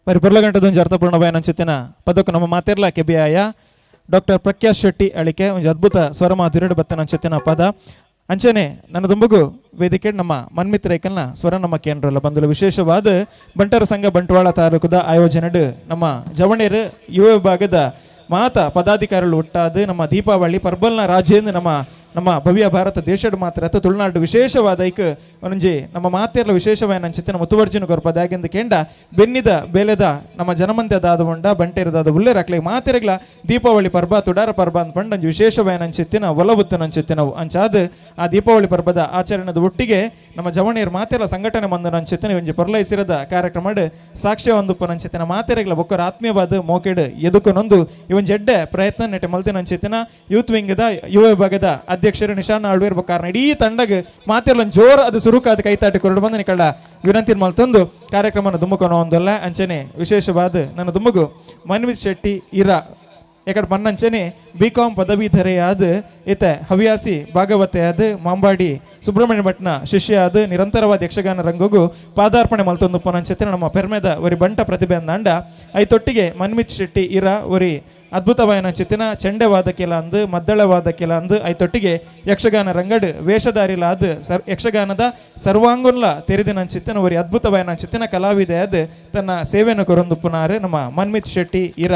ಪೊರ್ಲಗಂಟದೊಂಜಿ ಅರ್ಥಪೂರ್ಣ ಬಯನಂಚಿತ್ತಿನ ಪದಕ್ಕೆ ನಮ್ಮ ಮಾತೆರ್ಲ ಕೆಬಿಯಾಯ ಡಾಕ್ಟರ್ ಪ್ರಖ್ಯಾತ್ ಶೆಟ್ಟಿ ಅಳಿಕೆ ಒಂಜಿ ಅದ್ಭುತ ಸ್ವರ ಮಾಧುರ್ಯಡ್ ಬತ್ತನಂಚಿತ್ತಿನ ಪದ. ಅಂಚನೆ ನನ್ನ ದುಂಬುಗು ವೇದಿಕೆ ನಮ್ಮ ಮನ್ಮಿತ್ರೈಕಲ್ನ ಸ್ವರ ನಮ್ಮ ಕೇಂದ್ರಲ್ಲ ಬಂದಲು ವಿಶೇಷವಾದ ಬಂಟರ ಸಂಘ ಬಂಟ್ವಾಳ ತಾಲೂಕುದ ಆಯೋಜನೆಡ್ ನಮ್ಮ ಜವಣೇರು ಯುವ ವಿಭಾಗದ ಮಾತ ಪದಾಧಿಕಾರಿಗಳು ಒಟ್ಟಾದ ನಮ್ಮ ದೀಪಾವಳಿ ಪರ್ಬಲ್ನ ರಾಜೇಂದ್ರ ನಮ್ಮ ನಮ್ಮ ಭವ್ಯ ಭಾರತ ದೇಶದ ಮಾತ್ರ ಅತ್ತ ತುಳುನಾಡು ವಿಶೇಷವಾದ ಐಕ್ ಒಂಜಿ ನಮ್ಮ ಮಾತೆರ್ಲ ವಿಶೇಷವಾದ ಅಂಚಿತ್ತಿನ ಮುತುವರ್ಜಿನ ಕೊರ್ಪ. ದಾಗೆಂದು ಕೇಂಡ ಬೆನ್ನಿದ ಬೇಲೆದ ನಮ್ಮ ಜನಮಂತ್ಯದಾದ ಉಂಡ ಬಂಟೆರದಾದ ಉಲ್ಲೇರಾಕ್ಲೆ ಮಾತೆರೆಗ್ಲ ದೀಪಾವಳಿ ಪರ್ಬ ತುಡಾರ ಪರ್ಬ ಅಂತ ಪಂಡ ಒಂಜಿ ವಿಶೇಷವಾದ ಅಂಚಿತ್ತಿನ ಒಲವುತ್ತಿನ ಅಂಚಿತ್ತಿನವು. ಅಂಚಾದ್ ಆ ದೀಪಾವಳಿ ಪರ್ಬದ ಆಚರಣೆದ ಒಟ್ಟಿಗೆ ನಮ್ಮ ಜವಣಿಯರ್ ಮಾತೆರ್ಲ ಸಂಘಟನೆ ಮಂದನ ಅಂಚಿತ್ತಿನ ಒಂಜಿ ಪೊರ್ಲೈಸಿರದ ಕಾರ್ಯಕ್ರಮಡ್ ಸಾಕ್ಷ್ಯ ಒಂದು ಅಂಚಿತ್ತಿನ ಮಾತೆರೆಗ್ಲ ಬೊಕ್ಕರ ಆತ್ಮೀಯವಾದ ಮೋಕೆಡ್ ಎದುಕೊನೊಂದು ಇವನ್ ಜಡ್ಡೆ ಪ್ರಯತ್ನ ನೆಟ್ಟೆ ಮಲ್ತಿನ ಅಂಚಿತ್ತಿನ ಯೂತ್ ವಿಂಗ್ದ ಯುವ ವಿಭಾಗದ ಅಧ್ಯಕ್ಷರು ನಿಶಾನ್ ಆಳ್ವೇರ್ ಬೊಕ್ಕಾರನ ಇಡೀ ತಂಡಗ್ ಮಾತೆರ್ಲ ಜೋರ್ ಅದು ಸುರುಕಾದ ಕೈತಾಟಿ ಕೊರಡು ಬಂದ ನಿಕಳ್ಳ ವಿನಂತಿ ಮಲ್ತೊಂದು ಕಾರ್ಯಕ್ರಮನ ದುಮ್ಮುಕೊನ ಒಂದಲ್ಲ. ಅಂಚನೆ ವಿಶೇಷವಾದ ನನ್ನ ದುಮ್ಮಗು ಮನ್ವಿತ್ ಶೆಟ್ಟಿ ಇರ ಎಕಡೆ ಮನ್ನಂಚನೆ ಬಿ.ಕಾಂ ಪದವೀಧರೆಯಾದ ಇತ ಹವ್ಯಾಸಿ ಭಾಗವತೆಯಾದ ಮಾಂಬಾಡಿ ಸುಬ್ರಹ್ಮಣ್ಯ ಭಟ್ನ ಶಿಷ್ಯ ಆದ ನಿರಂತರವಾದ ಯಕ್ಷಗಾನ ರಂಗಗೂ ಪಾದಾರ್ಪಣೆ ಮಲ್ತೊಂದು ಪೊನಂಚೆತ್ತಿನ ನಮ್ಮ ಪೆರ್ಮೆದ ಒರಿ ಬಂಟ ಪ್ರತಿಭೆ ಅಂದಾಂಡ. ಐತೊಟ್ಟಿಗೆ ಮನ್ಮಿತ್ ಶೆಟ್ಟಿ ಇರ ಒರಿ ಅದ್ಭುತವಾದ ಚಿತ್ತಿನ ಚೆಂಡೆ ವಾದಕಿಲ ಅಂದು, ಮದ್ದಳೆ ವಾದಕಿಲ ಅಂದು, ಐತೊಟ್ಟಿಗೆ ಯಕ್ಷಗಾನ ರಂಗಡ್ ವೇಷಧಾರಿಲಾದ ಸರ್ ಯಕ್ಷಗಾನದ ಸರ್ವಾಂಗುನ್ಲ ತೆರೆದಿನ ಚಿತ್ತಿನ ಒರಿ ಅದ್ಭುತವಾದ ಚಿತ್ತಿನ ಕಲಾವಿದೆಯಾದ ತನ್ನ ಸೇವೆಯನ್ನು ಕೊರೊಂದು ಪುನಾರು ನಮ್ಮ ಮನ್ಮಿತ್ ಶೆಟ್ಟಿ ಇರ.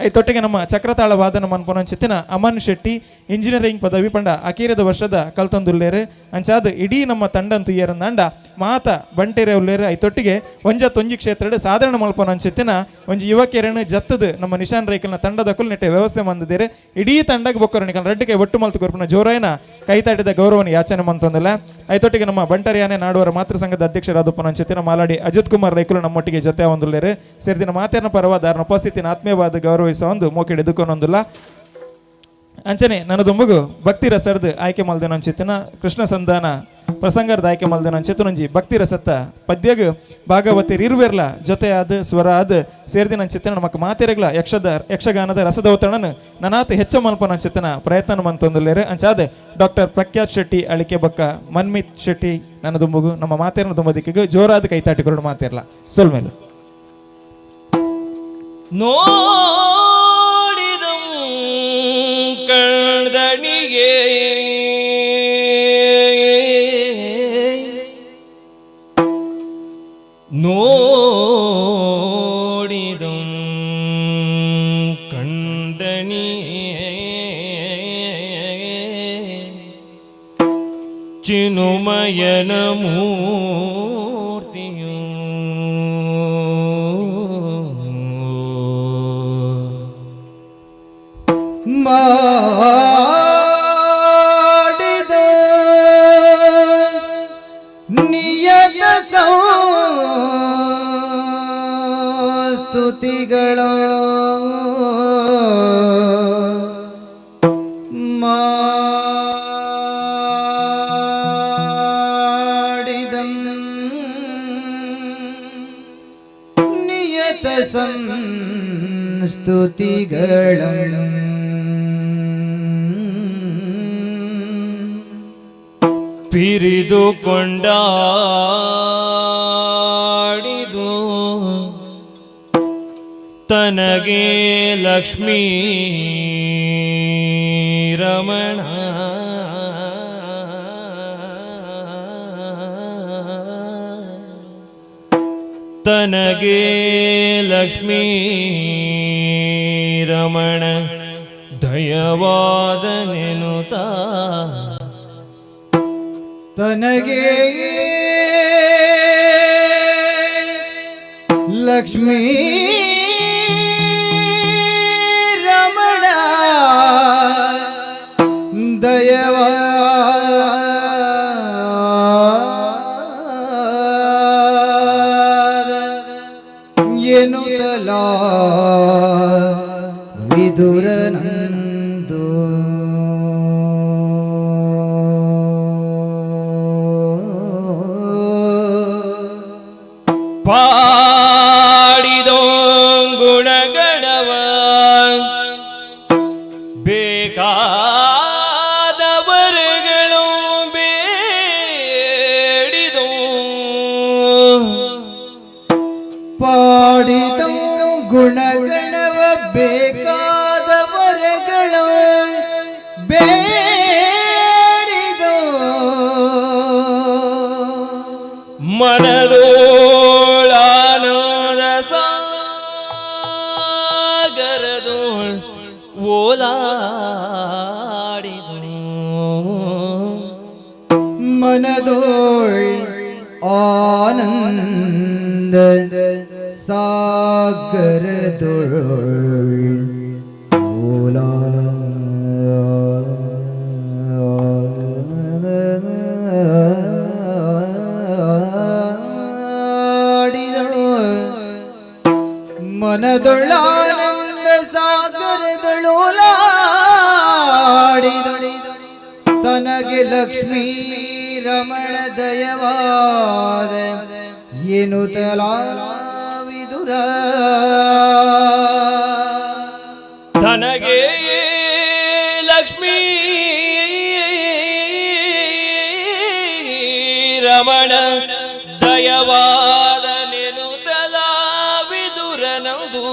ಐತೊಟ್ಟಿಗೆ ನಮ್ಮ ಚಕ್ರತಾಳ ವಾದನ ಮನ್ಪುನಂಚಿತ್ತಿನ ಅಮನ್ ಶೆಟ್ಟಿ ಇಂಜಿನಿಯರಿಂಗ್ ಪದವಿ ಪಂಡ ಅಕೀರದ ವರ್ಷದ ಕಲ್ತೊಂದುಲ್ಲೇರು. ಅಂಚಾದ ಇಡೀ ನಮ್ಮ ತಂಡಂತು ಏರಂದಾಂಡ ಮಾತ ಬಂಟೆರೆ ಉಲ್ಲೇರು. ಐತೊಟ್ಟಿಗೆ ಒಂಜ ತೊಂಜಿ ಕ್ಷೇತ್ರಡ್ ಸಾಧಾರಣ ಮಲ್ಪನಂಚಿತ್ತಿನ ಒಂಜಿ ಯುವಕೆರನು ಜತ್ತದು ನಮ್ಮ ನಿಶಾನ್ ರೈಕಲ್ನ ತಂಡದ ಕುಲ್ ನೆಟ್ಟೆ ವ್ಯವಸ್ಥೆ ಮಂದಿದ್ದೇರೆ. ಇಡೀ ತಂಡಕ್ಕೆ ಬೊಕ್ಕರು ನಿಕಲ್ ರಡ್ಡು ಕೈ ಒಟ್ಟು ಮಲ್ತು ಕೊರ್ಪುನ ಜೋರಾಯನ ಕೈತಾಟಿದ ಗೌರವನ ಯಾಚನೆ ಮಂತೊಂದಿಲ್ಲ. ಐತೊಟ್ಟಿಗೆ ನಮ್ಮ ಬಂಟರಿಯಾನೆ ನಾಡುವರ ಮಾತೃ ಸಂಘದ ಅಧ್ಯಕ್ಷರಾದ ಪುನಂಚಿತ್ತಿನ ಮಾಲಾಡಿ ಅಜಿತ್ ಕುಮಾರ್ ರೈಕುಲು ನಮ್ಮೊಟ್ಟಿಗೆ ಜೊತೆ ಒಂದುಲ್ಲೇರು. ಸೇರ್ದಿನ ಮಾತೇನ ಪರವಾದ ಉಪಸ್ಥಿತಿನ ಆತ್ಮೀಯವಾದ ಗೌರವಿಸ ಒಂದು ಮೋಕೆಡ್ ಎದುಕೊನೊಂದಿಲ್ಲ. ಅಂಚನೆ ನನ್ನ ದುಂಬುಗು ಭಕ್ತಿ ರಸರ್ದು ಆಯ್ಕೆ ಮಲ್ದಿನ ಅಂಚಿತ್ತಿನ ಕೃಷ್ಣ ಸಂಧಾನ ಪ್ರಸಂಗದ ಆಯ್ಕೆ ಮಲ್ದಿನ ಅಂಚಿತ್ತನೊಂಜಿ ಭಕ್ತಿ ರಸತ್ತ ಪದ್ಯಗ್ ಭಾಗವತಿ ಇರುವೆರ್ಲ ಜೊತೆಯಾದ ಸ್ವರ ಆದ ಸೇರ್ದಿನ ಅಂಚಿತ್ತಿನ ನಮಕ್ ಮಾತೆರೆಗ್ಲ ಯಕ್ಷಗಾನದ ರಸದೌತಣನ ನನಾತ್ ಹೆಚ್ಚ ಮಲ್ಪನ ಅಂಚಿತ್ತಿನ ಪ್ರಯತ್ನ ಮಂತೊಂದುಲ್ಲೇರು. ಅಂಚಾದ ಡಾಕ್ಟರ್ ಪ್ರಖ್ಯಾತ್ ಶೆಟ್ಟಿ ಅಳಿಕೆ ಬಕ್ಕ ಮನ್ಮಿತ್ ಶೆಟ್ಟಿ ನನ್ನ ದುಂಬುಗು ನಮ್ಮ ಮಾತೇರನ ದುಂಬದಿಕ್ಕಿಗೆ ಜೋರಾದ ಕೈತಾಟಿಕೊಂಡು ಮಾತೇರ್ಲ ಸೊಲ್ಮೇಲು. ನೋಡಿದ ಕಣ್ದಣಿಗೆ ನೋಡಿದ ಕಣ್ದಣಿಯೇ ಚಿನುಮಯನ ಮೂರ್ತಿಯು ಮಾಡಿದ ನಿಯತ ಸ್ತುತಿಗಳ ಮಾಡಿದ ನಿಯತ ಸಂಸ್ತುತಿಗಳ ಪಿರಿದು ಕೊಂಡಾಡಿದು ತನಗೆ ಲಕ್ಷ್ಮೀ ರಮಣ ತನಗೆ ಲಕ್ಷ್ಮೀ ರಮಣ ದಯವಾದ ನೆನುತ ತನಗೆ ಲಕ್ಷ್ಮೀ ರಮಣ ದಯವ ಎನ್ನುತ್ತಲಾ ವಿದುರನಂದು ಪಾಡಿದೋ ಗುಣಗಣವ ಬೇಕಾದವರುಗಳು ಬೇಡಿದೋ ಪಾಡಿದ ಗುಣಗಣವ ಬೇಕಾದ ವರಗಳು ಬೇಡಿದ ಮನದೋಳಾನದ ಸಾಗರದೋಳ್ ಓಲಾಡಿದನು. ಮನದೋಳ್ ಆನಂದ ಸಾಗರದೊಳ್ ಓಲಾಡಿದವು. ಮನದೊಳಾನಂದ ಸಾಗರದೊಳೋಲಾಡಿದೊಡಿ ತನಗೆ ಲಕ್ಷ್ಮೀ ರಮಣ ದಯವಾದ ಏನು ತಲಾವಿದುರ. ತನಗೆ ಲಕ್ಷ್ಮೀ ರಮಣ ದಯವಾದ ನೆನುತಲಾ ವಿದುರನಂದು.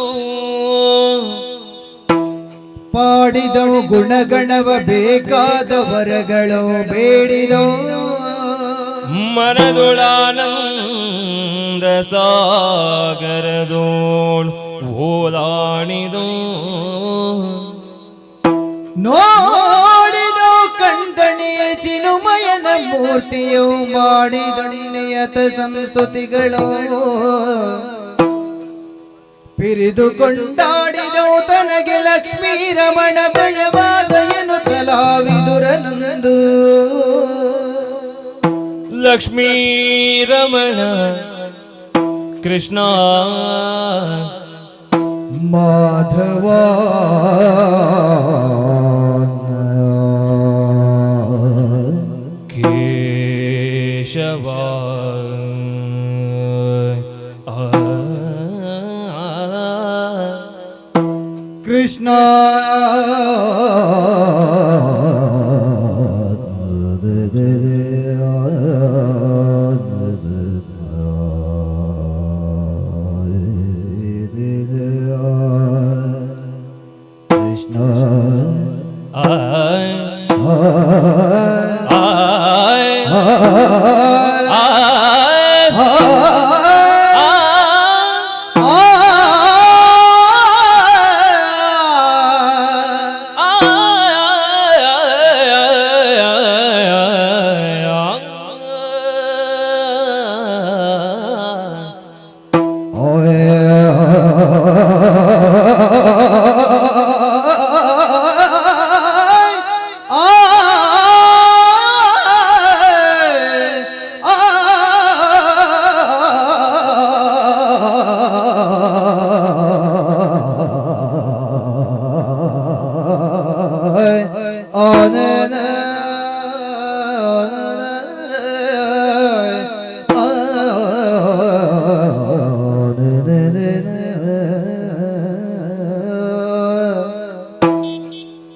ಪಾಡಿದವು ಗುಣಗಣವ ಬೇಕಾದ ವರಗಳು ಬೇಡಿದವು. ಮನದುಳಾನಂದ ಸಾಗರದೋಳ್ ಓಲಾಣಿದು. ನೋಡಿದವು ಕಣ್ದಣಿಯ ಚಿನುಮಯನ ಮೂರ್ತಿಯು ಮಾಡಿದಣಿಯತ ಸಂಸ್ತುತಿಗಳು ಪಿರಿದು ಕೊಂಡಾಡಿದವು. ತನಗೆ ಲಕ್ಷ್ಮೀ ರಮಣ ದಯವಾದ ಎನ್ನುತ್ತಲಾವಿದುರನಂದು. ಲಕ್ಷ್ಮೀ ರಮಣ ಕೃಷ್ಣ ಮಾಧವ. ಕೇಶವ ಆ. ಕೃಷ್ಣ. ಕೃಷ್ಣ. ಆಯ್ ಆಯ್ ಆಯ್ ಆ.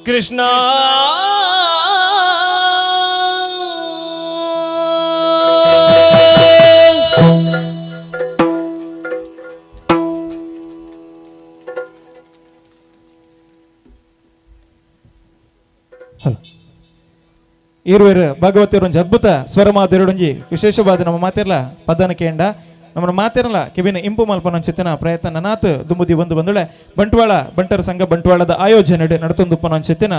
ಕೃಷ್ಣ. ಹಲೋ, ಈರುವೇರು ಭಗವತಿಯರು ಒಂಜಿ ಅದ್ಭುತ ಸ್ವರಮಾಧುರ್ಯಡೊಂಜಿ ವಿಶೇಷವಾದ ನಮ್ಮ ಮಾತಿರ್ಲ ಪದನ ಕೇಂಡ ನಮ್ಮ ಮಾತಿರಲ್ಲ ಕಿವಿನ ಇಂಪು ಮಲ್ಪನಂಚಿತ್ತಿನ ಪ್ರಯತ್ನ ನನಾತ್ ದುಂಬುದಿ ಒಂದು ಬಂದುಳೆ. ಬಂಟ್ವಾಳ ಬಂಟರ ಸಂಘ ಬಂಟ್ವಾಳದ ಆಯೋಜನೆ ನಡತೊಂದುಪ್ಪನಂಚಿತ್ತಿನ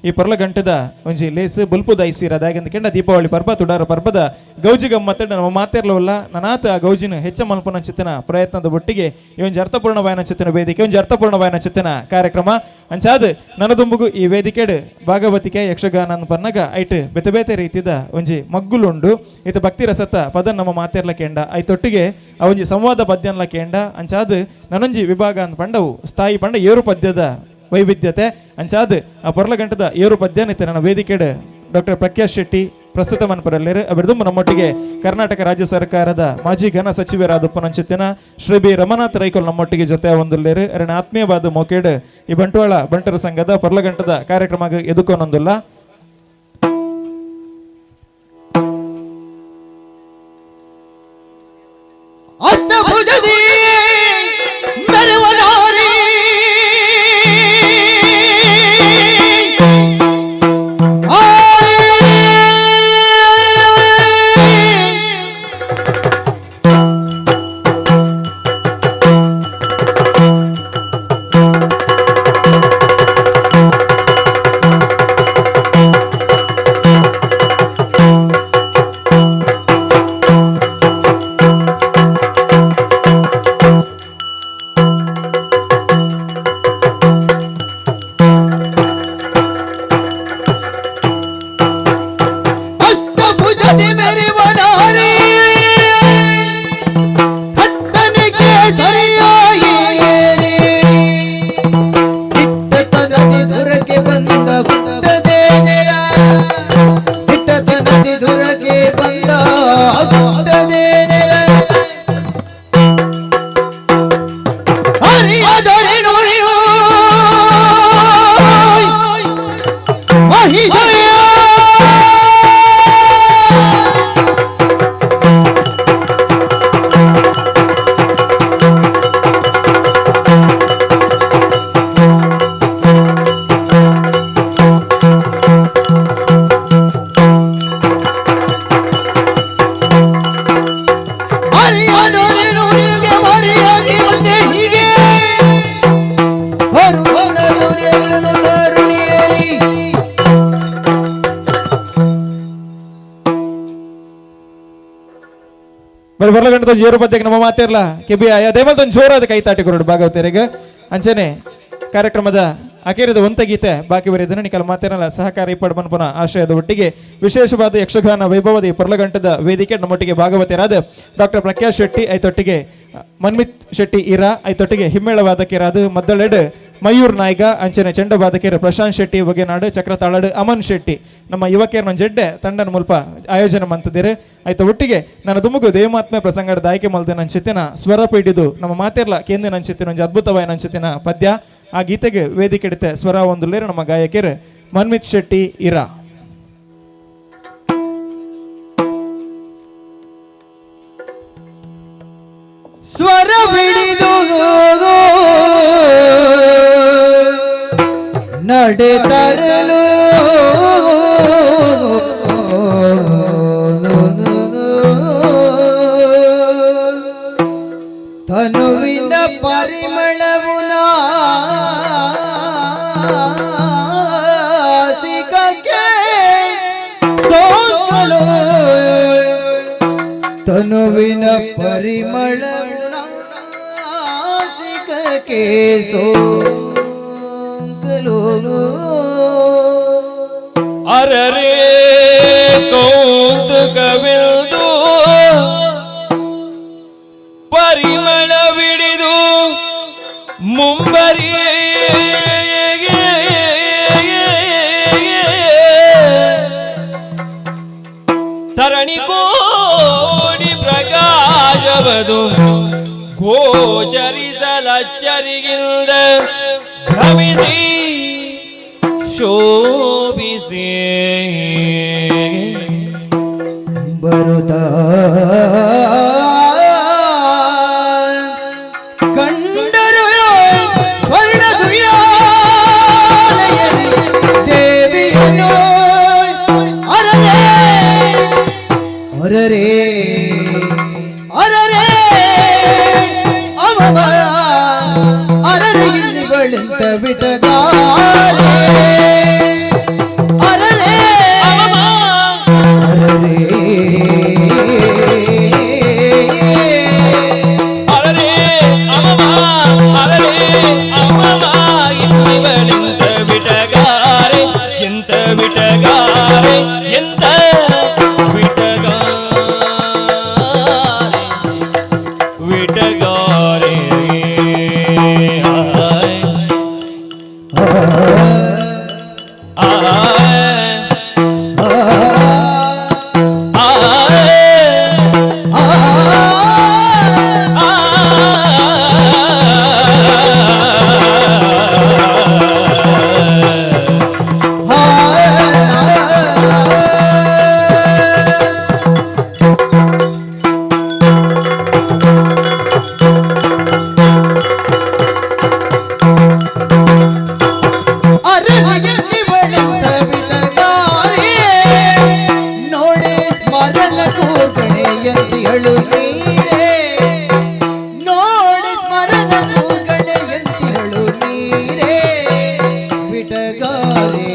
ಈ ಪರ್ಲ ಗಂಟೆದ ಒಂಜಿ ಲೇಸ್ ಬುಲ್ಪು ದೈಸೀರ ದಾಗೆಂದ ಕೆಂಡ ದೀಪಾವಳಿ ಪರ್ಬ ತುಡಾರ ಪರ್ಬದ ಗೌಜಿ ಗಮ್ಮತ್ತ ನಮ್ಮ ಮಾತಿರ್ಲವಲ್ಲ ನನಾತ್ ಆ ಗೌಜಿನ ಹೆಚ್ಚ ಮಲ್ಪನಂಚಿತ್ತಿನ ಪ್ರಯತ್ನದ ಒಟ್ಟಿಗೆ ಈ ಒಂಜಿ ಅರ್ಥಪೂರ್ಣ ವಾಯನಚಿತ್ತಿನ ವೇದಿಕೆ, ಒಂಜಿ ಅರ್ಥಪೂರ್ಣ ವಾಯನಚಿತ್ತಿನ ಕಾರ್ಯಕ್ರಮ. ಅಂಚಾದ್ ನನದುಂಬುಗು ಈ ವೇದಿಕೆಡ್ ಭಾಗವತಿಕೆ ಯಕ್ಷಗಾನ ಪನ್ನಗ ಐಟ್ ಬೇತೆ ಬೇತೆ ರೀತಿದ ಒಂಜಿ ಮಗ್ಗುಲುಂಡು. ಇತ ಭಕ್ತಿ ರಸತ ಪದ ನಮ್ಮ ಮಾತಿರ್ಲ ಕೇಂಡ ಐತೊಟ್ಟಿಗೆ ಆ ಒಂಜಿ ಸಂವಾದ ಪದ್ಯನ್ಲ ಕೇಂಡ. ಅಂಚಾದ್ ನನೊಂಜಿ ವಿಭಾಗ ಅಂದ್ ಪಂಡವು ಸ್ಥಾಯಿ ಪಂಡ ಏರು ಪದ್ಯದ ವೈವಿಧ್ಯತೆ. ಅಂಚಾದ್ ಆ ಪೊರ್ಲಗಂಟದ ಏರು ಪದ್ಯನಿತ ನನ್ನ ವೇದಿಕೆಡ್ ಡಾಕ್ಟರ್ ಪ್ರಖ್ಯಾತ್ ಶೆಟ್ಟಿ ಪ್ರಸ್ತುತ ಮನ್ಪರಲ್ಲೇರು. ಅವರದು ನಮ್ಮೊಟ್ಟಿಗೆ ಕರ್ನಾಟಕ ರಾಜ್ಯ ಸರ್ಕಾರದ ಮಾಜಿ ಘನ ಸಚಿವರಾದ ಪನಂಚಿತ್ತಿನ ಶ್ರೀ ಬಿ ರಮನಾಥ್ ರೈಕೋಲ್ ನಮ್ಮೊಟ್ಟಿಗೆ ಜೊತೆ ಒಂದುಲ್ಲೇರು. ಅರಣ ಆತ್ಮೀಯವಾದ ಮೋಕೇಡ್ ಈ ಬಂಟ್ವಾಳ ಬಂಟರ ಸಂಘದ ಪೊರ್ಲಗಂಟದ ಕಾರ್ಯಕ್ರಮ ಎದುಕೋನೊಂದುಲ್ಲ. ಅಷ್ಟಭುಜದಿ ಮೆರವಲಾರಿ ಆರಿ. ಬರೀ ಬರ್ಲಗಂಟದ ಜೇರು ಪದ್ಯಕ್ಕೆ ನಮ್ಮ ಮಾತಿರ್ಲ ಕೆಬಿಯಾಯ ದೇವಲ್ದೊಂದು ಜೋರಾದ ಕೈ ತಾಟಿ ಕೊರಡು ಭಾಗವತರಿಗೆ. ಅಂಚನೆ ಕಾರ್ಯಕ್ರಮದ ಅಕೇರಿದ ಒಂತ ಗೀತೆ ಬಾಕಿ ಬರೆದನ ನಿಕಲ ಮಾತಿರಲ್ಲ ಸಹಕಾರ ಇಪ್ಪಡು ಮನ್ಪುನ ಆಶಯದ ಒಟ್ಟಿಗೆ ವಿಶೇಷವಾದ ಯಕ್ಷಗಾನ ವೈಭವದ ಈ ಪರ್ಲಗಂಟದ ವೇದಿಕೆ ನಮ್ಮೊಟ್ಟಿಗೆ ಭಾಗವತರಾದ ಡಾಕ್ಟರ್ ಪ್ರಖ್ಯಾತ್ ಶೆಟ್ಟಿ, ಐತೊಟ್ಟಿಗೆ ಮನ್ಮಿತ್ ಶೆಟ್ಟಿ ಇರಾ, ಐತೊಟ್ಟಿಗೆ ಹಿಮ್ಮೇಳ ವಾದಕಿಯರಾದ ಮದ್ದಳೆಡ್ ಮಯೂರ್ ನಾಯ್ಗ, ಅಂಚನೆ ಚೆಂಡ ವಾದಕಿಯರು ಪ್ರಶಾಂತ್ ಶೆಟ್ಟಿ ಬಗೆನಾಡು, ಚಕ್ರತಾಳಡು ಅಮನ್ ಶೆಟ್ಟಿ, ನಮ್ಮ ಯುವಕಿಯರ ಜಡ್ಡೆ ತಂಡನ ಮುಲ್ಪ ಆಯೋಜನೆ ಮಂತದಿರು. ಆಯ್ತ ಒಟ್ಟಿಗೆ ನನ್ನ ದುಮುಗು ದೇವಮಾತ್ಮೆ ಪ್ರಸಂಗದ ಆಯ್ಕೆ ಮಲ್ದ ನಂಚಿತ್ತಿನ ಸ್ವರ ಪೀಡಿದು ನಮ್ಮ ಮಾತಿರ್ಲ ಕೇಂದ್ರ ನಂಚಿತ್ತಿನ ಒಂಜಿ ಅದ್ಭುತವಾದ ನಂಚಿತ್ತಿನ ಪದ್ಯ. ಆ ಗೀತೆಗೆ ವೇದಿಕೆ ಹಿಡಿತೆ ಸ್ವರ ಒಂದು ನಮ್ಮ ಗಾಯಕಿಯರು ಮನ್ಮಿತ್ ಶೆಟ್ಟಿ ಇರಾ. ಸ್ವರ ಬಿಡಿದು ನಡೆ ತರಲು ತನುವಿನ ಪರಿಮಳವು ನಾಸಿಕಕ್ಕೆ ಸೋಕಲು, ತನುವಿನ ಪರಿಮಳ ನಾಸಿಕಕ್ಕೆ ಸೋಂಕಲು. ಅರರೇ ಕೌತುಕವೆಂದು ಪರಿಮಳವಿಡಿದು ಮುಂಬರಿ ತರಣಿ ಕೋಡಿ ಪ್ರಕಾಶವದು ಗೋಚರಿಸಲಚ್ಚರಿಗಿಲ್ದ ಭ್ರಮಿಸಿ ಶೋಭಿಸಿ ಬರುತ್ತ ಕಂಡರು ಸ್ವರ್ಣದುಯ್ಯಾಲೆಯಲ್ಲಿ ದೇವಿಯನ್ನು. ಅರರೇ ಅರರೇ ಅರರೇ ಅವವ ಅರರೆ ಇನ್ನಿಗಳೆಂತ ಬಿಟಗಾರೆ. ಅರರೇ ಅರರೇ ಅರರೇ ಅಮಮ ಅರರೇ ಅಮಮ ಇನ್ನಿವಳೆಂತ ಬಿಟಗಾರೆ, ಎಂತ ಬಿಟಗಾರೆ, ಎಂತ ಬಿಟಗಾರೆ, ವಿಟಗಾರೆ. ಆಯ್ ಆಯ್ ಆಯ್ ನೋಡೆ ಸ್ಮರಣ ಕೂಗಣೆಯಂತಿಯಳು ನೀರೇ, ನೋಡಿ ಸ್ಮರಣ ಕೂಗಣೆಯಂತಿಯಳು ನೀರೇ ಬಿಟಗಾರೆ.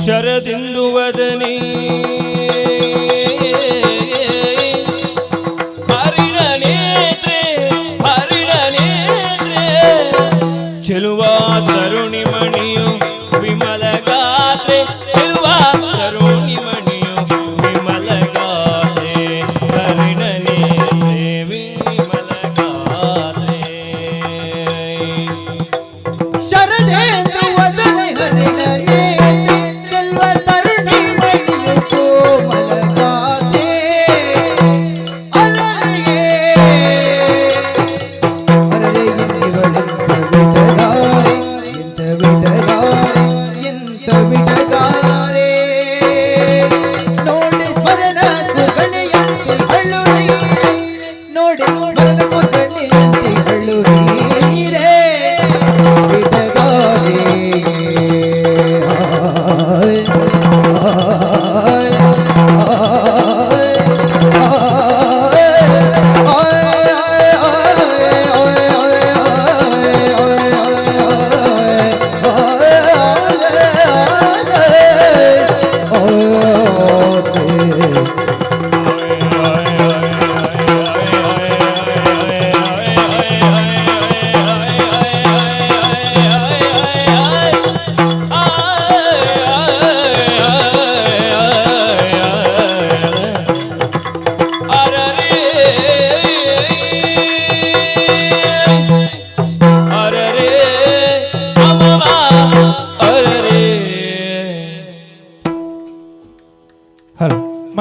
ಶರದಿಂದು ವದನಿ ಹರಿಣ ನೇತ್ರೆ, ಹರಿಣ ನೇತ್ರೆ ಚೆಲುವ ತರುಣಿ ಮಣಿಯು ವಿಮಲ ಗಾತ್ರೆ, ಚೆಲುವ ತರುಣಿ ಮಣಿಯು ವಿಮಲ ಗಾತ್ರೆ, ಹರಿಣ ನೇತ್ರೆ ವಿಮಲ ಗಾತ್ರೆ.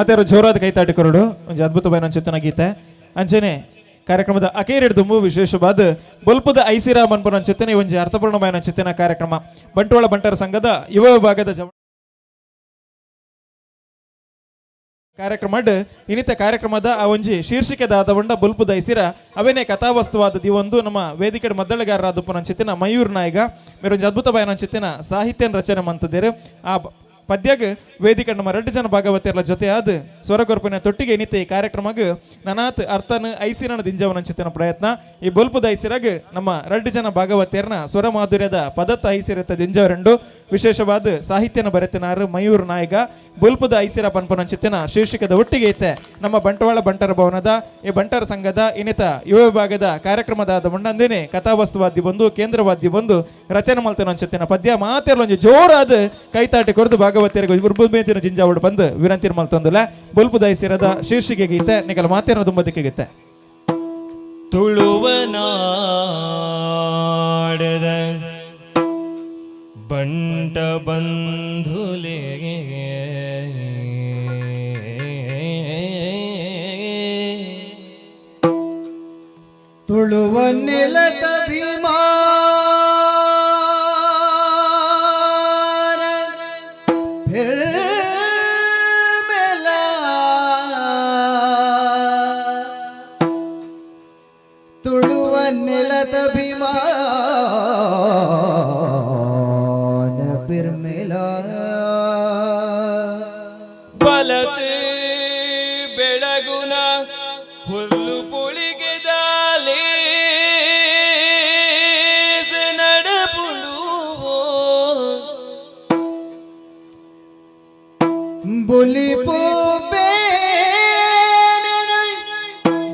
ಮತ್ತೆ ಜೋರಾದ ಕೈತಾಟಿ ಕೊರಡು ಒಂಜಿ ಅದ್ಭುತವಾದ ಚಿತ್ತನ ಗೀತೆ. ಅಂಚನೆ ಕಾರ್ಯಕ್ರಮದ ಅಕೇರಿಡ್ ದುಂಬು ವಿಶೇಷವಾದ ಬೊಲ್ಪುದ ಐಸಿರಾ ಮನ್ಪುನ ಚಿತ್ತನೆ ಒಂಜಿ ಅರ್ಥಪೂರ್ಣವಾದ ಚಿತ್ತನ ಕಾರ್ಯಕ್ರಮ ಬಂಟ್ವಾಳ ಬಂಟರ ಸಂಘದ ಯುವ ವಿಭಾಗದ ಕಾರ್ಯಕ್ರಮ ಇನ್ನಿತ ಕಾರ್ಯಕ್ರಮದ ಆ ಒಂಜಿ ಶೀರ್ಷಿಕೆದಾದ ಉಂಡ ಬೊಲ್ಪುದ ಐಸಿರ ಅವೇನೇ ಕಥಾವಸ್ತುವಾದ ದಿವೊಂದು ನಮ್ಮ ವೇದಿಕೆ ಮದ್ದಳೆಗಾರರಾದ ಚಿತ್ತಿನ ಮಯೂರ್ ನಾಯಗ ಮೇರೊಂಜಿ ಅದ್ಭುತವಾದ ಚಿತ್ತಿನ ಸಾಹಿತ್ಯ ರಚನೆ ಮಂತದೇರು. ಆ ಪದ್ಯಗ್ ವೇದಿಕೆ ನಮ್ಮ ರಡ್ಡು ಜನ ಭಾಗವತಿಯರ ಜೊತೆ ಆದ ಸ್ವರಗೊರ್ಪಿನ ತೊಟ್ಟಿಗೆ ನಿತ್ಯ ಈ ಕಾರ್ಯಕ್ರಮಗ್ ನನಾತ್ ಅರ್ಥನ ಐಸಿರನ ದಿಂಜವನ ಚಿತ್ತಿನ ಪ್ರಯತ್ನ. ಈ ಬೊಲ್ಪುದ ಐಸಿರಾಗ್ ನಮ್ಮ ರಡ್ಡು ಜನ ಭಾಗವತಿಯರ್ನ ಸ್ವರ ಮಾಧುರ್ಯದ ಪದತ್ತ ಐಸಿರತ್ತ ದಿಂಜವರೆಂಡು ವಿಶೇಷವಾದ ಸಾಹಿತ್ಯನ ಬರೆತಿನಾರು ಮಯೂರ್ ನಾಯಗ. ಬೊಲ್ಪುದ ಐಸಿರ ಪನ್ಪನ ಚಿತ್ತಿನ ಶೀರ್ಷಿಕದ ಒಟ್ಟಿಗೆ ಐತೆ ನಮ್ಮ ಬಂಟ್ವಾಳ ಬಂಟರ ಭವನದ ಈ ಬಂಟರ ಸಂಘದ ಇನ್ನಿತ ಯುವ ವಿಭಾಗದ ಕಾರ್ಯಕ್ರಮದಾದ ಮುಂಡಂದಿನೇ ಕಥಾವಸ್ತುವಾದ್ಯ ಬಂದು ಕೇಂದ್ರವಾದ್ಯ ಬಂದು ರಚನೆ ಮಲ್ತನ ಚಿತ್ತಿನ ಪದ್ಯ ಮಾತೆಲ್ಲ ಜೋರಾದ ಕೈತಾಟಿ ಕೊರದು ಭಾಗವತಿಯರಿಗೆ ಉರ್ಬುಮೇತಿನ ಜಿಂಜಾವಡು ಬಂದು ವಿನಂತಿ ಮಲ್ತೊಂದುಲ. ಬೊಲ್ಪುದ ಐಸಿರದ ಶೀರ್ಷಿಕೆ ಗೀತೆ ನಿಕಲ ಮಾತೇನ ತುಂಬದಕ್ಕೆ ಗೀತೆ. ತುಳುವನಾಡದ ಬಂಟ ಬಂಧುಲೆ, ತುಳುವ ನೆಲದ ಭೀಮಾನ ಫಿರ್ಮೆಲ, ತುಳುವ ನೆಲದ ಭೀಮಾನ ಪಿರ್ಮೆಲ. ಬಲತ್ ಬೆಳಗುನ ಹುಲ್ಲು ಪುಳಿಗೆದಾಲೆ ನಡಪುಡುವೋ. ಬುಲಿಪು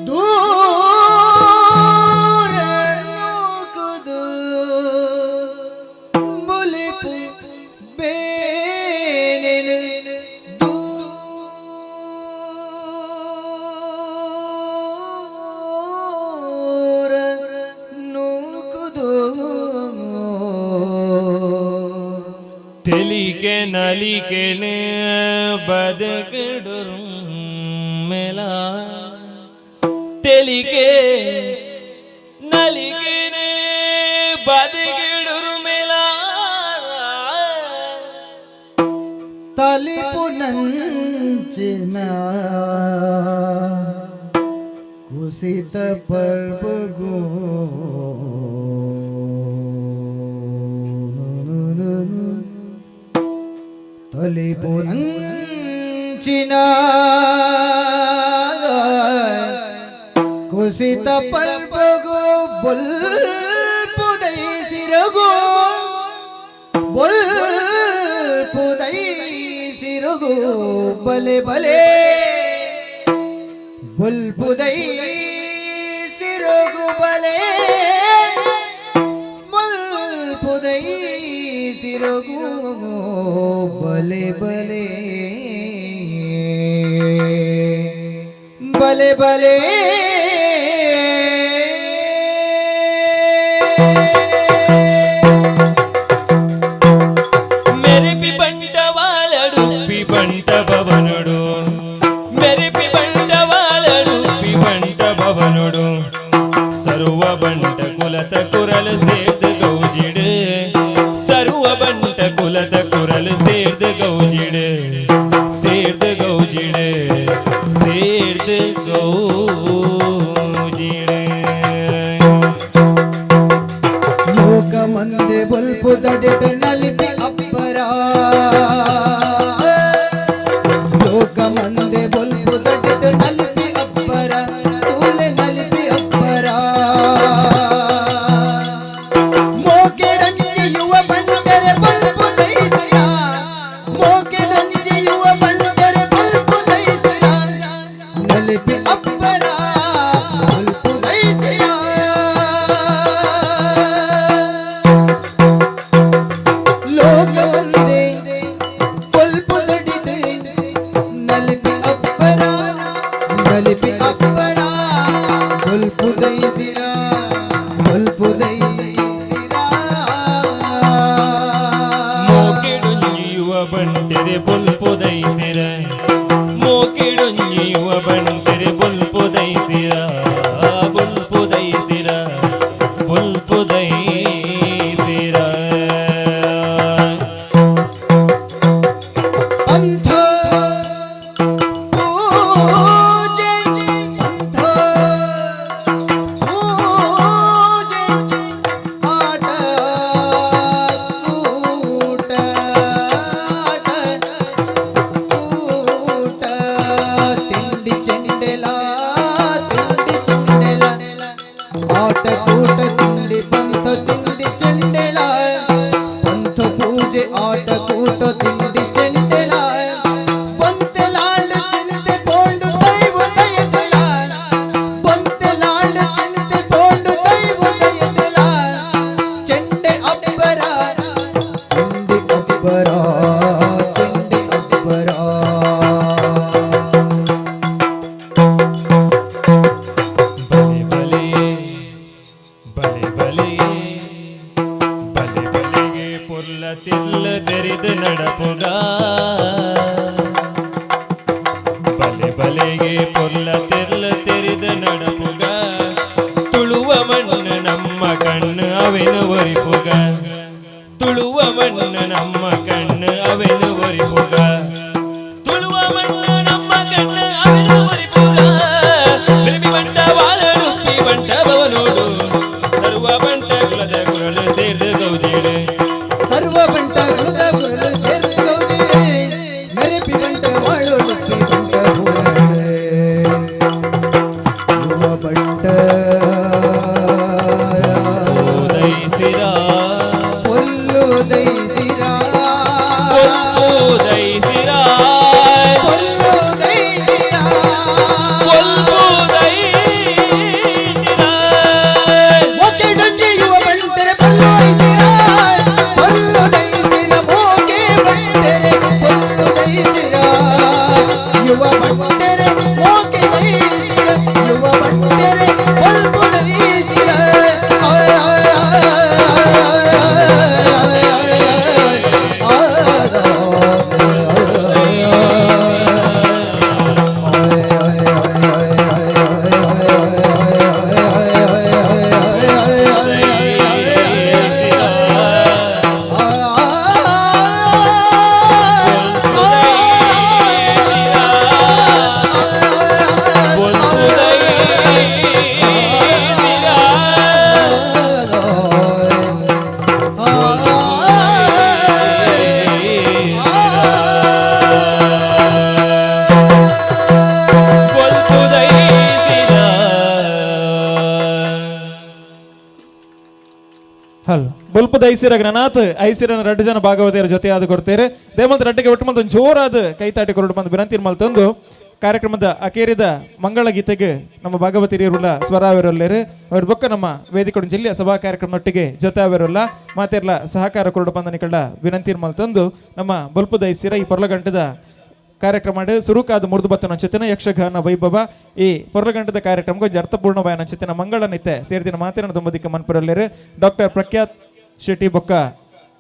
ದೂರ ನೂಕುದು, ಬುಲಿಪು ಬೇನೆನು ದೂರ ನೂಕುದು. ತೆಲಿಕೆ ನಲಿಕೆನೆ ಬದಕಡುರು ಮೆಲ, ತೆಲಿಕೆ ನಲಿಕೆನೆ ಬದಕಿಡುರು ಮೆಲ. ತಲಿಪು ನಂಚಿನ ಕುಸಿತ ಪರ್ಬಗೋ, ತಲಿಪು ನಂಚಿನ ಕುಸಿತ ಪರ್ಬಗೋ, ಬೊಲ್ಪುದೈಸಿರಗೋ, ಬೊಲ್ಪುದೈಸಿರುಗು ಬಲೆ ಬಲೆ, ಬೊಲ್ಪುದೈಸಿರುಗು ಬಲೆ, ಬೊಲ್ಪುದೈಸಿರುಗು ಬಲೆ ಬಲೆ, ಬಲೆ ಬಲೆ. ಮೆರಿಪಿ ಬಂಟವಾಳಡು ಪಿ ಬಂಟ ಭವನುಡು, ಮೆರಿಪಿ ಬಂಟವಾಳಡು ಪಿ ಬಂಟ ಭವನುಡು, ಸರ್ವ ಬಂಟ ಕುಲತ ಕುರಲು ಸೇರ್ದು ಗೌಜಿಡು, ಸರ್ವ ಬಂಟ ಕುಲತ ಕುರಲು ಸೇರ್ದು ಗೌಜಿಡು, சேர்ந்து கௌஜிடு, சேர்ந்து கௌஜிடு. ಲೋಕ ಮಂದೆ ಬೊಲ್ಪು ದಡೆದ ನಲಿಪಿ ಅಪ್ಪರ, ಲೋಕ ಮಂದೆ ಬೊಲ್ಪು ದಡೆದ ನಲಿಪಿ ಅಪ್ಪರ, ತೂಲೆ ನಲಿಪಿ ಅಪ್ಪರ. ಮೋಕೆಡಂಜೆಯುವ ಬಂಟರೆ ಬೊಲ್ಪು ದೈಸಯ, ಮೋಕೆಡಂಜೆಯುವ ಬಂಟರೆ ಬೊಲ್ಪು ದೈಸಯ, ನಲಿಪಿ ಅಪ್ಪರ ಬೊಲ್ಪು ದೈಸಯ. ಲೋಕವಂದೇ ಬೊಲ್ಪು ದಡಿದೆ ನಲಿಪಿ ಅಪ್ಪರ, ನಲಿಪಿ ಅಪ್ಪರ, ಬೊಲ್ಪು ದೈಸಿರ, ಬೊಲ್ಪು ದೈಸಿರ. ಮೋಕೆಡುಂಜಿಯುವ ಬಂಟೆರೆ ಬೊಲ್ಪುದೈಸಿರ, ಮೋಕಿಡೊಂಜಿ ಯುವ ಬಂಟೆರೆ ಬೊಲ್ಪು ದೈಸಿರ, ಬೊಲ್ಪು ದೈಸಿರ, ಬೊಲ್ಪು ದೈಸಿರ. ಪಂಥ ಪೂಜೆ, ಪಂಥ ಪೂಜೆ, ಆಟ ಕೂಟ, ಆಟ ಕೂಟ, ತಿಂಡಿ ಚೆಂಡೆಲ, ತಿಂಡಿ ಚೆಂಡೆಲ, ಆಟ ಕೂಟ ತಿಂಡಿ ಪಂಥ ತಿಂಡಿ ಚೆಂಡೆಲ, ಪಂಥ ಪೂಜೆ ಆಟ ಕೂಟ ತಿಂಡಿ ಚೆಂಡೆಲ, ಬೊಂತೆಲಾಲ್ ಚಿಂತೆ ಪೋಂಡು ದೈವ ದಯದಲ, ಬೊಂತೆಲಾಲ್ ಚಿಂತೆ ಪೋಂಡು ದೈವ ದಯದಲ, ಚೆಂಡೆ ಅಬ್ಬರ, ಚೆಂಡೆ ಅಬ್ಬರ, ಚೆಂಡೆ ಅಬ್ಬರ. ಬಲೆ ಬಲೆ ಬಲೆ ಬಲೆ ಬಲೆ ಬಲೆಗೆ ಪೊರ್ಲ ತಿಲ್ಲ ತೆರೆದು ನಡಪುಗ, ಬಲೆ ಬಲೆಗೆ ಪೊರ್ಲ ತಿರ್ಲ ತೆರೆದು ನಡಪುಗ, ತುಳುವ ಮಣ್ಣು ನಮ್ಮ ಕಣ್ಣು ಅವೆನು ಒರಿಪುಗ, ತುಳುವ ಮಣ್ಣು ನಮ್ಮ ಕಣ್ಣು ಅವೆನು ಒರಿಪುಗ, ತುಳುವ ಮಣ್ಣು ನಮ್ಮ ಕಣ್ಣು ಅವೆನು ಒರಿಪುಗ, ಬಿರಿಬಿ ಬಂಟ ಬಾಳಡುಪ್ಪಿ ಬಂಟ ಭವನೋಡು, ತರುವ ಬಂಟ ಕುಲದ ಕುರಳು ಸೇರ್ದು ಗೌಜಿಡು. ಸರ್ವ ಬಂಟ ಕುಲದ ಕುರಳು ಸೇರ್ದು ಗೌಜಿಡೆ, ಮೆರೆಪಿ ಬಂಟ ವಾಳುಡುಪ್ಪಿ ಬಂಟ ಹೂವಡೆ, ಯುವ ಬಂಟ. ಉದಯಿಸಿರ, ಪೊಲ್ಲುದೈಸಿರ, ಉದಯಿಸಿರ, ಪೊಲ್ಲುದೈಸಿರ, ಉದಯಿಸಿರ. ಮೋಕೆಡೊಂಜಿ ಯುವ ಬಂಟರೆ ಪೊಲ್ಲುದೈಸಿರ, ಪೊಲ್ಲುದೈಸಿರ, ಮೋಕೆ ಬಂಟರೆ ಪೊಲ್ಲುದೈಸಿರ, ಯುವ ಬಂಟರೆ ಮೋಕೆ ದೈಸಿರ, ಯುವ ಬಂಟರೆ ಪೊಲ್ಪುದೈಸಿರ. ಆಯ್ ಆಯ್ ಆಯ್ ಆಯ್ ಹಲ್ ಬೊಲ್ಪದ ಐಸಿರ ಗಣನಾಥ್ ಐಸಿರನ ರಡ್ಡು ಜನ ಭಾಗವತಿಯರ ಜೊತೆ ಆದ ಕೊಡ್ತೇವೆ. ದೇಮಂತ ರಡ್ಡಿಗೆ ಒಟ್ಟು ಮಂತ್ ಜೋರಾದ ಕೈತಾಟಿ ಕೊರಡು ಬಂದು ವಿನಂತಿ ಮಲ್ತಂದು, ಕಾರ್ಯಕ್ರಮದ ಅಕೇರಿದ ಮಂಗಳ ಗೀತೆಗೆ ನಮ್ಮ ಭಾಗವತಿಯರುಲ್ಲ ಸ್ವರಾವಿರಲ್ಲೇರು ಅವ್ರ ಬೊಕ್ಕ ನಮ್ಮ ವೇದಿಕೆ ಜಿಲ್ಲೆಯ ಸಭಾ ಕಾರ್ಯಕ್ರಮದೊಟ್ಟಿಗೆ ಜೊತೆ ಅವಿರಲ್ಲ ಮಾತೆರ್ಲ ಸಹಕಾರ ಕೊರಡು ಬಂದ ನಿಕಳ್ಳ ವಿನಂತಿ ಮಲ್ತಂದು, ನಮ್ಮ ಬೊಲ್ಪದ ಐಸಿರ ಈ ಪೊರ್ಲಗಂಟದ ಕಾರ್ಯಕ್ರಮ ಸುರುಕಾದ ಮುರಿದು ಬತ್ತನ ಚೇತನ ಯಕ್ಷಗಾನ ವೈಭವ ಈ ಪೊರ್ಲಗಂಟದ ಕಾರ್ಯಕ್ರಮಕ್ಕೆ ಅರ್ಥಪೂರ್ಣ ಬಾಯನ ಚೇತನ ಮಂಗಳ ನಿತ್ಯ ಸೇರಿದಿನ ಮಾತಿನ ದಂಬದಿಕ್ಕ ಮನ್ಪುರಲ್ಲೇರು ಡಾಕ್ಟರ್ ಪ್ರಖ್ಯಾತ್ ಶೆಟ್ಟಿ ಬೊಕ್ಕ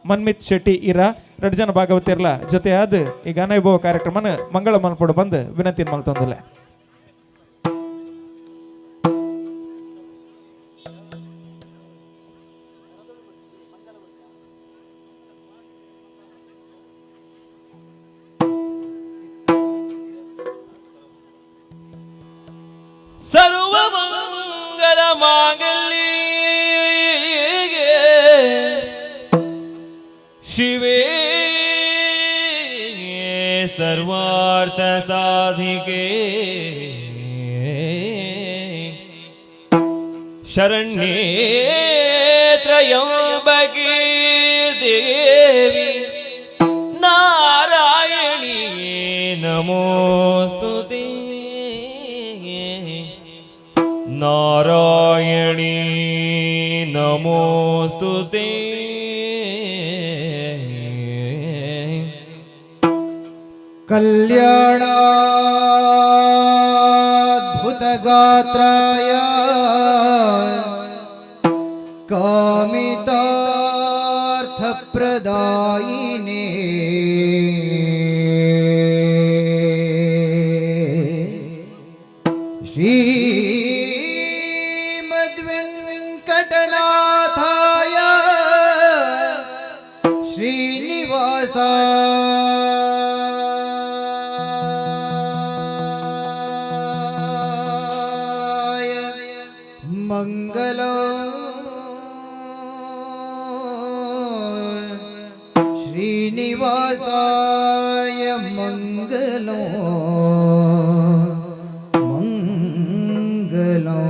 ಮನ್ಮಿತ್ ಶೆಟ್ಟಿ ಇರ ಎರಡು ಜನ ಭಾಗವತಿರ್ಲ ಜೊತೆ ಆದ ಈ ಗಾನವೈಭವ ಕಾರ್ಯಕ್ರಮನ ಮಂಗಳ ಮನ್ಪುಡು ಬಂದು ವಿನಂತಿ ಮಲ್ತೊಂದಿಲ್ಲ. ಸರ್ವ ಮಂಗಲ ಮಾಂಗಲ್ಯೆ ಶಿವೇ ಸರ್ವಾರ್ಥ ಸಾಧಿಕೆ, ಶರಣ್ಯೇ ತ್ರಯಂಬಕೆ ದೇವಿ Narayani ನಮೋಸ್ತುತೆ, Narayani ನಮೋಸ್ತುತೆ. कल्याणाद्भुतगात्राय कामितार्थप्रदायिने। Srinivasa Mangala श्रीनिवासाय Mangala Mangala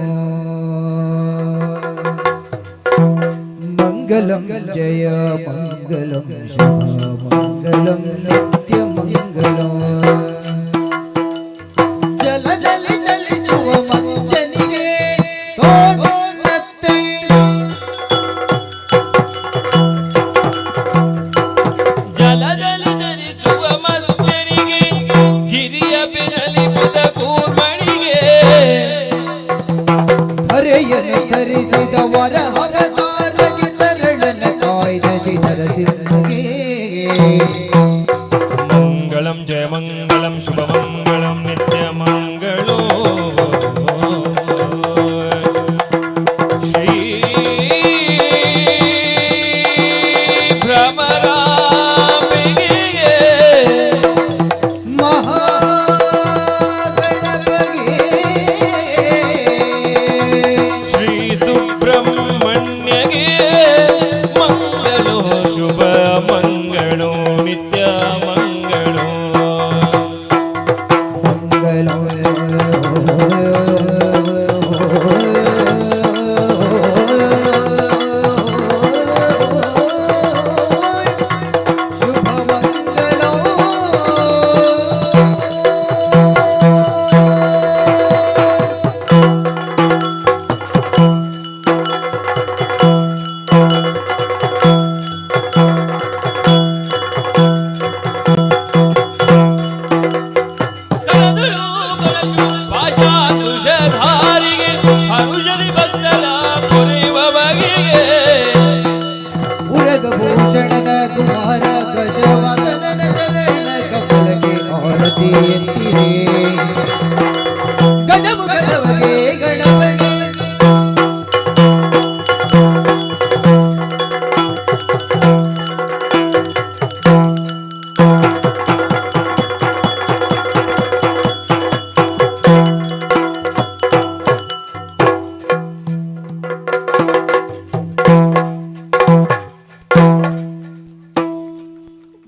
Mangalam Jaya Mangalam Shubha Mangalam നിത്യമംഗലം. ಜಲದಲ್ಲಿ ಚಲಿಸುವ ಮನುಷ್ಯನಿಗೆ ತೋದತ್ತೆ. ಜಲದಲ್ಲಿ ಧರಿಸುವ ಮನುಷ್ಯನಿಗೆ, ಗಿರಿಯ ಬೆರಲಿ ಪುದ ಕೂರ್ಮಣಿಗೆ, ಹರೆಯನು ಧರಿಸಿದ ವರ ಅವತಾರಗೆ, ತರಳನ ಕಾಯ್ದ ನರಸಿಂಹಗೆ. ಮಂಗಳಂ ಜಯ ಮಂಗಳಂ ಶುಭ ಮಂಗಳಂ ನಿತ್ಯ ಮಂಗಳೋ ಶ್ರೀ ಭ್ರಮರಾಂಬಿಗೆ, ಮಹಾಗಣಪಗೆ, ಶ್ರೀ ಸುಬ್ರಹ್ಮಣ್ಯಗೆ ಮಂಗಳೋ ಶುಭ ಮಂಗಳೋ ನಿತ್ಯ ಮಂಗಳೋ. ಮಂಗಲೋ ಶುಭ ಮಂಗಲೋ. ಕರದುಳು ಪರಶು ಪಾಶಾಂಕುಶಧಾರಿಗೆ, ಹರುಷದಿ ಭಕ್ತರ ಪೊರೆಯುವ ಬಗೆಗೆ, ಉರಗಭೂಷಣನ ಕುಮಾರ ಗಜವದನನ ಚರಣ ಕಮಲಕ್ಕೆ ಆರತಿ ಎತ್ತಿರೆ, ಗಜಮುಖದವಗೆ ಗಣಪಗೆ.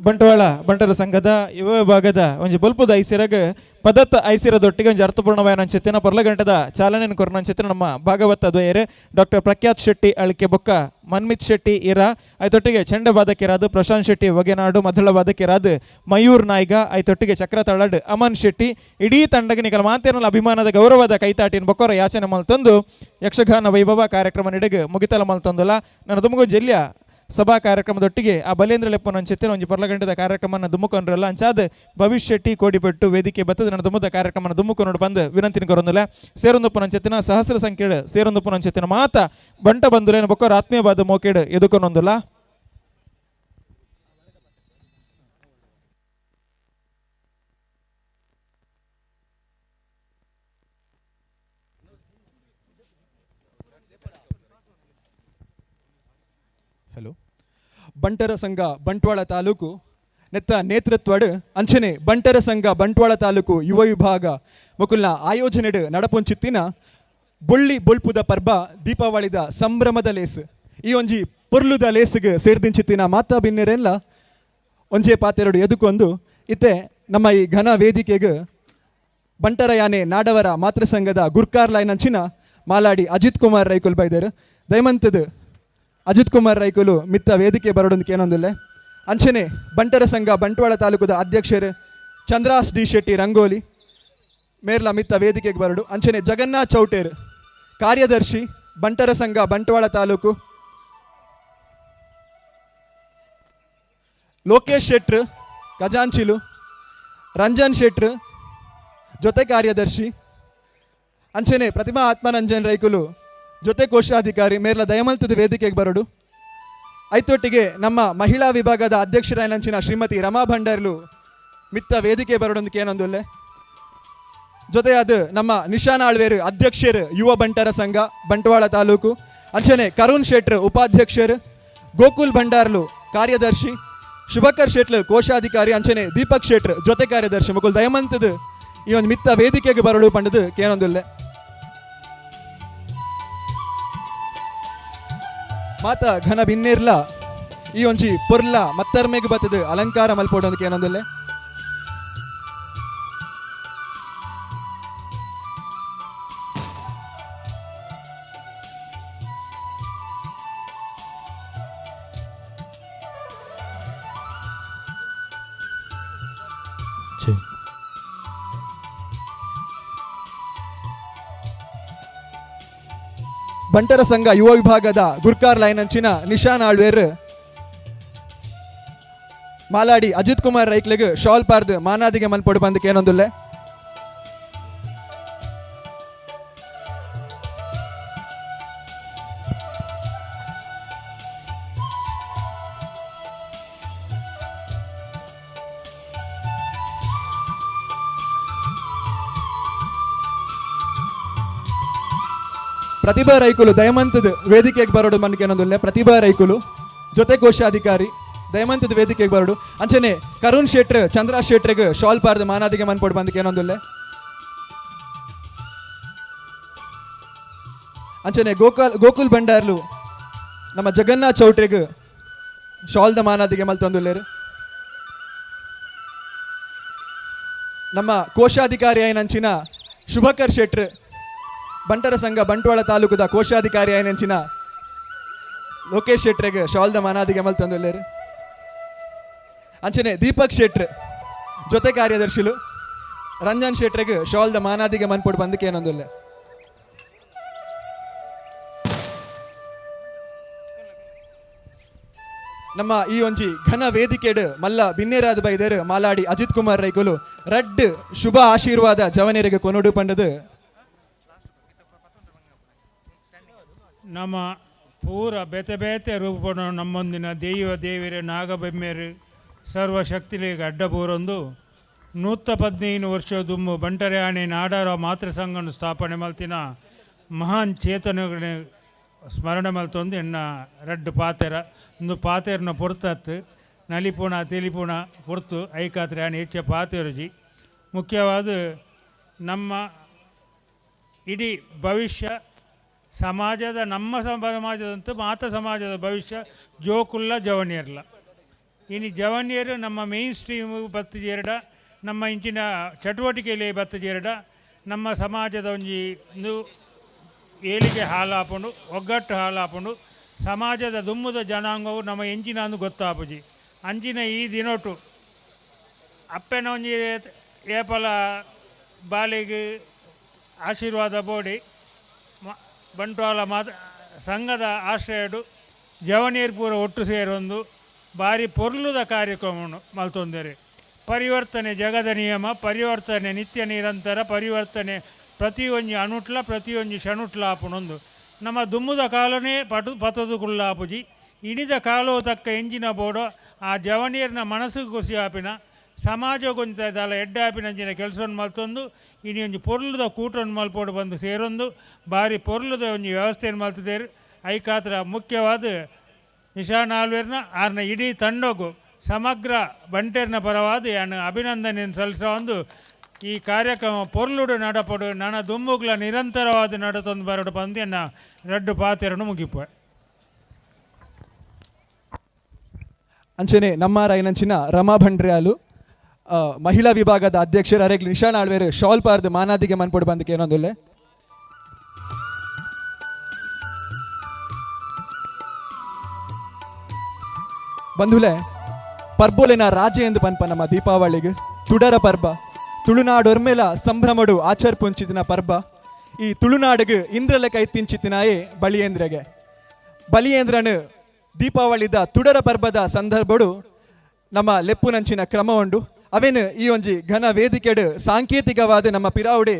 ಬಂಟ್ವಾಳ ಬಂಟರ ಸಂಘದ ಯುವ ವಿಭಾಗದ ಒಂಜಿ ಬೊಲ್ಪುದ ಐಸಿರಗ್ ಪದತ್ತ ಐಸಿರದೊಟ್ಟಿಗೆ ಒಂಜಿ ಅರ್ಥಪೂರ್ಣವಾಯಿನ ಅಂಚಿತ್ತಿನ ಪೊರ್ಲಗಂಟದ ಚಾಲನೆಯನ್ನು ಕೊರ್ನ ಅಂಚಿತ್ತಿನ ನಮ್ಮ ಭಾಗವತ ದ್ವಯರು ಡಾಕ್ಟರ್ ಪ್ರಖ್ಯಾತ್ ಶೆಟ್ಟಿ ಅಳಿಕೆ ಬೊಕ್ಕ ಮನ್ಮಿತ್ ಶೆಟ್ಟಿ ಇರ, ಐತೊಟ್ಟಿಗೆ ಚೆಂಡೆ ವಾದಕಿರಾದ್ ಪ್ರಶಾಂತ್ ಶೆಟ್ಟಿ ವಗೆನಾಡು, ಮದ್ದಳ ವಾದಕಿರಾದ್ ಮಯೂರ್ ನಾಯ್ಗ, ಐತೊಟ್ಟಿಗೆ ಚಕ್ರ ತಳಡ್ ಅಮನ್ ಶೆಟ್ಟಿ, ಇಡೀ ತಂಡಗೆ ನಿಕಲ ಮಾತೇನಲ್ಲ ಅಭಿಮಾನದ ಗೌರವದ ಕೈತಾಟಿನ ಬೊಕ್ಕೊರ ಯಾಚನೆ ಮಲ್ತೊಂದು ಯಕ್ಷಗಾನ ವೈಭವ ಕಾರ್ಯಕ್ರಮ ನಿಡಗ್ ಮುಗಿತಲ ಮಲ್ತೊಂದುಲ. ನನ್ನ ತುಮಗು ಜಲ್ಯ ಸಭಾ ಕಾರ್ಯಕ್ರಮದೊಟ್ಟಿಗೆ ಆ ಬಲೇಂದ್ರ ಲೆಪ್ಪನ ಅಂಚೆತ್ತಿನ ಒಂಜಿ ಪರ್ಲಗಂಟದ ಕಾರ್ಯಕ್ರಮನ ದುಮ್ಮುಕೊಂಡ್ರಲ್ಲ. ಅಂಚಾದ ಭವಿಷ್ಯ ಶೆಟ್ಟಿ ಕೋಡಿಪೆಟ್ಟು ವೇದಿಕೆ ಬತ್ತದ ನನ್ನ ದುಮ್ಮದ ಕಾರ್ಯಕ್ರಮನ ದುಮ್ಮುಕೊನೋಡು ಬಂದು ವಿನಂತಿನ ಕೊರೊಂದುಲ. ಸೇರೊಂದುಪ್ಪನ ಅಂಚೆತ್ತಿನ ಸಹಸ್ರ ಸಂಖ್ಯೆಡು ಸೇರೊಂದುಪ್ಪನ ಅಂಚೆತ್ತಿನ ಮಾತ ಬಂಟ ಬಂಧುಲೇನ ಬೊಕ್ಕೋರ ಆತ್ಮೀಯವಾದ ಮೋಕೇಡು ಎದುಕೊನೊಂದುಲ. ಹಲೋ, ಬಂಟರ ಸಂಘ ಬಂಟ್ವಾಳ ತಾಲೂಕು ನೆತ್ತ ನೇತೃತ್ವಡ್ ಅಂಚನೆ ಬಂಟರ ಸಂಘ ಬಂಟ್ವಾಳ ತಾಲೂಕು ಯುವ ವಿಭಾಗ ಮುಕುಲ್ನ ಆಯೋಜನೆಡ್ ನಡಪೊಂಚಿತ್ತಿನ ಬೊಳ್ಳಿ ಬೊಲ್ಪುದ ಪರ್ಬ ದೀಪಾವಳಿದ ಸಂಭ್ರಮದ ಲೇಸ್ ಈ ಒಂಜಿ ಪೊರ್ಲುದ ಲೇಸ್ಗ್ ಸೇರ್ದಿಂಚಿತ್ತಿನ ಮಾತಾ ಬಿನ್ನೆರೆಲ್ಲ ಒಂಜೇ ಪಾತೆರಡು ಎದುಕೊಂದು ಇತ್ತೆ ನಮ್ಮ ಈ ಘನ ವೇದಿಕೆಗ್ ಬಂಟರ ಯಾನೆ ನಾಡವರ ಮಾತೃ ಸಂಘದ ಗುರ್ಕಾರ್ ಲೈನ್ ಅಂಚಿನ ಮಾಲಾಡಿ ಅಜಿತ್ ಕುಮಾರ್ ರೈಕುಲ್ ಬೈದರು. ದಯಮಂತದ ಅಜಿತ್ ಕುಮಾರ್ ರೈಕುಲು ಮಿತ್ತ ವೇದಿಕೆ ಬರೋಡೊಂದಕ್ಕೆ ಏನೊಂದಿಲ್ಲ. ಅಂಚನೆ ಬಂಟರ ಸಂಘ ಬಂಟ್ವಾಳ ತಾಲೂಕುದ ಅಧ್ಯಕ್ಷರು ಚಂದ್ರಾಸ್ ಡಿ ಶೆಟ್ಟಿ ರಂಗೋಲಿ ಮೇರ್ಲ ಮಿತ್ತ ವೇದಿಕೆಗೆ ಬರಡು. ಅಂಚನೆ ಜಗನ್ನಾಥ್ ಚೌಟೇರ್ ಕಾರ್ಯದರ್ಶಿ ಬಂಟರ ಸಂಘ ಬಂಟ್ವಾಳ ತಾಲೂಕು, ಲೋಕೇಶ್ ಶೆಟ್ರು ಖಜಾಂಚಿಲು, ರಂಜನ್ ಶೆಟ್ರು ಜೊತೆ ಕಾರ್ಯದರ್ಶಿ, ಅಂಚನೆ ಪ್ರತಿಮಾ ಆತ್ಮರಂಜನ್ ರೈಕುಲು ಜೊತೆ ಕೋಶಾಧಿಕಾರಿ ಮೇರ್ಲ ದಯಮಲ್ತದ ವೇದಿಕೆಗೆ ಬರಡು. ಐತೊಟ್ಟಿಗೆ ನಮ್ಮ ಮಹಿಳಾ ವಿಭಾಗದ ಅಧ್ಯಕ್ಷರಾಯನಂಚಿನ ಶ್ರೀಮತಿ ರಮಾ ಭಂಡಾರ್ಲು ಮಿತ್ತ ವೇದಿಕೆ ಬರಡೊಂದಕ್ಕೆ ಏನೊಂದುಲ್ಲೆ. ಜೊತೆಯಾದ ನಮ್ಮ ನಿಶಾನ್ ಆಳ್ವೇರು ಅಧ್ಯಕ್ಷರು ಯುವ ಬಂಟರ ಸಂಘ ಬಂಟ್ವಾಳ ತಾಲೂಕು, ಅಂಚನೆ ಕರುಣ್ ಶೆಟ್ರು ಉಪಾಧ್ಯಕ್ಷರು, ಗೋಕುಲ್ ಭಂಡಾರ್ಲು ಕಾರ್ಯದರ್ಶಿ. Shubhakar ಶೆಟ್ಲು ಕೋಶಾಧಿಕಾರಿ ಅಂಚನೆ ದೀಪಕ್ ಶೆಟ್ರು ಜೊತೆ ಕಾರ್ಯದರ್ಶಿ ಮುಕುಲ್ ದಯಮಂತದ ಈ ಒಂದು ಮಿತ್ತ ವೇದಿಕೆಗೆ ಬರಡು ಪಂಡದು ಕೇನೊಂದುಲ್ಲೆ. ಮಾತ ಘನ ಬಿನ್ನೇರ್ಲ ಈ ಒಂಜಿ ಪೊರ್ಲ ಮತ್ತರ್ಮೆಗ್ ಬತ್ತದು ಅಲಂಕಾರ ಮಲ್ಪೋಡು ಅಂತ ಏನೊಂದುಲ್ಲೆ. ಬಂಟರ ಸಂಘ ಯುವ ವಿಭಾಗದ ಗುರ್ಕಾರ್ ಲೈನ್ ಅಂಚಿನ ನಿಶಾನ್ ಆಳ್ವೇರ್ ಮಾಲಾಡಿ ಅಜಿತ್ ಕುಮಾರ್ ರೈಕ್ಲೆಗ್ ಶಾಲ್ ಪಾರ್ದ್ ಮಾನಾದಿಗೆ ಮನ್ಪೊಡು ಬಂದಕ್ಕೆ ಏನೊಂದುಲ್ಲೆ. ಪ್ರತಿಭಾ ರೈಕುಲು ದಯಮಂತದ ವೇದಿಕೆಗೆ ಬರೋಡು ಮನ್ಕೆ ಏನೊಂದುಲ್ಲೆ. ಪ್ರತಿಭಾ ರೈಕುಲು ಜೊತೆ ಕೋಶಾಧಿಕಾರಿ ದಯಮಂತದ ವೇದಿಕೆಗೆ ಬರೋಡು ಅಂಚನೆ ಕರುಣ್ ಶೆಟ್ರ್ ಚಂದ್ರ ಶೆಟ್ರಿಗೆ ಶಾಲ್ ಪಾರ್ದ ಮಾನಾದಿಗೆ ಮನ್ಪೊಡು ಬಂದಕ್ಕೆ ಏನೊಂದುಲ್ಲೆ. ಅಂಚನೆ ಗೋಕುಲ್ ಭಂಡಾರ್ಲು ನಮ್ಮ ಜಗನ್ನಾಥ್ ಚೌಟ್ರಿಗೆ ಶಾಲ್ದ ಮಾನಾದಿಗೆ ಮಲ್ತೊಂದುಲ್ಲೇರು. ನಮ್ಮ ಕೋಶಾಧಿಕಾರಿ ಆಯ್ನಂಚಿನ ಶುಭಕರ್ ಶೆಟ್ರ್ ಬಂಟರ ಸಂಘ ಬಂಟ್ವಾಳ ತಾಲೂಕುದ ಕೋಶಾಧಿಕಾರಿ ಆಯ್ನಂಚಿನ ಲೋಕೇಶ್ ಶೆಟ್ರಿಗೆ ಶಾಲ್ದ ಮಾನಾದಿಗೆ ಮಲ್ತೊಂದುಲ್ಲೇರು. ಅಂಚನೆ ದೀಪಕ್ ಶೆಟ್ರ್ ಜೊತೆ ಕಾರ್ಯದರ್ಶಿಲು ರಂಜನ್ ಶೆಟ್ರಿಗೆ ಶಾಲ್ದ ಮಾನಾದಿಗೆ ಮನ್ಪೊಡು ಬಂದಕ್ಕೆ ಏನೊಂದುಲ್ಲೆ. ನಮ್ಮ ಈ ಒಂಜಿ ಘನ ವೇದಿಕೆಡ್ ಮಲ್ಲ ಬಿನ್ನೇರಾದ ಬೈದೇರು ಮಾಲಾಡಿ ಅಜಿತ್ ಕುಮಾರ್ ರೈಕುಲು ರಡ್ಡ್ ಶುಭ ಆಶೀರ್ವಾದ ಜವನೆರಿಗೆ ಕೊನೊಡು ಪಂಡದು. ನಮ್ಮ ಪೂರ ಬೇತೆ ಬೇತೆ ರೂಪಣ ನಮ್ಮೊಂದಿನ ದೈವ ದೇವಿರ ನಾಗಬೆಮ್ಮೆರು ಸರ್ವಶಕ್ತಿಲಿಗೆ ಅಡ್ಡಪೂರೊಂದು 115 ವರ್ಷ ದುಂಬು ಬಂಟರ್ಯಾಣಿ ನಾಡಾರ ಮಾತೃ ಸಂಘವನ್ನು ಸ್ಥಾಪನೆ ಮಲ್ತಿನ ಮಹಾನ್ ಚೇತನಗಳ ಸ್ಮರಣೆ ಮಲ್ತೊಂದು ಎನ್ನ ರಡ್ಡು ಪಾತೆರ ಒಂದು ಪಾತೆರ್ನ ಪೊರ್ತತ್ತು ನಲಿಪುಣ ತಿಳಿಪುಣ ಪೊರ್ತು ಐಕಾತ್ರೆ ಆಣೆ ಹೆಚ್ಚ ಪಾತೆರುಜಿ. ಮುಖ್ಯವಾದ ನಮ್ಮ ಇಡೀ ಭವಿಷ್ಯ ಸಮಾಜದ ನಮ್ಮ ಸಮಾಜದಂತೂ ಮಾತ ಸಮಾಜದ ಭವಿಷ್ಯ ಜೋಕುಲ್ಲ ಜವನಿಯರ್ಲ. ಇನ್ನು ಜವನಿಯರು ನಮ್ಮ ಮೇನ್ ಸ್ಟ್ರೀಮು ಬತ್ತು ಜೇರಡ ನಮ್ಮ ಇಂಚಿನ ಚಟುವಟಿಕೆಯಲ್ಲಿ ಬತ್ತು ಜೇರಡ ನಮ್ಮ ಸಮಾಜದ ಒಂಜಿ ಒಂದು ಏಳಿಗೆ ಹಾಲಾಪುಂಡು ಒಗ್ಗಟ್ಟು ಹಾಲಾಪುಂಡು ಸಮಾಜದ ದುಮ್ಮುದ ಜನಾಂಗವು ನಮ್ಮ ಎಂಚಿನ ಅಂದು ಗೊತ್ತಾಪುಜಿ. ಅಂಚಿನ ಈ ದಿನೊಟು ಅಪ್ಪೆನ ಒಂಜಿ ಏಪಲ ಬಾಲಿಗೆ ಆಶೀರ್ವಾದ ಬೋಡಿ ಬಂಟ್ವಾಳ ಮಾತ ಸಂಘದ ಆಶ್ರಯಡು ಜವನೀರ್ ಪೂರ ಒಟ್ಟು ಸೇರೊಂದು ಭಾರಿ ಪೊರ್ಲುದ ಕಾರ್ಯಕ್ರಮವನ್ನು ಮಲ್ತೊಂದರೆ. ಪರಿವರ್ತನೆ ಜಗದ ನಿಯಮ, ಪರಿವರ್ತನೆ ನಿತ್ಯ ನಿರಂತರ ಪರಿವರ್ತನೆ ಪ್ರತಿಯೊಂಜಿ ಅಣುಟ್ಲ ಪ್ರತಿಯೊಂಜಿ ಷಣುಟ್ಲ ಆಪುಣೊಂದು ನಮ್ಮ ದುಮ್ಮುದ ಕಾಲನೇ ಪಟು ಪತದು ಕುಲ್ಲಾಪುಜಿ. ಇಣಿದ ಕಾಲೋ ತಕ್ಕ ಎಂಜಿನ ಬೋಡೋ ಆ ಜವನೀರ್ನ ಮನಸ್ಸಿಗೆ ಖುಷಿ ಆಪಿನ ಸಮಾಜಗೊಂತ ದಾಲ ಎಡ್ಡೆ ಆಪಿನ ಕೆಲಸವನ್ನು ಮಲ್ತೊಂದು ಇನಿ ಒಂಜಿ ಪೊರ್ಲುದ ಕೂಟವನ್ನು ಮಲ್ಪೋಡು ಬಂದು ಸೇರೊಂದು ಭಾರಿ ಪೊರ್ಲುದ ಒಂಜಿ ವ್ಯವಸ್ಥೆಯನ್ನು ಮಲ್ತದೇರು. ಐಕಾತ್ರ ಮುಖ್ಯವಾದ ನಿಶಾನ್ ಆಳ್ವೇರ್ನ ಆರ್ನ ಇಡೀ ತಂಡಗು ಸಮಗ್ರ ಬಂಟೇರ್ನ ಪರವಾದ ಯಾನು ಅಭಿನಂದನೆಯನ್ನು ಸಲ್ಲಿಸೋ ಒಂದು ಈ ಕಾರ್ಯಕ್ರಮ ಪೊರ್ಲುಡು ನಡಪಡು ನನ್ನ ದುಂಬುಗ್ಲ ನಿರಂತರವಾದ ನಡತೊಂದು ಬರಡು ಪಂದ್ಯನ್ನ ರಡ್ಡು ಪಾತೆರನ್ನು ಮುಗಿಪ. ಅಂಚನೆ ನಮ್ಮ ರಾಯನಂಚಿನ ರಮಾ ಭಂಡ್ರ್ಯಾಲು ಮಹಿಳಾ ವಿಭಾಗದ ಅಧ್ಯಕ್ಷರು ಅರೆಗ್ ನಿಶಾನ್ ಆಳ್ವೇರು ಶಾಲ್ ಪಾರ್ದು ಮಾನಾದಿಗೆ ಮನ್ಪೊಡು ಬಂದಕ್ಕೆ ಏನೊಂದುಲ್ಲೆ. ಬಂಧುಲೆ ಪರ್ಬೋಲೆನ ರಾಜೆ ಎಂದು ಪನ್ಪ ನಮ್ಮ ದೀಪಾವಳಿಗೆ ತುಡರ ಪರ್ಬ ತುಳುನಾಡೊರ್ಮೆಲ ಸಂಭ್ರಮಡು ಆಚರ್ಪುಂಚಿತಿನ ಪರ್ಬ. ಈ ತುಳುನಾಡಿಗೆ ಇಂದ್ರಲೆ ಕೈ ತಿಂಚಿತಿನಾಯೇ ಬಲಿಯೇಂದ್ರಗೆ. ಬಲಿಯೇಂದ್ರನು ದೀಪಾವಳಿದ ತುಡರ ಪರ್ಬದ ಸಂದರ್ಭಡು ನಮ್ಮ ಲೆಪ್ಪುನಂಚಿನ ಕ್ರಮ ಉಂಡು. ಅವೇನು ಈ ಒಂಜಿ ಘನ ವೇದಿಕೆಡು ಸಾಂಕೇತಿಕವಾದ ನಮ್ಮ ಪಿರಾವುಡೆ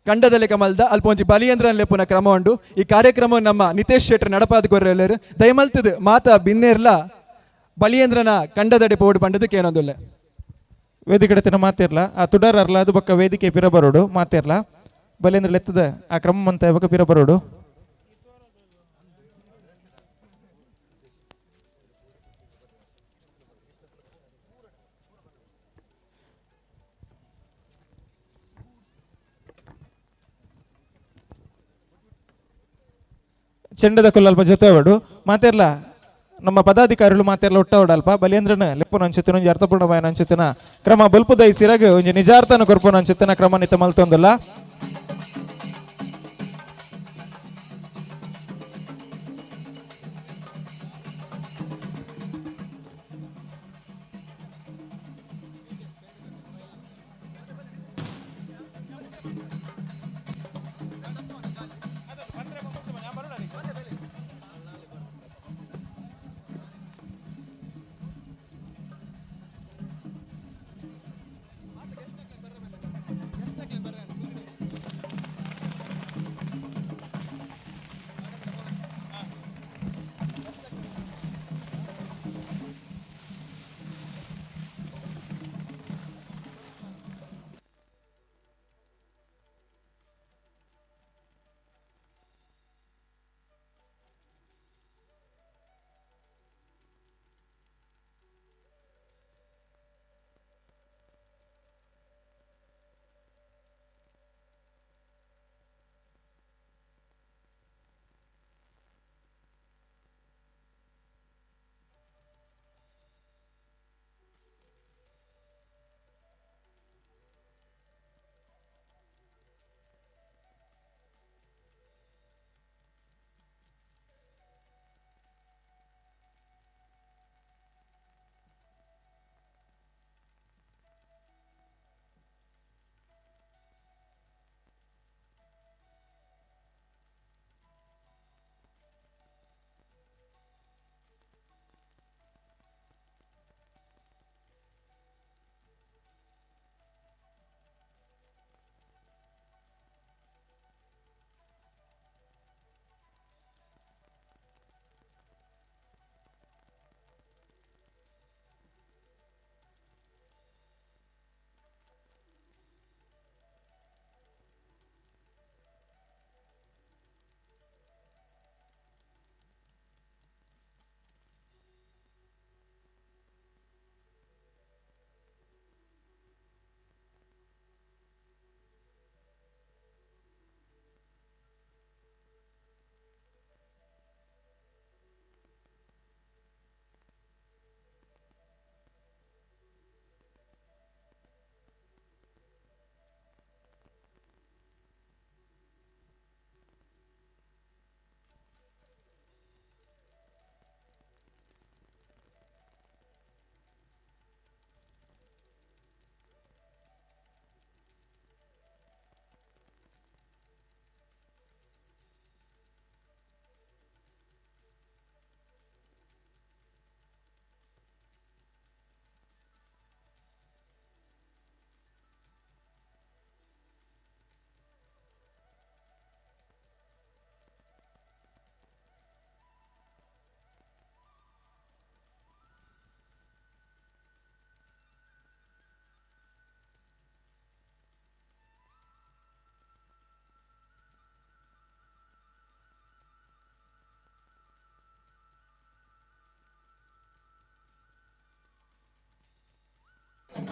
ಕಂಡದಲೆ ಕಮಲ್ದ ಅಲ್ಪ ಒಂಜಿ ಬಲಿಯೇಂದ್ರನ್ ಲೆಪ್ಪುನ ಕ್ರಮ ಉಂಡು. ಈ ಕಾರ್ಯಕ್ರಮ ನಮ್ಮ ನಿತೇಶ್ ಶೆಟ್ಟರ್ ನಡಪಾದ ಕೊರ್ರೆಲ್ಲರು ದಯಮಲ್ತದ ಮಾತಾ ಬಿನ್ನೇರ್ಲ ಬಲಿಯೇಂದ್ರನ ಕಂಡದಡೆ ಪೋಡು ಪಂಡದಕ್ಕೆ ಏನೊಂದುಲ್ಲೆ. ವೇದಿಕೆ ತಿನ್ನ ಮಾತಿರ್ಲ ಆ ತುಡರ್ ಅರ್ಲ ಅದು ಬೊಕ್ಕ ವೇದಿಕೆ ಪಿರ ಬರೋಡು ಮಾತಿರ್ಲ ಬಲಿಯೇಂದ್ರ ಲೆತ್ತದ ಆ ಕ್ರಮ ಅಂತ ಬೊಕ್ಕ ಪಿರ ಬರೋಡು. ಚೆಂಡದ ಕುಲ್ಲಲ್ಪ ಜೊತೆ ಅವಡು ಮಾತೆರ್ಲ ನಮ್ಮ ಪದಾಧಿಕಾರಿಗಳು ಮಾತೆರ್ಲ ಒಟ್ಟವಡಲ್ಪ ಬಲಿಯೇಂದ್ರನ ಲೆಪ್ಪುನ ಅಂಚಿತ್ತಿನ ಒಂಜಿ ಅರ್ಥಪೂರ್ಣವಾಯಿನ ಅಂಚಿತ್ತಿನ ಕ್ರಮ ಬೊಲ್ಪುದ ಈ ಸಿರಗ್ ಒಂಜಿ ನಿಜಾರ್ಥನ ಕೊರ್ಪುನ ಅಂಚಿತ್ತಿನ ಕ್ರಮ ನಿತ್ತ ಮಲ್ತೊಂದುಲ್ಲ.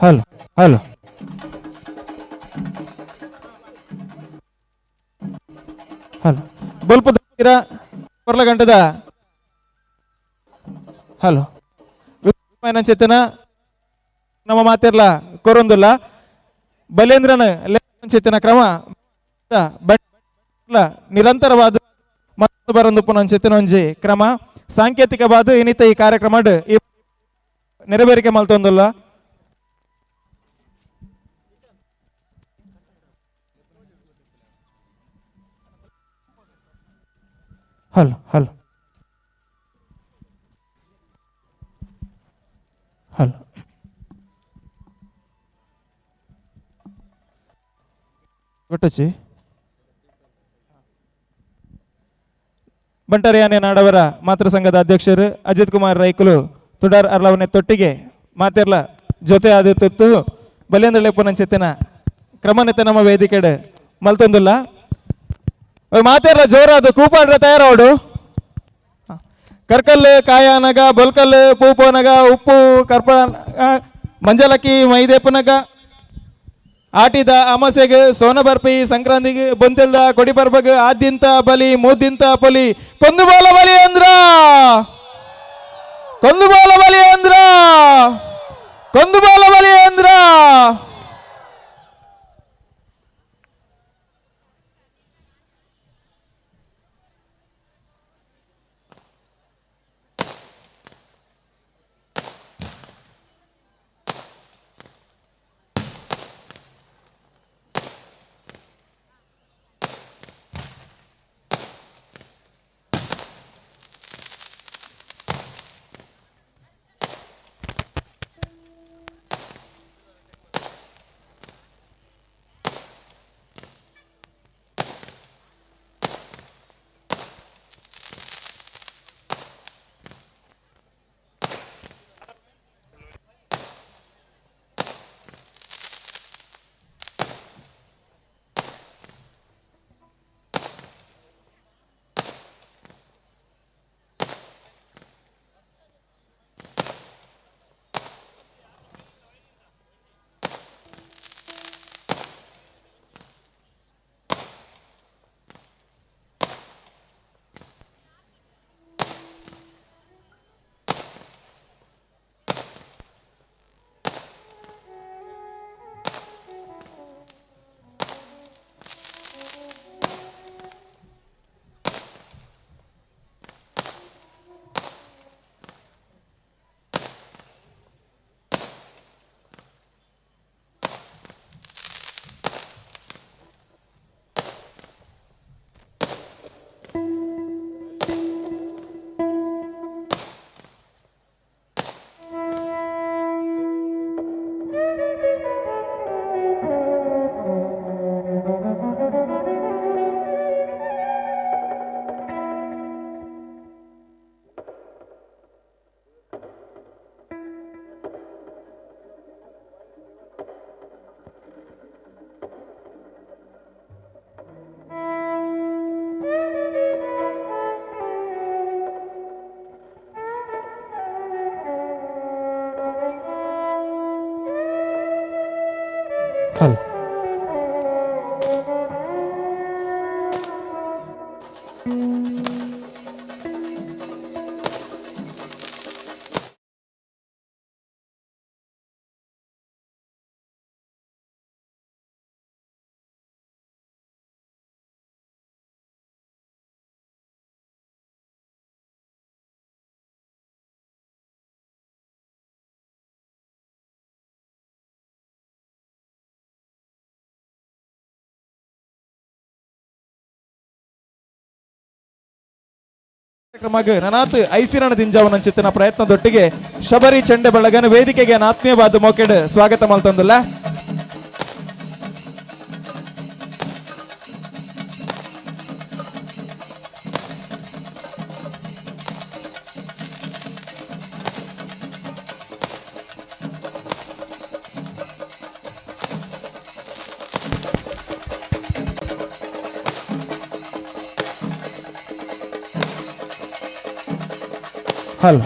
Hello hello hello ಬೊಲ್ಪುದ ಗಂಟದ hello ಚೇತನ ನಮ್ಮ ಮಾತಿರ್ಲ ಕೊರೊಂದುಲ್ಲ ಬಲೇಂದ್ರನ ಚೇತನ ಕ್ರಮ ನಿರಂತರವಾದ ಮತ್ತು ಬರೊಂದು ಚೇತನ ಒಂಜಿ ಕ್ರಮ ಸಾಂಕೇತಿಕವಾದ ಇನ್ನಿತ ಈ ಕಾರ್ಯಕ್ರಮ ಈ ನೆರವೇರಿಕೆ ಮಲ್ತೊಂದುಲ್ಲ. Hello hello hello ಒಟ್ಟೊಚ್ಚಿ ಬಂಟರಯಾನೆ ನಾಡವರ ಮಾತೃ ಸಂಘದ ಅಧ್ಯಕ್ಷರು ಅಜಿತ್ ಕುಮಾರ್ ರೈಕುಲು ತುಡಾರ್ ಅರ್ಲವನೆ ತೊಟ್ಟಿಗೆ ಮಾತೆರ್ಲ ಜೊತೆ ಆದ ತುತ್ತು ಬಲೇಂದ್ರ ಲೆಪ್ಪುನಂಚಿತ್ತಿನ ಕ್ರಮನೆತ್ತ ನಮ್ಮ ವೇದಿಕೆಡೆ ಮಲ್ತೊಂದುಲ್ಲ. ಮಾತೆರ್ಲ ಜೋರಾದ ಕೂಪಾಡ್ರ ತಯಾರಾವಡು. ಕರ್ಕಲ್ಲು ಕಾಯಾನಗ ಬೊಲ್ಕಲ್ಲು ಪೂಪೋನಗ ಉಪ್ಪು ಕರ್ಪ ಮಂಜಲಕ್ಕಿ ಮೈದೇಪನಗ. ಆಟಿದ ಅಮಸೆಗ್ ಸೋನ ಬರ್ಪಿ ಸಂಕ್ರಾಂತಿಗೆ ಬೊಂತೆಲ್ದ ಕೊಡಿ ಪರ್ಬಗ್ ಆದ್ಯಂತ ಬಲಿ ಮೂದಿಂತ ಪೊಲಿ ಕೊಂದುಬೋಲ ಬಲಿ ಅಂದ್ರ ಕೊಂದುಬೋಲ ಬಲಿ ಅಂದ್ರ ಕೊಂದುಬೋಲ ಬಲಿ ಅಂದ್ರ. ಹಲೋ ಕಾರ್ಯಕ್ರಮಕ್ಕೆ ನನಾತ್ ಐಸಿರಣ ದಿಂಜಾವನಂಚಿತ್ತಿನ ಪ್ರಯತ್ನದೊಟ್ಟಿಗೆ ಶಬರಿ ಚಂಡೆ ಬಳಗನ ವೇದಿಕೆಗೆ ಆತ್ಮೀಯವಾದ ಮೋಕೆಡ್ ಸ್ವಾಗತ ಮಲ್ತಂದುಲ್ಲ. ಹಲೋ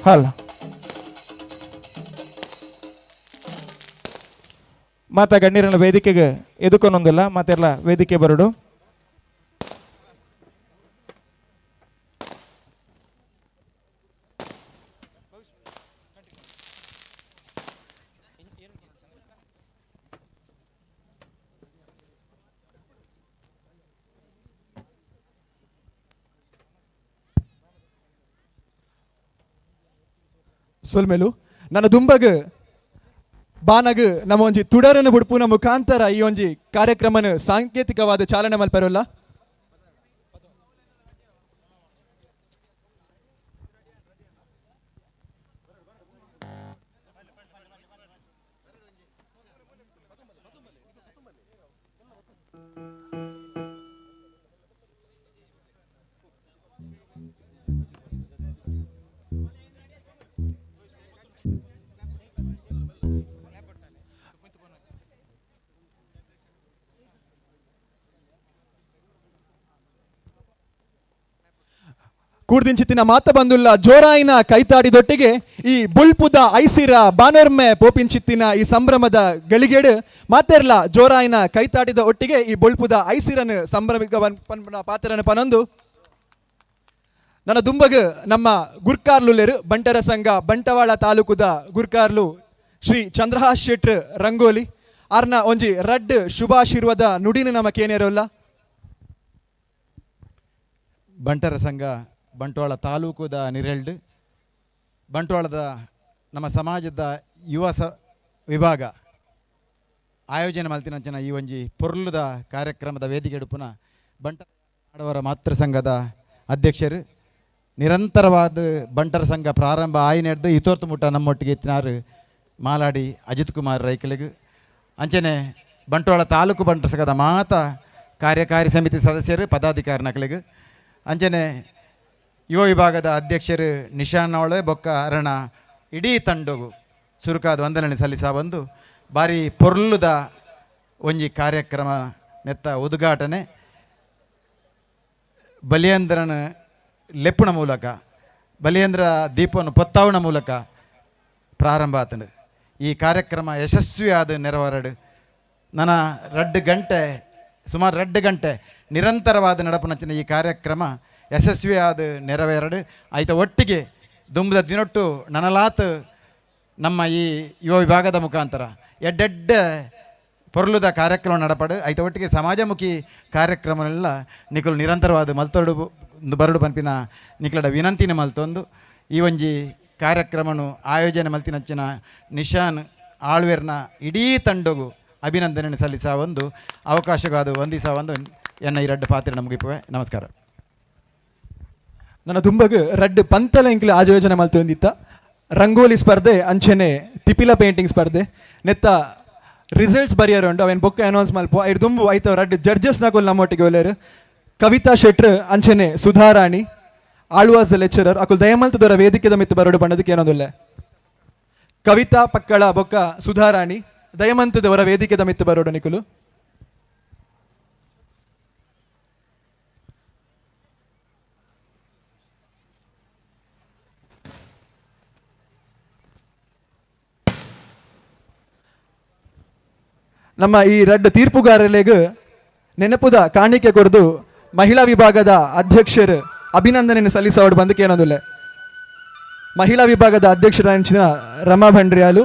ಹಲೋ ಮಾತಾ ಗಣ್ಯರನ್ನ ವೇದಿಕೆಗೆ ಎದುಕೊನೊಂದಿಲ್ಲ, ಮಾತೆಲ್ಲ ವೇದಿಕೆ ಬರಡು. ಸೊಲ್ಮೆಲು ನನ್ನ ದುಂಬಗ್ ಬಾನಗ್ ನಮ್ಮ ಒಂಜಿ ತುಡರನ್ನು ಬುಡ್ಪುನ ಮುಖಾಂತರ ಈ ಒಂಜಿ ಕಾರ್ಯಕ್ರಮನ ಸಾಂಕೇತಿಕವಾದ ಚಾಲನೆ ಮಲ್ಪೆರಲ್ಲ. ಕೂಡ್ದಿಂಚಿತ್ತಿನ ಮಾತ ಬಂದುಲ್ಲ ಜೋರಾಯಿನ ಕೈತಾಡಿದೊಟ್ಟಿಗೆ ಈ ಬುಲ್ಪುದ ಐಸಿರ ಬಾನೊರ್ಮೆ ಪೋಪಿಂಚಿತ್ತಿನ ಈ ಸಂಭ್ರಮದ ಗಳಿಗೆಡು ಮಾತೆರ್ಲ ಜೋರಾಯಿನ ಕೈತಾಡಿದ ಒಟ್ಟಿಗೆ ಈ ಬುಲ್ಪುದ ಐಸಿರನ್ ಸಂಭ್ರಮಿಕ ಪಾತ್ರನ ಪನೊಂದು. ನನ್ನ ದುಂಬಗ್ ನಮ್ಮ ಗುರ್ಕಾರ್ಲುಲ್ಲೆರು ಬಂಟರ ಸಂಘ ಬಂಟವಾಳ ತಾಲೂಕುದ ಗುರ್ಕಾರ್ಲು ಶ್ರೀ ಚಂದ್ರಹಾಸ್ ಶೆಟ್ರ್ ರಂಗೋಲಿ ಆರ್ನ ಒಂಜಿ ರಡ್ಡ್ ಶುಭಾಶೀರ್ವಾದ ನುಡಿನ ನಮ್ಮ ಕೇನೇರೋಲ್ಲ. ಬಂಟರ ಸಂಘ ಬಂಟ್ವಾಳ ತಾಲೂಕುದ ನಿರೆಲ್ಡ್ ಬಂಟ್ವಾಳದ ನಮ್ಮ ಸಮಾಜದ ಯುವ ವಿಭಾಗ ಆಯೋಜನೆ ಮಲ್ತಿನಂಚಿನ ಈ ಒಂಜಿ ಪೊರ್ಲುದ ಕಾರ್ಯಕ್ರಮದ ವೇದಿಕೆ ಎಡುಪುನ ಬಂಟ ನಾಡವರ ಮಾತೃ ಸಂಘದ ಅಧ್ಯಕ್ಷರು, ನಿರಂತರವಾದ ಬಂಟರ ಸಂಘ ಪ್ರಾರಂಭ ಆಯಿನೆಡ್ದು ಇತೋರ್ತು ಮುಟ್ಟ ನಮ್ಮೊಟ್ಟಿಗೆ ಇತ್ತಿನಾರು ಮಾಲಾಡಿ ಅಜಿತ್ ಕುಮಾರ್ ರೈಕಲಿಗ್, ಅಂಚನೆ ಬಂಟ್ವಾಳ ತಾಲೂಕು ಬಂಟರ ಸಂಘದ ಮಾತ ಕಾರ್ಯಕಾರಿ ಸಮಿತಿ ಸದಸ್ಯರು, ಪದಾಧಿಕಾರಿ ನಕಲಿಗ್, ಅಂಚನೆ ಯುವ ವಿಭಾಗದ ಅಧ್ಯಕ್ಷರು ನಿಶಾನೋಳೆ ಬೊಕ್ಕ ಅರಣ ಇಡೀ ತಂಡಗು ಸುರುಕಾದ ವಂದನೆ ಸಲ್ಲಿಸ ಬಂದು ಬಾರಿ ಪೊರ್ಲುದ ಒಂಜಿ ಕಾರ್ಯಕ್ರಮ ನೆತ್ತ ಉದ್ಘಾಟನೆ ಬಲಿಯೇಂದ್ರನ ಲೆಪ್ಪುನ ಮೂಲಕ, ಬಲಿಯೇಂದ್ರ ದೀಪವನ್ನು ಪೊತ್ತಾವಣ ಮೂಲಕ ಪ್ರಾರಂಭ ಆತಂಡು. ಈ ಕಾರ್ಯಕ್ರಮ ಯಶಸ್ವಿಯಾದ ನೆರವಾರಡು ನನ್ನ 2 ಗಂಟೆ, ಸುಮಾರು 2 ಗಂಟೆ ನಿರಂತರವಾದ ನಡಪುನಂಚಿನ ಈ ಕಾರ್ಯಕ್ರಮ ಯಶಸ್ವಿಯಾದ ನೆರವೇರಡು. ಆಯ್ತ ಒಟ್ಟಿಗೆ ದುಂಬದ ದಿನೊಟ್ಟು ನನಲಾತ್ ನಮ್ಮ ಈ ಯುವ ವಿಭಾಗದ ಮುಖಾಂತರ ಎಡ್ಡೆಡ್ಡೆ ಪೊರ್ಲುದ ಕಾರ್ಯಕ್ರಮ ನಡಪಡು. ಐತ ಒಟ್ಟಿಗೆ ಸಮಾಜಮುಖಿ ಕಾರ್ಯಕ್ರಮನೆಲ್ಲ ನಿಕುಲು ನಿರಂತರವಾದ ಮಲ್ತೊಡು ಬರಡು ಪನ್ಪಿನ ನಿಕಲಡ ವಿನಂತಿನ ಮಲ್ತೊಂದು, ಈ ಒಂಜಿ ಕಾರ್ಯಕ್ರಮನು ಆಯೋಜನೆ ಮಲ್ತಿನಂಚಿನ ನಿಶಾನ್ ಆಳ್ವೇರ್ನ ಇಡೀ ತಂಡಗು ಅಭಿನಂದನೆ ಸಲ್ಲಿಸ ಒಂದು ಅವಕಾಶವಾದ ವಂದಿಸ ಒಂದು ಎನ್ನ ಈ ರಡ್ಡು ಪಾತ್ರೆ ನಮಗಿಪ್ಪುವೆ. ನಮಸ್ಕಾರ. ನನ್ನ ದುಂಬಗ್ ರಡ್ಡ್ ಪಂತಲ ಎಂಕ್ಲೆ ಆಯೋಜನೆ ಮಲ್ತೊಂದಿತ್ತ, ರಂಗೋಲಿ ಸ್ಪರ್ಧೆ ಅಂಚನೆ ತಿಪಿಲ ಪೇಂಟಿಂಗ್ ಸ್ಪರ್ಧೆ. ನೆತ್ತ ರಿಸಲ್ಟ್ಸ್ ಬರಿಯರ್ ಉಂಡು, ಅವೇನು ಬೊಕ್ಕ ಅನೌನ್ಸ್ ಮಲ್ಪ. ಐರ್ ದುಂಬು ಐತ ರಡ್ಡ್ ಜಡ್ಜಸ್ ನಕುಲ್ ನಮ್ಮೊಟ್ಟಿಗೆ ಒಲ್ಲೆರ್, ಕವಿತಾ ಶೆಟ್ರ್ ಅಂಚನೆ ಸುಧಾರಾಣಿ ಆಳ್ವಾಸ್ the lecturer. ಅಕುಲ್ ದಯಮಲ್ತದವರ ವೇದಿಕೆದ ಮಿತ್ತು ಬರಡು ಬಣ್ಣದಕ್ಕೆ ಏನೊಂದುಲ್ಲೆ. ಕವಿತಾ ಪಕ್ಕಳ ಬೊಕ್ಕ ಸುಧಾರಾಣಿ, ದಯಮಂತದವರ ವೇದಿಕೆದ ಮಿತ್ತು ಬರೋಡು ನಿಕುಲು. ನಮ್ಮ ಈ ರಡ್ಡ್ ತೀರ್ಪುಗಾರರಿಗೂ ನೆನಪುದ ಕಾಣಿಕೆ ಕೊರ್ದು ಮಹಿಳಾ ವಿಭಾಗದ ಅಧ್ಯಕ್ಷರು ಅಭಿನಂದನೆ ಸಲ್ಲಿಸೋಡು ಬಂದಕ್ಕೆ ಏನೊಂದುಲ್ಲೆ. ಮಹಿಳಾ ವಿಭಾಗದ ಅಧ್ಯಕ್ಷರ ರಮಾ ಭಂಡ್ರಿಯಾಲು.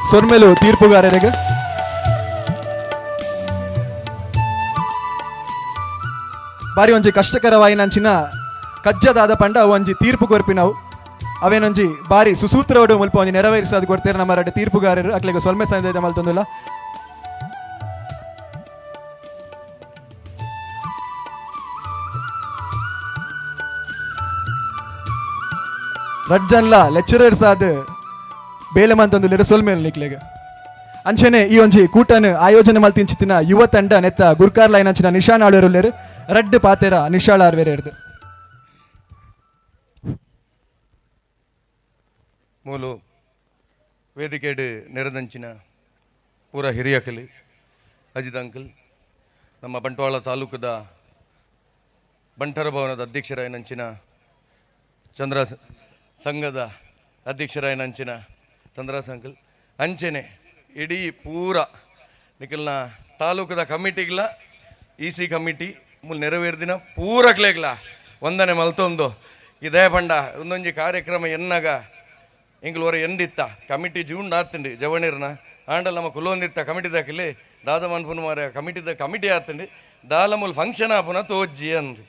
ಸೊರ್ಮೆಲು ತೀರ್ಪುಗಾರರಿಗೆ. ಬಾರಿ ಒಂಜಿ ಕಷ್ಟಕರವಾಯಿನಂಚಿನ ಕಜ್ಜದಾದ ಪಂಡ ಒಂಜಿ ತೀರ್ಪು ಕೊರ್ಪಿನವು. ಅವೇನೊಂಜಿ ಬಾರಿ ಸುಸೂತ್ರವಡು ಮುಲ್ಪ ಒಂಜಿ ನೆರವೇರಿಸಾದ್ ಕೊಡ್ತೇವೆ ನಮ್ಮ ಎರಡು ತೀರ್ಪುಗಾರರು. ಅಕ್ಲೆಗ್ ಸೊಲ್ಮೆ ಸಂದೇಶ ಮಲ್ತೊಂದುಲ್ಲ. ರಡ್ಜನ್ಲ ಲೆಕ್ಚರರ್ಸ್ ಆದ್ ಬೇಲೆ ಮಂತೊಂದುಲ್ಲೆರ್, ಸೊಲ್ಮೆಲ್ ನಿಕ್ಲೆಗ್. ಅಂಚನೆ ಈ ಒಂಜಿ ಕೂಟನ್ ಆಯೋಜನೆ ಮಲ್ತಿಂಚಿತ್ತಿನ ಯುವ ತಂಡ ನೆತ್ತ ಗುರ್ಕಾರ್ಲಾಯಿನಂಚಿನ ನಿಶಾನ್ ಆಳ್ವೆರುಲ್ಲೆರ್. ರಡ್ಡ್ ಪಾತೆರ ನಿಶಾಳ್ ಆಳ್ವೆರೆರ್ದ್. ಮೂಲು ವೇದಿಕೆಡ್ ನೆರೆದಂಚಿನ ಪೂರ ಹಿರಿಯಕಲಿ, ಅಜಿತ್ ಅಂಕಲ್, ನಮ್ಮ ಬಂಟ್ವಾಳ ತಾಲೂಕದ ಬಂಟರ ಭವನದ ಅಧ್ಯಕ್ಷರಾಯನಂಚಿನ ಚಂದ್ರ, ಸಂಘದ ಅಧ್ಯಕ್ಷರಾಯನಂಚಿನ ಚಂದ್ರಾಸ್ ಅಂಕಲ್, ಅಂಚೆನೆ ಇಡೀ ಪೂರ ನಿಕಲ್ನ ತಾಲೂಕದ ಕಮಿಟಿಗ್ಲ, ಇಸಿ ಕಮಿಟಿ ಮುಲ್ ನೆರವೇರ್ದಿನ ಪೂರಕ್ಲೆಗ್ಲ ವಂದನೆ ಮಲ್ತೊಂದು. ಇದೇ ಪಂಡ ಒಂದೊಂಜಿ ಕಾರ್ಯಕ್ರಮ ಎನ್ನಾಗ ಎಂಕ್ಲು ಹೊರ ಎಂದಿತ್ತ ಕಮಿಟಿ ಜೂಂಡ್ ಆತುಂಡು ಜವಣಿರ್ನ ಆಂಡಲ್ ನಮ್ಮ ಕುಲೊಂದಿತ್ತ ಕಮಿಟಿ ದಾಕಿಲೆ ದಾದ ಮನ್ಪುನ ಮಾರ ಕಮಿಟಿದ ಕಮಿಟಿ ಆತುಂಡು ದಾಲ ಮೂಲು ಫಂಕ್ಷನ್ ಆಪುನ ತೋಜ್ಜಿ ಅಂದ್.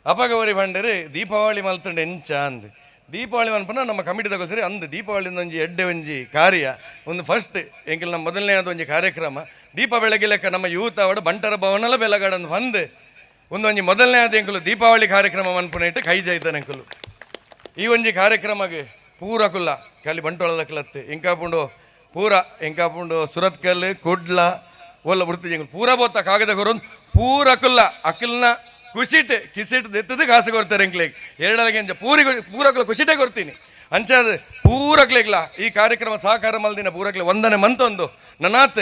ಅಪಗ ಒರಿ ಪಂಡೆರ್, ದೀಪಾವಳಿ ಮಲ್ತುಂಡು ಎಂಚ ಅಂದ್. Deepavali ಮನ್ಪನ ನಮ್ಮ ಕಮಿಟಿದಾಗ ಸರಿ ಅಂದು ದೀಪಾವಳಿ ಒಂಜಿ ಎಡ್ಡೆ ಒಂಜಿ ಕಾರ್ಯ ಒಂದು ಫಸ್ಟ್ ಎಂಕಲ್ ನಮ್ಮ ಮೊದಲನೇ ಒಂಜಿ ಕಾರ್ಯಕ್ರಮ ದೀಪ ಬೆಳಗ್ಗೆ ಲೆಕ್ಕ ನಮ್ಮ ಯೂತ್ ಅವಡ ಬಂಟರ ಭವನಲ ಬೆಲಗಾಡನ್ನು ಬಂದು ಒಂದೊಂಜಿ ಮೊದಲನೇ ಆದ ಎಂಕುಲು ದೀಪಾವಳಿ ಕಾರ್ಯಕ್ರಮ ಮನ್ಪುನ ಇಟ್ಟು ಕೈ ಜೈತಾನೆ ಎಂಕುಲು. ಈ ಒಂಜಿ ಕಾರ್ಯಕ್ರಮಗೆ ಪೂರ ಕುಲ್ಲ ಖಾಲಿ ಬಂಟ್ವಾಳದ ಕ್ಲತ್ತು ಎಂಕಾಪುಂಡು ಪೂರ ಎಂಕಾಪುಂಡು ಸುರತ್ಕಲ್ ಕುಡ್ಲ ಓಲ್ಲ ಬುಡ್ತು ಎಂಕುಲು ಪೂರ ಬೋತ ಕಾಗದ ಕೊರೊಂದು ಪೂರ ಕುಲ್ಲ ಅಕ್ಕಲ್ನ ಕುಸಿಟ್ ಕಿಸಿಟ್ ದೆತ್ತದು ಕಾಸು ಕೊಡ್ತಾರೆ ಎಂಕ್ಲೆಗ್ ಎರಡಲಗೆ ಎಂಚ ಪೂರಿ ಪೂರಕ್ಲ ಕುಸಿಟೇ ಕೊಡ್ತೀನಿ ಅಂಚಾದ ಪೂರಕ್ಲೆಗ್ಲ ಈ ಕಾರ್ಯಕ್ರಮ ಸಹಕಾರ ಮಲ್ದಿನ ಪೂರಕ್ಲೆ ವಂದನೆ ಮಂತೊಂದು ನನಾತ್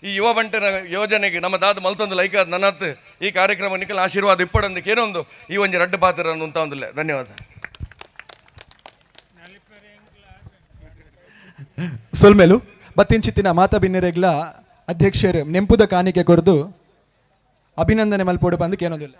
ಈ ಯುವ ಬಂಟನ ಯೋಜನೆಗೆ ನಮ್ಮ ದಾದ ಮಲ್ತೊಂದು ಲೈಕ್ ನನಾತ್ ಈ ಕಾರ್ಯಕ್ರಮ ನಿಕಲ್ ಆಶೀರ್ವಾದ ಇಪ್ಪಡೊಂದು ಏನೊಂದು ಈ ಒಂಜಿ ರಡ್ಡು ಪಾತ್ರ ಅಂತ ಒಂದಿಲ್ಲ. ಧನ್ಯವಾದ. ಸೊಲ್ಮೆಲು ಬತ್ತಿಂಚಿತ್ತಿನ ಮಾತಾ ಬಿನ್ನೆರೆಗ್ಲ ಅಧ್ಯಕ್ಷರು ನೆಂಪುದ ಕಾಣಿಕೆ ಕೊರ್ದು ಅಭಿನಂದನೆ ಮಲ್ಪೋಡು ಬಂದು ಏನೊಂದಿಲ್ಲ.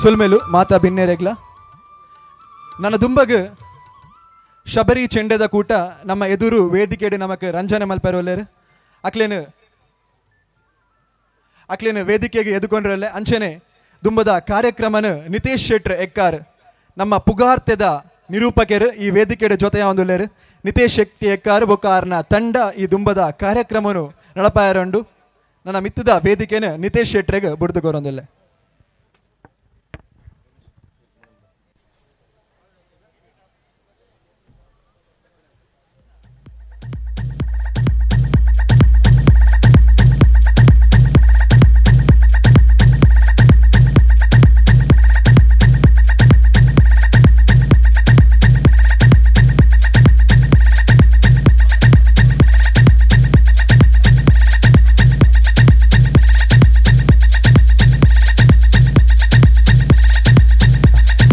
ಸೊಲ್ಮೆಲು ಮಾತಾ ಬಿನ್ನೆರೆಗ್ಲ ನನ್ನ ದುಂಬಗ್ ಶಬರಿ ಚೆಂಡೆದ ಕೂಟ ನಮ್ಮ ಎದುರು ವೇದಿಕೆಡು ನಮಕ್ ರಂಜನೆ ಮಲ್ಪೆರೋಲ್ಲೇರು ಅಕ್ಲೇನು ಅಕ್ಲೇನು ವೇದಿಕೆಗೆ ಎದುಕೊಂಡ್ರಲ್ಲೇ ಅಂಚೆನೆ ದುಂಬದ ಕಾರ್ಯಕ್ರಮನ ನಿತೇಶ್ ಶೆಟ್ರ್ ಎಕ್ಕಾರ್ ನಮ್ಮ ಪುಗಾರ್ತೆದ ನಿರೂಪಕರು ಈ ವೇದಿಕೆಯ ಜೊತೆಯ ಒಂದುಲ್ಲೇರು ನಿತೇಶ್ ಶೆಟ್ಟಿ ಎಕ್ಕಾರ್ ಬೊಕ್ಕಾರ್ನ ತಂಡ ಈ ದುಂಬದ ಕಾರ್ಯಕ್ರಮನು ನಡಪಾಯರಂಡು ನನ್ನ ಮಿತ್ತದ ವೇದಿಕೆನ ನಿತೇಶ್ ಶೆಟ್ರೆಗ್ ಬುಡ್ದು.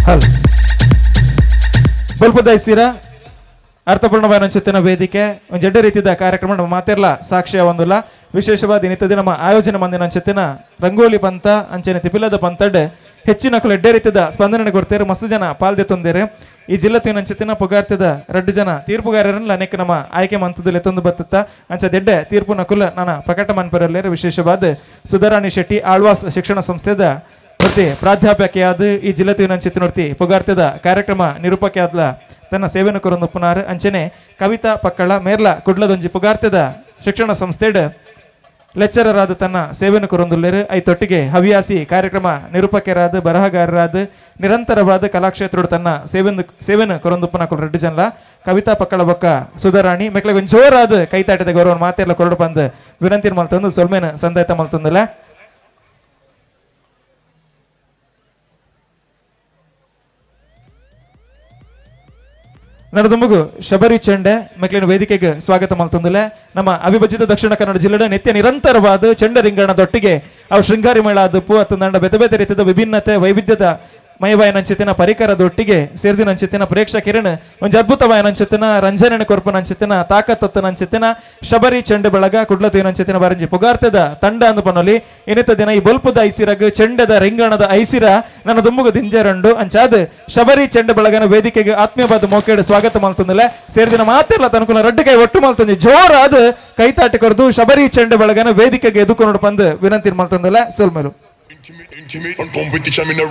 ಹಲ್ ಬಲ್ಪುದಾಯಿಸಿರ ಅರ್ಥಪೂರ್ಣವಾದ ವೇದಿಕೆ ಒಂದು ಎಡ್ಡೆ ರೀತಿಯ ಕಾರ್ಯಕ್ರಮ ನಮ್ಮ ಮಾತಿರ್ಲ ಸಾಕ್ಷ್ಯ ಒಂದುಲ್ಲ. ವಿಶೇಷವಾದ ನಿತ್ಯದ ನಮ್ಮ ಆಯೋಜನೆ ಮಂದಿನ ಅಂಚೆತ್ತಿನ ರಂಗೋಲಿ ಪಂತ ಅಂಚೆನೆ ತಿಪಿಲದ ಪಂತಡ್ ಹೆಚ್ಚಿನ ಎಡ್ಡೆ ರೀತಿಯ ಸ್ಪಂದನೆ ಕೊಡ್ತೇವೆ, ಮಸ್ತ್ ಜನ ಪಾಲ್ದೆ ತೊಂದೇರು. ಈ ಜಿಲ್ಲೆ ಅಂಚೆತ್ತಿನ ಪುಗಾರ್ತಿದ ರಡ್ಡು ಜನ ತೀರ್ಪುಗಾರರನ್ನ ಅನೇಕ ನಮ್ಮ ಆಯ್ಕೆ ಮಂತದಲ್ಲಿ ಎತ್ತೊಂದು ಬತ್ತುತ್ತ ಅಂಚದೆಡ್ಡೆ ತೀರ್ಪು ನಕುಲ ನಾನು ಪ್ರಕಟ ಮನ್ಪರಲ್ಲೇರು. ವಿಶೇಷವಾದ ಸುಧಾರಾಣಿ ಶೆಟ್ಟಿ ಆಳ್ವಾಸ್ ಶಿಕ್ಷಣ ಸಂಸ್ಥೆದ ಪ್ರತಿ ಪ್ರಾಧ್ಯಾಪಕಿಯಾದ ಈ ಜಿಲ್ಲೆ ಅಂಚೆತ್ತಿನೊರ್ತಿ ಪುಗಾರ್ತಿದ ಕಾರ್ಯಕ್ರಮ ನಿರೂಪಕಿಯಾದ್ಲ ತನ್ನ ಸೇವೆಯನ್ನು ಕೊರೊಂದು ಪುನಾರ್. ಅಂಚನೆ ಕವಿತಾ ಪಕ್ಕಳ ಮೇರ್ಲ ಕುಡ್ಲದೊಂಜಿ ಪುಗಾರ್ತಿದ ಶಿಕ್ಷಣ ಸಂಸ್ಥೆಡ್ ಲೆಕ್ಚರರ್ ಆದ ತನ್ನ ಸೇವೆಯನ್ನು ಕೊರೊಂದುಲ್ಲೇರು. ಐತೊಟ್ಟಿಗೆ ಹವ್ಯಾಸಿ ಕಾರ್ಯಕ್ರಮ ನಿರೂಪಕರಾದ ಬರಹಗಾರರಾದ ನಿರಂತರವಾದ ಕಲಾಕ್ಷೇತ್ರೋಡು ತನ್ನ ಸೇವೆಯನ್ನು ಕೊರೊಂದುಪ್ಪನ ರೆಡ್ಡಿ ಜನಲ ಕವಿತಾ ಪಕ್ಕಳ ಬೊಕ್ಕ ಸುಧಾರಾಣಿ ಮೆಕ್ಲೆ ಒಂಜಿ ಜೋರಾದ ಕೈತಾಟದ ಗೌರವ ಮಾತೆಲ್ಲ ಕೊರಡು ಬಂದು ವಿನಂತಿ ಮಲ್ತೊಂದು ಸೊಲ್ಮೇನ ಸಂದಾಯತ ಮಲ್ತೊಂದುಲ್ಲ. ನಡೆದುಮಗು ಶಬರಿ ಚೆಂಡೆ ಮಕ್ಕಳಿನ ವೇದಿಕೆಗೆ ಸ್ವಾಗತ ಮಲ್ತೊಂದುಲೆ. ನಮ್ಮ ಅವಿಭಜಿತ ದಕ್ಷಿಣ ಕನ್ನಡ ಜಿಲ್ಲೆಯ ನಿತ್ಯ ನಿರಂತರವಾದ ಚೆಂಡೆ ರಿಂಗಣದೊಟ್ಟಿಗೆ ಅವು ಶೃಂಗಾರಿ ಮೇಳ ಅದುಪ್ಪು ಅತ್ತಂದಂಡ ಬೇತೆ ಬೇತೆ ರೀತಿಯ ವಿಭಿನ್ನತೆ ವೈವಿಧ್ಯದ ಮಯವಾಯನಂಚಿತಿನ ಪರಿಕರದೊಟ್ಟಿಗೆ ಸೇರ್ದಿನಂಚಿತಿನ ಪ್ರೇಕ್ಷಕರನ್ ಒಂಜಿ ಅದ್ಭುತವಾಯನಂಚಿತಿನ ರಂಜನೆ ಕೊರ್ಪನಂಚಿತಿನ ತಾಕತ್ತನಂಚಿತಿನ ಶಬರಿ ಚೆಂಡೆ ಬಳಗ ಕುಡ್ಲತೇನಂಚಿತಿನ ಬರಂಜಿ ಪುಗಾರ್ತದ ತಂಡ ಅಂದು ಪನೊಲಿ. ಇನ್ನಿತ ದಿನ ಈ ಬೊಲ್ಪುದ ಐಸಿರಗ್ ಚೆಂಡದ ರಿಂಗಣದ ಐಸಿರ ನನ್ನ ದುಂಬುಗು ದಿಂಜರಂಡು ಅಂಚಾದ್ ಶಬರಿ ಚೆಂಡೆ ಬಳಗನ ವೇದಿಕೆಗೆ ಆತ್ಮೀಯವಾದ ಮೋಕೇಡು ಸ್ವಾಗತ ಮಲ್ತೊಂದುಲೆ. ಸೇರ್ದಿನ ಮಾತಿರ್ಲ ತನಕುಲ ರಡ್ಡು ಕೈ ಒಟ್ಟು ಮಲ್ತೊಂದು ಜೋರಾದ ಕೈತಾಟಿ ಕೊರ್ದು ಶಬರಿ ಚೆಂಡೆ ಬಳಗನ ವೇದಿಕೆಗೆ ಎದುಕೊಂಡು ಪಂದು ವಿನಂತಿ ಮಲ್ತೊಂದುಲೆ ಸೊಲ್ಮೆಲು. Intimate, on competition, in a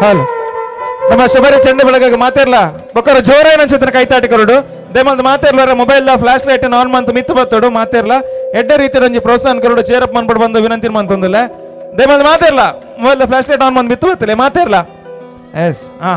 hello ನಮ್ಮ ಶಬರಿ ಚೆಂಡೆ ಬೆಳಗಾಗ ಮಾತಾಡ್ಲ ಬೊಕ್ಕರ ಜೋರಾಯ ನಂಚತ್ರ ಕೈತಾಟಿ ಕೊರಡು ದೇಮಲ್ದ ಮಾತಾಡ್ಲಾರ ಮೊಬೈಲ್ ಫ್ಲಾಶ್ ಲೈಟ್ ಆನ್ ಮಂತ್ ಮಿತ್ತು ಬತ್ತೋಡು ಮಾತಾಡ್ಲ ಎಡ್ಡೆ ರೀತಿ ಒಂಜಿ ಪ್ರೋತ್ಸಾಹನ ಕೊರಡು ಚೇರಪ್ ಮನ್ಪಡು ಬಂದು ವಿನಂತಿ ಮಂತಂದಿಲ್ಲ. ದೇಮಲ್ದ ಮಾತಾಡ್ಲ ಮೊಬೈಲ್ ಫ್ಲಾಶ್ ಲೈಟ್ ಆನ್ ಮಂತ್ ಮಿತ್ತು ಬತ್ತಲೆ ಮಾತಾಡ್ಲ. ಎಸ್ ಹಾ.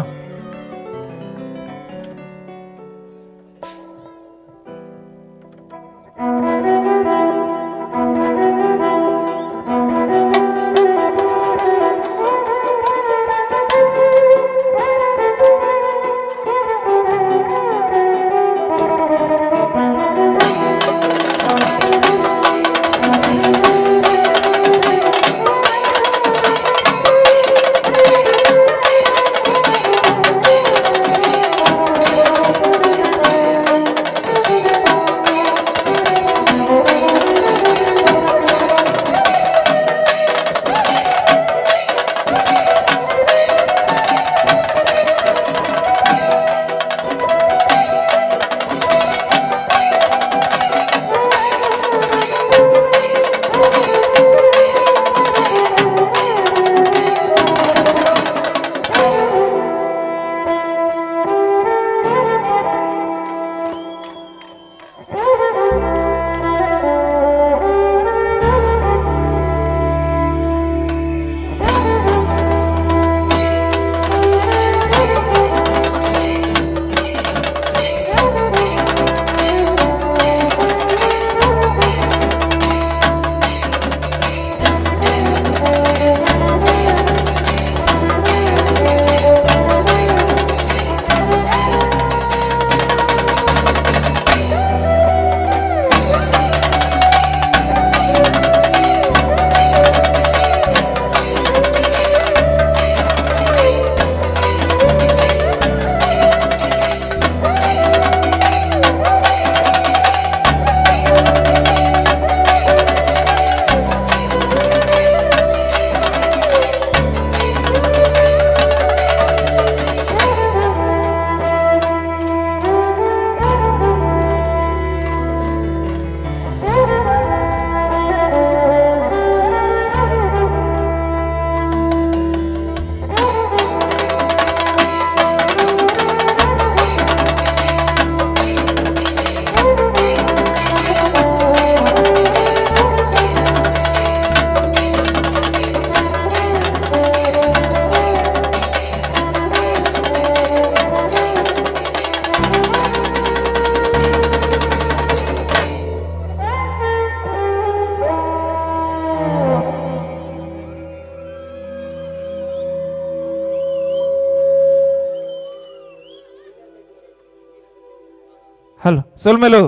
ಹಲೋ ಸೊಲ್ಮೆಲು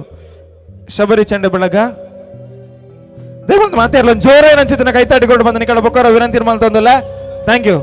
ಶಬರಿ ಚಂಡೆ ಬಳಗ ದೇವಂತ ಮಾತಾಡಲ ಜೋರೇ ನಂಚಿತನ ಕೈತಾಟಿಕೊಂಡು ಬಂದ ನಿಕಡ ಬೊಕ್ಕರ ವಿನಂತಿ ಮಾಡ್ತೊಂದಲ್ಲ. Thank you.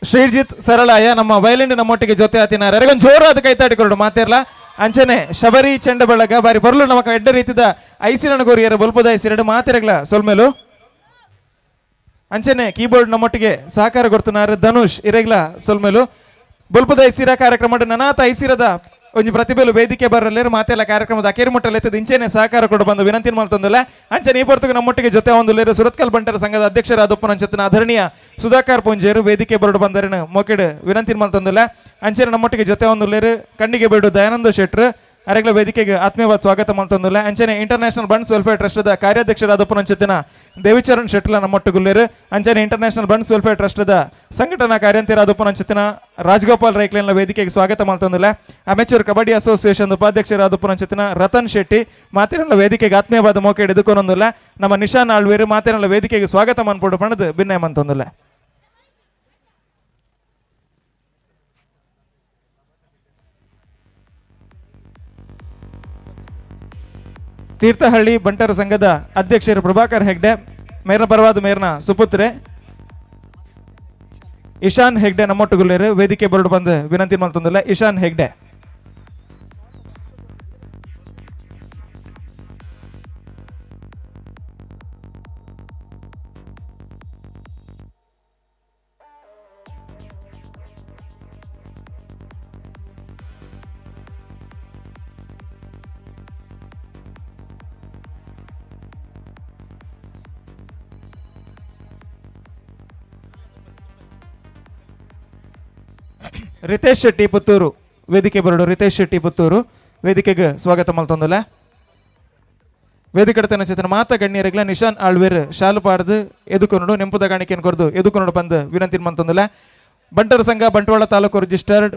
Sreejith ಸರಳಾಯ ನಮ್ಮ ವಯಲಿನ್ ನಮ್ಮೊಟ್ಟಿಗೆ ಜೊತೆ ಆತಿನಾರ ಒಂದು ಜೋರಾದ ಕೈತಾಟಿಕೊಂಡು ಮಾತಿರ್ಲ. ಅಂಚನೆ ಶಬರಿ ಚೆಂಡ ಬಳಗ ಬಾರಿ ಬರಲು ನಮಕ ಎಡ್ಡ ರೀತಿದ ಐಸಿರಣ ಗೋರಿಯರ ಬೊಲ್ಪದ ಐಸಿರಡು ಮಾತಿರಗ್ಲ ಸೊಲ್ಮೆಲು. ಅಂಚನೆ ಕೀಬೋರ್ಡ್ ನಮ್ಮೊಟ್ಟಿಗೆ ಸಹಕಾರ ಕೊಡ್తున్నారు ಧನುಷ್ ಇರೆಗ್ಲ ಸೊಲ್ಮೆಲು. ಬೊಲ್ಪದ ಐಸಿರ ಕಾರ್ಯಕ್ರಮ ನನಾತ ಐಸಿರದ ಒಂಜಿ ಪ್ರತಿಭೆಲು ವೇದಿಕೆ ಬರಲೇರು ಮಾತೆಲ್ಲ ಕಾರ್ಯಕ್ರಮದ ಅಕೇರಿ ಮುಟ್ಟಲೆತ್ತದ ಇಂಚೆನೆ ಸಹಕಾರ ಕೊಡು ಬಂದು ವಿನಂತಿ ಮಾಡ್ತಂದಲ್ಲ. ಅಂಚನೆ ಈ ಪೊರ್ತುಗು ನಮ್ಮೊಟ್ಟಿಗೆ ಜೊತೆ ಒಂದು ಸುರತ್ಕಲ್ ಬಂಟರ ಸಂಘದ ಅಧ್ಯಕ್ಷರಾದ ಉಪ್ಪನಂಚತ್ತಿನ ಆದರಣೀಯ ಸುಧಾಕರ್ ಪೂಂಜೇರು ವೇದಿಕೆ ಬರಡು ಬಂದರಿನ ಮೊಕೆಡ್ ವಿನಂತಿ ಮಾಡ್ತಂದಲ್ಲ. ಅಂಚನೆ ನಮ್ಮೊಟ್ಟಿಗೆ ಜೊತೆ ಒಂದು ಕಣ್ಣಿಗೆ ಬೇಡು ದಯಾನಂದ ಶೆಟ್ರು ಅರೆಗ್ಲ ವೇದಿಕೆಗೆ ಆತ್ಮೀಯವಾದ ಸ್ವಾಗತ ಮಾಡ್ತಂದಿಲ್ಲ. ಅಂಚನೆ international bunts welfare ಟ್ರಸ್ಟ್ದ ಕಾರ್ಯಾಧ್ಯಕ್ಷರಾದ ಪುನಂಚತ್ತಿನ ದೇವಿಚರಣ್ ಶೆಟ್ಲ ನಮ್ಮೊಟ್ಟುಗುಲ್ಲೇರು. ಅಂಚನೆ international bunts welfare ಟ್ರಸ್ಟ್ದ ಸಂಘಟನಾ ಕಾರ್ಯಂತಿರಾದ ಪುನಂಚತ್ತಿನ ರಾಜಗೋಪಾಲ್ ರೈಕ್ಲೇನ ವೇದಿಕೆಗೆ ಸ್ವಾಗತ ಮಾಡ್ತಂದಿಲ್ಲ. ಅಮೆಚೂರ್ ಕಬಡ್ಡಿ ಅಸೋಸಿಯೇಷನ್ ಉಪಾಧ್ಯಕ್ಷರಾದ ಪುನಂಚತ್ತಿನ ರತನ್ ಶೆಟ್ಟಿ ಮಾತಿನ ವೇದಿಕೆಗೆ ಆತ್ಮೀಯವಾದ ಮೋಕೆ ಎದುಕೊಂದಿಲ್ಲ. ನಮ್ಮ ನಿಶಾನ್ ಆಳ್ವೇರು ಮಾತಿನ ವೇದಿಕೆಗೆ ಸ್ವಾಗತ ಮನ್ಪೋಡು ಪಣದು ಭಿನ್ನಯ ಮಂತೊಂದಿಲ್ಲ. ತೀರ್ಥಹಳ್ಳಿ ಬಂಟರ ಸಂಘದ ಅಧ್ಯಕ್ಷರು ಪ್ರಭಾಕರ್ ಹೆಗ್ಡೆ ಮೇರ್ನ ಪರವಾದ ಮೇರ್ನ ಸುಪುತ್ರೆ ಇಶಾನ್ ಹೆಗ್ಡೆ ನಮ್ಮೊಟ್ಟುಗುಲ್ಲೇರು ವೇದಿಕೆ ಬರಡು ಬಂದು ವಿನಂತಿ ಮಾಡ್ತಂದಿಲ್ಲ. ಇಶಾನ್ ಹೆಗ್ಡೆ. ರಿತೇಶ್ ಶೆಟ್ಟಿ ಪುತ್ತೂರು ವೇದಿಕೆ ಬರಡು. ರಿತೇಶ್ ಶೆಟ್ಟಿ ಪುತ್ತೂರು ವೇದಿಕೆಗೆ ಸ್ವಾಗತ ಮಲ್ತೊಂದುಲ್ಲ. ವೇದಿಕೆ ಚೇತನ ಮಾತ ಗಣ್ಯರಿಗ್ಲ ನಿಶಾನ್ ಆಳ್ವೇರ್ ಶಾಲು ಪಾಡ್ದು ಎದುಕೊನುಡು ನೆಂಪುದ ಕಾಣಿಕೆಯನ್ನು ಕೊರ್ದು ಎದುಕೊನುಡು ಬಂದು ವಿನಂತಿ ಮಂತೊಂದುಲ್ಲ. ಬಂಟರ ಸಂಘ ಬಂಟ್ವಾಳ ತಾಲೂಕು ರಿಜಿಸ್ಟರ್ಡ್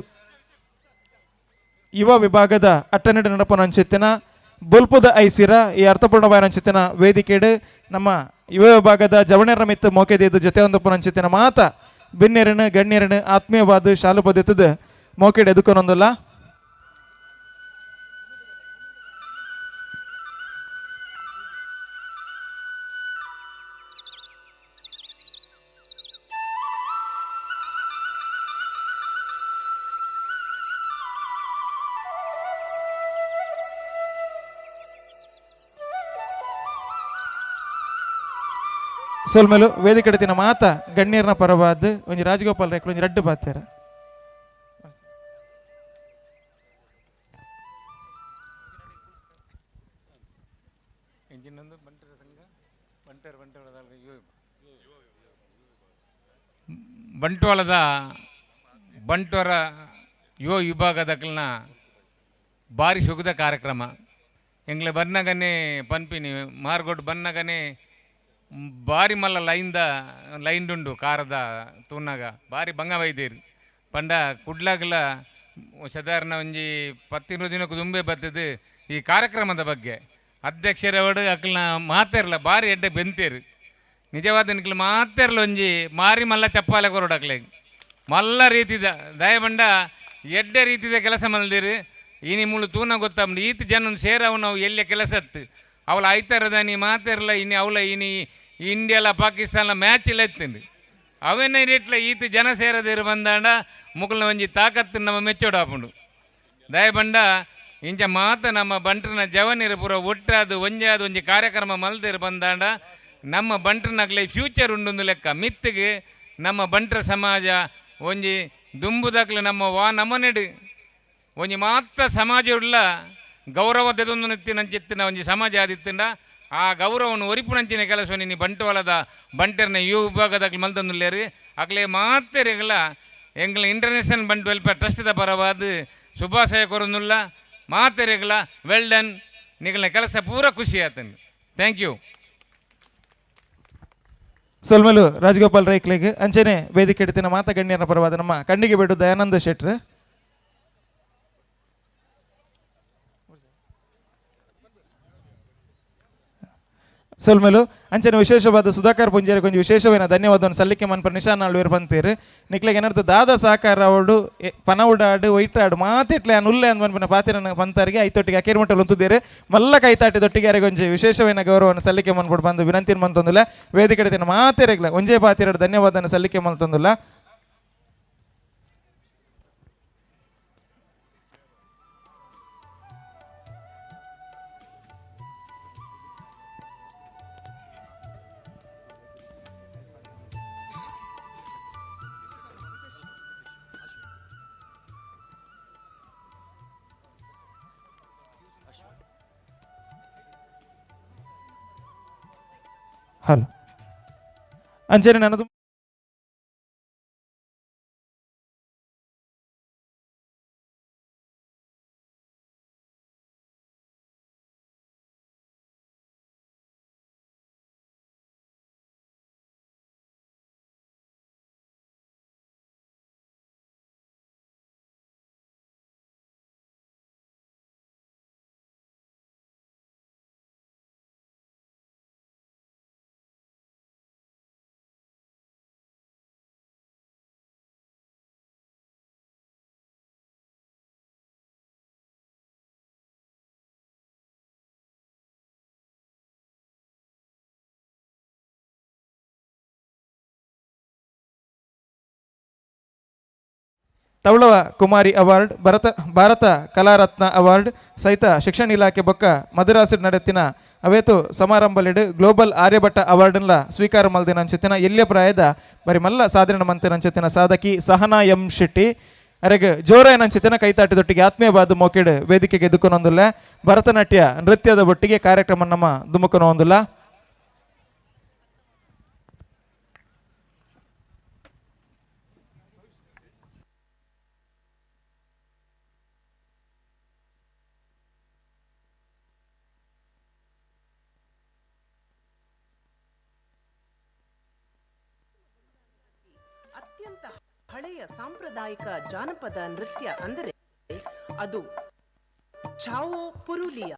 ಯುವ ವಿಭಾಗದ ಅಟ್ಟನೆಡು ನಡಪನಂಚಿತ್ತಿನ ಬೊಲ್ಪುದ ಐಸಿರ ಈ ಅರ್ಥಪೂರ್ಣವಾದ ವೇದಿಕೆಡು ನಮ್ಮ ಯುವ ವಿಭಾಗದ ಜವಣರ ಮಿತ್ತು ಮೋಕೆದಿದ್ದು ಜೊತೆ ಒಂದು ಪುನಂಚಿತ್ತಿನ ಮಾತ ಬಿನ್ನೆರನು ಗಣ್ಯರನು ಆತ್ಮೀಯವಾದ ಶಾಲು ಪದ್ಧತದ ಮೋಕೆಡ್ ಎದುಕೊನೊಂದುಲ್ಲ. ಸೊಲ್ಮೆಲು ವೇದಿಕೆ ಮಾತ ಗಣ್ಯರ್ನ ಪರವಾದ ಒಂಜಿ ರಾಜಗೋಪಾಲ್ ರೇಖಲು ಒಂಜಿ ರಡ್ಡು ಪಾತ್ಯಾರ. ಬಂಟ್ವಾಳದ ಬಂಟ್ವರ ಯುವ ವಿಭಾಗದಕ್ಲನ ಬಾರಿ ಸುಗದ ಕಾರ್ಯಕ್ರಮ. ಎಂಗ್ಲೆ ಬನ್ನಗನೆ ಪನ್ಪಿನಿ ಮಾರ್ಗೋಡ್ ಬನ್ನಗನೆ ಬಾರಿ ಮಲ್ಲ ಲೈನ್ದ ಲೈನ್ಡುಂಡು ಕಾರದ ತೂನಾಗ ಬಾರಿ ಬಂಗ ಬೈದೇರಿ ಪಂಡ ಕುಡ್ಲಾಗಲ ಸಾಧಾರಣ ಒಂಜಿ 10 ದಿನಕ್ಕೂ ದುಂಬೆ ಬರ್ತದೆ. ಈ ಕಾರ್ಯಕ್ರಮದ ಬಗ್ಗೆ ಅಧ್ಯಕ್ಷರವಡು ಅಕ್ಲ್ನ ಮಾತೆರ್ಲ ಬಾರಿ ಎಡ್ಡೆ ಬೆಂತೇರು ನಿಜವಾದ ನಿಕ್ಲು ಮಾತೆರ್ಲ ಒಂಜಿ ಮಾರಿ ಮಲ್ಲ ಚಪ್ಪಾಲೆ ಕೊರಡು ಅಕ್ಲೆಗ್ ಮಲ್ಲ ರೀತಿದ ದಯಬಂಡ ಎಡ್ಡೆ ರೀತಿದ ಕೆಲಸ ಮಲ್ದಿರು. ಇನಿ ಮುಳು ತೂನ ಗೊತ್ತಾಂಡು ಈತ ಜನ ಸೇರವು ನಾವು ಎಲ್ಲೆ ಕೆಲಸ ಅತ್ತು ಅವಳ ಐತರದ ನೀ ಮಾತೆರ್ಲ ಇನಿ ಅವಳ ಇನಿ ಇಂಡಿಯಾಲ ಪಾಕಿಸ್ತಾನ ಮ್ಯಾಚ್ ಇಲ್ಲ ಎತ್ತಿಂದು ಅವೇನ ಇಟ್ಲ ಈತ ಜನ ಸೇರದಿರು ಬಂದಾಂಡ ಮುಕುಲ್ನ ಒಂಜಿ ತಾಕತ್ತು ನಮ್ಮ ಮೆಚ್ಚೋಡು ದಯಬಂಡ ಇಂಚ ಮಾತ ನಮ್ಮ ಬಂಟ್ರನ ಜವನಿರು ಪೂರ ಒಟ್ಟಾದು ಒಂಜಾದ ಒಂಜಿ ಕಾರ್ಯಕ್ರಮ ಮಲ್ದಿರು ಬಂದಾಂಡ ನಮ್ಮ ಬಂಟ್ರನಗ್ಲೆ ಫ್ಯೂಚರ್ ಉಂಡೊಂದು ಲೆಕ್ಕ ಮಿತ್ತಿಗೆ ನಮ್ಮ ಬಂಟ್ರ ಸಮಾಜ ಒಂಜಿ ದುಂಬುದಕ್ಲೆ ನಮ್ಮ ವಾ ನಮನೆಡು ಒಂಜಿ ಮಾತ್ರ ಸಮಾಜ ಉಳ್ಳ ಗೌರವ ದೆದೊಂದು ನೆತ್ತಿನಂಚಿತ್ತಿನ ಒಂಜಿ ಸಮಾಜ ಆದಿತ್ತಿಂಡ ಆ ಗೌರವವನ್ನು ಒರಿಪುನಂಚಿನ ಕೆಲಸ ನಿನ್ನ ಬಂಟ್ವಾಳದ ಬಂಟರ್ನ ಯುವ ವಿಭಾಗದಾಗ್ಲಿ ಮಲ್ತೊಂದುಲ್ಲೇರಿ ಅಕ್ಲೆ ಮಾತೆರೆಗ್ಲ ಎಂಗ್ಲ international Bunt welfare ಟ್ರಸ್ಟ್ದ ಪರವಾದ ಶುಭಾಶಯ ಕೊರೊಂದುಲ್ಲ ಮಾತೆರೆಗ್ಲ ವೆಲ್ ಡನ್. ನಿಗಲ್ನ ಕೆಲಸ ಪೂರ ಖುಷಿ ಆತಂದು. Thank you. ಸೊಲ್ಮೆಲು ರಾಜಗೋಪಾಲ್ ರೈಕ್ಲೆಗ್. ಅಂಚನೆ ವೇದಿಕೆ ಎಡ್ತಿನ ಮಾತ ಗಣ್ಯರ ಪರವಾದ ನಮ್ಮ ಕಣ್ಣಿಗೆ ಬೇಡು ದಯಾನಂದ ಶೆಟ್ರು. ಸೊಲ್ಮೆಲು. ಅಂಚನೆ ವಿಶೇಷವಾದ ಸುಧಾಕರ್ ಪುಂಜೇರಿ ಕೊಂಚ ವಿಶೇಷವಾದ ಧನ್ಯವಾದವನ್ನು ಸಲ್ಲಿಕೆ ಮನ್ಪರ್ ನಿಶಾನ್ ಆಳ್ವೇರ್ ಪಂತೀರು. ನಿಕ್ಲೆಗ್ ಏನರ್ಥ ದಾದ ಸಹಕಾರ ಅವಡು ಪನವುಡಾಡು ಒಯ್ಟಾಡು ಮಾತಿಟ್ಲೆ ಉಲ್ಲೆ ಅಂದ್ ಮನ್ಪನ ಪಾತಿರನ ಪಂತಾರಿಗೆ ಐತೊಟ್ಟಿಗೆ ಅಕೇರಿ ಮಟ್ಟಲು ಉಂತುದೇರು ಮಲ್ಲ ಕೈತಾಟಿ ದೊಟ್ಟಿಗೆ ಅರೆಗೊಂಜಿ ವಿಶೇಷವಾದ ಗೌರವವನ್ನು ಸಲ್ಲಿಕೆ ಮನ್ಪುಡು ಬಂದು ವಿನಂತಿ ಮಂತೊಂದುಲ್ಲ. ವೇದಿಕೆ ಮಾತೆರೆಗ್ಲ ಒಂಜೇ ಪಾತಿರಡು ಧನ್ಯವಾದವನ್ನು ಸಲ್ಲಿಕೆ ಮಲ್ತೊಂದುಲ್ಲ. Hello ಅಂಚನೆ ನನ್ನದು ತವಳವ ಕುಮಾರಿ ಅವಾರ್ಡ್, ಭಾರತ ಕಲಾರತ್ನ ಅವಾರ್ಡ್ ಸಹಿತ ಶಿಕ್ಷಣ ಇಲಾಖೆ ಬೊಕ್ಕ ಮದ್ರಾಸ್ ನಡೆತಿನ ಅವೇತು ಸಮಾರಂಭಲಿಡು ಗ್ಲೋಬಲ್ ಆರ್ಯಭಟ್ಟ ಅವಾರ್ಡ್ನ್ಲ ಸ್ವೀಕಾರ ಮಲ್ದಿನ ಅಂಚೆತ್ತಿನ ಎಲ್ಯ ಪ್ರಾಯದ ಬರಿ ಮಲ್ಲ ಸಾಧನೆ ಮಂತಿನ ಅಂಚೆತ್ತಿನ ಸಾಧಕಿ ಸಹನಾ ಎಂ ಶೆಟ್ಟಿ ಅರೆಗ್ ಜೋರಾಯನ ಅಂಚೆತ್ತಿನ ಕೈತಾಟಿದೊಟ್ಟಿಗೆ ಆತ್ಮೀಯವಾದ ಮೋಕಿಡ್ ವೇದಿಕೆಗೆ ಎದುಕೊನೊಂದುಲ್ಲ. ಭರತನಾಟ್ಯ ನೃತ್ಯದ ಒಟ್ಟಿಗೆ ಕಾರ್ಯಕ್ರಮ ನಮ್ಮ ದುಮುಕನೊಂದುಲ್ಲ. ಅತ್ಯಂತ ಹಳೆಯ ಸಾಂಪ್ರದಾಯಿಕ ಜಾನಪದ ನೃತ್ಯ ಅಂದರೆ ಅದು ಛಾವೋ ಪುರುಲಿಯಾ.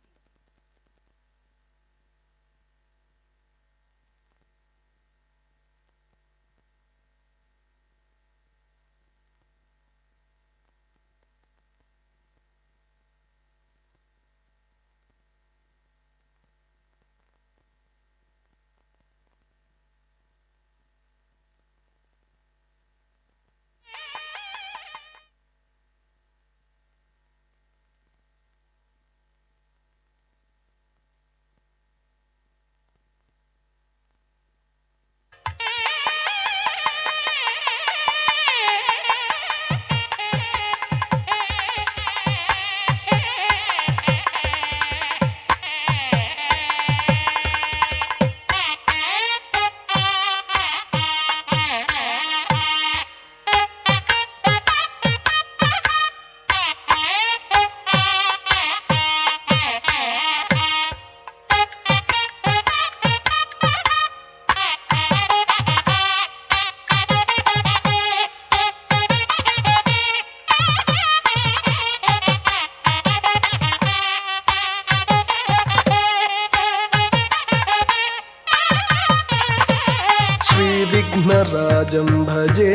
श्रीविघ्नराजं भजे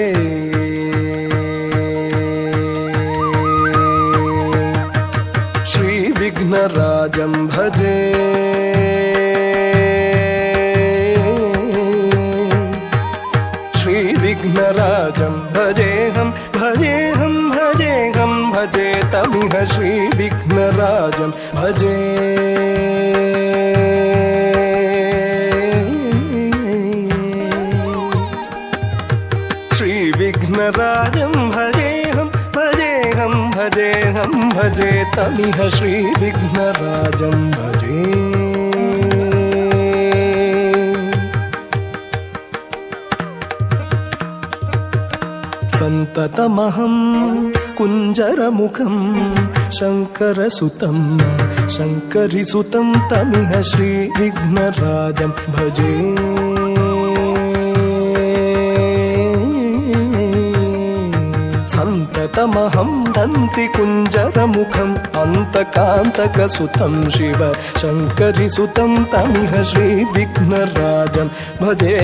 श्रीविघ्नराजं भजे श्रीविघ्नराजं भजेऽहं भजेऽहं भजेऽहं भजे तमिह श्रीविघ्नराजं भजे. श्रीविघ्नराजं भजेऽहं भजेऽहं भजेऽहं भजे तमिह श्रीविघ्नराजं भजे. सन्ततमहं कुञ्जरमुखं शङ्करसुतं शङ्करिसुतं तमिह श्रीविघ्नराजं भजे. सन्ततमहं दन्तिकुञ्जरमुखम् अन्तकान्तकसुतं शिव शङ्करिसुतं तमिह श्रीविघ्नराजं भजे.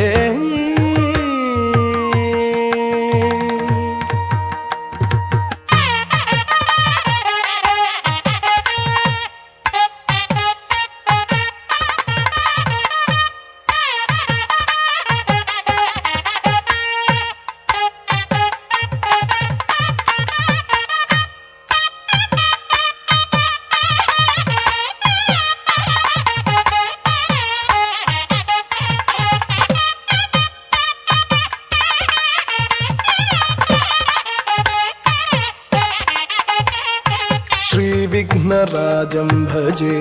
श्रीविघ्नराजं भजे.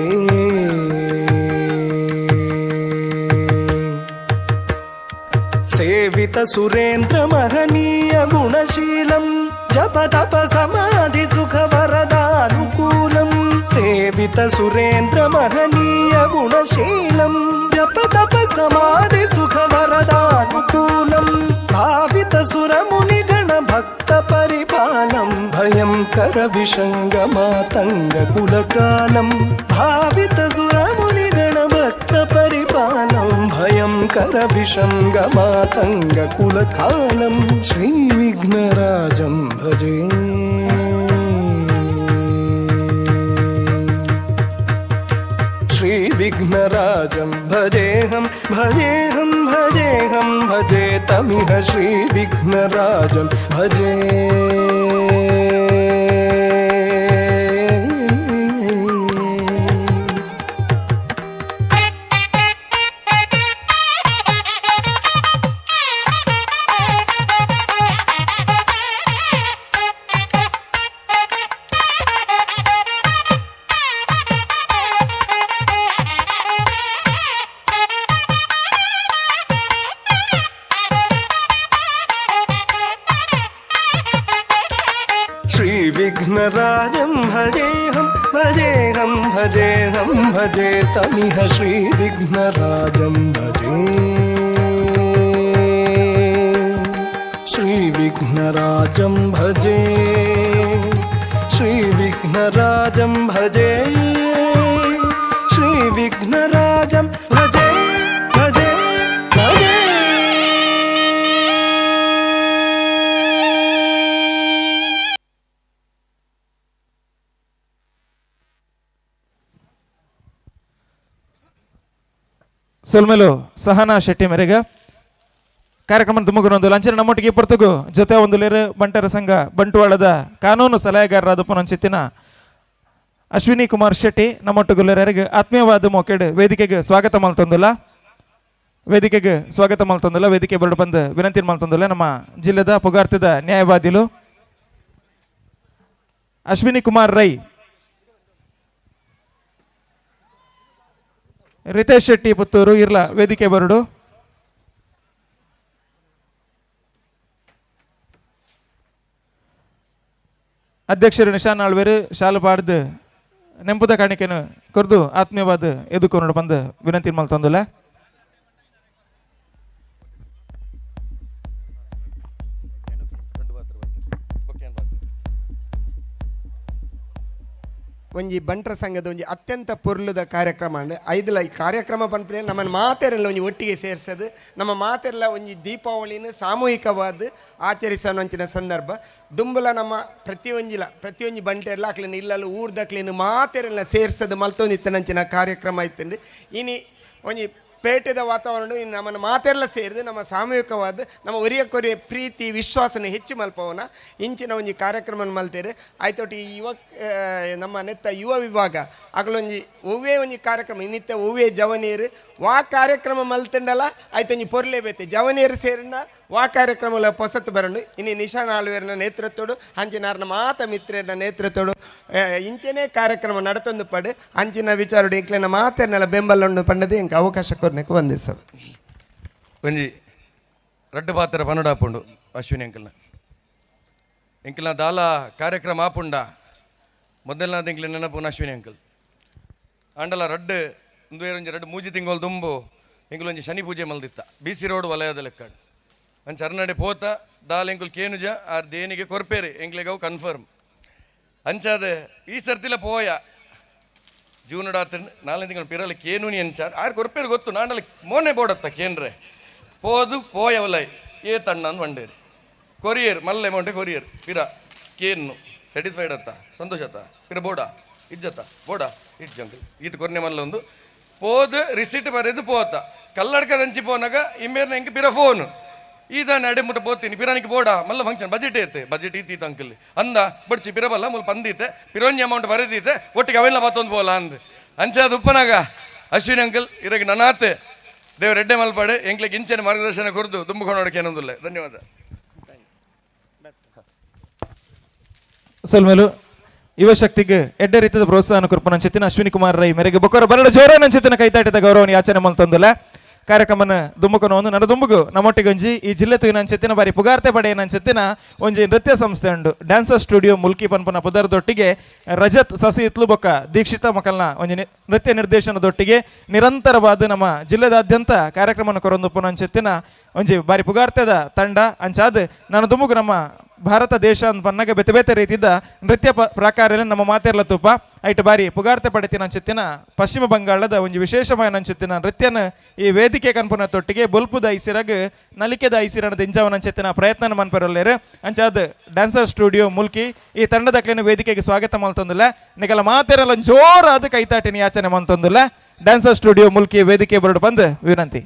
ಸೇವಿತ ಸುರೇಂದ್ರ ಮಹನೀಯ ಗುಣಶೀಲಂ ಜಪ ತಪ ಸಮಾಧಿ ಸುಖ ವರದಾನುಕೂಲಂ ಸೇವಿತ ಸುರೇಂದ್ರ ಮಹನೀಯ ಗುಣಶೀಲಂ ಜಪ ತಪ ಸಮಾಧಿ ಸುಖ ವರದಾನುಕೂಲಂ ಭಾವಿತ ಸುರಮುನಿಗಣ ಭಕ್ತ ಪರಿಪಾಲಂ ಭಯಂಕರ ವಿಷಂಗ ಮಾತಂಗ ಕುಲಕಾಲಂ ಭಾವಿತ ಸುರಮುನಿಗಣ ಭಕ್ತ ಪರಿಪಾಲಂ ಭಯಂಕರ ವಿಷಂಗ ಮಾತಂಗ ಕುಲಕಾಲಂ ಶ್ರೀ ವಿಘ್ನರಾಜಂ ಭಜೆ. ಶ್ರೀ ವಿಘ್ನರಾಜಂ ಭಜೇಹಂ ಭಜೇಹಂ ಭಜೇಹಂ ಭಜೆ ತಮಿಹ ಶ್ರೀ ವಿಘ್ನರಾಜಂ ಭಜೆ. ಶ್ರೀ ವಿಘ್ನರಾಜಂ ಭಜೇಹಂ ಭಜೇಹಂ ಭಜೇಹಂ ಭಜೆ ತಮಿಹ ಶ್ರೀ ವಿಘ್ನರಾಜಂ ಭಜೆ. ಶ್ರೀ ವಿಘ್ನರಾಜಂ ಭಜೆ ಶ್ರೀ ವಿಘ್ನರಾಜಂ ಭಜೆ ಶ್ರೀ ವಿಘ್ನರಾಜಂ ಭಜೆ ಭಜೆ ಭಜೆ. ಸೊಲ್ಮೆಲು ಸಹನಾ ಶೆಟ್ಟಿ ಮೇರೆಗೆ ಕಾರ್ಯಕ್ರಮ ತುಮಕೂರು ಲಂಚನ ನಮ್ಮೊಟ್ಟಿಗೆ ಪೊರ್ತುಗು ಜೊತೆ ಒಂದು ಲೇರು ಬಂಟರ ಸಂಘ ಬಂಟ್ವಾಳದ ಕಾನೂನು ಸಲಹೆಗಾರರಾದ ಪುನಂಚಿತ್ತಿನ ಅಶ್ವಿನಿ ಕುಮಾರ್ ಶೆಟ್ಟಿ ನಮ್ಮೊಟ್ಟುಗುಲ್ಲರಿಗೆ ಆತ್ಮೀಯವಾದ ಮೋಕೆಡ್ ವೇದಿಕೆಗೆ ಸ್ವಾಗತ ಮಲ್ತೊಂದುಲ್ಲ. ವೇದಿಕೆಗೆ ಸ್ವಾಗತ ಮಲ್ತೊಂದುಲ್ಲ. ವೇದಿಕೆ ಬರಡು ಬಂದು ವಿನಂತಿ ಮಲ್ತೊಂದುಲ್ಲ ನಮ್ಮ ಜಿಲ್ಲೆದ ಪುಗಾರ್ತಿದ ನ್ಯಾಯವಾದಿಲು ಅಶ್ವಿನಿ ಕುಮಾರ್ ರೈ, ರಿತೇಶ್ ಶೆಟ್ಟಿ ಪುತ್ತೂರು ಇರ್ಲ ವೇದಿಕೆ ಬರಡು. ಅಧ್ಯಕ್ಷರು ನಿಶಾನ್ ಆಳ್ವೇರು ಶಾಲು ಪಾಡ್ದು ನೆಂಪುದ ಕಾಣಿಕೆನು ಕೊರ್ದು ಆತ್ಮೀಯವಾದ ಎದುಕೊಂಡು ಬಂದು ವಿನಂತಿ ಮಲ್ತೊಂದುಲ್ಲ. ಒಂಜಿ ಬಂಟ್ರ ಸಂಘದ ಒಂಜಿ ಅತ್ಯಂತ ಪೊರ್ಲುದ ಕಾರ್ಯಕ್ರಮ ಅಂಡ್ ಐದುಲ ಈ ಕಾರ್ಯಕ್ರಮ ಪನ್ಪುನೆ ನಮ್ಮನ್ನು ಮಾತೆರೆಲ್ಲ ಒಂಜಿ ಒಟ್ಟಿಗೆ ಸೇರ್ಸದು ನಮ್ಮ ಮಾತೆರೆಲ್ಲ ಒಂಜಿ ದೀಪಾವಳಿನ ಸಾಮೂಹಿಕವಾದ ಆಚರಿಸೋಂಚಿನ ಸಂದರ್ಭ ದುಂಬುಲ ನಮ್ಮ ಪ್ರತಿಯೊಂಜಿಲ ಪ್ರತಿಯೊಂಜಿ ಬಂಟೆಲ್ಲ ಅಕ್ಲಿನ ಇಲ್ಲಲ್ಲ ಊರ್ದಕ್ಲಿನ ಮಾತೆರೆಲ್ಲ ಸೇರ್ಸದು ಮಲ್ತೊಂದಿತ್ತನಂಚಿನ ಕಾರ್ಯಕ್ರಮ ಇತ್ತಂದು ಇನಿ ಒಂಜಿ ಪೇಟೆದ ವಾತಾವರಣ ಇನ್ನು ನಮ್ಮನ್ನು ಮಾತೆಲ್ಲ ಸೇರಿದು ನಮ್ಮ ಸಾಮೂಹಿಕವಾದ ನಮ್ಮ ಒರಿಯ ಪ್ರೀತಿ ವಿಶ್ವಾಸನ ಹೆಚ್ಚು ಮಲ್ಪವನ ಇಂಚಿನ ಒಂಜಿ ಕಾರ್ಯಕ್ರಮ ಮಲ್ತೇರು. ಆಯ್ತೊಟ್ಟು ಈ ಯುವ ನಮ್ಮ ನೆತ್ತ ಯುವ ವಿಭಾಗ ಅಗಲೊಂಜಿ ಒವ್ವೇ ಒಂಜಿ ಕಾರ್ಯಕ್ರಮ ಇನ್ನಿತ್ತ ಒವ್ವೇ ಜವನೀರು ವಾ ಕಾರ್ಯಕ್ರಮ ಮಲ್ತಂಡಲ ಆಯ್ತೊಂಜಿ ಪೊರ್ಲೆ ಬೇತೆ ಜವನೀರು ಸೇರಿನ ವಾ ಕಾರ್ಯಕ್ರಮ ಪೊಸತ್ತು ಬರಂಡು ಇನ್ನು ನಿಶಾನ್ ಆಳ್ವೇರ್ನ ನೇತೃತ್ವಡು ಅಂಚಿನಾರ್ನ ಮಾತ ಮಿತ್ರನ ನೇತೃತ್ವಡು ಇಂಚನೇ ಕಾರ್ಯಕ್ರಮ ನಡತೊಂದು ಪಡು ಅಂಚಿನ ವಿಚಾರಡು ಇಂಕ್ಲೆನ ಮಾತೆರ್ನೆಲ್ಲ ಬೆಂಬಲ ಉಂಡು ಪಂಡದು ಇಂಕ ಅವಕಾಶ ಕೊರ್ನೆಕ್ ವಂದಿಸದು. ಒಂಜಿ ರಡ್ಡು ಪಾತ್ರ ಪನ್ನಡ ಅಶ್ವಿನಿ ಅಂಕಲ್ನ ಎಂಕಲ್ನ ದಾಲ ಕಾರ್ಯಕ್ರಮ ಆಪುಂಡ ಮೊದಲನಾದ ಎಂಕ್ಲೆ ನೆನಪುನ ಅಶ್ವಿನಿ ಅಂಕಲ್ ಆಂಡಲ ರಡ್ಡು ಒಂದು ಒಂಜಿ ರಡ್ಡು ಮೂಜಿ ತಿಂಗಳು ದುಂಬು ಎಂಕುಲೊಂಜಿ ಶನಿ ಪೂಜೆ ಮಲ್ದಿತ್ತ B C road ವಲಯದ ಲೆಕ್ಕಾಡು ಅಂಚ ಅರ್ನಡೆ ಪೋತ ದಾಲ ಎಂಕುಲ್ ಕೇನುಜ ಆರ್ ದೇನಿಗೆ ಕೊರ್ಪೇರಿ ಎಂಕ್ಲೆಗ್ ಅವು ಕನ್ಫರ್ಮ್ ಅಂಚಾದ ಈ ಸರ್ತಿಲ ಪೋಯ ಜೂನ್ ಡಾತ ನಾಲ್ನೇ ತಿಂಗಳು ಪಿರಲ ಕೇನುನಿ ಅಂಚಾರ್ ಆರ್ ಕೊರ್ಪೇರು ಗೊತ್ತು ನಾಂಡಲ ಮೋನೆ ಬೋಡತ್ತ ಕೇನ್ರೆ ಪೋದು ಪೋಯವಲೈ ಏ ತಣ್ಣನ್ ವಂಡೇರಿ ಕೊರಿಯರ್ ಮಲ್ಲೆ ಅಮೌಂಟೆ ಕೊರಿಯರ್ ಪಿರ ಕೇನ್ನು ಸ್ಯಾಟಿಸ್ಫೈಡ್ ಅತ್ತ ಸಂತೋಷ ಅತ್ತ ಪಿರ ಬೋಡ ಇಜ್ಜತ್ತ ಬೋಡ ಇಜ್ಜಂಕಲ್ ಈತ ಕೊರ್ನೆ ಮಲ್ಲ ಒಂದು ಪೋದು ರಿಸಿಟ್ ಬರೆದು ಪೋತ ಕಲ್ಲಡ್ಕದಂಚಿ ಪೋನಾಗ ಇಮ್ಮೇರ್ನ ಎಂಕ್ ಪಿರ ಫೋನ್ ಈದಾನೆ ಅಡೆ ಮುಟ್ಟ ಪೋತೀನಿ ಪಿರಾನಿಗೆ ಬೋಡ ಮಲ್ಲ ಫಂಕ್ಷನ್ ಬಜೆಟ್ ಐತೆ ಬಜೆಟ್ ಈತೀತ ಅಂಕಲ್ ಅಂದ ಬಡ್ಚಿ ಪಿರಬಲ್ಲ ಮುಲ್ ಪಂದೀತೆ ಪಿರೋಂಜಿ ಅಮೌಂಟ್ ಬರೆದೀತೆ ಒಟ್ಟಿಗೆ ಅವೆಲ್ಲ ಬತ್ತೊಂದು ಪೋಲ ಅಂದ್ ಅಂಚಾದ ಉಪ್ಪನಾಗ ಅಶ್ವಿನಿ ಅಂಕಲ್ ಇರಗೆ ನನಾತೆ ದೇವ್ರ ಎಡ್ಡೆ ಮಲ್ಪಾಡೆ ಎಂಕ್ಲೆಗ್ ಇಂಚೆನ ಮಾರ್ಗದರ್ಶನ ಕೊರ್ದು ತುಂಬಿಕೊಂಡೋಡಕ್ಕೆ ಏನೊಂದಿಲ್ಲ. ಧನ್ಯವಾದ. ಸೊಲ್ಮೇಲು ಯುವಶಕ್ತಿಗೆ ಎಡ್ಡೆ ರೀತಿಯ ಪ್ರೋತ್ಸಾಹನ ಕೊರ್ಪುನ ಅಂಚಿತ್ತಿನ ಅಶ್ವಿನಿ ಕುಮಾರ್ ರೈ ಮೇರೆಗೆ ಬೊಕ್ಕರ ಬರಡ ಜೋರ ನಂಚಿತ್ತಿನ ಕೈತಾಟಿದ ಗೌರವನ ಯಾಚನೆ ಮಲ್ತೊಂದುಲ್ಲ. ಕಾರ್ಯಕ್ರಮನ ದುಮ್ಮುಕನ ಒಂದು ನಡ ದುಂಬುಗು ನಮ್ಮೊಟ್ಟಿಗೆ ಒಂಜಿ ಈ ಜಿಲ್ಲೆ ತೂಯಿನಂಚೆತ್ತಿನ ಬಾರಿ ಪುಗಾರ್ತೆ ಪಡೆಯನಂಚೆತ್ತಿನ ಒಂಜಿ ನೃತ್ಯ ಸಂಸ್ಥೆ ಉಂಡು. ಡ್ಯಾನ್ಸರ್ ಸ್ಟುಡಿಯೋ ಮುಲ್ಕಿ ಪನ್ಪುನ ಪುದರ್ದೊಟ್ಟಿಗೆ ರಜತ್ ಸಸಿ ಇತ್ಲು ಬೊಕ್ಕ ದೀಕ್ಷಿತ ಮಕ್ಕಳನ್ನ ಒಂಜಿ ನೃತ್ಯ ನಿರ್ದೇಶನದೊಟ್ಟಿಗೆ ನಿರಂತರವಾದ ನಮ್ಮ ಜಿಲ್ಲೆದಾದ್ಯಂತ ಕಾರ್ಯಕ್ರಮನ ಕೊರೊಂದುಪ್ಪುನಂಚೆತ್ತಿನ ಒಂಜಿ ಬಾರಿ ಪುಗಾರ್ತೆದ ತಂಡ. ಅಂಚಾದ್ ನಾನು ದುಮುಗು ನಮ್ಮ ಭಾರತ ದೇಶ ಅಂತ ಪನ್ನಗ ಬೇತೆ ಬೇತೆ ರೀತಿದ ನೃತ್ಯ ಪ್ರಾಕಾರ ನಮ್ಮ ಮಾತೆರ್ಲ ತೂಪ. ಐಟ್ ಬಾರಿ ಪುಗಾರ್ತೆ ಪಡೆತಿನ ಅಂಚೆತ್ತಿನ ಪಶ್ಚಿಮ ಬಂಗಾಳದ ಒಂಜಿ ವಿಶೇಷമായ ಅಂಚೆತ್ತಿನ ನೃತ್ಯನ ಈ ವೇದಿಕೆ ಕನ್ಪುನ ತೊಟ್ಟಿಗೆ ಬೊಲ್ಪುದ ಐಸಿರಗ್ ನಲಿಕೆದ ಐಸಿರನ ದಿಂಜವನ ಅಂಚೆತ್ತಿನ ಪ್ರಯತ್ನ ಮನ್ಪರಲ್ಲೇರು. ಅಂಚಾದ್ ಡ್ಯಾನ್ಸರ್ ಸ್ಟುಡಿಯೋ ಮುಲ್ಕಿ ಈ ತಂಡದ ವೇದಿಕೆಗೆ ಸ್ವಾಗತ ಮಲ್ತೊಂದುಲ್ಲ. ನಿಕಲ ಮಾತೆರೆಲ್ಲ ಜೋರಾದ ಕೈತಾಟಿನ ಯಾಚನೆ ಮಂತೊಂದುಲ್ಲ. ಡ್ಯಾನ್ಸರ್ ಸ್ಟುಡಿಯೋ ಮುಲ್ಕಿ ವೇದಿಕೆ ಬರಡು ಬಂದು ವಿನಂತಿ.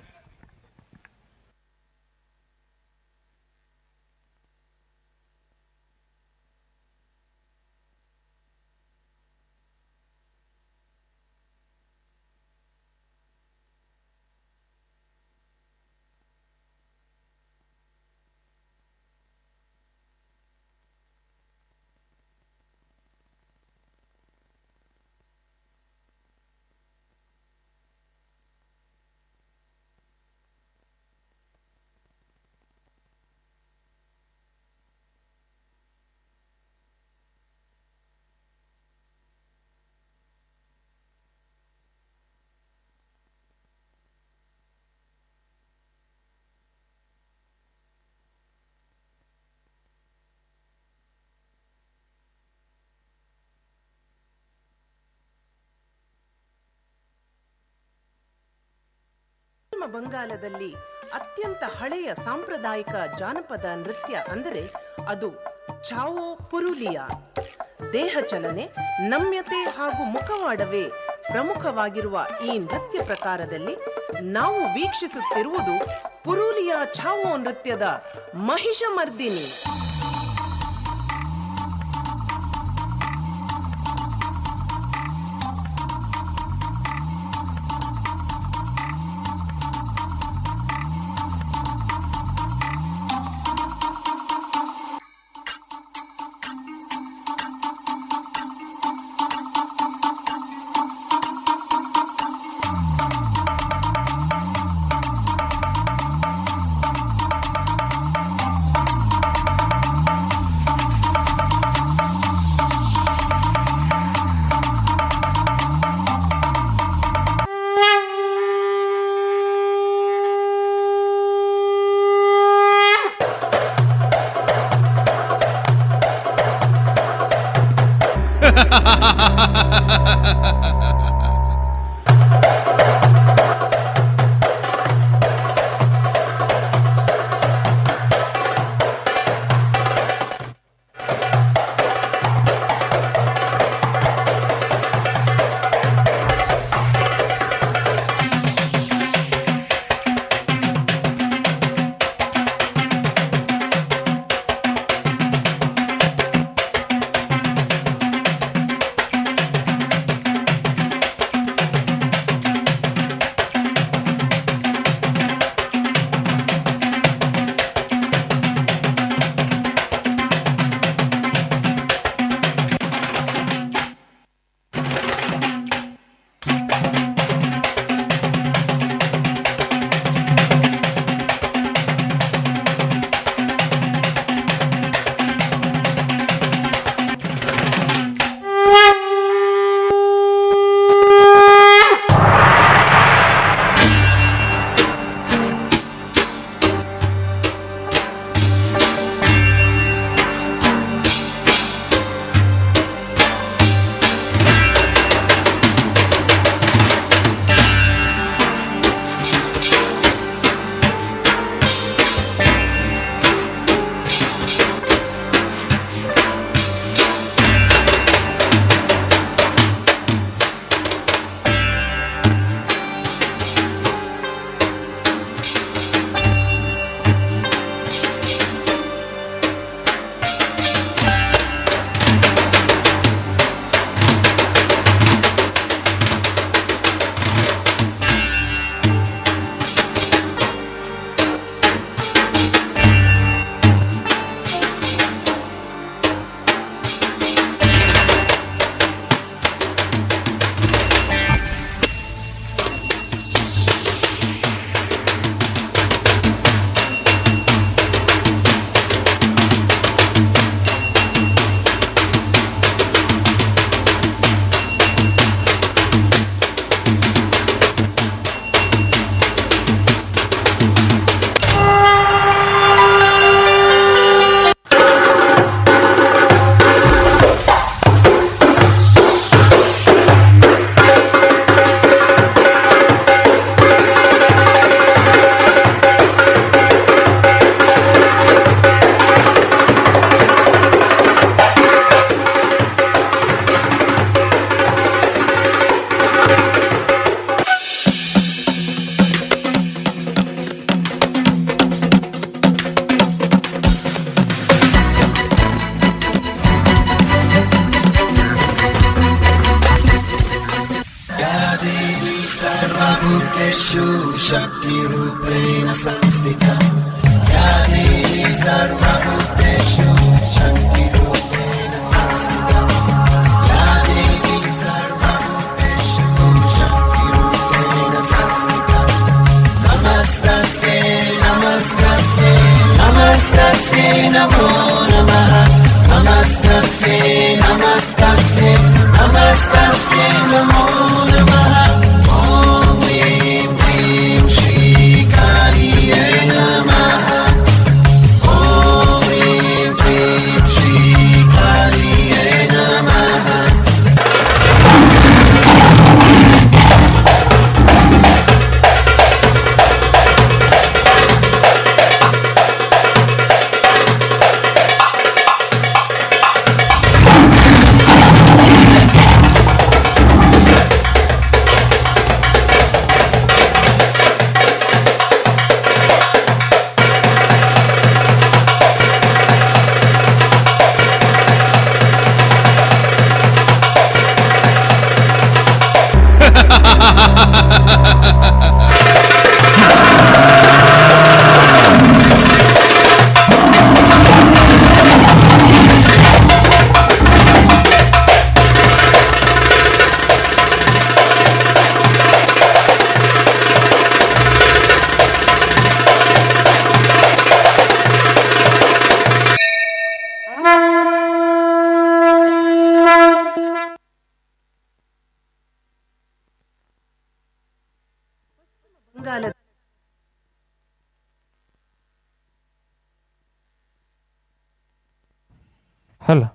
ಪಶ್ಚಿಮ ಬಂಗಾಲದಲ್ಲಿ ಅತ್ಯಂತ ಹಳೆಯ ಸಾಂಪ್ರದಾಯಿಕ ಜಾನಪದ ನೃತ್ಯ ಅಂದರೆ ಅದು ಛಾವೋ ಪುರುಲಿಯಾ. ದೇಹ ಚಲನೆ, ನಮ್ಯತೆ ಹಾಗೂ ಮುಖವಾಡವೇ ಪ್ರಮುಖವಾಗಿರುವ ಈ ನೃತ್ಯ ಪ್ರಕಾರದಲ್ಲಿ ನಾವು ವೀಕ್ಷಿಸುತ್ತಿರುವುದು ಪುರುಲಿಯಾ ಛಾವೋ ನೃತ್ಯದ ಮಹಿಷಮರ್ದಿನಿ. सर्वभूतेषु शक्तिरूपेण संस्थिता या देवी सर्वभूतेषु शक्तिरूपेण संस्थिता या देवी सर्वभूतेषु शक्तिरूपेण संस्थिता नमस्तस्यै नमस्तस्यै नमस्तस्यै नमो नमः नमस्तस्यै नमस्तस्यै नमस्तस्यै नमो नमः ॐ ह्रीं क्लीं श्रीकालियै नमः ॐ ह्रीं क्लीं श्रीकालियै नमः. ಬಂಗಾಲ ಹಲೋ,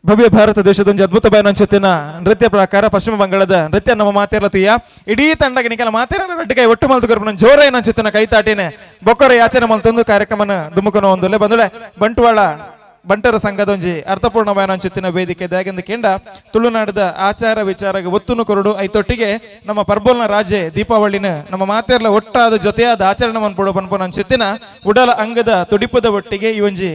ಭವ್ಯ ಭಾರತ ದೇಶದ ಒಂಜಿ ಅದ್ಭುತ ಬಯನಂಚತ್ತಿನ ನೃತ್ಯ ಪ್ರಕಾರ ಪಶ್ಚಿಮ ಬಂಗಾಳದ ನೃತ್ಯ ನಮ್ಮ ಮಾತೇರ್ಲ ತುಯ್ಯ. ಇಡೀ ತಂಡಗೆ ನಿಕಲ ಮಾತೇರ ರಡ್ಡಿಕೈ ಒಟ್ಟು ಮಲ್ತು ಕೊರ್ಪುನ ಜೋರ ಏನಂಚತ್ತಿನ ಕೈತಾಟಿನೆ ಬೊಕ್ಕರ ಯಾಚನೆ ಮಲ್ತೊಂದು ಕಾರ್ಯಕ್ರಮನ ದುಮುಕನ ಒಂದುಲೆ ಬಂದುಳೆ. ಬಂಟ್ವಾಳ ಬಂಟರ ಸಂಘದ ಒಂಜಿ ಅರ್ಥಪೂರ್ಣ ಬಯನಂಚತ್ತಿನ ವೇದಿಕೆ ದಾಗೆಂದು ಕೇಂಡ ತುಳುನಾಡದ ಆಚಾರ ವಿಚಾರಗೆ ಒತ್ತುನು ಕೊರಡು ಐತೊಟ್ಟಿಗೆ ನಮ್ಮ ಪರ್ಬೋಲ್ನ ರಾಜೆ ದೀಪಾವಳಿನ ನಮ್ಮ ಮಾತೇರ್ಲ ಒಟ್ಟಾದ ಜೊತೆಯಾದ ಆಚರಣೆ ಮನ್ಪುಡು ಪನ್ಪುನ ಅಂಚೆತ್ತಿನ ಉಡಲ ಅಂಗದ ತುಡಿಪದ ಒಟ್ಟಿಗೆ ಈ ಒಂಜಿ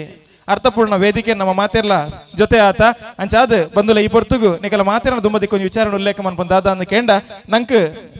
ಅರ್ಥಪೂರ್ಣ ವೇದಿಕೆ ನಮ್ಮ ಮಾತೆರ್ಲ ಜೊತೆ ಆತ. ಅಂಚಾದ ಬಂದುಲ ಈ ಪೊರ್ತುಗು ನಿಕಲ ಮಾತೆರ್ನ ದುಮ್ಮದಿಕ್ ಒಂಜಿ ವಿಚಾರಣೆ ಉಲ್ಲೇಖ ಮನ್ಪುನ್ ದಾದ ಅಂದ್ ಕೇಂಡ, ನಂಕ್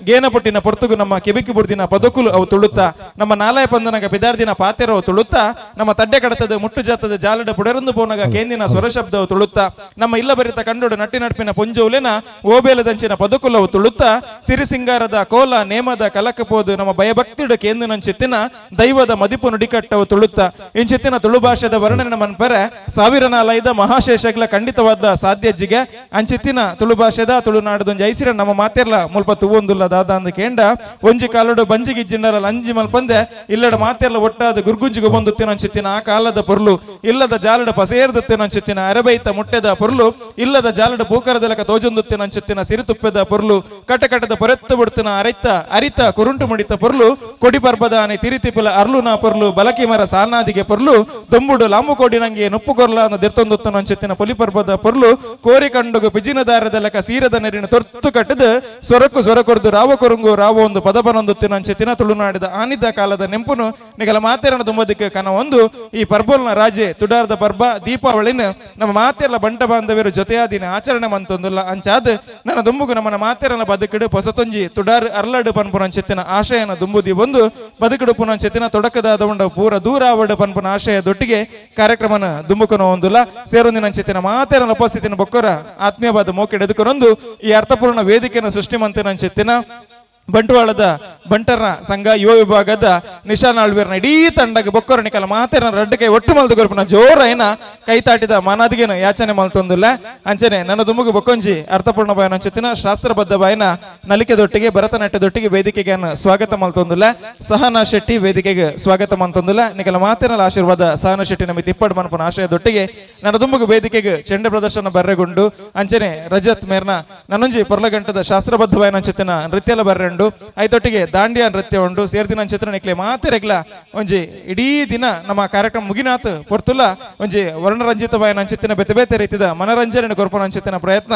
ಗೇನ ಪುಟ್ಟಿನ ಪೊರ್ತುಗು ನಮ್ಮ ಕೆಬಿಕಿ ಬುಡ್ದಿನ ಪದಕುಲು ಅವು ತುಳುತ್ತ, ನಮ್ಮ ನಾಲಾಯ ಪಂದನಗ ಪಿದಾರ್ದಿನ ಪಾತೆರವು ತುಳುತ್ತ, ನಮ್ಮ ತಡ್ಡೆ ಕಡತದ ಮುಟ್ಟು ಜಾತದ ಜಾಲಡ ಪುಡರಂದು ಪೋನಗ ಕೇಂದಿನ ಸ್ವರಶಬ್ದವು ತುಳುತ್ತ, ನಮ್ಮ ಇಲ್ಲ ಬರಿತ ಕಂಡೋಡು ನಟ್ಟಿ ನಡ್ಪಿನ ಪೊಂಜೋಲೆನ ಓಬೇಲದಂಚಿನ ಪದಕುಲವು ತುಳುತ್ತ, ಸಿರಿ ಸಿಂಗಾರದ ಕೋಲ ನೇಮದ ಕಲಕ ಪೋದು ನಮ್ಮ ಭಯಭಕ್ತಿಡು ಕೇಂದಿನಂಚಿತ್ತಿನ ದೈವದ ಮದಿಪು ನುಡಿಕಟ್ಟವು ತುಳುತ್ತ, ಇಂಚಿತ್ತಿನ ತುಳು ಭಾಷೆದ ವರ್ಣನೆ ಮನ್ಪರೆ ಸಾವಿರ ನಾಲೈದ ಮಹಾಶೇಷಗಳ ಖಂಡಿತವಾದ ಸಾಧ್ಯಜ್ಜಿಗೆ. ಅಂಚಿತ್ತಿನ ತುಳು ಭಾಷೆದ ತುಳುನಾಡದೊಂಜಿ ಐಸಿರ ನಮ್ಮ ಮಾತೆರ್ಲ ಮುಲ್ಪ ತೂವೊಂದುಲ್ಲ ದಾದ ಅಂದ್ ಕೇಂಡ, ಒಂಜಿ ಕಾಲಡು ಬಂಜಿಗಿಜ್ಜಿಂಡಲ ಅಂಜಿ ಮಲ್ಪಂದೆ ಇಲ್ಲಡ ಮಾತೆರ್ಲ ಒಟ್ಟಾದ ಗುರ್ಗುಂಜಿಗೆ ಬಂದುತ್ತಿನ ಅಂಚಿತ್ತಿನ ಆ ಕಾಲದ ಪೊರ್ಲು, ಇಲ್ಲದ ಜಾಲಡ ಪಸೇರ್ದುತ್ತಿನ ಅಂಚಿತ್ತಿನ ಅರಬೈತ ಮುಟ್ಟೆದ ಪೊರ್ಲು, ಇಲ್ಲದ ಜಾಲಡ ಪೂಕರದಲಕ ತೋಜೊಂದುತ್ತಿನ ಅಂಚಿತ್ತಿನ ಸಿರಿತುಪ್ಪೆದ ಪೊರ್ಲು, ಕಟಕಟದ ಪೊರೆತ್ತು ಬಿಡ್ತಿನ ಅರಿತ ಅರಿತ ಕುರುಂಟು ಮುಡಿತ ಪೊರ್ಲು, ಕೊಡಿ ಪರ್ಬದ ಆನೆ ತಿರಿತಿಪುಲ ಅರ್ಲುನ ಪೊರ್ಲು, ಬಲಕಿ ಮರ ಸಾನಾದಿಗೆ ಪೊರ್ಲು, ದೊಂಬುಡು ಲಾಂಬು ಕೋಡಿ ನಂಗೆ ನುಪ್ಪು ಕೊರ್ಲ ದೆರ್ತೊಂದುತ್ತನ ಅಂಚಿತ್ತಿನ ಪೊಲಿ ಪರ್ಬದ ಪೊರ್ಲು, ಕೋರಿ ಕಂಡುಗು ಪಿಜಿನ ದಾರದಲಕ ಸೀರದ ನೆರಿನ ತೊರ್ತು ಕಟ್ಟದು ಸ್ವರಕ್ಕು ಸ್ವರ ಕೊರ್ದು ರಾವ ಕೊರುಂಗು ರಾವ ಒಂದು ಪದ ಬನೊಂದುತ್ತಿನ ಅಂಚಿತ್ತಿನ ತುಳುನಾಡಿದ ಆನಿದ ಕಾಲದ ನೆಂಪುನು ನಿಗಲ ಮಾತೆರನ ತುಂಬದಿಕ್ಕೆ ಕನ ಒಂದು ಈ ಪರ್ಬೋಲ್ನ ರಾಜೆ ತುಡಾರದ ಪರ್ಬ ದೀಪಾವಳಿನ ನಮ್ಮ ಮಾತೆಲ್ಲ ಬಂಟ ಬಾಂಧವ್ಯರು ಜೊತೆಯಾದಿನ ಆಚರಣೆ ಮಂತೊಂದುಲ್ಲ. ಅಂಚಾದ್ ನನ್ನ ದುಂಬುಗು ನಮ್ಮನ ಮಾತೆರನ ಬದುಕಿಡು ಪೊಸತೊಂಜಿ ತುಡಾರ್ ಅರ್ಲಡು ಪನ್ಪುನ ಅಂಚಿತ್ತಿನ ಆಶಯನ ದುಂಬುದಿ ಒಂದು ಬದುಕಿಡು ಪುನಂಚಿತ್ತಿನ ತೊಡಕದಾದ ಉಂಡ ಪೂರ ದೂರಾವಡು ಪನ್ಪುನ ಆಶಯ ದೊಟ್ಟಿಗೆ ಕಾರ್ಯಕ್ರಮನ ದುಂಬುಕನ ಒಂದುಲ್ಲ. ಸೇರೊಂದಿನ ಅಂಚಿತ್ತಿನ ಮಾತೆರನ ಉಪಸ್ಥಿತಿನ ಬೊಕ್ಕರ ಆತ್ಮೀಯವಾದ ಮೋಕೆಡ್ ಎದುಕೊನೊಂದು ಈ ಅರ್ಥಪೂರ್ಣ ವೇದಿಕೆಯನ್ನು ಸೃಷ್ಟಿ ಮಂತಿನ ಅಂಚಿತ್ತಿನ ಬಂಟ್ವಾಳದ ಬಂಟರ ಸಂಘ ಯುವ ವಿಭಾಗದ ನಿಶಾ ನಾಳ್ವೀರ್ನ ಇಡೀ ತಂಡಗೆ ಬೊಕ್ಕರ ನಿಕಲ ಮಾತೆರನ ರಡ್ಡು ಕೈ ಒಟ್ಟು ಮಲ್ದು ಕೊರ್ಪುನ ಜೋರೈನ ಕೈತಾಟಿದ ಮಾನಾದಿಗೆನ ಯಾಚನೆ ಮಲ್ತೊಂದುಲ್ಲ. ಅಂಚನೆ ನನ್ನ ದುಮುಗು ಬೊಕ್ಕೊಂಜಿ ಅರ್ಥಪೂರ್ಣ ಬಾಯನ ಅಂಚಿತ್ತಿನ ಶಾಸ್ತ್ರಬದ್ಧ ಬಾಯನ ನಲಿಕೆದೊಟ್ಟಿಗೆ ಭರತನಾಟ್ಯದೊಟ್ಟಿಗೆ ವೇದಿಕೆಗೆ ಸ್ವಾಗತ ಮಲ್ತೊಂದುಲ್ಲ. ಸಹನಾ ಶೆಟ್ಟಿ ವೇದಿಕೆಗೆ ಸ್ವಾಗತ ಮಲ್ತೊಂದುಲ್ಲ. ನಿಕಲ ಮಾತೆರನ ಆಶೀರ್ವಾದ ಸಹನಾ ಶೆಟ್ಟಿ ನಮಗೆ ತಿಪ್ಪಡು ಮನ್ಪುನ ಆಶಯದೊಟ್ಟಿಗೆ ನನ್ನ ದುಂಬುಗು ವೇದಿಕೆಗೆ ಚೆಂಡೆ ಪ್ರದರ್ಶನ ಬರ್ರೆಗುಂಡು. ಅಂಚನೆ ರಜತ್ ಮೇರ್ನ ನನ್ನೊಂಜಿ ಪೊರ್ಲಗಂಟದ ಶಾಸ್ತ್ರಬದ್ಧ ಬಾಯನ ಅಂಚಿತ್ತಿನ ನೃತ್ಯಲ ಬರ್ರೆಂಡು. ಐತೊಟ್ಟಿಗೆ ದಾಂಡಿಯಾ ನೃತ್ಯ ಉಂಡು. ಸೇರ್ದಿನ ಚಿತ್ರ ನಿಕ್ಲೆ ಮಾತೆರೆಗ್ಲ ಒಂಜಿ ಇಡೀ ದಿನ ನಮ್ಮ ಕಾರ್ಯಕ್ರಮ ಮುಗಿನಾತ್ ಪೊರ್ತುಲ ಒಂಜಿ ವರ್ಣರಂಜಿತ ಬಾಯನ ಅಂಚಿತ್ತಿನ ಬೇತೆ ಬೇತೆ ರೀತಿದ ಮನರಂಜನೆ ಕೊರ್ಪುನ ಅಂಚಿತ್ತಿನ ಪ್ರಯತ್ನ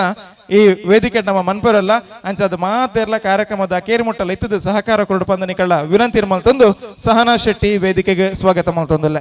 ಈ ವೇದಿಕೆ ನಮ್ಮ ಮನ್ಪರಲ್ಲ. ಅಂಚಾದ ಮಾತೆರ್ಲ ಕಾರ್ಯಕ್ರಮದ ಕೇರಿ ಮುಟ್ಟಲ ಇತ್ತದ ಸಹಕಾರ ಕೊರಡು ಪಂದ ನಿಕಳ್ಳ ವಿನಂತಿ ಮಲ್ತೊಂದು ಸಹನಾ ಶೆಟ್ಟಿ ವೇದಿಕೆಗೆ ಸ್ವಾಗತ ಮಲ್ತೊಂದುಲ್ಲ.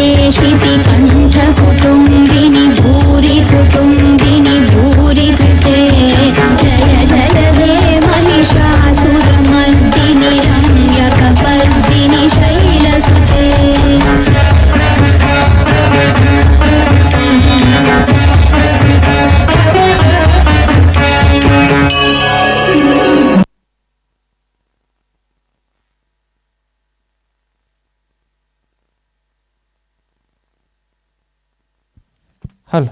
ಹಲ್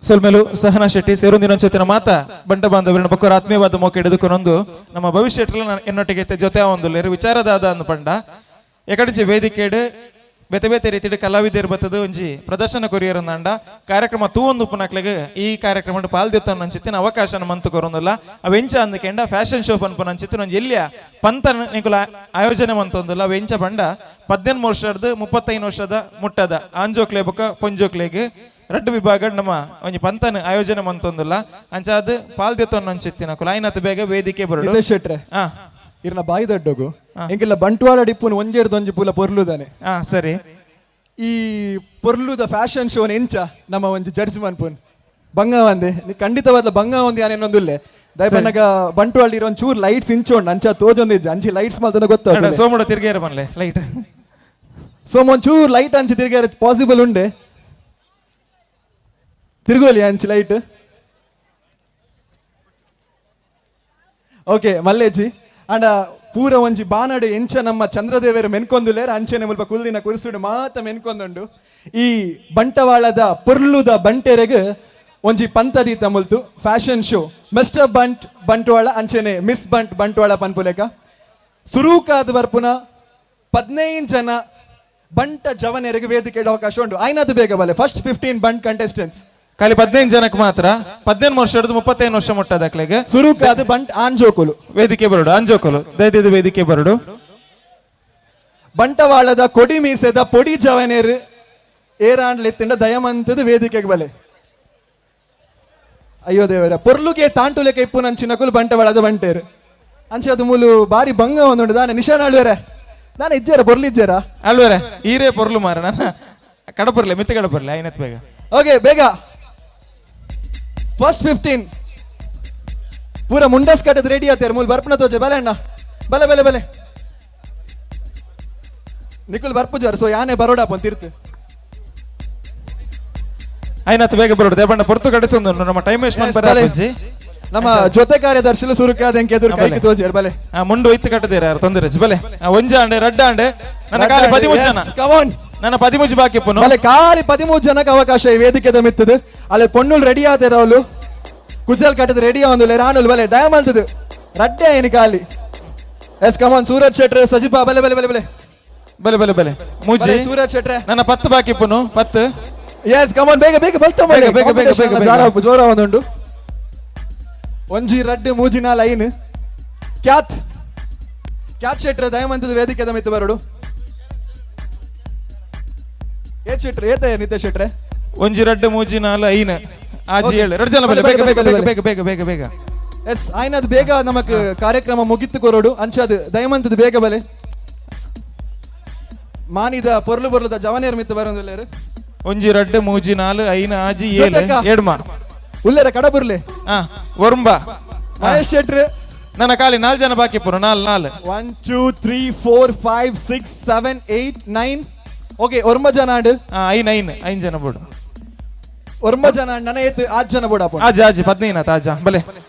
ಸೊಲ್ಮೆಲು ಸಹನಾ ಶೆಟ್ಟಿ ಸೇರೊಂದಿನಂಚೊತ್ತಿನ ಮಾತ ಬಂಟ ಬಾಂಧವರನ್ನ ಬೊಕ್ಕರ ಆತ್ಮೀಯವಾದ ಮೋಕೆ ಹಿಡಿದುಕೊಂಡು ನಮ್ಮ ಭವಿಷ್ಯ ಎನ್ನೊಟ್ಟಿಗೆ ಜೊತೆ ಒಂದು ವಿಚಾರದಾದ ಅಂದು ಪಂಡ ಎಕಡಿಂಚಿ ವೇದಿಕೆಡ್ ಬೇತೆ ಬೇತೆ ರೀತಿಡ್ ಕಲಾವಿದೆರ್ ಬತ್ತದು ಒಂಜಿ ಪ್ರದರ್ಶನ ಕೊರಿಯರಂದಾಂಡ ಕಾರ್ಯಕ್ರಮ ತೂವೊಂದು ಉಪ್ಪುನಕ್ಲೆಗ್ ಈ ಕಾರ್ಯಕ್ರಮ ಪಾಲ್ದೆತ್ತೊಂದು ಅಂಚಿತ್ತಿನ ಅವಕಾಶ ಮಂತು ಕೊರೊಂದುಲ್ಲ. ಅವೆಂಚ ಅಂದಕೆಂಡ ಫ್ಯಾಷನ್ ಶೋ ಪನ್ಪುನ ಅಂಚಿತ್ತಿನ ಒಂಜಿ ಎಲ್ಲಿಯ ಪಂತ ನಿಕುಲ ಆಯೋಜನೆ ಮಂತೊಂದುಲ್ಲ. ಅವೆಂಚ ಪಂಡ 18 ವರ್ಷದ 35 ವರ್ಷದ ಮುಟ್ಟದ ಆಂಜೋಕ್ಲೆ ಬೊಕ ಪೊಂಜೋಕ್ಲೆಗ್ ರಡ್ಡು ವಿಭಾಗ ನಮ್ಮ ಒಂಜಿ ಪಂತನ ಆಯೋಜನೆ ಮಂತೊಂದುಲ್ಲ. ಅಂಚಾದ್ ಪಾಲ್ದೆತ್ತೊಂದು ಅಂಚಿತ್ತಿನ ಆಯ್ನತ್ ಬೇಗ ವೇದಿಕೆ ಬರಡು. ನಿತೇಶ್ ಶೆಟ್ರೆ, ಇರ್ನ ಬಾಯಿ ದಡ್ಡೋಗು ಎಂಕೆಲ್ಲ ಬಂಟ್ವಾಳ ಡಿಪ್ಪುನು ಒಂಜೆಡ್ದು ಒಂಜಿ ಪೂಲ ಪೊರ್ಲುದಾನೆ. ಸರಿ. ಈ ಪೊರ್ಲುದ ಫ್ಯಾಷನ್ ಶೋನ್ ಎಂಚ ನಮ್ಮ ಒಂಜಿ ಜಡ್ಜ್ ಮನ್ಪುನ್ ಬಂಗ ಒಂದೆ ಖಂಡಿತವಾದ ಬಂಗ ಒಂದಿ ಆನೇನೊಂದುಲ್ಲೆ ದಯಪನ್ನಗ ಬಂಟ್ವಾಳ ಇರೋ ಒಂಚೂರು ಲೈಟ್ಸ್ ಇಂಚೋಂಡ್ ಅಂಚ ತೋಜೊಂದಿಜ್ಜ ಅಂಚಿ ಲೈಟ್ಸ್ ಮಲ್ತನ ಗೊತ್ತಾಗ್ತದೆ. ಸೋಮುಡ ತಿರ್ಗೇರ ಬನ್ಲೆ ಲೈಟ್. ಸೋಮ ಒಂಚೂರು ಲೈಟ್ ಅಂಚಿ ತಿರ್ಗೇರ ಪಾಸಿಬಲ್ ಉಂಡೆ ತಿರ್ಗೋಲಿ ಅಂಚಿ ಲೈಟ್. ಓಕೆ ಮಲ್ಲೇಜಿ ಅಂಡ ಪೂರ ಒಂಜಿ ಬಾನಡು ಎಂಚ ನಮ್ಮ ಚಂದ್ರದೇವರು ಮೆನ್ಕೊಂದುಲೇರ ಅಂಚೆನೆ ಮುಲ್ಪ ಕುಲ್ದಿನ ಕುರುಸುಡು ಮಾತ ಮೆನ್ಕೊಂದುಂಡು. ಈ ಬಂಟವಾಳದ ಪೊರ್ಲುದ ಬಂಟೆರೆಗ್ ಒಂಜಿ ಪಂತದೀತ ಮುಲ್ತು fashion show mister Bunt Bantwal ಅಂಚೆನೆ ಮಿಸ್ ಬಂಟ್ ಬಂಟ್ವಾಳ ಪನ್ಪುಲೆಕ ಸುರೂಕಾದ ಬರ್ಪುನ 15 ಜನ ಬಂಟ ಜವನೆರೆಗ್ ವೇದಿಕೆ ಅವಕಾಶ ಉಂಟು. ಆಯ್ನದು ಬೇಗ ಬಲೆ ಫಸ್ಟ್ 15 ಬಂಟ್ ಕಂಟೆಸ್ಟೆಂಟ್ಸ್. ಖಾಲಿ 15 ಜನಕ್ಕೆ ಮಾತ್ರ 18 ವರ್ಷ ಹಿಡಿದು 35 ವರ್ಷ ಮುಟ್ಟದಕ್ಲೆಗ್ ಸುರೂಕಾದ ಬಂಟ್ ಆಂಜೋಕುಲು ವೇದಿಕೆ ಬರಡು. ಆಂಜೋಕುಲು ದಯದಿದ್ದು ವೇದಿಕೆ ಬರಡು. ಬಂಟವಾಳದ ಕೊಡಿ ಮೀಸೆದ ಪೊಡಿ ಜವನೇರು ಏರಾಂಡ್ಲೆತ್ತಿಂಡ ದಯಮಂತದ ವೇದಿಕೆಗೆ ಬಲೆ. ಅಯ್ಯೋ ದೇವರ ಪೊರ್ಲುಗೆ ತಾಂಟುಲೆಕ ಇಪ್ಪು ನಂಚಿನಕುಲು ಬಂಟವಾಳದ ಬಂಟೇರು ಅಂಚೆ ಅದು ಮೂಲು ಬಾರಿ ಬಂಗ ಒಂದುಂಡು ದಾನೆ ನಿಶಾನ್ ಆಳ್ವೇರೆ ದಾನೆ ಇಜ್ಜೇರ ಪೊರ್ಲು ಇಜ್ಜೇರ ಆಳ್ವೇರೆ ಈರೇ ಪೊರ್ಲು ಮಾರ ನನ್ನ ಕಡಪುರ್ಲೆ ಮಿತ್ತ ಕಡಪುರ್ಲೆ ಐನತ್ ಬೇಗ. ಓಕೆ ಬೇಗ ಫಸ್ಟ್ 15 ಪೂರ ಮುಂಡಸ್ ಕಟ್ಟದ ರೆಡಿ ಆತೇರು ಮೂಲು ಬರ್ಪುನ ತೋಜೆ ಬಲೆ ಅಣ್ಣ ಬಲೆ ಬಲೆ ಬಲೆ ನಿಕುಲ್ ಬರ್ಪುಜಾರ್ ಸೊ ಯಾನೆ ಬರೋಡಪ್ಪ ತಿರ್ತು ಐನತ್ ಬೇಗ ಬರೋಡು ದೇವಣ್ಣ ಪೊರ್ತು ಕಡಿಸೊಂದು ನಮ್ಮ ಟೈಮ್ ವೇಸ್ಟ್ ಮಾಡ್ಬಾರ. ನಮ್ಮ ಜೊತೆ ಕಾರ್ಯದರ್ಶಿಲು ಸುರುಕಾದ ಎದುರು ಕೈಗೆ ತೋಜೇರ್ ಬಲೆ. ಮುಂಡು ಒಯ್ತು ಕಟ್ಟದೇರ ಯಾರು ತೊಂದರೆ ಬಲೆ. ಒಂಜಿ ಆಂಡೆ ರಡ್ಡ ಆಂಡೆ ನನ್ನ ಖಾಲಿ 13 ಜನ. ಕಮಾನ್ ನನ್ನ 13 ಬಾಕಿ ಇಪ್ಪುನು. ಬಲೆ ಖಾಲಿ 13 ಜನಕ್ಕೆ ಅವಕಾಶ ಈ ವೇದಿಕೆದ ಮಿತ್ತದು. ಅಲ್ಲಿ ಪೊಣ್ಣುಲ್ ರೆಡಿ ಆತೇರ ಅವಳು ಕುಜಲ್ ಕಟ್ಟದ ರೆಡಿ ಆವೊಂದುಲ್ಲೆ ರಾಣುಲ್ ಬಲೆ ಡಯಮಲ್ತದು ರಡ್ಡೆ ಆಯ್ನಿ ಖಾಲಿ. ಎಸ್ ಕಮಾನ್ ಸೂರಜ್ ಶೆಟ್ರೆ ಸಜಿಪಾ ಬಲೆ ಬಲೆ ಬಲೆ ಬಲೆ ಬಲೆ ಬಲೆ ಬಲೆ ಮೂಜಿ ಸೂರಜ್ ಶೆಟ್ರೆ ನನ್ನ 10 ಬಾಕಿ ಇಪ್ಪುನು 10. ಎಸ್ ಕಮಾನ್ ಬೇಗ ಬೇಗ ಬಲ್ತ ಬೇಗ ಬೇಗ ಬೇಗ ಬೇಗ ಜೋರ ಒಂದುಂಡು ಒಂಜಿ ರಡ್ಡು ಮೂಜಿ ನಾಲ್ ಐನ್ ಕ್ಯಾತ್ ಕ್ಯಾತ್ ಶೆಟ್ರೆ ದಯಮಂತದ ವೇದಿಕೆದ ಮಿತ್ತು ಬರಡು. ಏತ್ ಶೆಟ್ರೆ ಏತ ನಿತೇಶ್ ಶೆಟ್ರೆ ಒಂಜಿ ರಡ್ಡು ಮೂಜಿ ನಾಲ್ ಐನ್ ಆಜಿ ಏಳು ಎರಡು ಜನ ಬಲೆ ಬೇಗ ಬೇಗ ಬೇಗ ಬೇಗ ಬೇಗ ಬೇಗ ಬೇಗ. ಎಸ್ ಆಯ್ನದು ಬೇಗ ನಮಕ್ ಕಾರ್ಯಕ್ರಮ ಮುಗಿತ್ತು ಕೊರೋಡು ಅಂಚಾದ ದಯಮಂತದ ಬೇಗ ಬಲೆ ಮಾನಿದ ಪೊರ್ಲು ಪೊರ್ಲುದ ಜವನೇರ್ ಮಿತ್ತು ಬರೋದಿಲ್ಲೇರು. ಒಂಜಿ ರಡ್ಡು ಮೂಜಿ ನಾಲ್ ಐನ್ ಆಜಿ ಏಳು ಎಡ್ಮ ಉಲ್ಲೇರ ಕಡಬುರ್ಲೆ ಒರ್ಂಬ ಮಹೇಶ್ ಶೆಟ್ರು ನನ್ನ ಖಾಲಿ 4 ಜನ ಬಾಕಿ ಪುರ 4 4 1 2 3 4 5 6 7 8 9 ಓಕೆ ಒರ್ಂಬ ಜನ ಆಂಡ್ ಐನ್ ಐನ್ ಐನ್ ಜನ ಬೋಡು ಒರ್ಂಬ ಜನ ನನ್ನ ಏತ್ ಆಜ್ ಜನ ಬೋಡಪ್ಪ ಆಜ್ ಆಜ್ 15 ಆತ ಆಜ ಬಲೆ.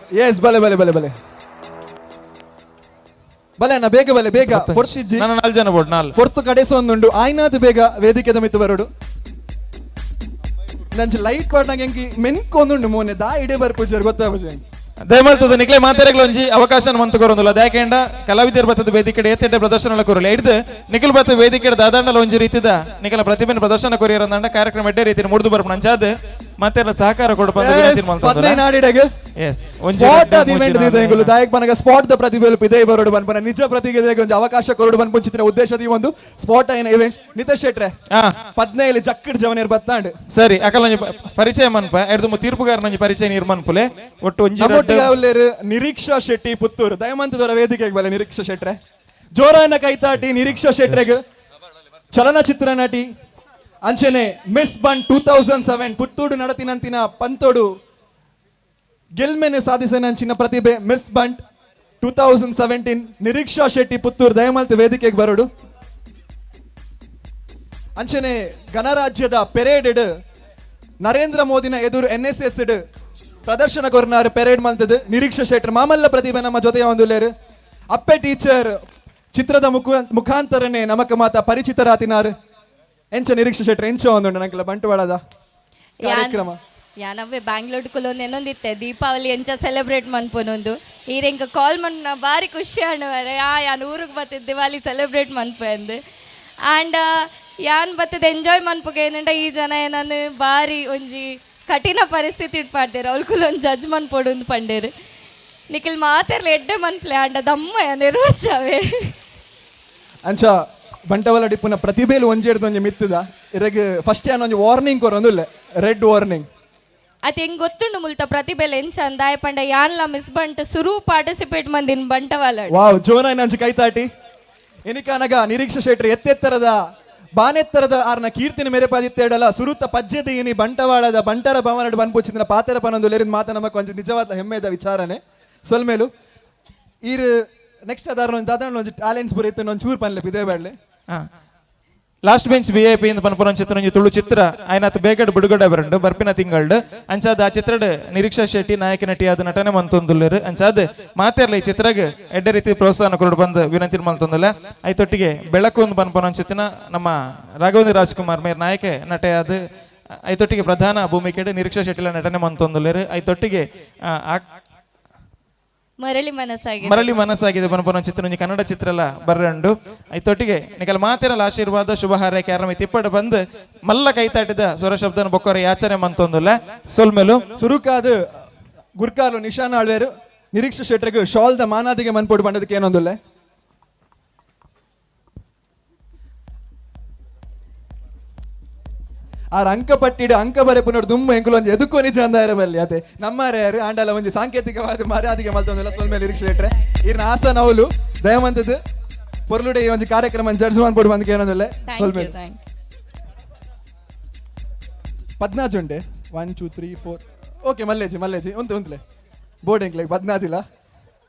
ಎಸ್ ಬಲೆ ಬಲೆ ಬಲೆ ಬಲೆ ಬಲೆ ಅಣ್ಣ ಬೇಗ ಬಲೆ ಬೇಗ ಪೊರ್ತಿಜ್ಜಿ ನನ್ನ 4 ಜನ ಬೋಡು 4 ಪೊರ್ತು ಕಡೆಸ ಒಂದುಂಡು ಆಯ್ನಾದ್ ಬೇಗ ವೇದಿಕೆದ ಮಿತ್ತು ಬರೋಡು. ನಂಚ ಲೈಟ್ ಪಾಡ್ನಾಗ ಎಂಕಿ ಮೆನ್ಕೊಂದುಂಡು ಮೋನೆ ದಾ ಇಡೇ ಬರ್ಪುಜಾರ್ ಗೊತ್ತಾಪುಜಿ. ದಯಮಲ್ತದ ನಿಕ್ಲೆ ಮಾತಾಡಗ್ಲ ಒಂಜಿ ಅವಕಾಶ ಮಂತು ಕೊರೊಂದುಲ್ಲ ದಾಯಕೇಂಡ ಕಲಾವಿದರ್ ಬತ್ತದ ವೇದಿಕೆ ಏತೆಡ್ಡೆ ಪ್ರದರ್ಶನ ಕೊರಲಿ ಹಿಡ್ದು ನಿಖಿಲ್ ಬತ್ತ ವೇದಿಕೆ ದಾದಾಂಡಲ ಒಂಜಿ ರೀತಿದ ನಿಖಲ ಪ್ರತಿಭೆನ ಪ್ರದರ್ಶನ ಕೊರಿಯರಂದಾಂಡ ಕಾರ್ಯಕ್ರಮ ಎಡ್ಡೆ ರೀತಿ ಮುಡಿದು ಬರ್ಪುನ ಅಂಚಾದ್ ಮತ್ತೆಲ್ಲ ಸಹಕಾರ ಕೊಡಪ ಸ್ಪಾಟ್ the ಪ್ರತಿಭೆ ಇದೇ ಬರೋಡು ಬನ್ಪನ ನಿಜ ಪ್ರತಿಭೆಗೆ ಒಂದು ಅವಕಾಶ ಕೊರಡು ಬನ್ಪುಂಚಿನ ಉದ್ದೇಶದ ಈ ಒಂದು ಸ್ಪಾಟ್ అయిన ಇವೆಂಟ್ ನಿತೇಶ್ ಶೆಟ್ರೆ 15 ಜಕ್ಕಡ್ ಜವನೇರ್ ಬತ್ತಾಂಡ್. ಸರಿ ಅಕಲ ಒಂಜಿ ಪರಿಚಯ ಮನ್ಪ ಎಡ್ದು ತೀರ್ಪುಗಾರನ ಒಂಜಿ ಪರಿಚಯ ನಿರ್ಮನ್ಪುಲೆ ಒಟ್ಟು ಒಂಜಿ ನಿರೀಕ್ಷಾ ಶೆಟ್ಟಿ ಪುತ್ತೂರು ದಯಮಂತದವರ ವೇದಿಕೆಗೆ ಬಲೆ ನಿರೀಕ್ಷಾ ಶೆಟ್ರೆ ಜೋರಾನ ಕೈತಾಟಿ ನಿರೀಕ್ಷಾ ಶೆಟ್ರೆಗ್ ಚಲನಚಿತ್ರ ನಟಿ ಅಂಚನೆ ಮಿಸ್ ಬನ್ 2007 ಪುತ್ತೂರು ನಡತಿನಂತಿನ ಪಂತೋಡು ಗೆಲ್ಮೆನೆ ಸಾಧಿಸನಂಚಿನ ಪ್ರತಿಭೆ ಮಿಸ್ ಬಂಟ್ 2017 ನಿರೀಕ್ಷಾ ಶೆಟ್ಟಿ ಪುತ್ತೂರು ದಯಮಲ್ತ್ ವೇದಿಕೆಗೆ ಬರೋಡು. ಅಂಚನೆ ಗಣರಾಜ್ಯದ ಪೆರೇಡ್ ನರೇಂದ್ರ ಮೋದಿನ ಎದುರು NSS ಪ್ರದರ್ಶನ ಕೊರ್ನಾರು ಪೆರೇಡ್ ಮಲ್ತದು ನಿರೀಕ್ಷಾ ಶೆಟ್ಟರ್ ಮಾಮಲ್ಲ ಪ್ರತಿಭೆ ನಮ್ಮ ಜೊತೆಯ ಒಂದುಲ್ಲೇರು. ಅಪ್ಪೆ ಟೀಚರ್ ಚಿತ್ರದ ಮುಖಾಂತರನೇ ನಮಕ ಮಾತ ಪರಿಚಿತರಾತಿನಾರು. ಎಂಚ ನಿರೀಕ್ಷೆ ಶೆಟ್ರ್, ಎಂಚ ಒಂದುಂಡು ನಂಕಲ ಬಂಟ್ವಾಳದ ಕಾರ್ಯಕ್ರಮ? ಯಾನವ್ವೆ ಬ್ಯಾಂಗ್ಳೂರ್ ಕುಲೊಂದು ಏನೊಂದಿತ್ತೆ ದೀಪಾವಳಿ ಎಂಚ ಸೆಲೆಬ್ರೇಟ್ ಮನ್ಪೊನೊಂದು. ಈರೆಂಕ ಕಾಲ್ ಮನ್ನ ಬಾರಿ ಖುಷಿ ಅಣ್ಣವರೆ. ಆ ಯಾನ್ ಊರಿಗೆ ಬತ್ತಿದ್ ದಿವಾಲಿ ಸೆಲೆಬ್ರೇಟ್ ಮನ್ಪೆ ಅಂದು. ಆ್ಯಂಡ್ ಯಾನ್ ಬತ್ತದ ಎಂಜಾಯ್ ಮನ್ಪುಗೆ ಏನಂಡ, ಈ ಜನ ಏನನ್ನು ಬಾರಿ ಒಂಜಿ ಕಠಿಣ ಪರಿಸ್ಥಿತಿ ಇಟ್ಪಾಡ್ತೇರು. ಅವ್ಳು ಕುಲೊಂದು ಜಡ್ಜ್ ಮನ್ಪೊಡು ಅಂದ್ ಪಂಡೇರು. ನಿಖಿಲ್ ಮಾತೆರ್ಲ ಎಡ್ಡೆ ಮನ್ಪ್ಲೆ, ಆಂಡ ದಮ್ಮ ನೆರವೇರ್ಚಾವೆ. ಅಂಚ ಬಂಟವಾಳ ಡಿಪ್ಪುನ ಪ್ರತಿಭೆಲು ಒಂಜೇಡ್ದು ಒಂಜಿ ಮಿತ್ತದ ಇರಗ್ ಫಸ್ಟ್ ಯಾನ್ ಒಂಜಿ ವಾರ್ನಿಂಗ್ ಕೊರೊಂದುಲ್ಲೆ, ರೆಡ್ ವಾರ್ನಿಂಗ್. ಅದು ಹೆಂಗ್ ಗೊತ್ತುಂಡು ಮುಲ್ತ ಪ್ರತಿಭೆಲ್ ಎಂಚ ಅಂದಾಯ ಪಂಡ, ಯಾನ್ಲ ಮಿಸ್ ಬಂಟ ಸುರು ಪಾರ್ಟಿಸಿಪೇಟ್ ಮಂದಿನ್ ಬಂಟವಾಲ. ವಾವ್, ಜೋನ ನಂಜಿ ಕೈತಾಟಿ. ಎನಿಕಾನಗ ನಿರೀಕ್ಷಾ ಶೆಟ್ರು ಎತ್ತೆತ್ತರದ ಬಾನೆತ್ತರದ ಆರ್ನ ಕೀರ್ತಿನ ಮೇರೆ ಪಾದಿತ್ತೇಡಲ ಸುರುತ ಪಜ್ಜೆದ ಇನಿ ಬಂಟವಾಳದ ಬಂಟರ ಭವನಡ್ ಬನ್ಪುಚಿನ ಪಾತೆರ ಪನೊಂದು ಲೇರಿನ ಮಾತ ನಮಕ್ ಒಂಜಿ ನಿಜವಾದ ಹೆಮ್ಮೆದ ವಿಚಾರನೆ. ಸೊಲ್ಮೇಲು. ಈರ್ ನೆಕ್ಸ್ಟ್ ಅದಾರ ಒಂಜಿ ದಾದಾಂಡ ಒಂಜಿ ಟ್ಯಾಲೆಂಟ್ಸ್ ಪೂರ ಇತ್ತು, ಒಂಜಿ ಚೂರು ಪನ್ಲೆ ಪಿದೇ ಬೇಡ್ಲೆ. Last bench VIP ಇಂದ ಪನ್ಪುನ ಚಿತ್ರ ಒಂಜಿ ತುಳು ಚಿತ್ರ ಆಯ್ನಾತ್ ಬೇಗಡ್ ಬಿಡುಗಡೆ ಬರಂಡು ಬರ್ಪಿನ ತಿಂಗಳ್ಡ್. ಅಂಚಾದ ಆ ಚಿತ್ರಡ್ ನಿರೀಕ್ಷಾ ಶೆಟ್ಟಿ ನಾಯಕ ನಟಿಯಾದ ನಟನೆ ಮಂತೊಂದುಲ್ಲೆರ್. ಅಂಚಾದ ಮಾತೆರ್ಲ ಈ ಚಿತ್ರಗ್ ಎಡ್ಡೆ ರೀತಿ ಪ್ರೋತ್ಸಾಹನ ಕೊರಡು ಬಂದು ವಿನಂತಿ ಮಲ್ತೊಂದುಲ್ಲ. ಐತೊಟ್ಟಿಗೆ ಬೆಳಕು ಒಂದು ಪನ್ಪುನ ಚಿತ್ತಿನ ನಮ್ಮ ರಾಘವೇಂದ್ರ ರಾಜ್ಕುಮಾರ್ ಮೇರ್ ನಾಯಕ ನಟೆಯಾದ, ಐತೊಟ್ಟಿಗೆ ಪ್ರಧಾನ ಭೂಮಿಕೆಡ್ ನಿರೀಕ್ಷಾ ಶೆಟ್ಟಿಲ ನಟನೆ ಮಂತೊಂದುಲ್ಲೆರ್. ಐತೊಟ್ಟಿಗೆ ಮರಳಿ ಮನಸ್ಸಾಗಿದೆ. ಮರಳಿ ಮನಸ್ಸಾಗಿದೆ ಪನ್ಪುನ ಚಿತ್ರ ಒಂಜಿ ಕನ್ನಡ ಚಿತ್ರ ಎಲ್ಲ ಬರ್ರಂಡು. ಐತೊಟ್ಟಿಗೆ ನಿಕಲ್ ಮಾತೆರಲ ಆಶೀರ್ವಾದ ಶುಭ ಹಾರೈಕೆ ಆರಮಿ ತಿಪ್ಪಡ ಬಂದು ಮಲ್ಲ ಕೈತಾಟಿದ ಸ್ವರ ಶಬ್ದನ ಬೊಕ್ಕರೆ ಯಾಚನೆ ಮಂತೊಂದುಲ್ಲ. ಸೊಲ್ಮೆಲು. ಸುರುಕಾದ ಗುರ್ಕಾಲು ನಿಶಾನ್ ಆಳ್ವೇರು ನಿರೀಕ್ಷಾ ಶೆಟ್ರಿಗೆ ಶಾಲ್ the ಮಾನಾದಿಗೆ ಮನ್ಪೋಡು ಬಂದದಕ್ಕೆ ಏನೊಂದುಲ್ಲೆ. ಆರ್ ಅಂಕ ಪಟ್ಟಿಡು ಅಂಕ ಬರೆಪುನೋಡು ದುಮ್ಮು ಎಂಕುಲು ಒಂಜಿ ಎದುಕೋ ನಿಜ ಅಂದಾರೆ ಬಲ್ಲಿ ಅದೇ ನಮ್ಮಾರೆ ಯಾರು ಆಂಡಲ ಒಂಜಿ ಸಾಂಕೇತಿಕವಾದ ಮರ್ಯಾದಿಗೆ ಮಲ್ತೊಂದುಲ್ಲ. ಸೊಲ್ಮೇಲೆ ನಿರೀಕ್ಷೆ ಶೆಟ್ರೆ. ಇರ್ನ ಆಸನ ಅವಲು ದಯಮಂತದ್ದು ಪೊರ್ಲುಡೆ ಈ ಒಂಜಿ ಕಾರ್ಯಕ್ರಮ ಜಡ್ಜ್ ಮನ್ಪೋಡು ಬಂದಕ್ಕೆ ಏನೊಂದುಲ್ಲೆ. Thank you. ಸೊಲ್ಮೇಲೆ. Thank. ಪದ್ನಾಜುಂಡೆ 1 2 3 4. Okay, ಮಲ್ಲೇಜಿ ಮಲ್ಲೇಜಿ ಉಂತು ಉಂತ್ಲೆ ಬೋರ್ಡ್ ಎಂಕ್ಲೆ ಪದ್ನಾಜಿಲ್ಲ.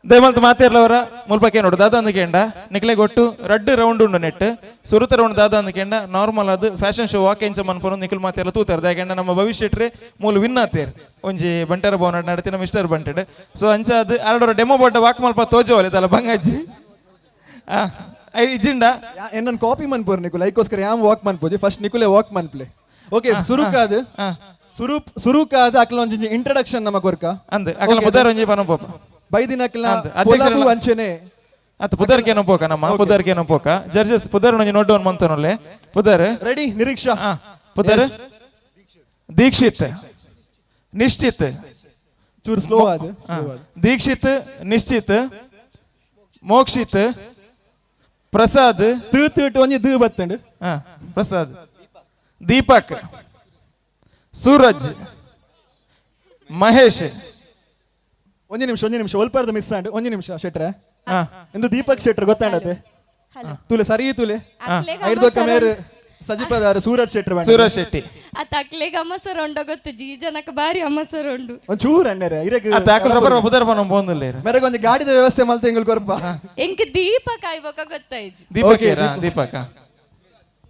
ದಯಮಲ್ತ್ ಮಾತೇರ್ಲವರ ಮುಲ್ಪಕ್ಕೆ ನೋಡು ದಾದ ಅಂದಕೇಂಡ ನಿಕ್ಲೆ ಗೊಟ್ಟು ರಡ್ಡು ರೌಂಡ್ ಉಂಡು ನೆಟ್. ಸುರುತ ರೌಂಡ್ ದಾದ ಅಂದಕೇಂಡ ನಾರ್ಮಲ್ ಅದು fashion show walk ಎಂಚ ಮನ್ಪುನು ನಿಖಿಲ್ ಮಾತೇರ್ಲ ತೂತಾರ. ದಾಕೆಂಡ ನಮ್ಮ ಭವಿಷ್ಯಟ್ರೆ ಮೂಲು ವಿನ್ ಆತೇರ್ ಒಂಜಿ ಬಂಟರ ಭವನ ನಡತಿನ ಮಿಸ್ಟರ್ ಬಂಟೆಡ್. ಸೊ ಅಂಚ ಅದು ಅರಡೋರ ಡೆಮೋ ಬೋರ್ಡ್ ವಾಕ್ ಮಲ್ಪ ತೋಜೋಲೆ ತಲ ಬಂಗಜ್ಜಿ ಇಜ್ಜಿಂಡ. ಎನ್ನನ್ ಕಾಪಿ ಮನ್ಪುರ್ ನಿಕುಲ್, ಐಕೋಸ್ಕರ ಯಾಮ್ ವಾಕ್ ಮನ್ಪುಜಿ. ಫಸ್ಟ್ ನಿಕುಲೆ ವಾಕ್ ಮನ್ಪ್ಲೆ. ಓಕೆ, ಸುರುಕಾದ ಸುರುಕಾದ ಅಕ್ಲ ಒಂಜಿ ಇಂಟ್ರಡಕ್ಷನ್ ನಮ್ಮ ಕೊರ್ಕ. ಅಂದ್ ಅಕಲ ಪುದರ್ ಒಂಜಿ ಪನ ಪೋಪ. ಬೈದಿನ ಅಕ್ಲ ಪೊಲಬು ಅಂಚೆನೆ. ಅತ್ತ ಪುದರ್ಗೆ ಏನೋ ಪೋಕ, ನಮ್ಮ ಪುದರ್ಗೆ ಏನೋ ಪೋಕ. ಜಡ್ಜಸ್ ಪುದರ್ ಒಂಜಿ ನೋಡ್ ಡೌನ್ ಮಂತನೊಲ್ಲೆ ಪುದರ್. ರೆಡಿ ನಿರೀಕ್ಷಾ? ಪುದರ್ ದೀಕ್ಷಿತ್, ನಿಶ್ಚಿತ್. ಚೂರು ಸ್ಲೋ ಆದ. ದೀಕ್ಷಿತ್, ನಿಶ್ಚಿತ್, ಮೋಕ್ಷಿತ್, ಪ್ರಸಾದ್. ತೂ ತೂಟು ಒಂಜಿ ದು ಬತ್ತಂಡು. ಪ್ರಸಾದ್, ದೀಪಕ್, ಸೂರಜ್, ಮಹೇಶ್. ಒಂಜಿ ನಿಮಿಷ, ಒಂಜಿ ನಿಮಿಷ, ಒಲ್ಪಾರ್ದ ಮಿಸ್ ಆಂಡ್. ಒಂಜಿ ನಿಮಿಷ ಶೆಟ್ರೆ. ಎಂದು ದೀಪಕ್ ಶೆಟ್ರ್ ಗೊತ್ತಾಂಡತೆ ತುಲೆ ಸರಿ ತುಲೆ ಐರ್ದೊಕ್ಕ ಮೇರ್ ಸಜಿಪದಾರ ಸೂರಜ್ ಶೆಟ್ರ್. ಸೂರಜ್ ಶೆಟ್ಟಿ. ಆ ತಕ್ಲೆಗ್ ಅಮ್ಮಸರ್ ಉಂಡ ಗೊತ್ತು ಜೀ ಜನಕ್ಕೆ ಬಾರಿ ಅಮ್ಮಸರ್ ಉಂಡು. ಒಂಚೂರು ಅಣ್ಣರೆ ಇರಗ್. ರಬ್ಬರ್ ಪುದರ್ ಪನ ಪೋಂದುಲ್ಲೇರ್. ಮೇರೆಗ್ ಒಂಜಿ ಗಾಡಿದ ವ್ಯವಸ್ಥೆ ಮಲ್ತೆ ಎಂಗುಲ್ ಕೊರ್ಪ. ಎಂಕ್ ದೀಪಕ್ ಆಯ್ಬೊಕ ಗೊತ್ತಾಯ್ಜಿ. ದೀಪಕ್ ಏರಾ? ದೀಪಕ್,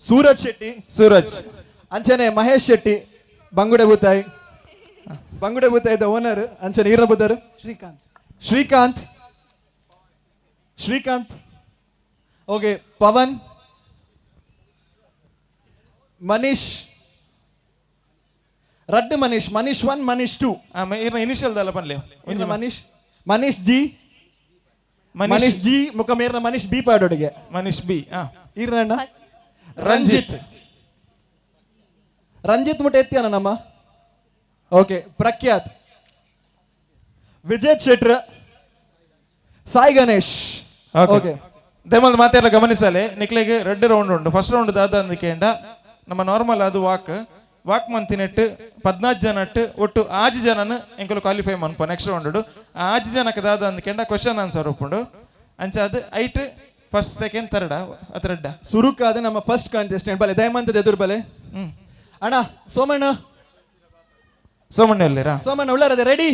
ಸೂರಜ್ ಶೆಟ್ಟಿ. ಸೂರಜ್. ಅಂಚನೆ ಮಹೇಶ್ ಶೆಟ್ಟಿ ಬಂಗುಡೆ ಬೂತಾಯಿ, ಬಂಗುಡೆ ಬೂತಾಯಿದ ಓನರ್. ಅಂಚನೆ ಈರ್ನ ಬುದ್ಧರು ಶ್ರೀಕಾಂತ್. ಶ್ರೀಕಾಂತ್, ಶ್ರೀಕಾಂತ್. ಓಕೆ, ಪವನ್, ಮನೀಶ್, ರಡ್ಡು ಮನೀಶ್, ಮನೀಶ್ 1, ಮನೀಶ್ 2. ಈರ್ನ ಇನಿಷಿಯಲ್ ದಲ್ಲ ಪನ್ಲೆ. ಈರ್ನ ಮನೀಶ್, ಮನೀಶ್ ಜಿ, ಮನೀಶ್ ಜಿ ಮುಖ ಮೇರ್ನ ಮನೀಶ್ ಬಿ ಪಾಡೋಡಿಗೆ. ಮನೀಶ್ ಬಿ. ಈರ್ನ ಅಣ್ಣ ರಂಜಿತ್, ರಂಜಿತ್ ಮುಟ್ಟ ಎತ್ತಿಯನ ನಮ್ಮ. ಓಕೆ, ಪ್ರಖ್ಯಾತ್, ವಿಜಯ್ ಶೆಟ್ರ್, ಸಾಯಿ ಗಣೇಶ್. ಓಕೆ, ದಯಮಾಲ್ ಮಾತೆಲ್ಲ ಗಮನಿಸಲೆ. ನಿಕ್ಲೆಗ್ ರೆಡ್ ರೌಂಡ್ ಉಂಡು. ಫಸ್ಟ್ ರೌಂಡ್ ದಾದ ಅಂದಕೇಂಡ ನಮ್ಮ ನಾರ್ಮಲ್ ಅದು ವಾಕ್ ವಾಕ್ ಮಂತಿನೆಟ್ 14 ಜನಟ್ ಒಟ್ಟು 6 ಜನನ ಎಂಕುಲು ಕ್ವಾಲಿಫೈ ಮನ್ಪ ನೆಕ್ಸ್ಟ್ ರೌಂಡ್. 6 ಜನಕ್ಕೆ ದಾದ ಅಂದಕೇಂಡ ಕ್ವಶನ್ ಆನ್ಸರ್ ಉಪ್ಪುಂಡು. ಅಂಚ ಅದು ಐಟ್ first second third ಅತ್ ರೆಡ್. ಸುರುಕಾದ ನಮ್ಮ ಫಸ್ಟ್ ಕಂಟೆಸ್ಟೆಂಟ್ ಬಲೆ ದಯಮಂತದ ಎದುರು ಬಲೆ ಅಣ್ಣ ಸೋಮಣ್ಣ. ಸೋಮಣ್ಣ ಎಲ್ಲೇರಾ? ಸೋಮಣ್ಣ ಉಳ್ಳಾರದ ರೆಡಿ.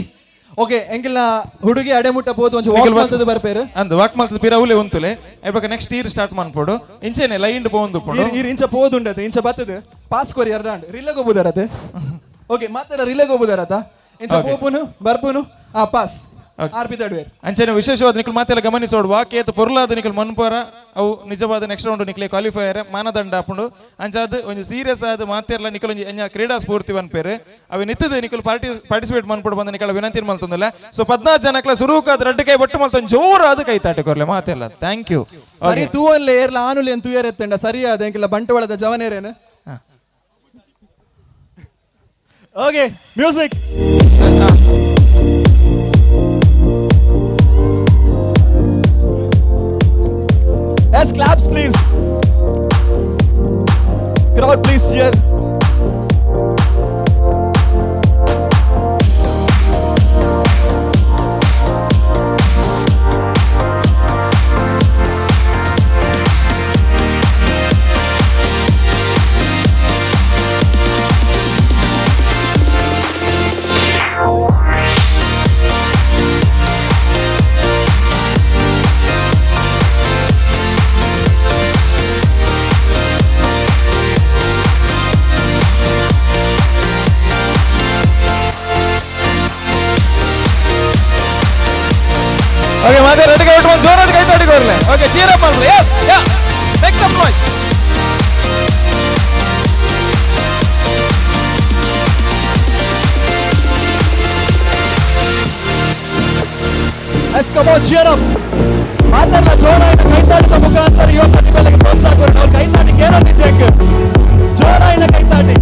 ಓಕೆ, ಎಂಕಿಲ್ನ ಹುಡುಗಿ ಅಡೆಮುಟ್ಟ ಪೋದು ಒಂಜಿ ವಾಕ್ ಮಲ್ತದ ಬರ್ಪೇರು. ಅಂದ್ ವಾಕ್ ಮಲ್ತದ ಪಿರ ಉಲೆ ಉಂತುಲೆ. ಐಬಕ next year start ಮನ್ಪೋಡು. ಇಂಚೆನೆ ಲೈನ್ ಪೋಂದು. ಈರ್ ಇಂಚ ಪೋದುಂಡತೆ ಇಂಚ ಬತ್ತದ ಪಾಸ್ ಕೊರಿ ಎರಡಾಂಡ್ ರಿಲೆಗ್ ಹೋಗುದಾರತೆ. ಓಕೆ, ಮಾತಾಡ ರಿಲೆಗ್ ಹೋಗುದಾರತ ಇಂಚ ಪೋಪುನು ಬರ್ಪುನು. ಆ ಪಾಸ್. R ಪಿದಾಡುವೆರ್. ಅಂಚನೆ ವಿಶೇಷವಾದ ನಿಕಲ್ ಮಾತೆಲ್ಲ ಗಮನಿಸೋಡು ವಾಕೇತ ಪೊರ್ಲಾದ ನಿಕಲ್ ಮನ್ಪರ ಅವು ನಿಜವಾದ ನೆಕ್ಸ್ಟ್ ರೌಂಡ್ ನಿಕ್ಲೆ ಕ್ವಾಲಿಫೈಯರ್ ಮಾನದಂಡ ಆಪುಂಡು. ಅಂಚಾದ್ ಒಂಜಿ ಸೀರಿಯಸ್ ಆದ ಮಾತೆರ್ಲ ನಿಕಲ್ ಒಂಜಿ ಎಂಜ ಕ್ರೀಡಾ ಸ್ಫೂರ್ತಿ ಪನ್ಪೇರು ಅವೆ ನಿತ್ತದ ನಿಕಲ್ ಪಾರ್ಟಿಸಿಪೇಟ್ ಮನ್ಪುಡು ಬಂದ ನಿಕಲ ವಿನಂತಿ ಮಲ್ತೊಂದುಲ್ಲ. ಸೊ 14 ಜನಕ್ಲ ಸುರುಕಾದ ರಡ್ಡು ಕೈ ಬೊಟ್ಟು ಮಲ್ತೊಂದು ಜೋರಾದ ಕೈ ತಾಟಿ ಕೊರ್ಲೆ ಮಾತೆಲ್ಲ. Thank you. ಸರಿ ತೂವನ್ಲೆ ಏರ್ಲ ಆನುಲೆ ಅಂತ ತೂಯರೆತ್ತಂಡ ಸರಿಯಾದ ಎಂಕಿಲ್ಲ ಬಂಟವಾಳದ ಜವನೇರೇನು. Okay music. Yes, claps please. Crowd please cheer. Okay ಮಾತೆ ರೆಡಿ ಔಟ್ ಒಂದು ಜೋರಾದ ಕೈ ತಾಟಿ ಕೊರ್ಲೆ. Okay cheer up ಮಾಡ್ಲಿ. Yes yeah make some noise. Yes, come on, cheer up. ಮಾತಾಡ್ಲ ಜೋರಾಯಿನ ಕೈತಾಟದ ಮುಖಾಂತರ ಯುವ ಪ್ರತಿಭೆಗಳಿಗೆ ಪ್ರೋತ್ಸಾಹ ಕೊಡಿ. ನಾವು ಕೈತಾಟಿ ಕೇರೋದಿ ಚೆಕ್ ಜೋರಾಯಿನ ಕೈತಾಟಿ.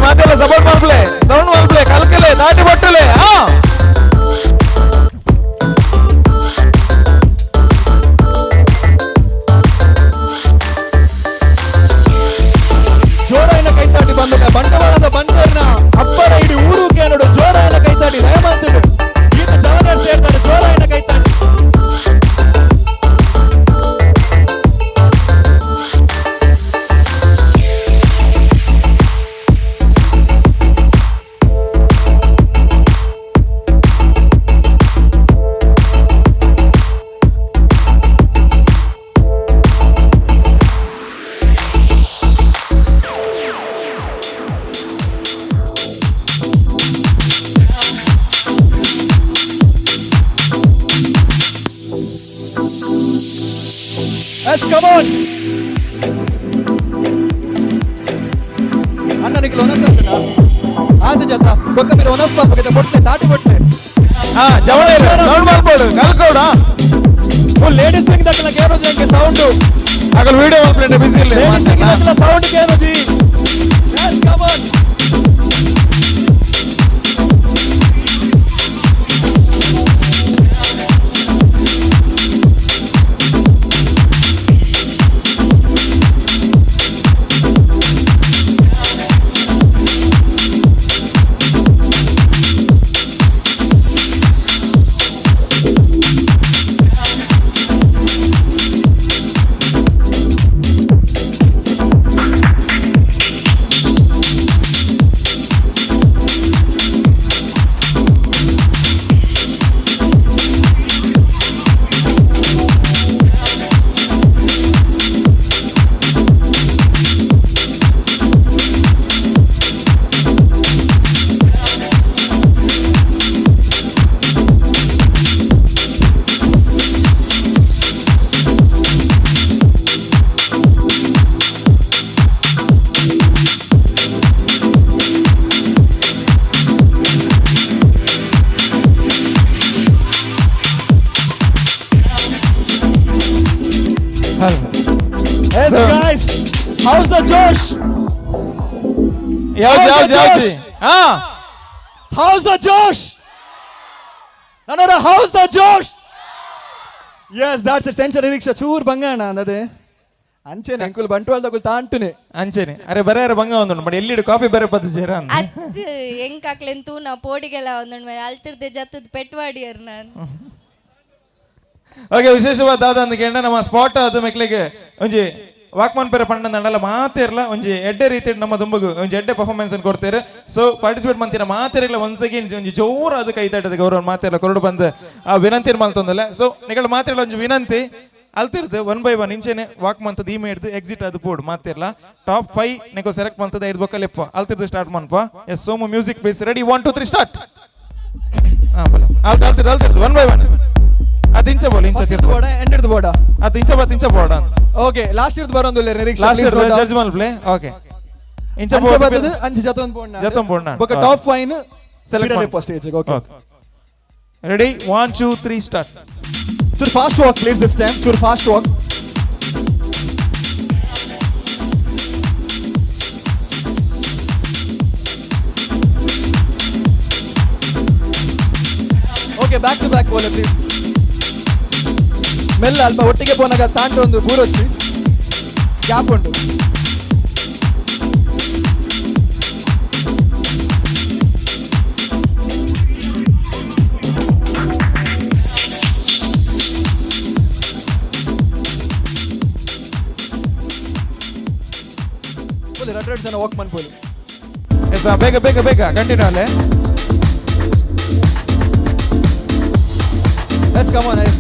ಮಾತೆಲ್ಲ ಸಪೋರ್ಟ್ ಮಾಡ್ಪ್ಲೆ, ಸೌಂಡ್ ಮಾಡ್ಪ್ಲೆ, ಕಲ್ಕಲೆ ದಾಟಿ ಬಟ್ಟಲೆ. ಹಾ ಜೋರಾಯಿನ ಕೈತಾಟಿ ಬಂದಿಲ್ಲ ಬಂಡವಾಳದ ಬಂಡರ್ನ ಅಪ್ಪರ ಇಡೀ ಊರು ಕೇನಡು ಜೋರಾಯಿನ ಕೈತಾಟಿ ದಯಮಾಂತಡು ಈತ ಜವನೇರ್ ಸೇರ್ತಾರೆ ಜೋರಾಯಿನ ಕೈತಾಟಿ. Yes, come on. ಅಣ್ಣ ನಿಖಿಲ್ ಒನಸ್ ಆತ ಜತ ಬೊಕ್ಕ మీరు ಒನಸ್ ಪಾಲ್ಪಕ್ಕೆ ಬೊಟ್ಲೆ ತಾಟಿ ಬೊಟ್ಲೆ. ಹಾ ಜವಳಿ ಸೌಂಡ್ ಮಾಡ್ಬೋದು ಕಲ್ಕೋಡ. ಓ ಲೇಡೀಸ್ ವಿಂಗ್ ದಕ್ಕಲ ಕೇರೋ ಜಂಗೆ ಸೌಂಡ್. ಆಗಲ್ ವಿಡಿಯೋ ಮಾಡ್ಪ್ಲೇಂಡೆ ಬಿಸಿ ಇಲ್ಲ. ಲೇಡೀಸ್ ವಿಂಗ್ ದಕ್ಕಲ ಸೌಂಡ್ ಕೇರೋ G. Yes, come on. Hello. Yes, guys. How's the josh? ಯಾವ್ದು ಯಾವ್ದು ಯಾವ್ದು? ಹಾ. How's the josh? ನನೋರ, how's the josh? Yes, that's it. Century Niriksha ಚೂರ್ ಬಂಗಾಣ ಅನ್ನದೆ ಅಂಚೆನೆ ಅಂಕುಲ್ ಬಂಟ್ವಾಳ ತಗುಲ್ ತಾಂಟುನೆ. ಅಂಚೆನೆ ಅರೆ ಬರೇ ಬಂಗ ಒಂದು ಬಟ್ ಎಲ್ಲಿಡು ಕಾಫಿ ಬೇರೆ ಪದ್ದು ಅತ್ ಎಂಕ್ ಅಕ್ಲೆನ್ ತೂನ ಪೋಡಿಗೆಲ್ಲ ಒಂದೊಂದು ಮೇಲೆ ಅಲ್ತಿರ್ದೆ ಜತ್ತದ ಪೆಟ್ವಾಡಿಯರ್ ನಾನು. ಓಕೆ, ವಿಶೇಷವಾದ ದಾದ ಅಂದ ಕೇಂದ್ರ ನಮ್ಮ ಸ್ಪಾಟ್ ಅದು ಮೆಕ್ಲಿಗೆ ಒಂಜಿ ವಾಕ್ಮನ್ ಪೆರೆ ಪಂಡ ದಂಡಲ ಮಾತಿರ್ಲ ಒಂಜಿ ಎಡ್ಡೆ ರೀತಿ ನಮ್ಮ ದುಂಬಗು ಒಂಜಿ ಎಡ್ಡೆ ಪರ್ಫಾರ್ಮೆನ್ಸ್ ಕೊಡ್ತೇವೆ. ಸೊ ಪಾರ್ಟಿಸಿಪೇಟ್ ಮಂತಿನ ಮಾತಿರ್ಲ ಒನ್ಸ್ ಅಗೇನ್ ಒಂಜಿ ಜೋರಾದ ಕೈ ತಟ್ಟದ ಗೌರವ ಮಾತಿರ್ಲ ಕೊರಡು ಬಂದು ಆ ವಿನಂತಿ ಮಲ್ತೊಂದಲ್ಲ. ಸೊ ನಿಗಳ ಮಾತಿರ್ಲ ಒಂಜಿ ವಿನಂತಿ ಅಲ್ತಿರ್ದು one by one ಇಂಚೆನೆ walk ಮಂತದ ಈ ಮೇಡ್ದು ಎಕ್ಸಿಟ್ ಅದು ಬೋರ್ಡ್ ಮಾತಿರ್ಲ ಟಾಪ್ 5 ನೆಕೋ ಸೆಲೆಕ್ಟ್ ಮಂತದ ಐದು ಬೊಕ್ಕಲ್ ಎಪ್ಪ ಅಲ್ತಿರ್ದು ಸ್ಟಾರ್ಟ್ ಮನ್ಪ. Yes, Somu, music please. Ready, 1 2 3 start. ಹಾ ಬಲ ಅಲ್ತ ಅಲ್ತಿರ್ದು ಅಲ್ತಿರ್ದು one by one. ಅದು ಇಂಚ ಬೋಲ್ ಇಂಚ ಬೋಡ ಎಂಡ್ ಹಿಡ್ದು ಬೋಡ. ಅದು ಇಂಚ ಬಾ ಇಂಚ ಬೋಡ. ಓಕೆ, ಲಾಸ್ಟ್ ಇರ್ದು ಬರೋಂದುಲ್ಲ ನಿರೀಕ್ಷಾ. ಲಾಸ್ಟ್ ಜಡ್ಜ್ ಮಲ್ ಪ್ಲೇ. ಓಕೆ, ಇಂಚ ಅಂಚೆ ಬತ್ತದು ಅಂಚೆ ಜತೊಂದು ಪೋಂಡ. ಜತೊಂದು ಪೋಂಡ. ಬೊಕ top 5 select stage. Okay, ready, 1 2 3 start. Sir, fast walk please this time. Sir, fast walk. Okay, back to back Bole please. ಮೆಲ್ಲ ಅಲ್ಪ ಒಟ್ಟಿಗೆ ಪೋನಾಗ ತಾಂಟ ಒಂದು ಬೂರೊಚ್ಚಿ ಗ್ಯಾಪ್ ಉಂಟು. ಬೋಲೆ ರಡ್ ರಡ್ ಜನ ವಾಕ್ ಮನ್ಪೋಲಿ. ಎಸ್, ಬೇಗ ಬೇಗ ಬೇಗ ಕಂಟಿನ್ಯೂ ಅಲ್ಲೇ. Yes, come on, yes.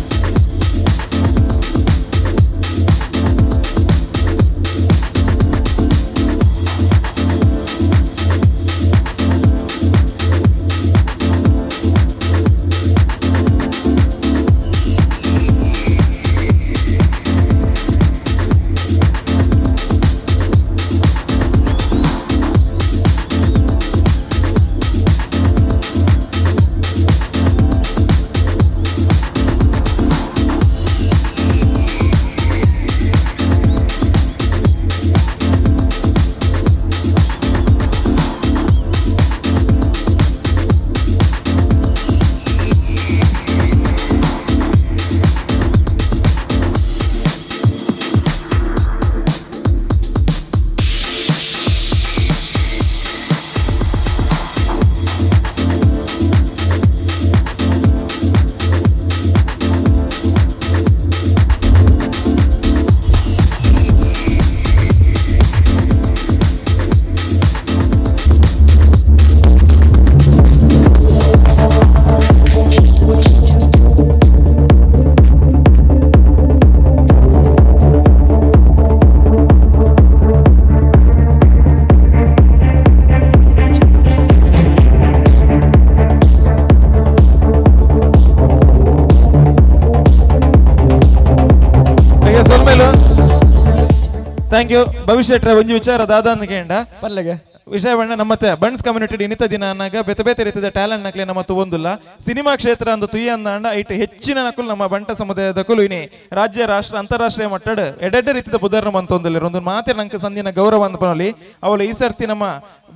Thank you ಭವಿಷ್ಯ ಒಂಜಿ ವಿಚಾರ ದಾದ ಅಂದ್ಕೇಂಡ ಪಲ್ಲೆಗೆ ವಿಷಯ ಬಣ್ಣ ನಮ್ಮತ್ತೆ ಬಂಡ್ಸ್ ಕಮ್ಯುನಿಟಿ ಇನಿತ ದಿನ ಅನ್ನಾಗ ಬೇತೆ ಬೇತೆ ರೀತಿಯ ಟ್ಯಾಲೆಂಟ್ ನಕ್ಲೆ ನಮ್ಮ ತುವೊಂದುಲ್ಲ ಸಿನಿಮಾ ಕ್ಷೇತ್ರ ಅಂದು ತುಯ್ಯ ಅಂದಾಂಡ ಐಟ್ ಹೆಚ್ಚಿನ ನಕುಲು ನಮ್ಮ ಬಂಟ ಸಮುದಾಯದ ಕುಲು ಇನಿ ರಾಜ್ಯ ರಾಷ್ಟ್ರ ಅಂತಾರಾಷ್ಟ್ರೀಯ ಮಟ್ಟಡ್ ಎಡೆಡ್ಡೆ ರೀತಿಯ ಪುದರ್ನ ಮಂತೊಂದುಲ್ಲ ಒಂದು ಮಾತೆ ನಂಗೆ ಸಂದಿನ ಗೌರವ ಅಂದ ಪನೊಲಿ ಅವಳು ಈ ಸರ್ತಿ ನಮ್ಮ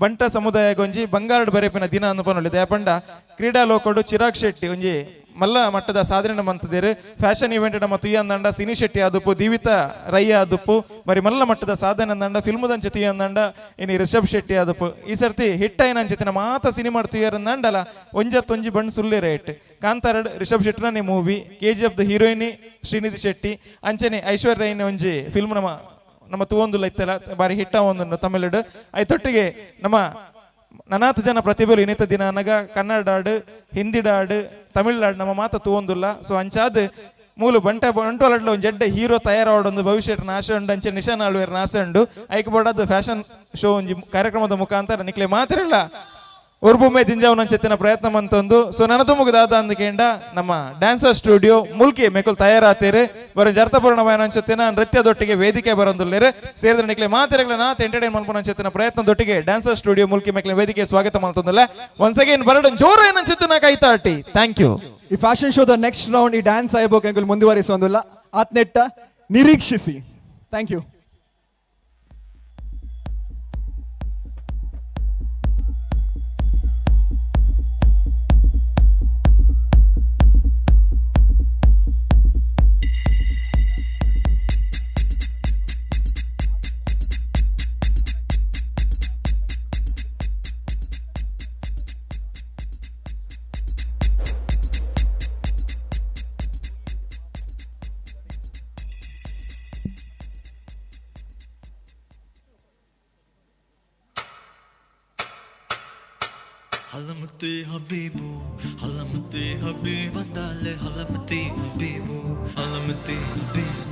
ಬಂಟ ಸಮುದಾಯ ಗೊಂಜಿ ಬಂಗಾರಡ್ ಬರೆಪಿನ ದಿನ ಅಂದ ಪನೊಲಿ ದಯಪಂಡ ಕ್ರೀಡಾ ಲೋಕಡು ಚಿರಾಗ್ ಶೆಟ್ಟಿ ಒಂಜಿ ಮಲ್ಲ ಮಟ್ಟದ ಸಾಧನೆ ನಮ್ಮಂತದೇರು ಫ್ಯಾಷನ್ ಇವೆಂಟ್ ನಮ್ಮ ತುಯ್ಯ ಅಂದಂಡ ಸಿನಿ ಶೆಟ್ಟಿ ಆದುಪ್ಪು ದೀವಿತ ರೈ ಆದುಪ್ಪು ಬರಿ ಮಲ್ಲ ಮಟ್ಟದ ಸಾಧನೆ ಅಂದಂಡ ಫಿಲ್ಮದಂಚೆ ತುಯ್ಯ ಅಂದಂಡ ಇನಿ ರಿಷಬ್ ಶೆಟ್ಟಿ ಆದುಪ್ಪು ಈ ಸರ್ತಿ ಹಿಟ್ ಆಯ್ನಂಚಿತ್ತಿನ ಮಾತ ಸಿನಿಮಾ ತುಯ್ಯರ್ ಅಂದಂಡಲ ಒಂಜತ್ತೊಂಜಿ ಬಣ್ಣ ಸುಳ್ಳಿ ರೇಟ್ ಕಾಂತಾರಡ್ ರಿಷಬ್ ಶೆಟ್ಟಿನೇ movie K G F the ಹೀರೋಯಿನಿ ಶ್ರೀನಿಧಿ ಶೆಟ್ಟಿ ಅಂಚನೆ ಐಶ್ವರ್ಯ ರೈನ ಒಂಜಿ ಫಿಲ್ಮ್ ನಮ್ಮ ನಮ್ಮ ತುವೊಂದುಲ್ಲ ಇತ್ತಲ್ಲ ಬಾರಿ ಹಿಟ್ಟ ಒಂದು ತಮಿಳುಡು ಐತೊಟ್ಟಿಗೆ ನಮ್ಮ ನನಾತ್ ಜನ ಪ್ರತಿಭೆಲು ಇನಿತ ದಿನ ಅನಗ ಕನ್ನಡ ಆಡು ಹಿಂದಿ ಆಡು ತಮಿಳ್ನಾಡು ನಮ್ಮ ಮಾತ ತೂವೊಂದುಲ್ಲ. ಸೊ ಅಂಚಾದ್ ಮೂಲು ಬಂಟ ಬಂಟೋಲಡ್ಲ ಒಂಜಿ ಎಡ್ಡೆ ಹೀರೋ ತಯಾರಾವಡೊಂದು ಭವಿಷ್ಯದ ನಾಶ ಉಂಡು ಅಂಚೆ ನಿಶಾನ್ ಆಳ್ವೇರ್ ನಾಶ ಉಂಡು ಐಕ್ ಬೋಡಾದ ಫ್ಯಾಷನ್ ಶೋ ಒಂಜಿ ಕಾರ್ಯಕ್ರಮದ ಮುಖಾಂತರ ನಿಕ್ಲೆ ಮಾತಿರಲ್ಲ ಉರ್ಬುಮೆ ದಿಂಜಾವನ ಪ್ರಯತ್ನ ಮಂತೊಂದು. ಸೊ ನನ್ನ ತುಮುಗದಾದ ಅಂದಕೇಂಡ ನಮ್ಮ ಡ್ಯಾನ್ಸರ್ ಸ್ಟುಡಿಯೋ ಮುಲ್ಕಿ ಮೆಕುಲ್ ತಯಾರಾತೇರು ಬರ ಜರ್ತಪೂರ್ಣವಾಯನ ಅಂಚೆತ್ತಿನ ನೃತ್ಯದೊಟ್ಟಿಗೆ ವೇದಿಕೆ ಬರಂದುಲ್ಲೇರು ಸೇರಿದ್ರೆ ನಿಕ್ಲೆ ಮಾತಿರಗಳ ನಾತ್ ಎಂಟರ್ಟೈನ್ ಮಲ್ಪುನ ಅಂಚೆತ್ತಿನ ಪ್ರಯತ್ನದೊಟ್ಟಿಗೆ ಡ್ಯಾನ್ಸರ್ ಸ್ಟುಡಿಯೋ ಮುಲ್ಕಿ ಮೆಕ್ಲೆ ವೇದಿಕೆ ಸ್ವಾಗತ ಮಾಡ್ತೊಂದುಲ್ಲ. ಒನ್ಸ್ ಅಗೇನ್ ಬರಡನ್ ಜೋರ ಏನಂಚೆತ್ತಿನ ಕೈತಾಟಿ. Thank you. ಈ ಫ್ಯಾಷನ್ ಶೋದ ನೆಕ್ಸ್ಟ್ ರೌಂಡ್ ಈ ಡ್ಯಾನ್ಸ್ ಆಯ್ಬೋಕ್ ಎಂಕುಲು ಮುಂದುವರಿಸೊಂದುಲ್ಲ ಆತ್ನೆಟ್ಟ ನಿರೀಕ್ಷಿಸಿ. Thank you. ಹಲಮತಿ ಹಬೀಬು ಹಲಮತಿ ಹಬೀಬ ಹಲಮತಿ ಹಬೀಬು ಹಲಮತಿ ಹಬೀಬು.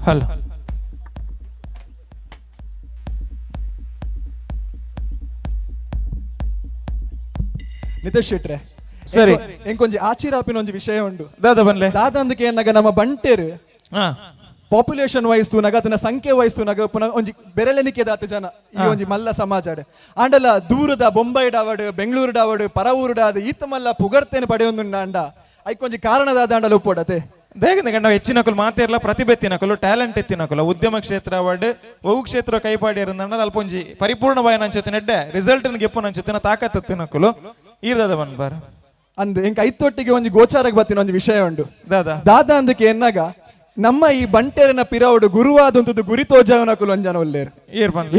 ಹಲೋ ನಿತೇಶ್ ಶೆಟ್ರೆ, ಸರಿ. ಎಂಕೊಂಜಿ ಆಚಿರಾಪಿನ ಒಂಜಿ ವಿಷಯ ಉಂಡು. ದಾದ ಬನ್ಲೆ ದಾದ ಅಂದಕ್ಕೆ ಏನಾಗ ನಮ್ಮ ಬಂಟೇರು ಪಾಪ್ಯುಲೇಷನ್ ವೈಸ್ ತೂನಗ ಅದನ್ನ ಸಂಖ್ಯೆ ವೈಸ್ ತೂನಗ ಪುನಃ ಒಂಜಿ ಬೆರಳೆಣಿಕೆ ದಾತ ಜನ ಈ ಒಂಜಿ ಮಲ್ಲ ಸಮಾಜ ಆಂಡಲ ದೂರದ ಬೊಂಬೈ ಡಾವಡ್, ಬೆಂಗಳೂರು ಡಾವಡ್, ಪರವೂರು ಡಾದ ಈತ ಮಲ್ಲ ಪುಗರ್ತೇನೆ ಪಡೆಯೊಂದುಂಡ ಅಂಡ ಐಕೊಂಜಿ ಕಾರಣದಾದ ಅಂಡಲ ಉಪ್ಪೊಡತೆ. ದೇಗಂದ ಗಂಡ ಹೆಚ್ಚಿನಕುಲು ಮಾತೇರ್ಲ ಪ್ರತಿಭೆ ತಿನಕುಲು, ಟ್ಯಾಲೆಂಟ್ ಎತ್ತಿನಕುಲು ಉದ್ಯಮ ಕ್ಷೇತ್ರ ಅವಡ್ ಒವು ಕ್ಷೇತ್ರ ಕೈಪಾಡಿ ಅಲ್ಪ ಒಂಜಿ ಪರಿಪೂರ್ಣ ಬಾಯನ ಅಂಚೆತ್ತಿನ ಎಡ್ಡೆ ರಿಸಲ್ಟ್ ಗೆಪ್ಪು ನಂಚೆತ್ತಿನ ತಾಕತ್ ತಿನಕುಲು ಈರ್ದಾದ ಬನ್ಬಾರ ಅಂದ್ ಎಂಕ್ ಐತೊಟ್ಟಿಗೆ ಒಂಜಿ ಗೋಚಾರಕ್ಕೆ ಬತ್ತಿನ ಒಂಜಿ ವಿಷಯ ಉಂಡು. ದಾದಾ ದಾದಾ ಅಂದಕ್ಕೆ ಎನ್ನಾಗ ನಮ್ಮ ಈ ಬಂಟೆರನ ಪಿರವುಡು ಗುರುವಾದಂತದ್ದು ಗುರಿ ತೋಜಾವನಕುಲು ಒಂಜನ ಒಲ್ಲೇರು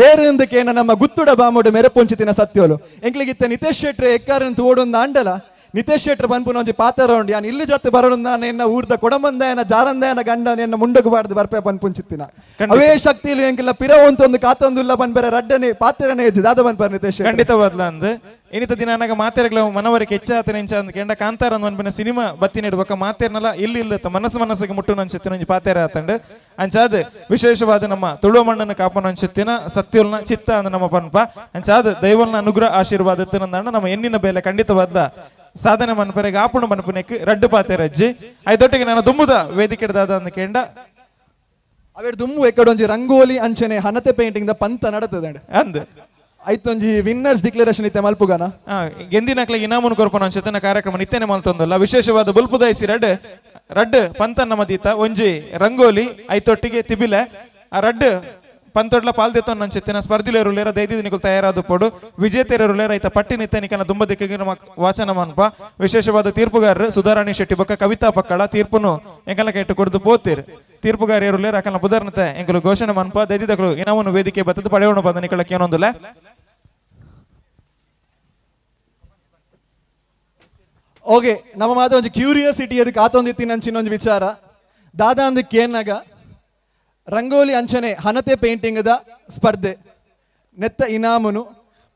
ಏರು ಅಂದಕ್ಕೆ ನಮ್ಮ ಗುತ್ತುಡ ಬಾಮುಡು ಮೆರಪೊಂಚಿತಿನ ಸತ್ಯೋಲು ಎಂಕ್ಲಿಗಿತ್ತ ನಿತೇಶ್ ಶೆಟ್ರೆ ಎಕ್ಕಾರನ್ ತೋಡೊಂದು ಆಂಡಲ Nitesh ಶೆಟ್ರ್ ಪನ್ಪುನ ಒಂಜಿ ಪಾತ್ರ ಉಂಡು. ಯಾನ್ ಇಲ್ಲಿ ಜೊತೆ ಬರೋಣ, ನಾನು ಎನ್ನ ಊರ್ದ ಕೊಡಮಂದಾಯನ ಜಾರಂದಾಯನ ಗಂಡ ಎನ್ನ ಮುಂಡಗು ಬಾರ್ದು ಬರ್ಪೆ ಪನ್ಪುಂಚಿತ್ತಿನ ಅವೇ ಶಕ್ತಿಲು ಎಂಕಿಲ್ಲ ಪಿರ ಒಂತೊಂದು ಕಾತೊಂದುಲ್ಲ ಪನ್ಪೆರೆ ರಡ್ಡನೆ ಪಾತ್ರನೇ ಹೆಜ್ಜೆ ದಾದ ಪನ್ಪರ್ ನಿತೇಶ್ ಶೆಟ್ರ್. ಖಂಡಿತವಾದ್ಲ ಅಂದ್ ಇನಿತ ದಿನ ನನಗ ಮಾತೆರ್ಗಳ ಮನವರಿಕೆ ಹೆಚ್ಚಾತನ ಇಂಚ ಅಂದ್ ಕೆಂಡ ಕಾಂತಾರ ಅಂದ್ ಪನ್ಪಿನ ಸಿನಿಮಾ ಬತ್ತಿ ನೆಡುವಕ ಮಾತೆರ್ನಲ ಇಲ್ಲಿ ಇಲ್ಲ ಮನಸ್ಸು ಮನಸ್ಸಿಗೆ ಮುಟ್ಟು ಅನ್ಸುತ್ತಿನ ಒಂಜಿ ಪಾತೆರ ಆತಂಡ್. ಅಂಚಾದ್ ವಿಶೇಷವಾದ ನಮ್ಮ ತುಳುವ ಮಣ್ಣನ್ನು ಕಾಪನ ಅನ್ಸುತ್ತಿನ ಸತ್ಯುಲ್ನ ಚಿತ್ತ ಅಂದ್ ನಮ್ಮ ಪನ್ಪ. ಅಂಚಾದ್ ದೈವಲ್ನ ಅನುಗ್ರಹ ಆಶೀರ್ವಾದ ಇತ್ತಿನಂದಾಂಡ ನಮ್ಮ ಎನ್ನಿನ ಬೇಲೆ ಖಂಡಿತವಾದ ಸಾಧನೆ ಮನ್ಪರೆಗೆ ಆಪುಣ ಮನ್ಪುನೆಕ್ ರಡ್ಡು ಪಾತೆರ ಅಜ್ಜಿ. ಐದೊಟ್ಟಿಗೆ ನಾನು ದುಂಬುದ ವೇದಿಕೆ ದಾದ ಅಂದ್ ಕೇಂಡ ಅವೇರ್ ದುಮ್ಮು ಎಕ್ಕಡೊಂಜಿ ರಂಗೋಲಿ ಅಂಚನೆ ಹನತೆ ಪೇಂಟಿಂಗ್ the ಪಂತ ನಡತದಂಡ್ ಅಂದ್. ಐತೊಂಜಿ ವಿನ್ನರ್ಸ್ ಡಿಕ್ಲರೇಷನ್ ಇತ್ತೆ ಮಲ್ಪುಗನ. ಗೆಂದಿನಕ್ಲೆ ಇನಾಮುನು ಕೊರ್ಪನ ಅಂಚೆತನ ಕಾರ್ಯಕ್ರಮ ನಿತ್ಯನೆ ಮಲ್ತೊಂದಲ್ಲ. ವಿಶೇಷವಾದ ಬುಲ್ಪುದೈಸಿ ರಡ್ ರಡ್ಡ್ ಪಂತ ನಮ್ಮ ದೀತ ಒಂಜಿ ರಂಗೋಲಿ ಐತೊಟ್ಟಿಗೆ ತಿಬಿಲೆ ಆ ರಡ್ಡ್ ಪಂತೊಡ್ಲ ಪಾಲ್ದೆತ್ತೊನ್ನ ಅಂಚೆತ್ತಿನ ಸ್ಪರ್ಧಿಲೇರುಲೇರ ದೈದಿ ನಿಕುಲು ತಯಾರಾದ ಪೋಡು ವಿಜೇತರುಲೇರ ಐತ ಪಟ್ಟಿ ನಿತ್ಯ ನಿಕನ ದುಂಬ ದಿಕ್ಕಿಗೆ ನಮ್ಮ ವಾಚನ ಮನ್ಪ. ವಿಶೇಷವಾದ ತೀರ್ಪುಗಾರರು ಸುಧಾರಾಣಿ ಶೆಟ್ಟಿ ಬೊಕ್ಕ ಕವಿತಾ ಪಕ್ಕಳ ತೀರ್ಪುನು ಎಂಕಲ ಕೇಟ್ಟು ಕೊಡ್ದು ಪೋತಿರ್. ತೀರ್ಪುಗಾರ ಏರುಲೇರ ಅಕಲ್ನ ಪುದರ್ನತೆ ಎಂಕಲು ಘೋಷಣೆ ಮನ್ಪ. ದೈದಿದಕಲು ಇನಾಮುನು ವೇದಿಕೆ ಬತ್ತದ ಪಡೆಯೋಣ ಬಂದ ನಿಕಲ ಕೇನೊಂದುಲ್ಲ. ಓಕೆ, ನಮ್ಮ ಮಾತ ಒಂಜಿ ಕ್ಯೂರಿಯಾಸಿಟಿ ಅದಕ್ಕೆ ಆತೊಂದಿತ್ತಿನ ಅಂಚಿನ ಒಂಜಿ ವಿಚಾರ ದಾದಾ ಅಂದ್ ಕೇನಾಗ ರಂಗೋಲಿ ಅಂಚನೆ ಹನತೆ ಪೇಂಟಿಂಗ್ the ಸ್ಪರ್ಧೆ ನೆತ್ತ ಇನಾಮುನು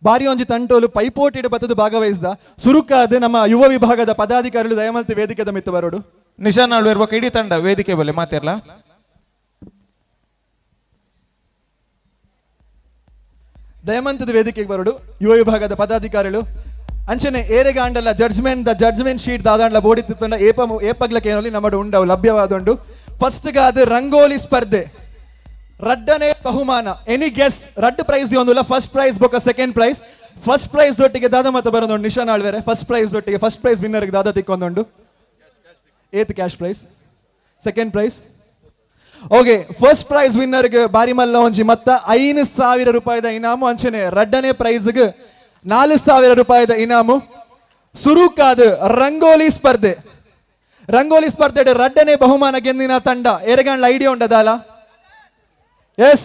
ಬಾರಿ ಒಂಜಿ ತಂಟೋಲು ಪೈಪೋಟಿಡ್ ಬತ್ತದ ಭಾಗವಹಿಸಿದ ಸುರುಕಾದ ನಮ್ಮ ಯುವ ವಿಭಾಗದ ಪದಾಧಿಕಾರಿಗಳು ದಯಮಲ್ತಿ ವೇದಿಕೆದ ಮಿತ್ತು ಬರೋಡು. ನಿಶಾನ್ ಆಳ್ವೇರ್ ಬೊಕ್ಕ ಇಡೀ ತಂಡ ವೇದಿಕೆ ಬಲೆ ಮಾತಿರ್ಲ. ದಯಮಂತದ ವೇದಿಕೆಗೆ ಬರೋಡು ಯುವ ವಿಭಾಗದ ಪದಾಧಿಕಾರಿಗಳು. ಅಂಚನೆ ಏರೆಗಾಂಡಲ judgment the judgment sheet ದಾದಾಂಡ್ಲ ಬೋಡಿತ್ತಿತ್ತಂಡ ಏಪ ಏಪಗ್ಲಕ್ಕೆ ಏನಲ್ಲಿ ನಮ್ಮಡು ಉಂಡವು ಲಭ್ಯವಾದುಂಡು. ಫಸ್ಟ್ ಗಾದ ರಂಗೋಲಿ ಸ್ಪರ್ಧೆ ರಡ್ಡನೇ ಬಹುಮಾನ. Any guess? ರಡ್ಡು ಪ್ರೈಸ್ ಒಂದುಲ್ಲ, ಫಸ್ಟ್ ಪ್ರೈಸ್ ಬೊಕ್ಕ second prize. First prize ದೊಟ್ಟಿಗೆ ದಾದ ಮತ ಬರೋದುಂಡು ನಿಶಾನ್ ಆಳ್ವೇರೆ. ಫಸ್ಟ್ ಪ್ರೈಸ್ ದೊಟ್ಟಿಗೆ first prize winner ದಾದ ತಿಕ್ಕೊಂದುಂಡು ಏತ್ cash prize. Second prize okay. First prize ವಿನ್ನರ್ಗೆ ಬಾರಿ ಮಲ್ಲ ಒಂಜಿ ಮತ್ತ 5,000 ರೂಪಾಯಿದ ಇನಾಮು. ಅಂಚನೆ ರಡ್ಡನೇ ಪ್ರೈಸ್ಗೆ 4,000 ರೂಪಾಯಿದ ಇನಾಮು. ಸುರುಕಾದ ರಂಗೋಲಿ ಸ್ಪರ್ಧೆ, ರಂಗೋಲಿ ಸ್ಪರ್ಧೆ ರಡ್ಡನೇ ಬಹುಮಾನ ಗೆಂದಿನ ತಂಡ ಏರೆಗಾಂಡ್ಲ ಐಡಿಯಾ ಉಂಡದಾಲ? S,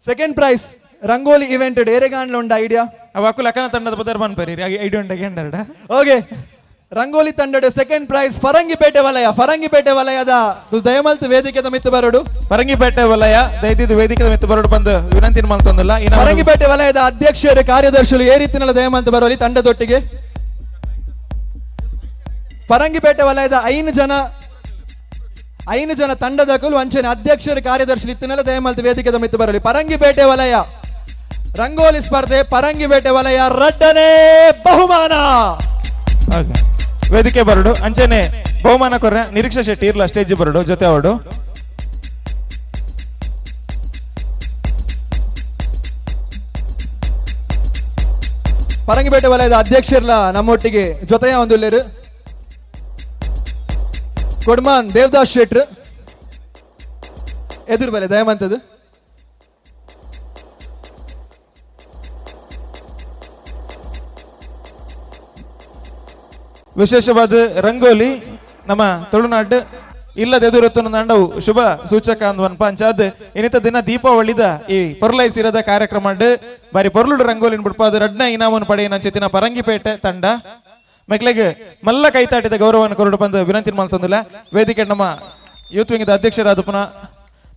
second prize rangoli event ಏರೆಗಾಂಡ್ಲ ಉಂಡ ಐಡಿಯಾ? ಅವು ಲಕ್ಕನ ತಂಡದ ಪದರ್ ಪನ್ಪರಿ ಐಡಿಯಾ ಉಂಡ ಗೆಂಡರಡ. ಓಕೆ, ರಂಗೋಲಿ ತಂಡದ ಸೆಕೆಂಡ್ ಪ್ರೈಸ್ ಫರಂಗಿಪೇಟೆ ವಲಯ. ಫರಂಗಿಪೇಟೆ ವಲಯದ ದಯಮಲ್ತ್ ವೇದಿಕೆದ ಮಿತ್ತು ಬರಡು. ಫರಂಗಿಪೇಟೆ ವಲಯ ದಯದಿದ್ದು ವೇದಿಕೆದ ಮಿತ್ತು ಬರಡು ಬಂದು ವಿನಂತಿ ಮಲ್ತೊಂದಿಲ್ಲ. ಫರಂಗಿಪೇಟೆ ವಲಯದ ಅಧ್ಯಕ್ಷರು ಕಾರ್ಯದರ್ಶಿಗಳು ಏ ರೀತಿನಲ್ಲಿ ದಯಮಲ್ತ್ ಬರೋಲಿ ತಂಡದೊಟ್ಟಿಗೆ. ಫರಂಗಿಪೇಟೆ ವಲಯದ 5 ಜನ ತಂಡದ ಕುಲು ಅಂಚನೆ ಅಧ್ಯಕ್ಷರು ಕಾರ್ಯದರ್ಶಿ ಇತ್ತಿನೆಲ್ಲ ದಯಮಲ್ತ್ ವೇದಿಕೆದ ಮಿತ್ತು ಬರಲಿ. ಪರಂಗಿಪೇಟೆ ವಲಯ ರಂಗೋಲಿ ಸ್ಪರ್ಧೆ, ಪರಂಗಿಪೇಟೆ ವಲಯ ರಡ್ಡನೇ ಬಹುಮಾನ. ವೇದಿಕೆ ಬರಡು. ಅಂಚನೆ ಬಹುಮಾನ ಕೊರ್ರೆ ನಿರೀಕ್ಷಾ ಶೆಟ್ಟಿ ಇರ್ಲ ಸ್ಟೇಜ್ ಬರಡು ಜೊತೆ ಅವಡು. ಪರಂಗಿಪೇಟೆ ವಲಯದ ಅಧ್ಯಕ್ಷರ್ಲ ನಮ್ಮೊಟ್ಟಿಗೆ ಜೊತೆಯ ಒಂದು ಕೊಡ್ಮಾನ್ ದೇವದಾಸ್ ಶೆಟ್ರ್ ಎದುರು ಬಲೆ ದಯಮಂತದ್ದು. ವಿಶೇಷವಾದ ರಂಗೋಲಿ ನಮ್ಮ ತುಳುನಾಡು ಇಲ್ಲದ ಎದುರೊತ್ತನ ದಂಡವು ಶುಭ ಸೂಚಕ ಅಂದ್ ಒನ್ ಪಂಚಾದ್ ಇನಿತ ದಿನ ದೀಪಾವಳಿದ ಈ ಪೊರ್ಲೈಸಿರದ ಕಾರ್ಯಕ್ರಮ ಬಾರಿ ಪೊರ್ಲುಡು ರಂಗೋಲಿನ ಬಿಡ್ಪಾದ ರಡ್ನ ಇನಾಮನ್ನು ಪಡೆಯಿನ ಅಂಚಿತ್ತಿನ ಪರಂಗಿಪೇಟೆ ತಂಡ ಮಕ್ಕಳಿಗೆ ಮಲ್ಲ ಕೈತಾಟಿದ ಗೌರವವನ್ನು ಕೊರಡು ಬಂದು ವಿನಂತಿ ಮಲ್ತೊಂದಿಲ್ಲ. ವೇದಿಕೆ ನಮ್ಮ ಯೂತ್ ವಿಂಗದ ಅಧ್ಯಕ್ಷರಾದ ಪುನಃ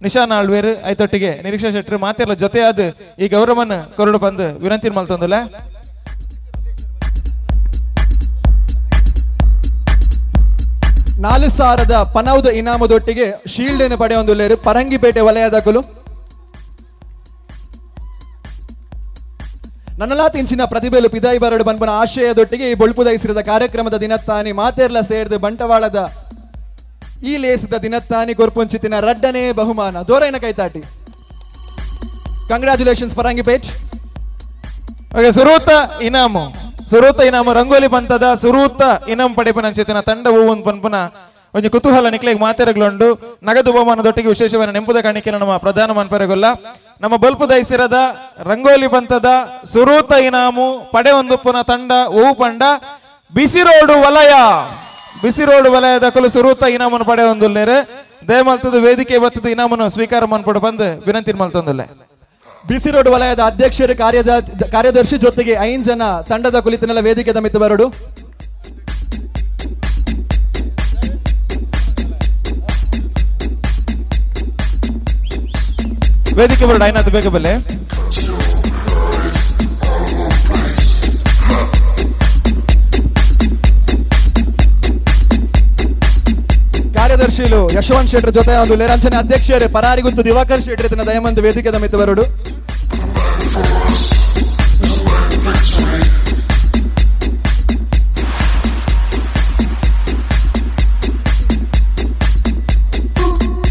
ನಿಶಾನ್ ಆಳ್ವೇರ್ ಐತೊಟ್ಟಿಗೆ ನಿರೀಕ್ಷಾ ಶೆಟ್ಟರು ಮಾತೆಲ್ಲ ಜೊತೆಯಾದ ಈ ಗೌರವವನ್ನು ಕೊರಡು ಬಂದು ವಿನಂತಿ ಮಲ್ತೊಂದಿಲ್ಲ. 4,000ದ ಪನೌದ ಇನಾಮದೊಟ್ಟಿಗೆ ಶೀಲ್ಡ್ ಅನ್ನು ಪಡೆಯೊಂದುಲ್ಲೇರು ಪರಂಗಿಪೇಟೆ ವಲಯದ ಕುಲು. ನನ್ನಲಾತ್ ಇಂಚಿನ ಪ್ರತಿಭೆಲು ಪಿದಾಯಿ ಬರಡು ಬನ್ಪನ ಆಶಯದೊಟ್ಟಿಗೆ ಈ ಬೊಳ್ಪುದೈಸಿರದ ಕಾರ್ಯಕ್ರಮದ ದಿನತ್ತಾನಿ ಮಾತೇರ್ಲ ಸೇರ್ದು ಬಂಟವಾಳದ ಈ ಲೇಸದ ದಿನತ್ತಾನಿ ಕೊರ್ಪುಂಚಿತಿನ ರಡ್ಡನೇ ಬಹುಮಾನ ದೋರೈನ ಕೈತಾಟಿ. ಕಂಗ್ರಾಚುಲೇಷನ್ಸ್ ಪರಂಗಿಪೇಟ್. ಓಕೆ, ಸುರೂತ ಇನಾಮು, ಸುರೂತ ಇನಾಮು ರಂಗೋಲಿ ಪಂತದ ಸುರೂತ ಇನಾಮ್ ಪಡೆಪನ ಅಂಚಿತ್ತಿನ ತಂಡ ಒಂದು ಪನ್ಪುನ ಒಂಜಿ ಕುತೂಹಲ ನಿಕ್ಲೆಗ್ ಮಾತೆರಗ್ಲುಂಡು. ನಗದು ಬಹುಮಾನದೊಟ್ಟಿಗೆ ವಿಶೇಷವಾದ ನೆಂಪುದ ಕಾಣಿಕೆ ನಮ್ಮ ಪ್ರಧಾನ ಮನ್ಪರೆಗೊಲ್ಲ. ನಮ್ಮ ಬಲ್ಪು ದೈಸಿರದ ರಂಗೋಲಿ ಪಂತದ ಸುರೂತ ಇನಾಮು ಪಡೆ ಒಂದುಪ್ಪುನ ತಂಡ ಹೂ ಪಂಡ ಬಿಸಿರೋಡು ವಲಯ. ಬಿಸಿರೋಡು ವಲಯದ ಕುಲು ಸುರೂತ ಇನಾಮನ್ನು ಪಡೆ ಒಂದುಲ್ಲೇರು. ದಯಮಲ್ತದ ವೇದಿಕೆ ಬತ್ತದ ಇನಾಮನ್ನು ಸ್ವೀಕಾರ ಮನ್ಪಡು ಬಂದು ವಿನಂತಿ ಮಲ್ತೊಂದುಲ್ಲೆ. ಬಿಸಿ ರೋಡ್ ವಲಯದ ಅಧ್ಯಕ್ಷರು ಕಾರ್ಯದರ್ಶಿ ಜೊತೆಗೆ 5 ಜನ ತಂಡದ ಕುಳಿತನೆಲ್ಲ ವೇದಿಕೆ ಮಿತ್ತು ಬರಡು. ವೇದಿಕೆ ಬರೋಡು ಐನಾತ್ ಬೇಗ ಬಲ್ಲೆ. ಕಾರ್ಯದರ್ಶಿಲು ಯಶವಂತ್ ಶೆಟ್ಟರ್ ಜೊತೆ ಒಂದು ಲೇರಂಚನೆ ಅಧ್ಯಕ್ಷರೇ ಪರಾರಿಗುತ್ತು ದಿವಾಕರ್ ಶೆಟ್ಟರ್ ಇದನ್ನ ದಯಮಂದು ವೇದಿಕೆದ ಮಿತ್ತ ಬರೋಡು.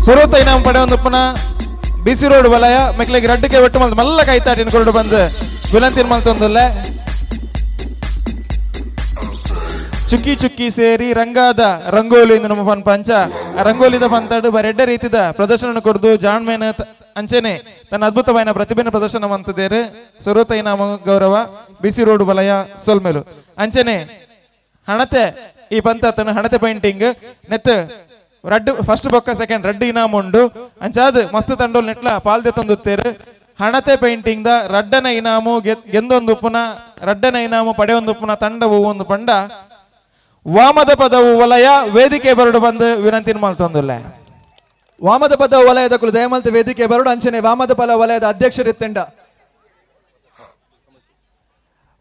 ಸುರೂತ ಇನಾಮ್ ಪಡೆಯೊಂದು ಪುನಃ ಬಿಸಿ ರೋಡ್ ವಲಯ ಮೆಕ್ಲೆಗೆ ರಡ್ಡಿಗೆ ಒಟ್ಟು ಮಲ್ತು ಮಲ್ಲ ಕೈತಾಟಿನ ಕೊರಡು ಬಂದು ವಿನಂತಿ ಮಲ್ತೊಂದುಲ್ಲೆ. ಚುಕ್ಕಿ ಚುಕ್ಕಿ ಸೇರಿ ರಂಗಾದ ರಂಗೋಲಿ ನಮ್ಮ ಫನ್ ಪಂಚ ಆ ರಂಗೋಲಿದ ಪಂತಾಡು ಬರೆಡ್ಡ ರೀತಿದ ಪ್ರದರ್ಶನ ಕೊಡ್ದು ಜಾಣ್ಮೇನ ಅಂಚೆನೆ ತನ್ನ ಅದ್ಭುತವಾದ ಪ್ರತಿಭೆನ ಪ್ರದರ್ಶನ ಮಂತದೇರು. ಸುರೂತ ಇನಾಮ ಗೌರವ ಬಿಸಿ ರೋಡ್ ವಲಯ ಸೊಲ್ಮೆಲು. ಅಂಚೆನೆ ಹಣತೆ ಈ ಪಂತ ತನ್ನ ಹಣತೆ ಪೇಂಟಿಂಗ್ ನೆತ್ ರಡ್ಡು ಫಸ್ಟ್ ಬೊಕ್ಕ ಸೆಕೆಂಡ್ ರಡ್ಡು ಇನಾಮ ಉಂಡು. ಅಂಚಾದ್ ಮಸ್ತ್ ತಂಡೋಲ್ ನೆಟ್ಲ ಪಾಲ್ದೆ ತಂದುತ್ತೇರು. ಹಣತೆ ಪೇಂಟಿಂಗ್ the ರಡ್ಡನ ಇನಾಮು ಗೆಂದೊಂದು ಪುನಃ ರಡ್ಡನ ಇನಾಮು ಪಡೆಯೊಂದು ಪುನಃ ತಂಡ ಒಂದು ಪಂಡ ವಾಮದ ಪದವು ವಲಯ ವೇದಿಕೆ ಬರಡು ಬಂದು ವಿನಂತಿ ಮಾಡ್ತೊಂದುಲ್ಲ. ವಾಮದ ಪದ ವಲಯದ ಕುಲು ದಯಮಲ್ತ ವೇದಿಕೆ ಬರಡು. ಅಂಚನೆ ವಾಮದ ಪದ ವಲಯದ ಅಧ್ಯಕ್ಷರಿತ್ತೆಂಡ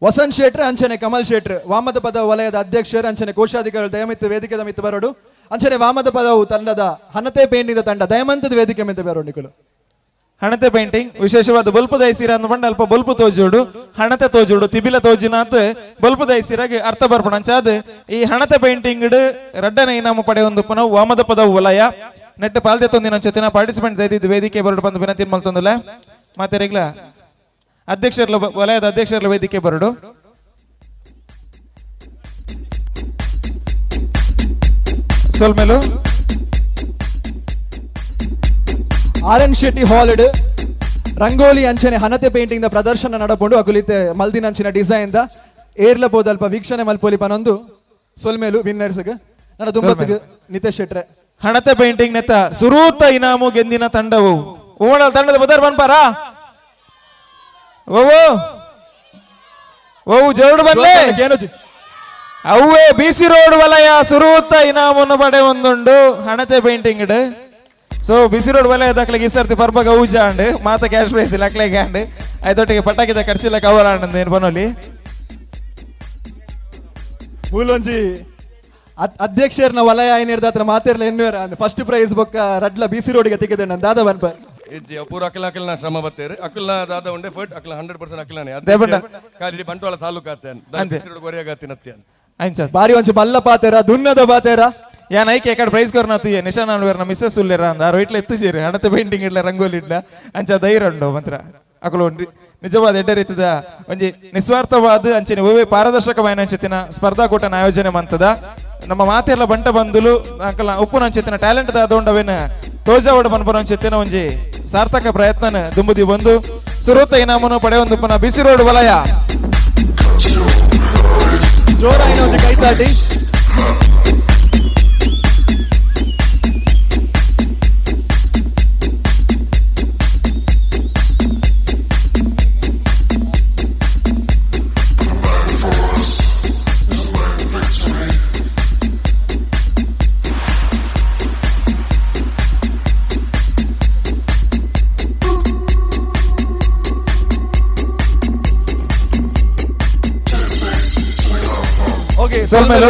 ವಸಂತ್ ಶೆಟ್ರ್ ಅಂಚನೆ ಕಮಲ್ ಶೆಟ್ರ್ ವಾಮದ ಪದ ವಲಯದ ಅಧ್ಯಕ್ಷರು ಅಂಚನೆ ಕೋಶಾಧಿಕಾರಿಗಳು ದಯಮಿತ್ತು ವೇದಿಕೆದ ಮಿತ್ತು ಬರೋಡು. ಅಂಚನೆ ವಾಮದ ಪದವು ತಂಡದ ಹಣತೆ ಪೇಂಟಿಂಗ್ ತಂಡ ದಯಮಂತದ ವೇದಿಕೆ ಮಿತ್ತು ಬರೋಡು ನಿಕುಲು. ಹಣತೆ ಪೇಂಟಿಂಗ್ ವಿಶೇಷವಾದ ಬೊಲ್ಪು ದೈಸಿರ ಅಂದ್ ಪಂಡ ಅಲ್ಪ ಬೊಲ್ಪು ತೋಜೋಡು ಹಣತೆ ತೋಜೋಡು ತಿಬಿಲ ತೋಜಿನಾತ್ ಬೊಲ್ಪು ದೈಸಿರಾಗ ಅರ್ಥ ಬರ್ಪಣ. ಅಂಚಾದ್ ಈ ಹಣತೆ ಪೇಂಟಿಂಗ್ ರಡ್ಡನ ಇನಾಮ ಪಡೆಯೊಂದು ಪುನಃ ವಾಮದ ಪದ ವಲಯ ನೆಟ್ ಪಾಲ್ದೆ ತೊಂದಿನ ಅಂಚೆತಿನ ಪಾರ್ಟಿಸಿಪೆಂಟ್ಸ್ ಐದಿದ್ದು ವೇದಿಕೆ ಬರಡು ಬಂದು ವಿನಂತಿ ಮಲ್ತೊಂದುಲ್ಲ. ಮತ್ತೆ ರೆಗ್ಲ ಅಧ್ಯಕ್ಷರ್ಲ ವಲಯದ ಅಧ್ಯಕ್ಷರ್ಲ ವೇದಿಕೆ ಬರಡು. ಸೊಲ್ಮೆಲು. ಆರ್ ಎನ್ ಶೆಟ್ಟಿ ಹಾಲ್ಡ್ ರಂಗೋಲಿ ಅಂಚನೆ ಹಣತೆ ಪೇಂಟಿಂಗ್ the ಪ್ರದರ್ಶನ ನಡಪೊಂಡು ಅಕುಲಿತೆ ಮಲ್ದಿನ ಅಂಚಿನ ಡಿಸೈನ್ the ಏರ್ಲ ಪೋದಲ್ಪ ವೀಕ್ಷಣೆ ಮಲ್ಪೊಲಿ ಪನೊಂದು ಸೊಲ್ಮೇಲು ವಿನ್ನರ್ಸ್ಗ್ ನನ್ನ ದುಂಬತ್ತಿಗೆ ನಿತೇಶ್ ಶೆಟ್ರೆ. ಹಣತೆ ಪೇಂಟಿಂಗ್ ನೆತ್ತ ಸುರೂತ ಇನಾಮು ಗೆಂದಿನ ತಂಡವು ಓಣಲ್ ತಂಡದ ಬದರ್ ಬನ್ಪಾರ ಓ ಓ ಜೋಡು ಬನ್ಲೆ ಅವೇ ಬಿಸಿ ರೋಡ್ ವಲಯ ಸುರೂತ ಇನಾಮನ್ನು ಪಡೆ ಒಂದುಂಡು ಹಣತೆ painting so busy road ವಲಯ ದಾಖಲೆಗೆ ಈ ಸರ್ತಿ ಪರ್ಬಗ ಊಜ ಅಂಡ್ ಮಾತ ಕ್ಯಾಶ್ ಪ್ರೈಸ್ ಇಲ್ಲ ಅಕ್ಲೆಗೆ ಅಂಡ್ ಐದೊಟ್ಟಿಗೆ ಪಟಾಕಿದ ಖರ್ಚಿಲ್ಲ ಕವರ್ ಅಂಡ್ ಏನು ಬನೋಲಿ. ಮೂಲೊಂಜಿ ಅಧ್ಯಕ್ಷರ್ನ ವಲಯ ಏನಿರ್ದ ಹತ್ರ ಮಾತಿರ್ಲ ಎನ್ನುವರ ಫಸ್ಟ್ ಪ್ರೈಸ್ ಬೊಕ್ಕ ರಡ್ಲ ಬಿಸಿ ರೋಡ್ಗೆ ತಿಕ್ಕಿದೆ ನನ್ನ ದಾದ ಬನ್ಪರ್. ಇಜ್ಜಿ ಪೂರ ಅಖಿಲ ಅಖಿಲ್ನ ಶ್ರಮ ಬತ್ತೇರು ಅಖಿಲ್ನ ದಾದ ಉಂಡೆ ಫಟ್ ಅಖಿಲ 100% ಅಖಿಲನೇ ದೇವಣ್ಣ. ಕಾಲಿ ಬಂಟ್ವಾಳ ತಾಲೂಕು ಆತೆ ಬಿಸಿ ರೋಡ್ ಗೊರೆಯಾಗತ್ತಿನತ್ತೆ. ಬಾರಿ ಒಂಚು ಬಲ್ಲ ಪಾತೇರ ದುನ್ನದ ಪಾತೇರ ಯಾನ್ ಐಕೆ ಎಕಡೆ ಪ್ರೈಸ್ ಕೊರ್ನ ತುಯ್ಯ ನಿಶಾನ್ ಅನ್ವೇರ್ನ ಮಿಸ್ಸಸ್ ಉಲ್ಲೇರ ಅಂದ ಆರು ಇಟ್ಲ ಎತ್ತು ಚೇರು ಹಣತೆ ಪೇಂಟಿಂಗ್ ಇಡ್ಲ ರಂಗೋಲಿ ಇಡ್ಲ ಅಂಚ ಧೈರ್ಯ ಉಂಡು ಮಾತ್ರ ಅಕುಲು ನಿಜವಾದ ಎಡ್ಡ ರೀತಿದ ಒಂಜಿ ನಿಸ್ವಾರ್ಥವಾದ ಅಂಚಿನ ಒವ್ವೇ ಪಾರದರ್ಶಕವಾದ ಅಂಚಿನ ಸ್ಪರ್ಧಾಕೂಟನ ಆಯೋಜನೆ ಮಂತದ ನಮ್ಮ ಮಾತೆಲ್ಲ ಬಂಟ ಬಂದುಲು ಅಂಕಲ ಉಪ್ಪುನ ಅಂಚಿನ ಟ್ಯಾಲೆಂಟ್ ದಾದೋಂಡವೇನ ತೋಜಾವಡ ಪನ್ಪುನ ಅಂಚಿನ ಒಂಜಿ ಸಾರ್ಥಕ ಪ್ರಯತ್ನ ದುಂಬುದಿ ಬಂದು ಸುರೂತ ಇನಾಮನು ಪಡೆಯೊಂದು ಪುನಃ ಬಿಸಿ ರೋಡ್ ವಲಯ. ಜೋರಾಯಿನ ಒಂಜಿ ಕೈತಾಟಿ.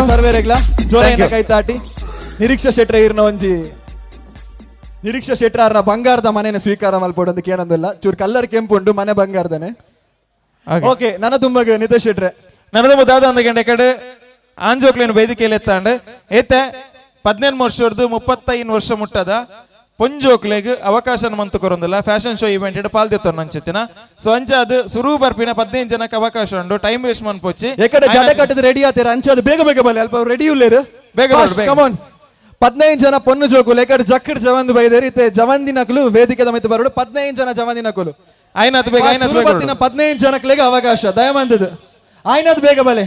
ಸರ್ವೇರೆಗ್ಲ ಜೋರಾಯಿನ ಕೈತಾಟಿ. ನಿರೀಕ್ಷಾ ಶೆಟ್ರ ಇರ್ನ ಒಂಜಿ ನಿರೀಕ್ಷಾ ಶೆಟ್ರ ಅರ್ನ ಬಂಗಾರದ ಮನೆನ ಸ್ವೀಕಾರ ಮಲ್ಪೊಡು ಕೇಳೊಂದಿಲ್ಲ ಚೂರು ಕಲ್ಲರ್ ಕೆಂಪು ಉಂಡು ಮನೆ ಬಂಗಾರದನೆ. ಓಕೆ ನನ್ನ ತುಂಬಗ ನಿತೇಶ್ ಶೆಟ್ರೆ. ನನ್ನ ದಾದ ಅಂದ ಗಂಟೆ ಕಡೆ ಆಂಜೋಕ್ಲೇನು ವೇದಿಕೆಯಲ್ಲಿ ಎತ್ತಾಂಡ್ ಏತೆ 18 ವರ್ಷದ್ದು 35 ವರ್ಷ ಮುಟ್ಟದ ಪೊಂಜೋಕ್ಲೆಗ್ ಅವಕಾಶ ಮಂತು ಕೊರೊಂದಿಲ್ಲ fashion show event ಇಡ್ ಪಾಲ್ದೆತ್ತೊ ಅಂಚಿತ್ತಿನ. ಸೊ ಅಂಚ ಅದು ಸುರು ಬರ್ಪಿನ 15 ಜನಕ್ಕೆ ಅವಕಾಶ ಉಂಡು ಟೈಮ್ ವೇಸ್ಟ್ ಮನ್ಪೊಚ್ಚಿ. ಎಕಡೆ ಜಡ ಕಟ್ಟದ ರೆಡಿ ಆತೀರ ಅಂಚ ಅದು ಬೇಗ ಬೇಗ ಬಲೆ ಅಲ್ಪ ರೆಡಿ ಉಲ್ಲೇರು ಬೇಗ ಬರೋಡು, ಬೇಗ. ಕಮಾನ್ 15 ಜನ ಪೊನ್ನು ಜೋಕುಲು ಎಕಡೆ ಜಕ್ಕಡ್ ಜವಂದ್ ಬೈದೇರಿ ಇತ್ತೆ ಜವಂದಿನಕುಲು ವೇದಿಕೆದ ಮಿತ್ತು ಬರೋಡು 15 ಜನ ಜವಂದಿನಕುಲು. ಆಯ್ನಾತ್ ಬೇಗ, ಆಯ್ನಾತ್ ಬೇಗ ಸುರು 15 ಜನಕ್ಲೆಗ್ ಅವಕಾಶ ದಯಮಂದದು ಆಯ್ನಾತ್ ಬೇಗ ಬಲೆ.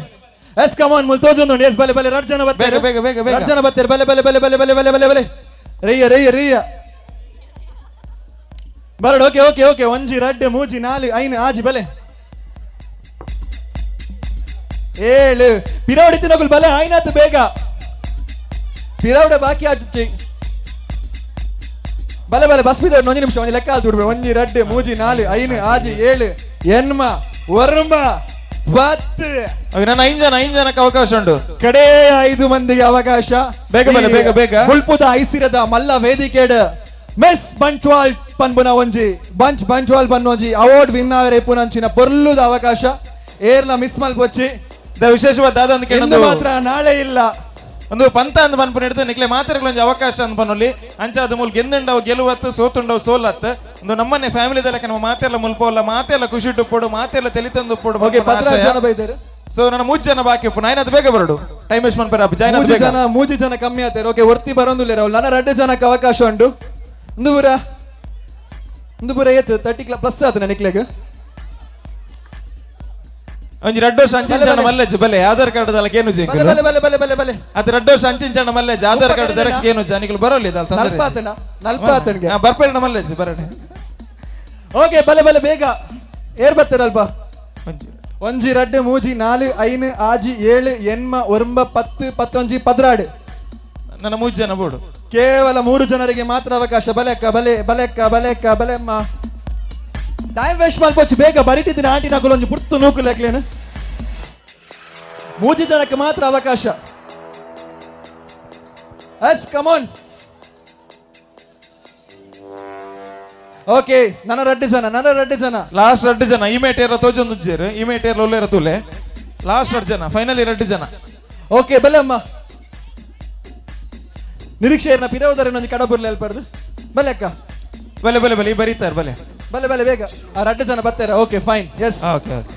ಎಸ್ ಕಮಾನ್ ಮುಲ್ ತೋಜೊಂದುಂಡು ಎಸ್ ಬಲೆ ಬಲೆ ರಡ್ ಜನ ಬತ್ತೇರು. ಬೇಗ, ಬೇಗ, ಬೇಗ, ಬೇಗ. ರಡ್ ಜನ ಬತ್ತೇರು ಬಲೆ ಬಲೆ ಬಲೆ ಬಲೆ ಬಲೆ ಬಲೆ ಬಲೆ ಬಲೆ ರಯ್ಯ ರಯ್ಯ ರಯ್ಯ ಬರಡು okay okay okay ಒಂಜಿ ರಡ್ಡೆ ಮೂಜಿ ನಾಲು ಐನು ಆಜಿ ಬಲೆ ಏಳು ಪಿರವಡಿ ತಿನ್ನಗುಲ್ ಬಲೆ ಆಯ್ನಾತ್ ಬೇಗ ಪಿರವಡೆ ಬಾಕಿ ಆಚಿ. ಬಲೆ ಬಲೆ ಬಸ್ ಬಿದ ಒಂಜಿ ನಿಮಿಷ ಒಂಜಿ ಲೆಕ್ಕ ಆಲ್ತು ಬಿಡ್ಬೇಕು. 1 2 3 4 5 6 7 8 9 10. ನನ್ನ 5 ಜನ, 5 ಜನಕ್ಕೆ ಅವಕಾಶ ಉಂಟು. ಕಡೆಯ 5 ಮಂದಿಗೆ ಅವಕಾಶ. ಬೇಗ ಬಲೆ, ಬೇಗ, ಬೇಗ. ಮುಲ್ಪುದ ಐಸಿರದ ಮಲ್ಲ ವೇದಿಕೆಡ್ ಮಿಸ್ ಬಂಟ್ವಾಲ್ ಪನ್ಪುನ ಒಂಜಿ ಬಂಚ್ ಬಂಟ್ವಾಲ್ ಪನ್ನೊಂಜಿ ಅವಾರ್ಡ್ ವಿನ್ ಆವರೆ ಪುನಂಚಿನ ಪೊರ್ಲುದ ಅವಕಾಶ. ಏರ್ಲ ಮಿಸ್ ಮಲ್ಪೊಚ್ಚಿ. ವಿಶೇಷವಾದ ದಾದ ಅಂದ್ ಇಂದು ಕೇಳೊಂದು ಮಾತ್ರ, ನಾಳೆ ಇಲ್ಲ. ಒಂದು ಪಂತ ಅಂದ್ ಪನ್ಪುನ ಹಿಡಿದು ನಿಕ್ಲೆ ಮಾತೆರ್ಗಳ ಅವಕಾಶ ಅಂದ್ ಪನ್ನುಲ್ಲಿ. ಅಂಚ ಅದು ಮೂಲ್ ಗೆಂದುಂಡವು ಗೆಲುವತ್ತು, ಸೋತುಂಡವು ಸೋಲತ್ತು. ಒಂದು ನಮ್ಮನೆ ಫ್ಯಾಮಿಲಿ ದಲಕ ನಮ್ಮ ಮಾತೆಲ್ಲ ಮುಲ್ಪೋಲ್ಲ, ಮಾತೆಲ್ಲ ಖುಷಿ ಉಪ್ಪೋಡು, ಮಾತೆಲ್ಲ ತೆಲಿತಂದು ಉಪ್ಪೋಡು. ಓಕೆ, 16 ಜನ ಬೈದಾರೆ. ಸೊ ನನ್ನ 3 ಜನ ಬಾಕಿ ಉಪ್ಪು. ನಾಯಿನದು ಬೇಗ ಬರಡು, ಟೈಮ್ ವೇಸ್ಟ್ ಮನ್ಪರ ಜಾಯ್ನ್. ಮೂಜಿ ಜನ, ಮೂಜಿ ಜನ ಕಮ್ಮಿ ಆತಾರೆ. ಓಕೆ, ಒರ್ತಿ ಬರೋಂದುಲ್ಲೇರ ಅವ್ಲು. ನನ್ನ 2 ಜನಕ್ಕೆ ಅವಕಾಶ ಉಂಟು. ಒಂದು ಪೂರ ಒಂದು ಪೂರ ಏತ್ 30 ಪ್ಲಸ್ ಆತ ನಿಕ್ಲೆಗ್. ಒಂಜಿ 2 ವರ್ಷ ಅಂಚಿನ ಬಲೆ, ಜನ ಬಲೆ. ಮಲ್ಲೆಜ್ ಬಲೆ ಆಧಾರ್ ಕಾರ್ಡ್ ದಲಕ ಏನು ಬಲೆ ಬಲೆ ಬಲೆ ಬಲೆ ಬಲೆ ಬಲೆ. ಅದು 2 ವರ್ಷ ಅಂಚಿನ ಜನ ಮಲ್ಲೆಜ್ ಆಧಾರ್ ಕಾರ್ಡ್ ಜೆರಾಕ್ಸ್ ಏನು ನಿಕ್ಲು ಬರೋಲ್ಲ ಇದಲ್ಲ ತೊಂದರೆ. ನಲ್ಪಾತನ ನಲ್ಪಾತನ್ಗೆ ಬರ್ಪೇಡ ಮಲ್ಲೆಜ್ ಬರಣೆ. ಓಕೆ, ಬಲೆ ಬಲೆ ಬೇಗ ಏರ್ ಬರ್ತಾರಲ್ಪ. ಒಂಜಿ 1 2 3 4 5 6 7 8 9 10 11 12. ನನ್ನ 3 ಜನ ಬೋಡು. ಕೇವಲ 3 ಜನರಿಗೆ ಮಾತ್ರ ಅವಕಾಶ. ಬಲೆ ಅಕ್ಕ, ಬಲೆ ಬಲೆ ಅಕ್ಕ, ಬಲೆ ಅಕ್ಕ, ಬಲೆ ಅಮ್ಮ. ಟೈಮ್ ವೇಸ್ಟ್ ಮಾಡ್ಕೊಚ್ಚಿ ಬೇಗ ಬರಿತಿದ್ದೀನಿ. ಆಂಟಿ ನಾಕುಲು ಒಂಜಿ ಪುರ್ತು ನೂಕುಲು ಯಾಕ್ಲೇನು. 3 ಜನಕ್ಕೆ ಮಾತ್ರ ಅವಕಾಶ. S come on. Okay, ನನ್ನ 2 ಜನ, ನನ್ನ 2 ಜನ. ಲಾಸ್ಟ್ 2 ಜನ. ಇಮೇಟೇರ ತೋಜೊಂದು ಉಜ್ಜೇರು, ಇಮೇಟೇರ ಒಲ್ಲೇರ ತೂಲೆ. ಲಾಸ್ಟ್ 2 ಜನ, ಫೈನಲಿ 2 ಜನ. ಓಕೆ, ಬಲೆ ಅಮ್ಮ. ನಿರೀಕ್ಷೆಯನ್ನ ಪಿರವದರೆ ಒಂಜಿ ಕಡಬುರ್ಲೆ ಹೇಳ್ಬಾರ್ದು. ಬಲೆ ಅಕ್ಕ. ಬಲೆ ಬಲೆ ಬಲೆ, ಈ ಬರೀತಾರೆ ಬಲೆ. ಬಲೆ ಬಲೆ ಬೇಗ. ಆ 2 ಜನ ಬರ್ತಾರೆ. Okay, fine. Yes. Okay okay.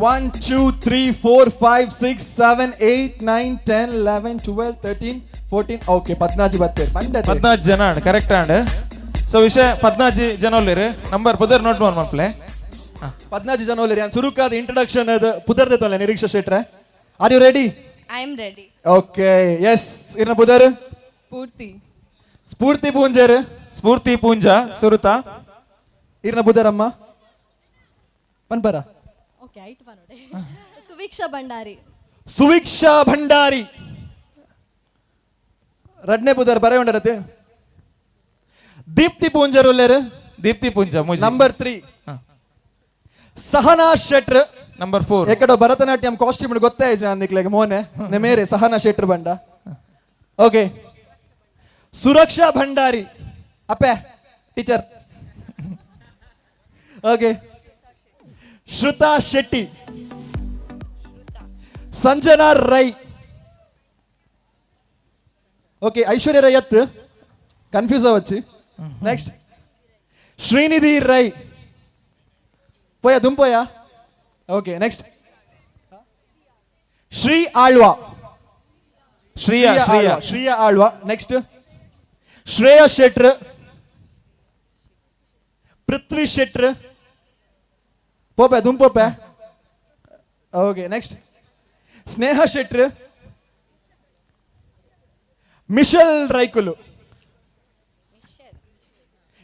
1 2 3 4 5 6 7 8 9 10 11 12 13 14. Okay, 14 ಬರ್ತಾರೆ. ಬಂಡತೆ. 14 ಜನ and correct and. So ವಿಷಯ 14 ಜನ ಒಲ್ಲೇರು. ನಂಬರ್ ಪುದರ್ ನೋಟ್ ಮಾಡ್ ಮಲ್ಪ್ಲೆ. 14 ಜನ ಒಲ್ಲೇರು. ಯಾನ್ ಸುರುಕಾದ ಇಂಟ್ರೊಡಕ್ಷನ್ ಅದು ಪುದರ್ದೆ ತೊಲೆ Niriksha ಶೆಟ್ರೆ. Are you ready? I am ready. Okay, yes. ಇರ್ನ ಪುದರ್? ಸ್ಫೂರ್ತಿ. ಸ್ಫೂರ್ತಿ ಪೂಂಜರ್. ಸ್ಫೂರ್ತಿ ಪೂಂಜಾ ಸುರುತಾ. ಇರ್ನ ಪುದರಮ್ಮ ಪನ್ಪರ. ಓಕೆ, ಐಟ್ ಬನ್ನೋಡೆ. ಸುವೀಕ್ಷಾ ಭಂಡಾರಿ. ಸುವೀಕ್ಷಾ ಭಂಡಾರಿ. ರಡ್ನೆ ಪುದರ್ ಬರೆ ಉಂಡರತೆ. ದೀಪ್ತಿ ಪೂಂಜರ್ ಉಲ್ಲೇರು. ದೀಪ್ತಿ ಪೂಂಜಾ ಮೂಜಿ. ನಂಬರ್ 3. ಸಹನಾ ಶೆಟ್ರ್. ನಂಬರ್ 4. ಎಕಡೋ ಭರತನಾಟ್ಯಂ ಕಾಸ್ಟ್ಯೂಮ್ ಗೊತ್ತೇ ಜನ ನಿಕ್ಲೆಗ್ ಮೋನೆ ಮೇರೆ ಸಹನಾ ಶೆಟ್ರ್ ಬಂಡ. ಓಕೆ, ಸುರಕ್ಷಾ ಭಂಡಾರಿ ಅಪ್ಪೆ teacher. Okay, Shruta Shetty. Sanjana Rai. Okay, Aishwarya Rai ಅತ್ ಕನ್ಫ್ಯೂಸ್ ಅವಚ್ಚಿ. ನೆಕ್ಸ್ಟ್ ಶ್ರೀನಿಧಿ ರೈ. ಪೋಯ ದುಂಪೋಯ. ಓಕೆ, ನೆಕ್ಸ್ಟ್ ಶ್ರೀ ಆಳ್ವಾ. ಶ್ರೀಯಾ, ಶ್ರೀಯಾ. ಶ್ರೀಯಾ ಆಳ್ವಾ. ನೆಕ್ಸ್ಟ್ ಶ್ರೇಯಾ ಶೆಟ್ರ್, ಪೃಥ್ವಿ ಶೆಟ್ರ್. ಪೋಪೆ ದುಂಪೋಪೆ. ಓಕೆ, ನೆಕ್ಸ್ಟ್ ಸ್ನೇಹ ಶೆಟ್ರ್, ಮಿಶಲ್ ರೈಕುಲು,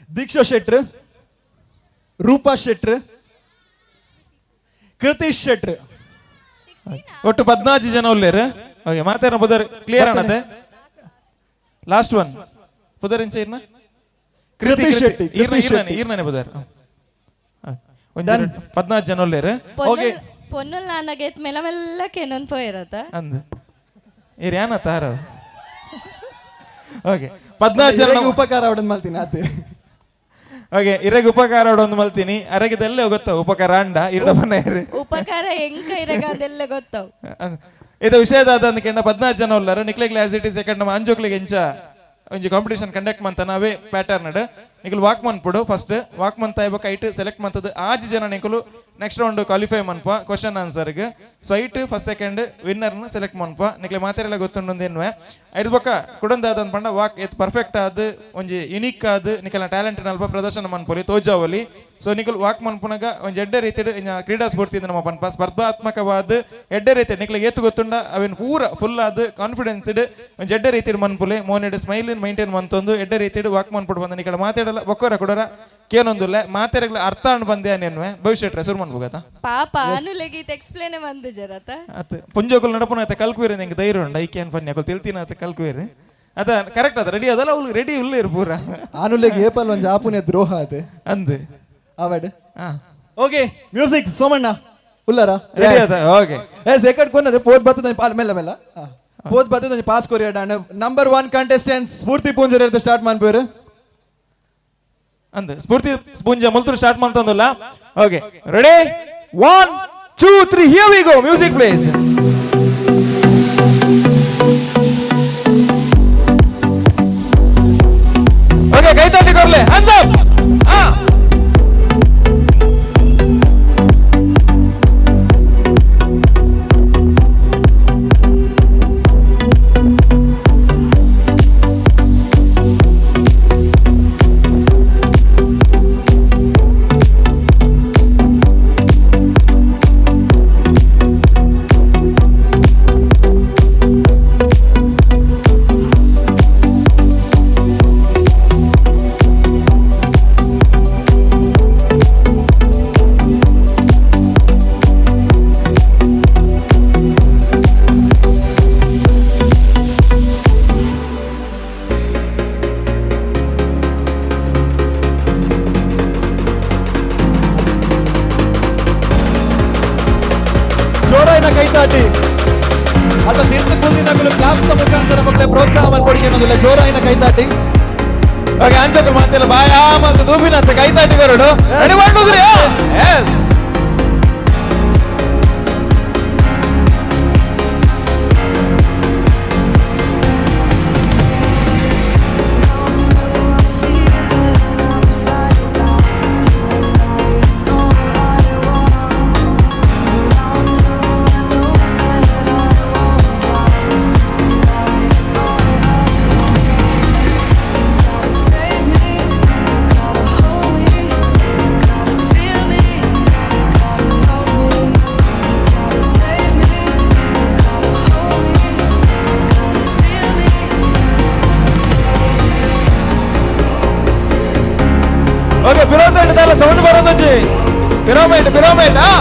ದೀಕ್ಷಾ ಶೆಟ್ರ್, ರೂಪಾ ಶೆಟ್ರ್, ಕೃತೀಶ್ ಶೆಟ್ರ್. ಒಟ್ಟು 14 ಜನ ಉಲ್ಲೇರು. ಓಕೆ, ಮಾತಾಡ ಪುದರ್ ಕ್ಲಿಯರ್ ಅನ್ನತ್ತೆ. ಲಾಸ್ಟ್ ಒನ್ ಪುದರ್ ಇಂಚ ಇರ್ನ? ಕೃತಿ ಶೆಟ್ಟಿ, ಕೃತಿ ಶೆಟ್ಟಿ. ಈರ್ನನೆ ಪುದರ್. ಒಂಜಿ 14 ಜನ ಉಲ್ಲೇರು. ಓಕೆ. ಪೊನ್ನುಲ್ ನಾನಾಗೈತ್ ಮೆಲ್ಲ ಮೆಲ್ಲ ಕೆನೊಂದು ಪೋಯಿರತ್ತ. ಅಂದ್ ಇರ್ ಯಾನ ತಾರ. ಓಕೆ, 14 ಜನ. ಇರೆಗ್ ಉಪಕಾರ ಅವಡನ್ ಮಲ್ತೀನಿ ಆತೆ. ಓಕೆ, ಇರೆಗ್ ಉಪಕಾರ ಒಂದು ಮಲ್ತೀನಿ. ಅರೆಗಿದೆಲ್ಲ ಗೊತ್ತ ಉಪಕಾರ ಅಂಡ ಇರ್ಡ ಬನ್ನ ಇರು. ಉಪಕಾರ ಹೆಂಗ ಇರಗ ಅದೆಲ್ಲ ಗೊತ್ತಾವ್. ಇದು ವಿಷಯದಾದ ಅಂದ್ಕೆಂಡ 14 ಜನ ಉಲ್ಲಾರ. ನಿಕ್ಲೆಗ್ಲ as it is second ನಮ್ಮ ಅಂಜೋಕ್ಲಿಗೆ ಎಂಚ ಒಂಜಿ ಕಾಂಪಿಟೇಷನ್ ಕಂಡಕ್ಟ್ ಮಂತ ನಾವೇ ಪ್ಯಾಟರ್ನ್ ನಿಕುಲು ವಾಕ್ ಮನ್ಪುಡು. ಫಸ್ಟ್ ವಾಕ್ ಮಂತ ಇಬ್ಬಕ ಐಟ್ ಸೆಲೆಕ್ಟ್ ಮಂತದ್ದು ಆಜಿ ಜನ ನಿಕುಲು next round qualify ಮನ್ಪ question ಆನ್ಸರ್ಗೆ. So ಐಟ್ ಫಸ್ಟ್ ಸೆಕೆಂಡ್ ವಿನ್ನರ್ನ ಸೆಲೆಕ್ಟ್ ಮನ್ಪ. ನಿಕ್ಲೆ ಮಾತೆರೆಲ್ಲ ಗೊತ್ತುಂಡು ಎನ್ನುವೆ. ಐದು ಬೊಕ್ಕ ಕುಡಂದಾದ ಪಂಡ ವಾಕ್ ಎತ್ ಪರ್ಫೆಕ್ಟ್ ಆದ್ ಒಂಜಿ ಯುನೀಕ್ ಆದ್ ನಿಕಲ್ನ ಟ್ಯಾಲೆಂಟ್ ನಲ್ಪ ಪ್ರದರ್ಶನ ಮನ್ಪೊಲಿ ತೋಜಾವಲಿ. ಸೊ ನಿಕುಲು ವಾಕ್ ಮನ್ಪುನಗ ಒಂಜಿ ಎಡ್ಡೆ ರೀತಿಡ್ ಕ್ರೀಡಾ ಸ್ಫೂರ್ತಿ ನಮ್ಮ ಪನ್ಪ ಸ್ಪರ್ಧಾತ್ಮಕವಾದ ಎಡ್ಡೆ ರೀತಿ ನಿಕ್ಲೆಗ್ ಏತು ಗೊತ್ತುಂಡ ಅವೆನ್ ಪೂರ ಫುಲ್ ಆದ್ ಕಾನ್ಫಿಡೆನ್ಸ್ ಒಂಜಿ ಎಡ್ಡೆ ರೀತಿಡ್ ಮನ್ಪುಲೆ. ಮೋನೆಡ್ ಸ್ಮೈಲ್ ಮೈಂಟೈನ್ ಮಂತೊಂದು ಎಡ್ಡೆ ರೀತಿಡ್ ವಾಕ್ ಮನ್ಪುಡು ಬಂದ ನಿಕಲ ಮಾತಾಡಲ್ಲ ಬೊಕ್ಕೋರ ಕೊಡೋರ ಕೇನೊಂದುಲ್ಲ ಮಾತೆರೆಗ್ಲ ಅರ್ಥ ಅಣ್ ಬಂದೆ ನೆನ್ವೆ ಭವಿಷ್ಯ ಹೆಸರು ಮನ್ಪುಗತ. ಪಾಪ ಅನುಲೆಗೀತ ಎಕ್ಸ್ಪ್ಲೇನ್ ಬಂದು ಜರತ. ಅತ್ ಪುಂಜೋಕುಲು ನಡಪುನ ಆತ ಕಲ್ಕುವೇರಿ ನಿಂಗೆ ಧೈರ್ಯ ಉಂಡು ಐಕೆ ಅನ್ ಪನ್ಯ ಅಕುಲು ತಿಳ್ತಿನ ಆತ ಕಲ್ಕುವೇರಿ. ಅದ ಕರೆಕ್ಟ್ ಅದ ರೆಡಿ ಅದಲ್ಲ ಅವ್ಳು ರೆಡಿ ಇಲ್ಲ ಇರು ಪೂರ. ಆನುಲೆಗ್ ಏಪಲ್ ಒಂಜಿ ಆಪುನೆ ದ್ರೋಹ ಅತೆ. ಅಂದ್. ಆವಡ್. ಓಕೆ ಮ್ಯೂಸಿಕ್ ಸೋಮಣ್ಣ ಉಲ್ಲರ. Ready ಅದ, okay. S ಎಕಡ್ ಕೊನ್ನದೆ ಪೋದ್ ಬತ್ತದ ಪಾಲ್ ಮೆಲ್ಲ ಮೆಲ್ಲ ಪೋದ್ ಬತ್ತದ ಒಂಜಿ ಪಾಸ್ ಕೊರಿಯಡ. ನಂಬರ್ 1 ಕಂಟೆಸ್ಟೆಂಟ್ ಸ್ಫೂರ್ತಿ ಪೂಂಜರ್ ಸ್ಟಾರ್ಟ್ ಮನ್ಪೇರು. ಅಂದ್ ಸ್ಫೂರ್ತಿ Poonja ಮುಲ್ತುರು start ಮಾಡ್ತಂದಲ್ಲ. Okay ready 1 2 3 here we go, music please. Okay ಕೈತಾಟಿ ಕೊರ್ಲೆ, hands up. ಹಾ ಜೋರಾಯಿನ ಕೈತಾಟಿ ಅಲ್ಲ ತಿರ್ತು ಕುಂದಿನಗುಲು ಕ್ಲಾಪ್ಸ್ ಮುಖಾಂತರ ಮಕ್ಕಳ ಪ್ರೋತ್ಸಾಹ ಕೊಡಿಕೆ ಅನ್ನೋದಿಲ್ಲ. ಜೋರಾಯಿನ ಕೈತಾಟಿ. ಓಕೆ ಅಂಚೋಕು ಮಾತಿಲ್ಲ ಬಾಯ್ ಆ ಮತ್ತು ದೂಬಿನ ಕೈತಾಟಿ ಬರೋಡು. Ready 1 2 3 yes. Okay ಪಿರೋ side ದಾಲ sound ಬರೋದೊಂಜಿ pyramid pyramid. ಆ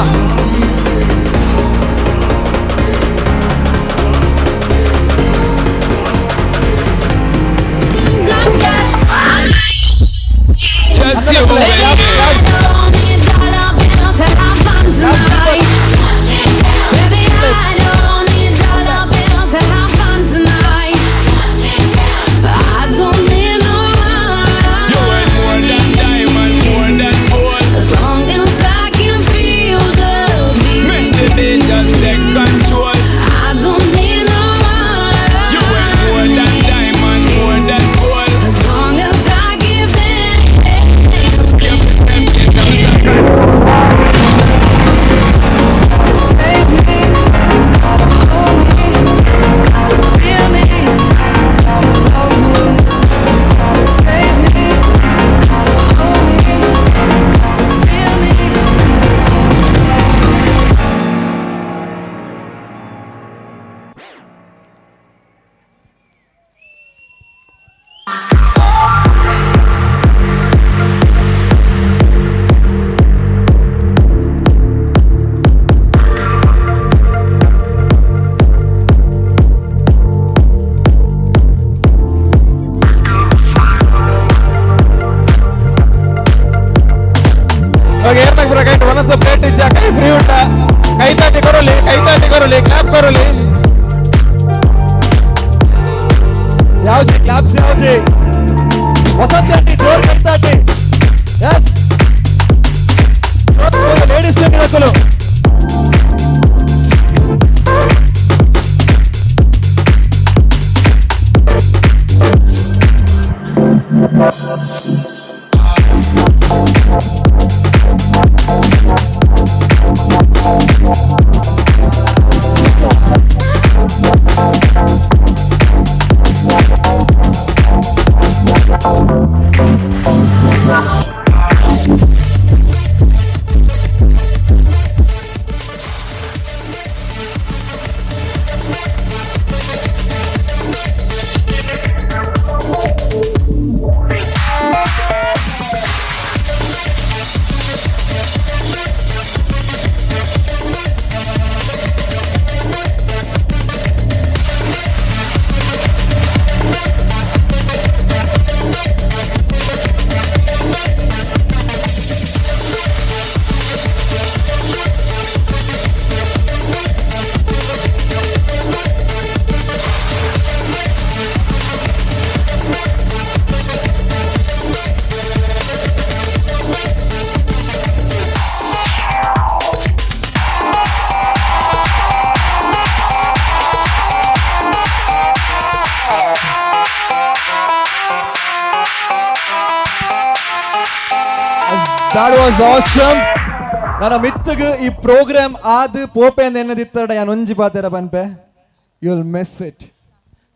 ಓಕೆ ಏರ್ನಾಗ ಬರ ಕೈಟ್ ಒನಸ್ದ ಪ್ಲೇಟ್ ಇಚ್ಚ ಕೈ ಫ್ರೀ ಉಂಟ. ಕೈ ತಾಟಿ ಕೊರಲಿ, ಕೈ ತಾಟಿ ಕೊರಲಿ, ಕ್ಲಾಪ್ ಕೊರಲಿ. ಯಾವ್ಜಿ ಕ್ಲಾಪ್ಸ್ ಯಾವ್ಜಿ ವಸಂತಿ ಆಂಟಿ ಜೋರ್ ಕೈತಾಟಿ. ಎಸ್ ಲೇಡೀಸ್ ಹಾಕಲು. That was awesome. ನನ್ನ ಮಿತ್ತಗ್ ಈ ಪ್ರೋಗ್ರಾಮ್ ಆದ್ ಪೋಪೆ ಅಂದ್ ಎನ್ನದಿತ್ತಡ ಯಾನ್ ಒಂಜಿ ಪಾತೆರ ಪನ್ಪೆ, you will miss it.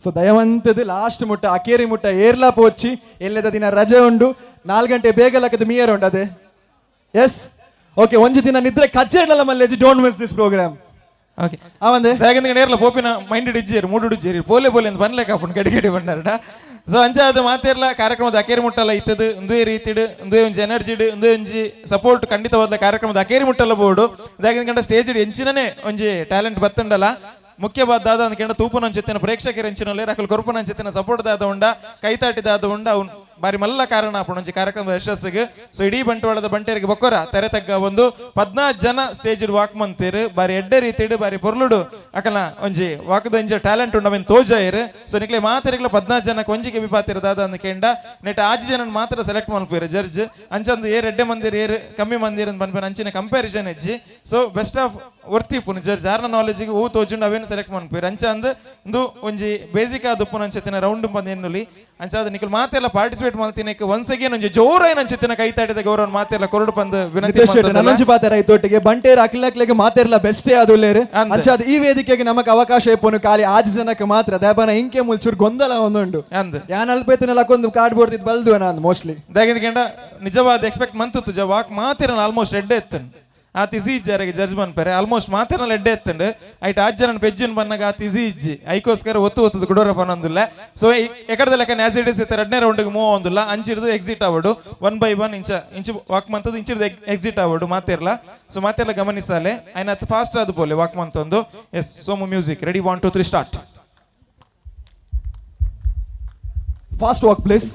So ದಯವಂತದ last ಮುಟ್ಟ ಅಕೇರಿ ಮುಟ್ಟ ಏರ್ಲಾ ಪೋಚಿ, ಎಲ್ಲದ ದಿನ ರಜೆ ಉಂಡು, 4 ಗಂಟೆ ಬೇಗ ಲಕ್ಕದ ಮೀಯರ್ ಉಂಡು ಅದೇ. ಎಸ್ ಓಕೆ, ಒಂಜಿ ದಿನ ನಿದ್ರೆ ಕಚ್ಚೇರ್ನಲ್ಲ ಮಲ್ಲೇಜಿ, don't miss this program. Okay. ಆವಂದೆ ದಾಗಂದ್ರೆ ನೇರ್ಲ ಪೋಪಿನ ಮೈಂಡ್ ಇಜ್ಜೇರು ಮೂಡು ಇಜ್ಜೇರಿ ಪೋಲೆ ಪೋಲೆ ಅಂತ ಬನ್ಲೆ ಕಾಪುಂಡು ಗಡಿ ಗಡಿ ಬಂಡಾರಡ. ಸೊ ಅಂಚಾದ ಮಾತೇರ್ಲ ಕಾರ್ಯಕ್ರಮದ ಅಕೇರಿ ಮುಟ್ಟಲ್ಲ ಇತ್ತದು ಒಂದೇ ರೀತಿಡ್, ಒಂದೇ ಒಂಜಿ ಎನರ್ಜಿಡ್, ಒಂದೇ ಒಂಜಿ ಸಪೋರ್ಟ್ ಖಂಡಿತವಾದ ಕಾರ್ಯಕ್ರಮದ ಅಕೇರಿ ಮುಟ್ಟಲ್ಲ ಬೋರ್ಡು. ದಾಗಂದ್ರೆ ಸ್ಟೇಜ್ ಎಂಚಿನನೇ ಒಂಜಿ ಟ್ಯಾಲೆಂಟ್ ಬತ್ತಂಡಲ್ಲ, ಮುಖ್ಯವಾದ ದಾದ ಅಂದ್ಕೊಂಡ ತೂಪುನ ಅಂಚೆತ್ತಿನ ಪ್ರೇಕ್ಷಕರ ಎಂಚಿನಲ್ಲೇ ರಕಲ್ ಕೊರ್ಪುನ ಅಂಚೆತ್ತಿನ ಸಪೋರ್ಟ್ ದಾದ ಉಂಡ, ಕೈತಾಟಿ ದಾದ ಉಂಡ, ಅವ್ನು ಬಾರಿ ಮಲ್ಲ ಕಾರಣ ಆಪುಂಡು ಒಂಜಿ ಕಾರ್ಯಕ್ರಮದ ಯಶಸ್ಸಿಗೆ. ಸೊ ಇಡೀ ಬಂಟ್ವಾಳದ ಬಂಟೇರಿಗೆ ಬೊಕ್ಕೊರ ತೆರೆ ತಗ್ಗ ಒಂದು 14 ಜನ ಸ್ಟೇಜ್ ವಾಕ್ ಮಂತೀರು, ಬಾರಿ ಎಡ್ಡೆ ರೀತಿಡು ಬಾರಿ ಪೊರ್ಲುಡು ಅಕಲ ಒಂಜಿ ವಾಕದ ಒಂಜಿ ಟ್ಯಾಲೆಂಟ್ ಉಂಡು ಅವೇನು ತೋಜಾಯಿರು. ಸೊ ನಿಕ್ಲೆ ಮಾತೆರಿಗ್ಲ 14 ಜನಕ್ಕೆ ಒಂಜಿ ಕೆಬಿ ಪಾತಿರ ದಾದ ಅಂದ್ಕೊಂಡ ನೆಟ್ ಆಜಿ ಜನ ಮಾತ್ರ ಸೆಲೆಕ್ಟ್ ಮಲ್ಪೇರು ಜಡ್ಜ್. ಅಂಚಂದು ಏರ್ ಎಡ್ಡೆ ಮಂದಿರ್ ಏರ್ ಕಮ್ಮಿ ಮಂದಿರ್ ಅಂತ ಪನ್ಪೇರು ಅಂಚಿನ ಕಂಪ್ಯಾರಿಸನ್ ಹೆಜ್ಜಿ. So best of ವರ್ತಿ ಪುನ ಜಡ್ಜ್ ಯಾರನ್ನ ನಾಲೆಜಿಗೆ ಹೂ ತೋಜುಂಡು ಅವೇನು ಸೆಲೆಕ್ಟ್ ಮನ್ಪೇರು. ಅಂಚಂದು ಒಂದು ಒಂಜಿ ಬೇಸಿಕ್ ಆದ ಉಪ್ಪುನ ಅಂಚೆತ್ತಿನ ರೌಂಡ್ ಬಂದು ಎನ್ನುಲಿ ಅಂಚಾದ ನಿಕಲ್ ಮಾತೆಲ್ಲ ಪಾರ್ಟಿಸಿಪೇಟ್ ಮಾಡ್ತೀನಿ. ಒನ್ಸ್ ಅಗೇನ್ ಒಂಜಿ ಜೋರಾಯಿನ ಅಂಚೆತ್ತಿನ ಕೈತಾಟಿದ ಗೌರವ ಮಾತೆಲ್ಲ ಕೊರಡು ಬಂದು ವಿನಂತಿ ನಿತೇಶ್ ಶೆಟ್ಟಿ, ನನ್ನೊಂಜಿ ಪಾತೆರ ಐತೊಟ್ಟಿಗೆ ಬಂಟೇರ್ ಅಕ್ಲಕ್ಲೆಗೆ ಮಾತೆರ್ಲ ಬೆಸ್ಟೇ ಅದು ಉಲ್ಲೇರು. ಅಂಚಾದ ಈ ವೇದಿಕೆಗೆ ನಮಕ್ ಅವಕಾಶ ಇಪ್ಪುನು ಖಾಲಿ ಆಜಿ ಜನಕ್ಕೆ ಮಾತ್ರ. ದಾಪನ ಇಂಕೆ ಮುಲ್ಚೂರು ಗೊಂದಲ ಒಂದುಂಡು. ಅಂದ್. ಯಾನ್ ಅಲ್ಪೇತಿನ ಲಕ್ಕೊಂದು ಕಾರ್ಡ್ ಬೋರ್ಡ್ ಬಲ್ದು ನಾನು ಮೋಸ್ಟ್ಲಿ. ದಾಗಿಂದ ನಿಜವಾದ ಎಕ್ಸ್ಪೆಕ್ಟ್ ಮಂತು ಜ ವಾಕ್ ಮಾತಿರನ ಆಲ್ಮೋಸ್ಟ್ ಎಡ್ಡೆ ಎತ್ತನ್ ಆತ ಇಸಿ ಇಜ್ಜಿ ಅರೆಗೆ ಜಡ್ಜ್ ಮನ್ಪೆರೆ ಆಲ್ಮೋಸ್ಟ್ ಮಾತಿರನ ಎಡ್ಡೆ ಎತ್ತಂಡು ಐಟ್ ಆಜ್ ಜನ ಪೆಜ್ಜಿನ ಬನ್ನಾಗ ಆತ ಇಸಿ ಇಜ್ಜಿ ಐಕೋಸ್ಕರ ಒತ್ತು ಒತ್ತದು ಕುಡೋರ ಪನೊಂದಿಲ್ಲ. ಸೊ ಎಕಡದ ಲೆಕ್ಕ as it is ಇತ್ತ ಎರಡನೇ ರೌಂಡ್ಗೆ ಮೂವ್ ಆವೊಂದಿಲ್ಲ, ಅಂಚಿರ್ದು ಎಕ್ಸಿಟ್ ಆವಡು 1 by 1 ಇಂಚ ಇಂಚು ವಾಕ್ ಮಂತದ್ದು ಇಂಚಿರ್ದು ಎಕ್ಸಿಟ್ ಆವಡು ಮಾತಿರ್ಲ. ಸೊ ಮಾತಿರ್ಲ ಗಮನಿಸಾಲೆ ಐನ ಅತ್ ಫಾಸ್ಟ್ ಆದ ಪೋಲೆ walk ಮಂತೊಂದು. Yes Somu music ready, 1 2 3 start. Fast walk please.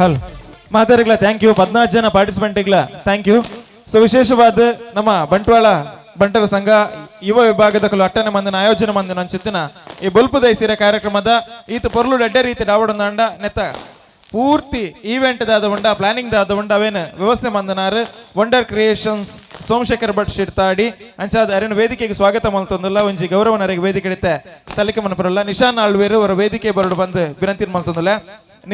Hello ಮಾತಾಡಿಗ್ಲ thank you. 14 ಜನ ಪಾರ್ಟಿಸಿಪೆಂಟ್ಗಳ thank you. So ವಿಶೇಷವಾದ ನಮ್ಮ ಬಂಟ್ವಾಳ ಬಂಟರ ಸಂಘ ಯುವ ವಿಭಾಗದ ಕುಲು ಅಟ್ಟನೆ ಮಂದಿನ ಆಯೋಜನೆ ಮಂದಿನ ಅಂಚಿತ್ತಿನ ಈ ಬೊಲ್ಪು ದೈಸಿರ ಕಾರ್ಯಕ್ರಮದ ಈತ ಪೊರ್ಲು ಎಡ್ಡೆ ರೀತಿ ಡಾವಡೊಂದಾಂಡ ನೆತ್ತ ಪೂರ್ತಿ ಈವೆಂಟ್ ದಾದ ಉಂಡ, ಪ್ಲಾನಿಂಗ್ ದಾದ ಉಂಡ, ಅವೇನು ವ್ಯವಸ್ಥೆ ಮಂದನಾರು ವಂಡರ್ ಕ್ರಿಯೇಷನ್ಸ್ ಸೋಮಶೇಖರ್ ಭಟ್ ಶಿಡ್ತಾಡಿ ಅಂಚಾದ ಅರಿನ ವೇದಿಕೆಗೆ ಸ್ವಾಗತ ಮಲ್ತೊಂದುಲ್ಲ. ಒಂಜಿ ಗೌರವ ನರೆಗೆ ವೇದಿಕೆ ಇಡುತ್ತೆ ಸಲ್ಲಿಕೆ ಮನಪುರಲ್ಲ. ನಿಶಾನ್ ಆಳ್ವೇರು ಅವರ ವೇದಿಕೆ ಬರಡು ಬಂದು ವಿನಂತಿ ಮಲ್ತೊಂದುಲ್ಲ.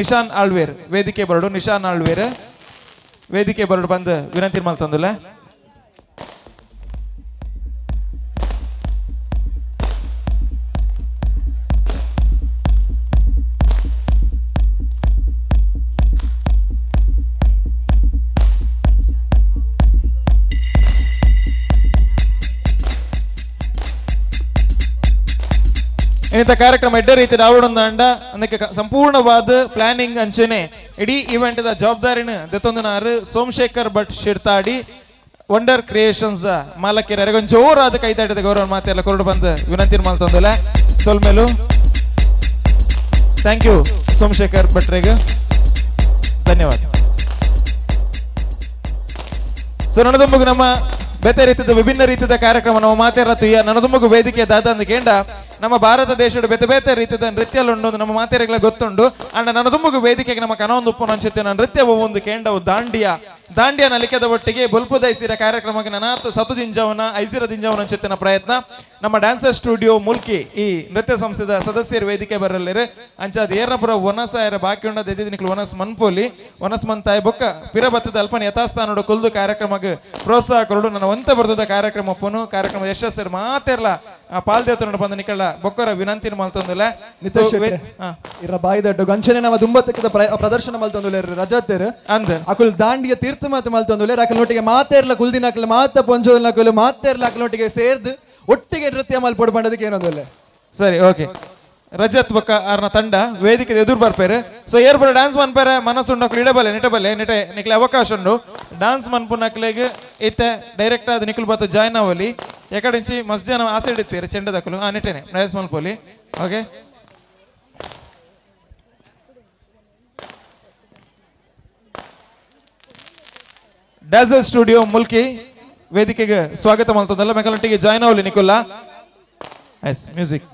ನಿಶಾನ್ ಆಳ್ವೇರ್ ವೇದಿಕೆ ಬರಡು, ನಿಶಾನ್ ಆಳ್ವೇರ್ ವೇದಿಕೆ ಬರಡು ಬಂದು ವಿನಂತಿ ಮಲ್ತೊಂದುಲ್ಲ. ಇನ್ನಿತ ಕಾರ್ಯಕ್ರಮ ಎಡ್ಡೆ ರೀತಿ ಆವಡೊಂದಾಂಡ ಅದಕ್ಕೆ ಸಂಪೂರ್ಣವಾದ ಪ್ಲಾನಿಂಗ್ ಅಂಚನೆ ಇಡೀ ಇವೆಂಟ್ the ಜವಾಬ್ದಾರಿನ ದೆತ್ತೊಂದಿನಾರು Somashekhar Bhat Shirthadi wonder creations the ಮಾಲಕಿಯರ ಜೋರಾದ ಕೈತಾಟಿದ ಗೌರವ ಮಾತೆಲ್ಲ ಕೊರಡು ಬಂದು ವಿನಂತಿ ಮಾಡ್ತೊಂದಿಲ್ಲ. ಸೊಲ್ಮೇಲು thank you Somashekar ಭಟ್ರಿಗೆ ಧನ್ಯವಾದ. ಸೊ ನನದೊಂಬಗು ನಮ್ಮ ಬೇತೆ ರೀತಿಯ ವಿಭಿನ್ನ ರೀತಿಯ ಕಾರ್ಯಕ್ರಮ ನಮ್ಮ ಮಾತೆರ ತುಯ್ಯ ನನದೊಂಬಗು ವೇದಿಕೆ ದಾದ ಅಂದ ಕೇಂಡ ನಮ್ಮ ಭಾರತ ದೇಶದ ಬೇತೆ ಬೇತೆ ರೀತಿಯ ನೃತ್ಯಲುಂಡು ನಮ್ಮ ಮಾತೆರೆಗಳ ಗೊತ್ತುಂಡು. ಅಂಡ ನನದುಂಬಗು ವೇದಿಕೆಗೆ ನಮ್ಮ ಕನವೊಂದು ಉಪ್ಪು ಅನ್ಸುತ್ತೆ ನನ್ನ ನೃತ್ಯ ಒಂದು ಕೇಂಡವು ದಾಂಡಿಯ ದಾಂಡಿಯ ನಲಿಕೆದ ಒಟ್ಟಿಗೆ ಬೊಲ್ಪು ದೈಸಿರ ಕಾರ್ಯಕ್ರಮಕ್ಕೆ ನನಾತ್ ಸತು ದಿಂಜವನ ಐಸಿರ ದಿಂಜವನ ಅನ್ಸುತ್ತಿನ ಪ್ರಯತ್ನ ನಮ್ಮ ಡ್ಯಾನ್ಸರ್ ಸ್ಟುಡಿಯೋ ಮುಲ್ಕಿ ಈ ನೃತ್ಯ ಸಂಸ್ಥೆದ ಸದಸ್ಯರು ವೇದಿಕೆ ಬರಲಿರು. ಅಂಚಾದ ಏರ್ನಪುರ ಒನಸಾಯರ ಬಾಕಿ ಉಂಡ ದೆದಿನಿಕ್ಲು ಒನಸ್ ಮನ್ಪೋಲಿ ಒನಸ್ ಮಂತಾಯ ಬೊಕ್ಕ ಪಿರಬತ್ತದ ಅಲ್ಪನ ಯಥಾಸ್ಥಾನೋಡು ಕುಲ್ದು ಕಾರ್ಯಕ್ರಮಕ್ಕೆ ಪ್ರೋತ್ಸಾಹ ಕೊರಡು ನನ್ನ ಒಂತ ಬರ್ತದ ಕಾರ್ಯಕ್ರಮ ಪುನು ಕಾರ್ಯಕ್ರಮ ಯಶಸ್ಸರು ಮಾತೆರ್ಲ ಪಾಲ್ದೇವತನೋಡು ಬಂದ ನಿಕಳ ಬೊಕ್ಕರ ವಿನಂತಿನ ಮಲ್ತೊಂದುಲ್ಲ. ಇರ ಬಾಯಿದಡ್ಡು ಗಂಚನೆ ನಮ್ಮ ದುಂಬತ್ತಕ್ಕದ ಪ್ರದರ್ಶನ ಮಲ್ತೊಂದುಲ್ಲ ರಜಾತೇರು ಅಂದ್ ಅಕುಲ್ ದಾಂಡಿಯ ತೀರ್ಥ ಮಾತು ಮಲ್ತೊಂದುಲ್ಲ. ಅಕಲ್ ಒಟ್ಟಿಗೆ ಮಾತೇರ್ಲ ಕುಲ್ದಿನಕಲ್ ಮಾತ ಪೊಂಜೋಲ್ನಕುಲು ಮಾತೇರ್ಲ ಅಕಲ್ ಒಟ್ಟಿಗೆ ಸೇರ್ದು ಒಟ್ಟಿಗೆ ನೃತ್ಯ ಮಲ್ಪೊಡು ಬಂಡದಕ್ಕೆ ಏನೊಂದುಲ್ಲ. ಸರಿ ಓಕೆ ರಜತ್ ಬೊಕ್ಕ ಆರ್ನ ತಂಡ ವೇದಿಕೆ ಎದುರು ಬರ್ಪೇರು. ಸೊ ಏರ್ ಬರ ಡ್ಯಾನ್ಸ್ ಮನ್ಪೇರೆ ಮನಸ್ಸುಂಡು ಇಡಬಲ್ಲೆ ನಿಟಬಲ್ಲೆ ನಿಟೆ ನಿಕ್ಲೆ ಅವಕಾಶ ಉಂಡು ಡ್ಯಾನ್ಸ್ ಮನ್ಪುನಕ್ಲೆಗ್ ಇತ್ತೆ ಡೈರೆಕ್ಟ್ ಆದ್ ನಿಕುಲ್ ಬತ್ತ ಜಾಯ್ನ್ ಆವಲಿ ಎಕಡಿಂಚಿ ಮಸ್ತ್ ಜನ ಆಸೆ ಇಡ್ತೀರಿ ಚೆಂಡದಕ್ಕಲು ಆ ನಿಟೆನೆ ಡ್ಯಾನ್ಸ್ ಮನ್ಪೋಲಿ. ಓಕೆ ಡ್ಯಾಸಲ್ ಸ್ಟುಡಿಯೋ ಮುಲ್ಕಿ ವೇದಿಕೆಗೆ ಸ್ವಾಗತ ಮಾಡ್ತದಲ್ಲ ಮೆಕಲಂಟಿಗೆ ಜಾಯ್ನ್ ಅವಲಿ ನಿಕುಲ್ಲ. ಎಸ್ ಮ್ಯೂಸಿಕ್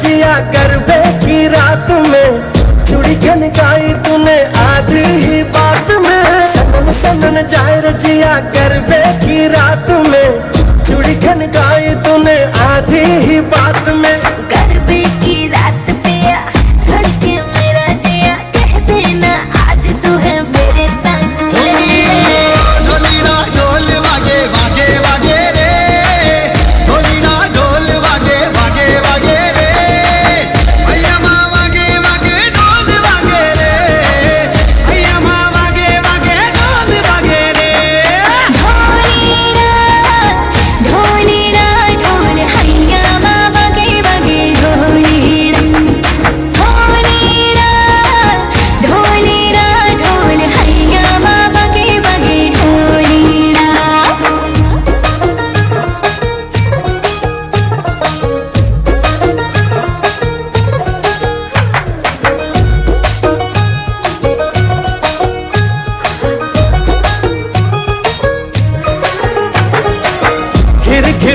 जिया करबे की रात में चूड़ी खनकाई तूने आधी ही बात में सनन सनन जाए रजिया करबे की रात में चूड़ी खनकाई तूने आधी ही बात में करबे की रात पिया धड़के मेरा जिया कह देना आज तू है मेरे साथ में। ढोलीड़ा ढोल वागे वागे वागे रे ढोलीड़ा ढोल वागे वागे वागे रे अय्यमा वागे वागे ढोल वागे रे अय्यमा वागे वागे ढोल वागे रे ढोलीड़ा ढोलीड़ा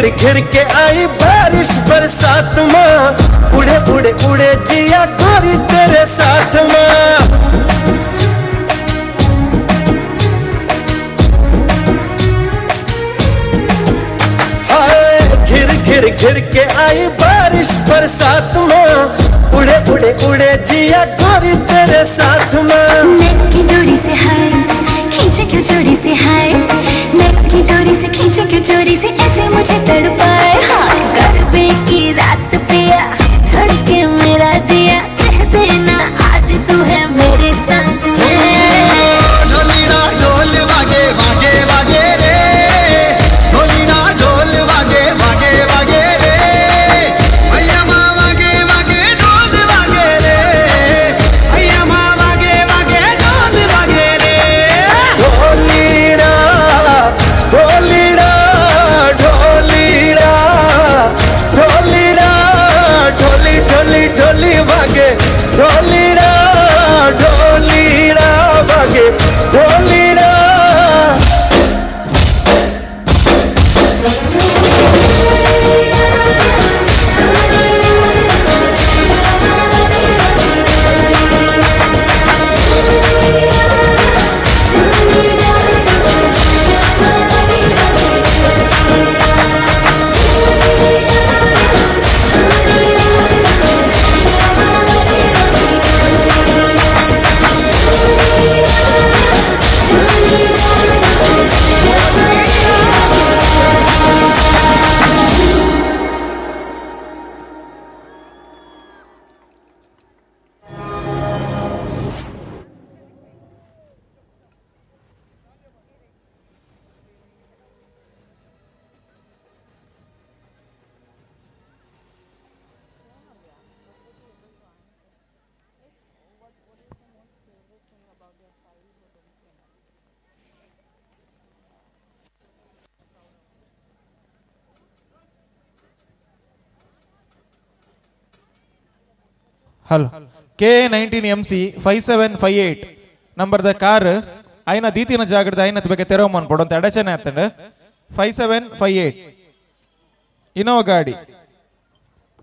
घिर घिर के आई बारिश बरसात माँ, उड़े उड़े उड़े जिया गोरी तेरे साथ माँ। हाय घिर घिर घिर के आई बारिश बरसात माँ, उड़े उड़े उड़े जिया गोरी तेरे साथ माँ। नेक की डोरी से हाय खींचे क्यों चोरी से, हाय नेक की डोरी से खींचे क्यों चोरी से, ऐसे मुझे तड़पाए। हाय गरबे की रात पिया धड़के मेरा जिया, कह देना आज तू है मेरे साथ में। ढोलीना ढोल वागे वागे वागे रे, ढोलीना ढोल वागे वागे वागे रे, अय्या माँ वागे वागे ढोल वागे रे, अय्या माँ वागे वागे ढोल वागे रे। ढोलीरा ढोलीरा ढोलीरा ढोलीरा ढोली ढोली ढोली वागे, ढोलीरा ढोलीरा वागे ढोलीरा। Hello K 19 MC 5758 number the car ಆಯ್ನ ದೀತಿನ ಜಾಗದ ಐನ ಬಗ್ಗೆ ತೆರವು ಮನ್ಪೊಡು ಅಂತ ಅಡಚಣೆ ಆಗ್ತಂಡು. 5758 ಇನೋವಾ ಗಾಡಿ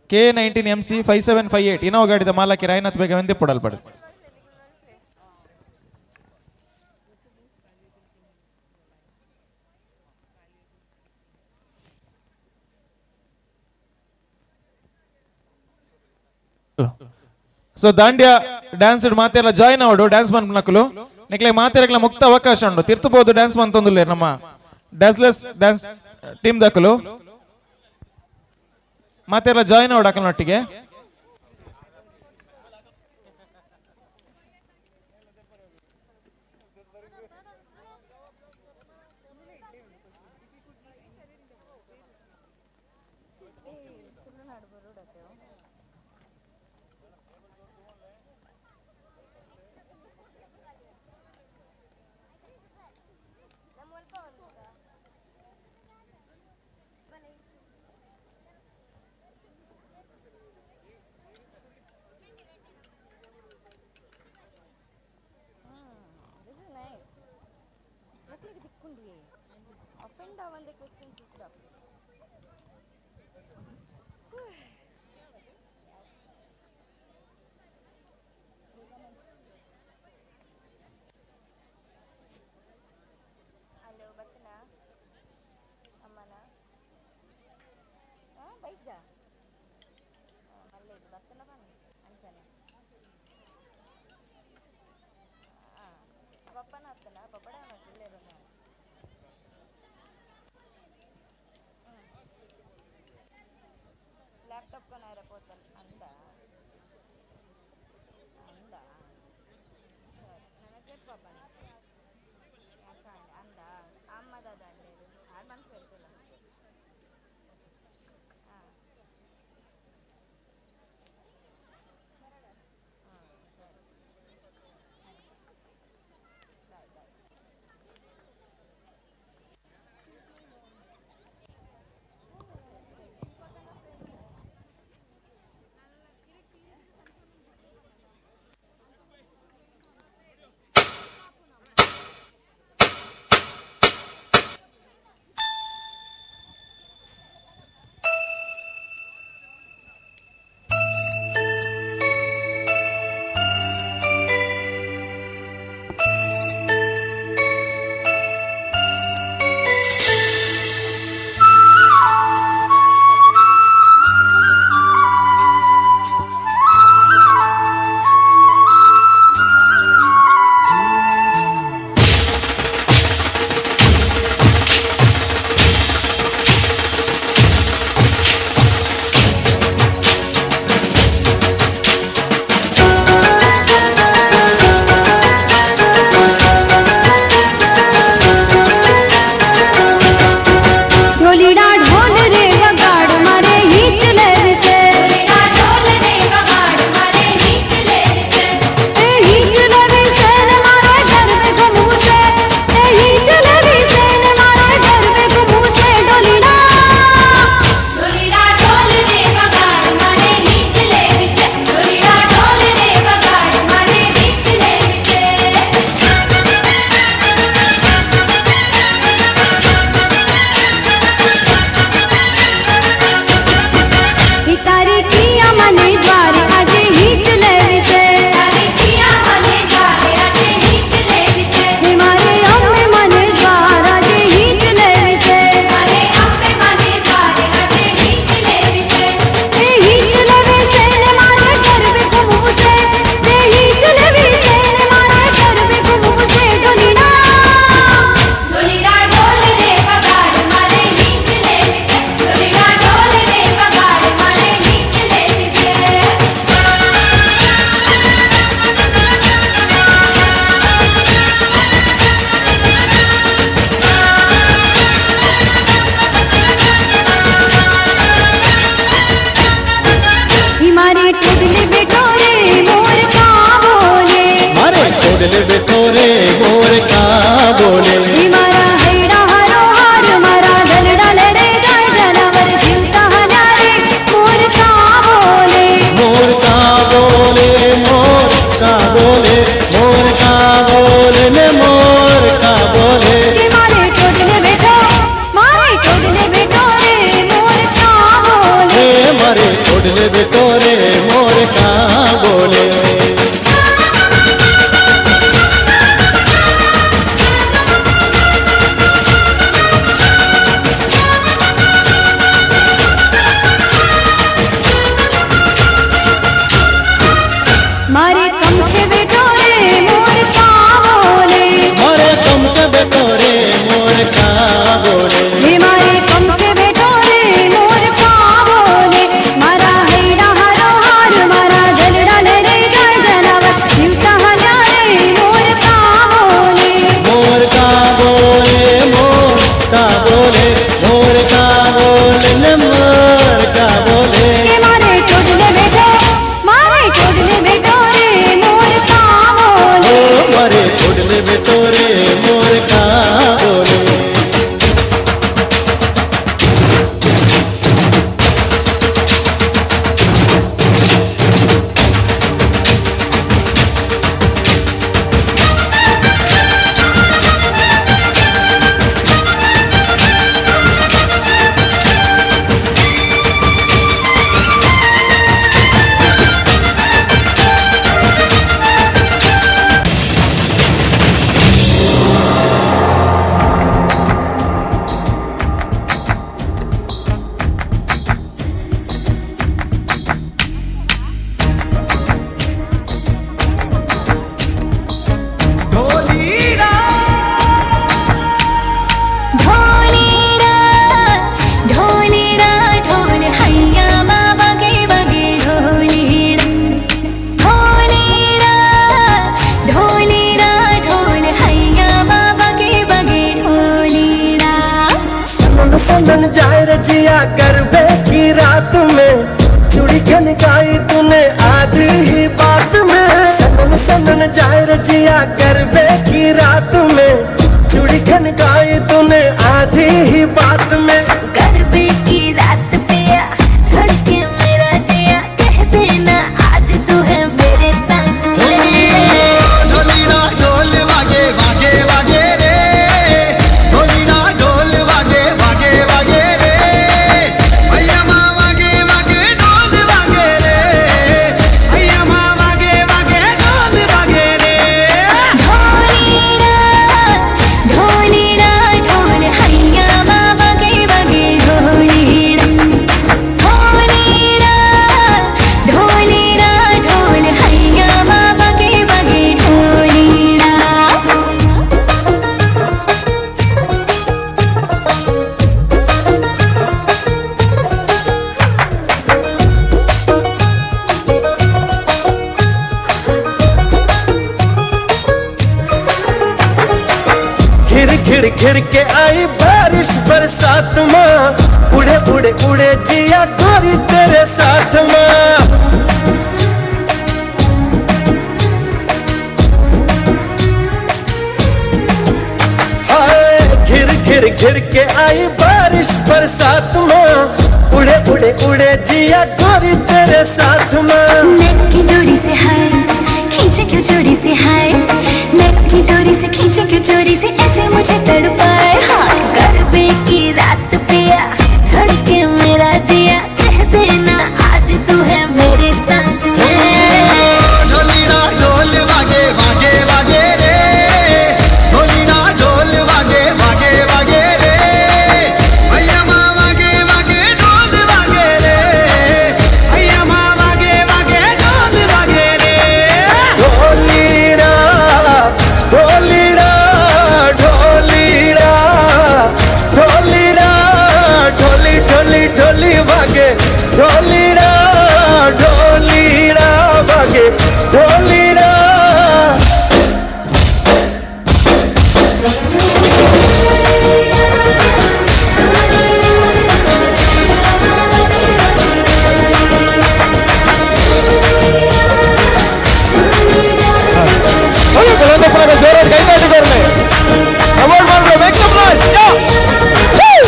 K 19 MC 5758 Innova ಗಾಡಿದ ಮಾಲಕರ ಐನತ್ ಬೇಗ ಒಂದೇ ಪೊಡಲ್ಪಡು. ಸೊ ದಾಂಡ್ಯ ಡ್ಯಾನ್ಸ್ ಮಾತೆಲ್ಲ ಜಾಯಿನ್ ಅವಡು ಡ್ಯಾನ್ಸ್ ಮನ್ಪನಕುಲು ನಿಕ್ಲೆ ಮಾತೆರಗ್ಲ ಮುಕ್ತ ಅವಕಾಶ ಉಂಡು ತಿರ್ತಬಹುದು ಡ್ಯಾನ್ಸ್ ಮಂತೊಂದುಲ್ಲೆ ನಮ್ಮ ಡ್ಯಾನ್ಸ್ಲೆಸ್ ಡ್ಯಾನ್ಸ್ ಟೀಮ್ ದಕಲು ಮಾತೆಲ್ಲ ಜಾಯಿನ್ ಅವಡು ಅಕಲ್ನೊಟ್ಟಿಗೆ. छोड़ बेटो रे मोर का बोले। मारे कम के बेटो रे मोर का बोले, मारे कम के बेटो रे मोर का बोले, हे मारे कम के बेटो रे मोर का बोले। मारा हैरा हरो हार मारा जलड़ा ले रे गाय जनावर जीवता हल्या रे मोर का बोले, मोर का बोले, मोर का बोले, मोर का बोले ने मोर का बोले। के मारे चोडले बेटो, मारे चोडले बेटो रे मोर का बोले, ओ मारे चोडले बेटो रे मोर का बोले। ढोलीरा ढोलीरा ढोल हैया मा बगे बगे ढोलीरा, ढोलीरा ढोलीरा ढोल हैया मा बगे बगे ढोलीरा। सनन सनन जाए रजिया करबे की रात में, चूड़ी खनकाई तूने आधी ही बात में। सनन सनन जाए रजिया करबे की रात में, चूड़ी खनकाई तूने आधी ही बात में। गरबे की रात पिया धड़के मेरा जिया, कह देना आज तू है मेरे साथ में। ढोलीड़ा ढोल वागे वागे वागे रे, ढोलीड़ा ढोल वागे वागे वागे रे, अय्या माँ वागे वागे ढोल वागे रे, अय्या माँ वागे वागे ढोल वागे रे। ढोलीरा ढोलीरा ढोल हैया मा बगे बगे ढोलीरा, ढोलीरा ढोलीरा ढोल हैया मा बगे बगे ढोलीरा। घिर घिर घिर के आई बारिश बरसात माँ, उड़े उड़े उड़े जिया गोरी तेरे साथ माँ। हाय घिर घिर घिर के आई बारिश बरसात माँ, उड़े उड़े उड़े जिया गोरी तेरे साथ माँ। नेक की डोरी से हाय खींचे क्यों चोरी से हाय, नेक की डोरी से खींचे क्यों चोरी से ऐसे मुझे तड़पाए। हाय गरबे की रात पिया धड़के मेरा जिया, कह देना आज तू है मेरे साथ में। ढोलीड़ा ढोल वागे वागे वागे रे, ढोलीड़ा ढोल वागे वागे वागे रे, अय्या माँ वागे वागे ढोल वागे रे, अय्या माँ वागे वागे ढोल वागे रे। ढोलीरा ढोलीरा ढोलीरा ढोलीरा ढोली ढोली ढोली वागे ढोलीरा ढोलीरा वागे ढोलीरा। ಜೋರಾಗಿ ಕೈ ತಾಟಿಕೊರ್ಲೆ. ಸಪೋರ್ಟ್ ಮಾಡ್ರೆ, make some noise. Yeah. Woo!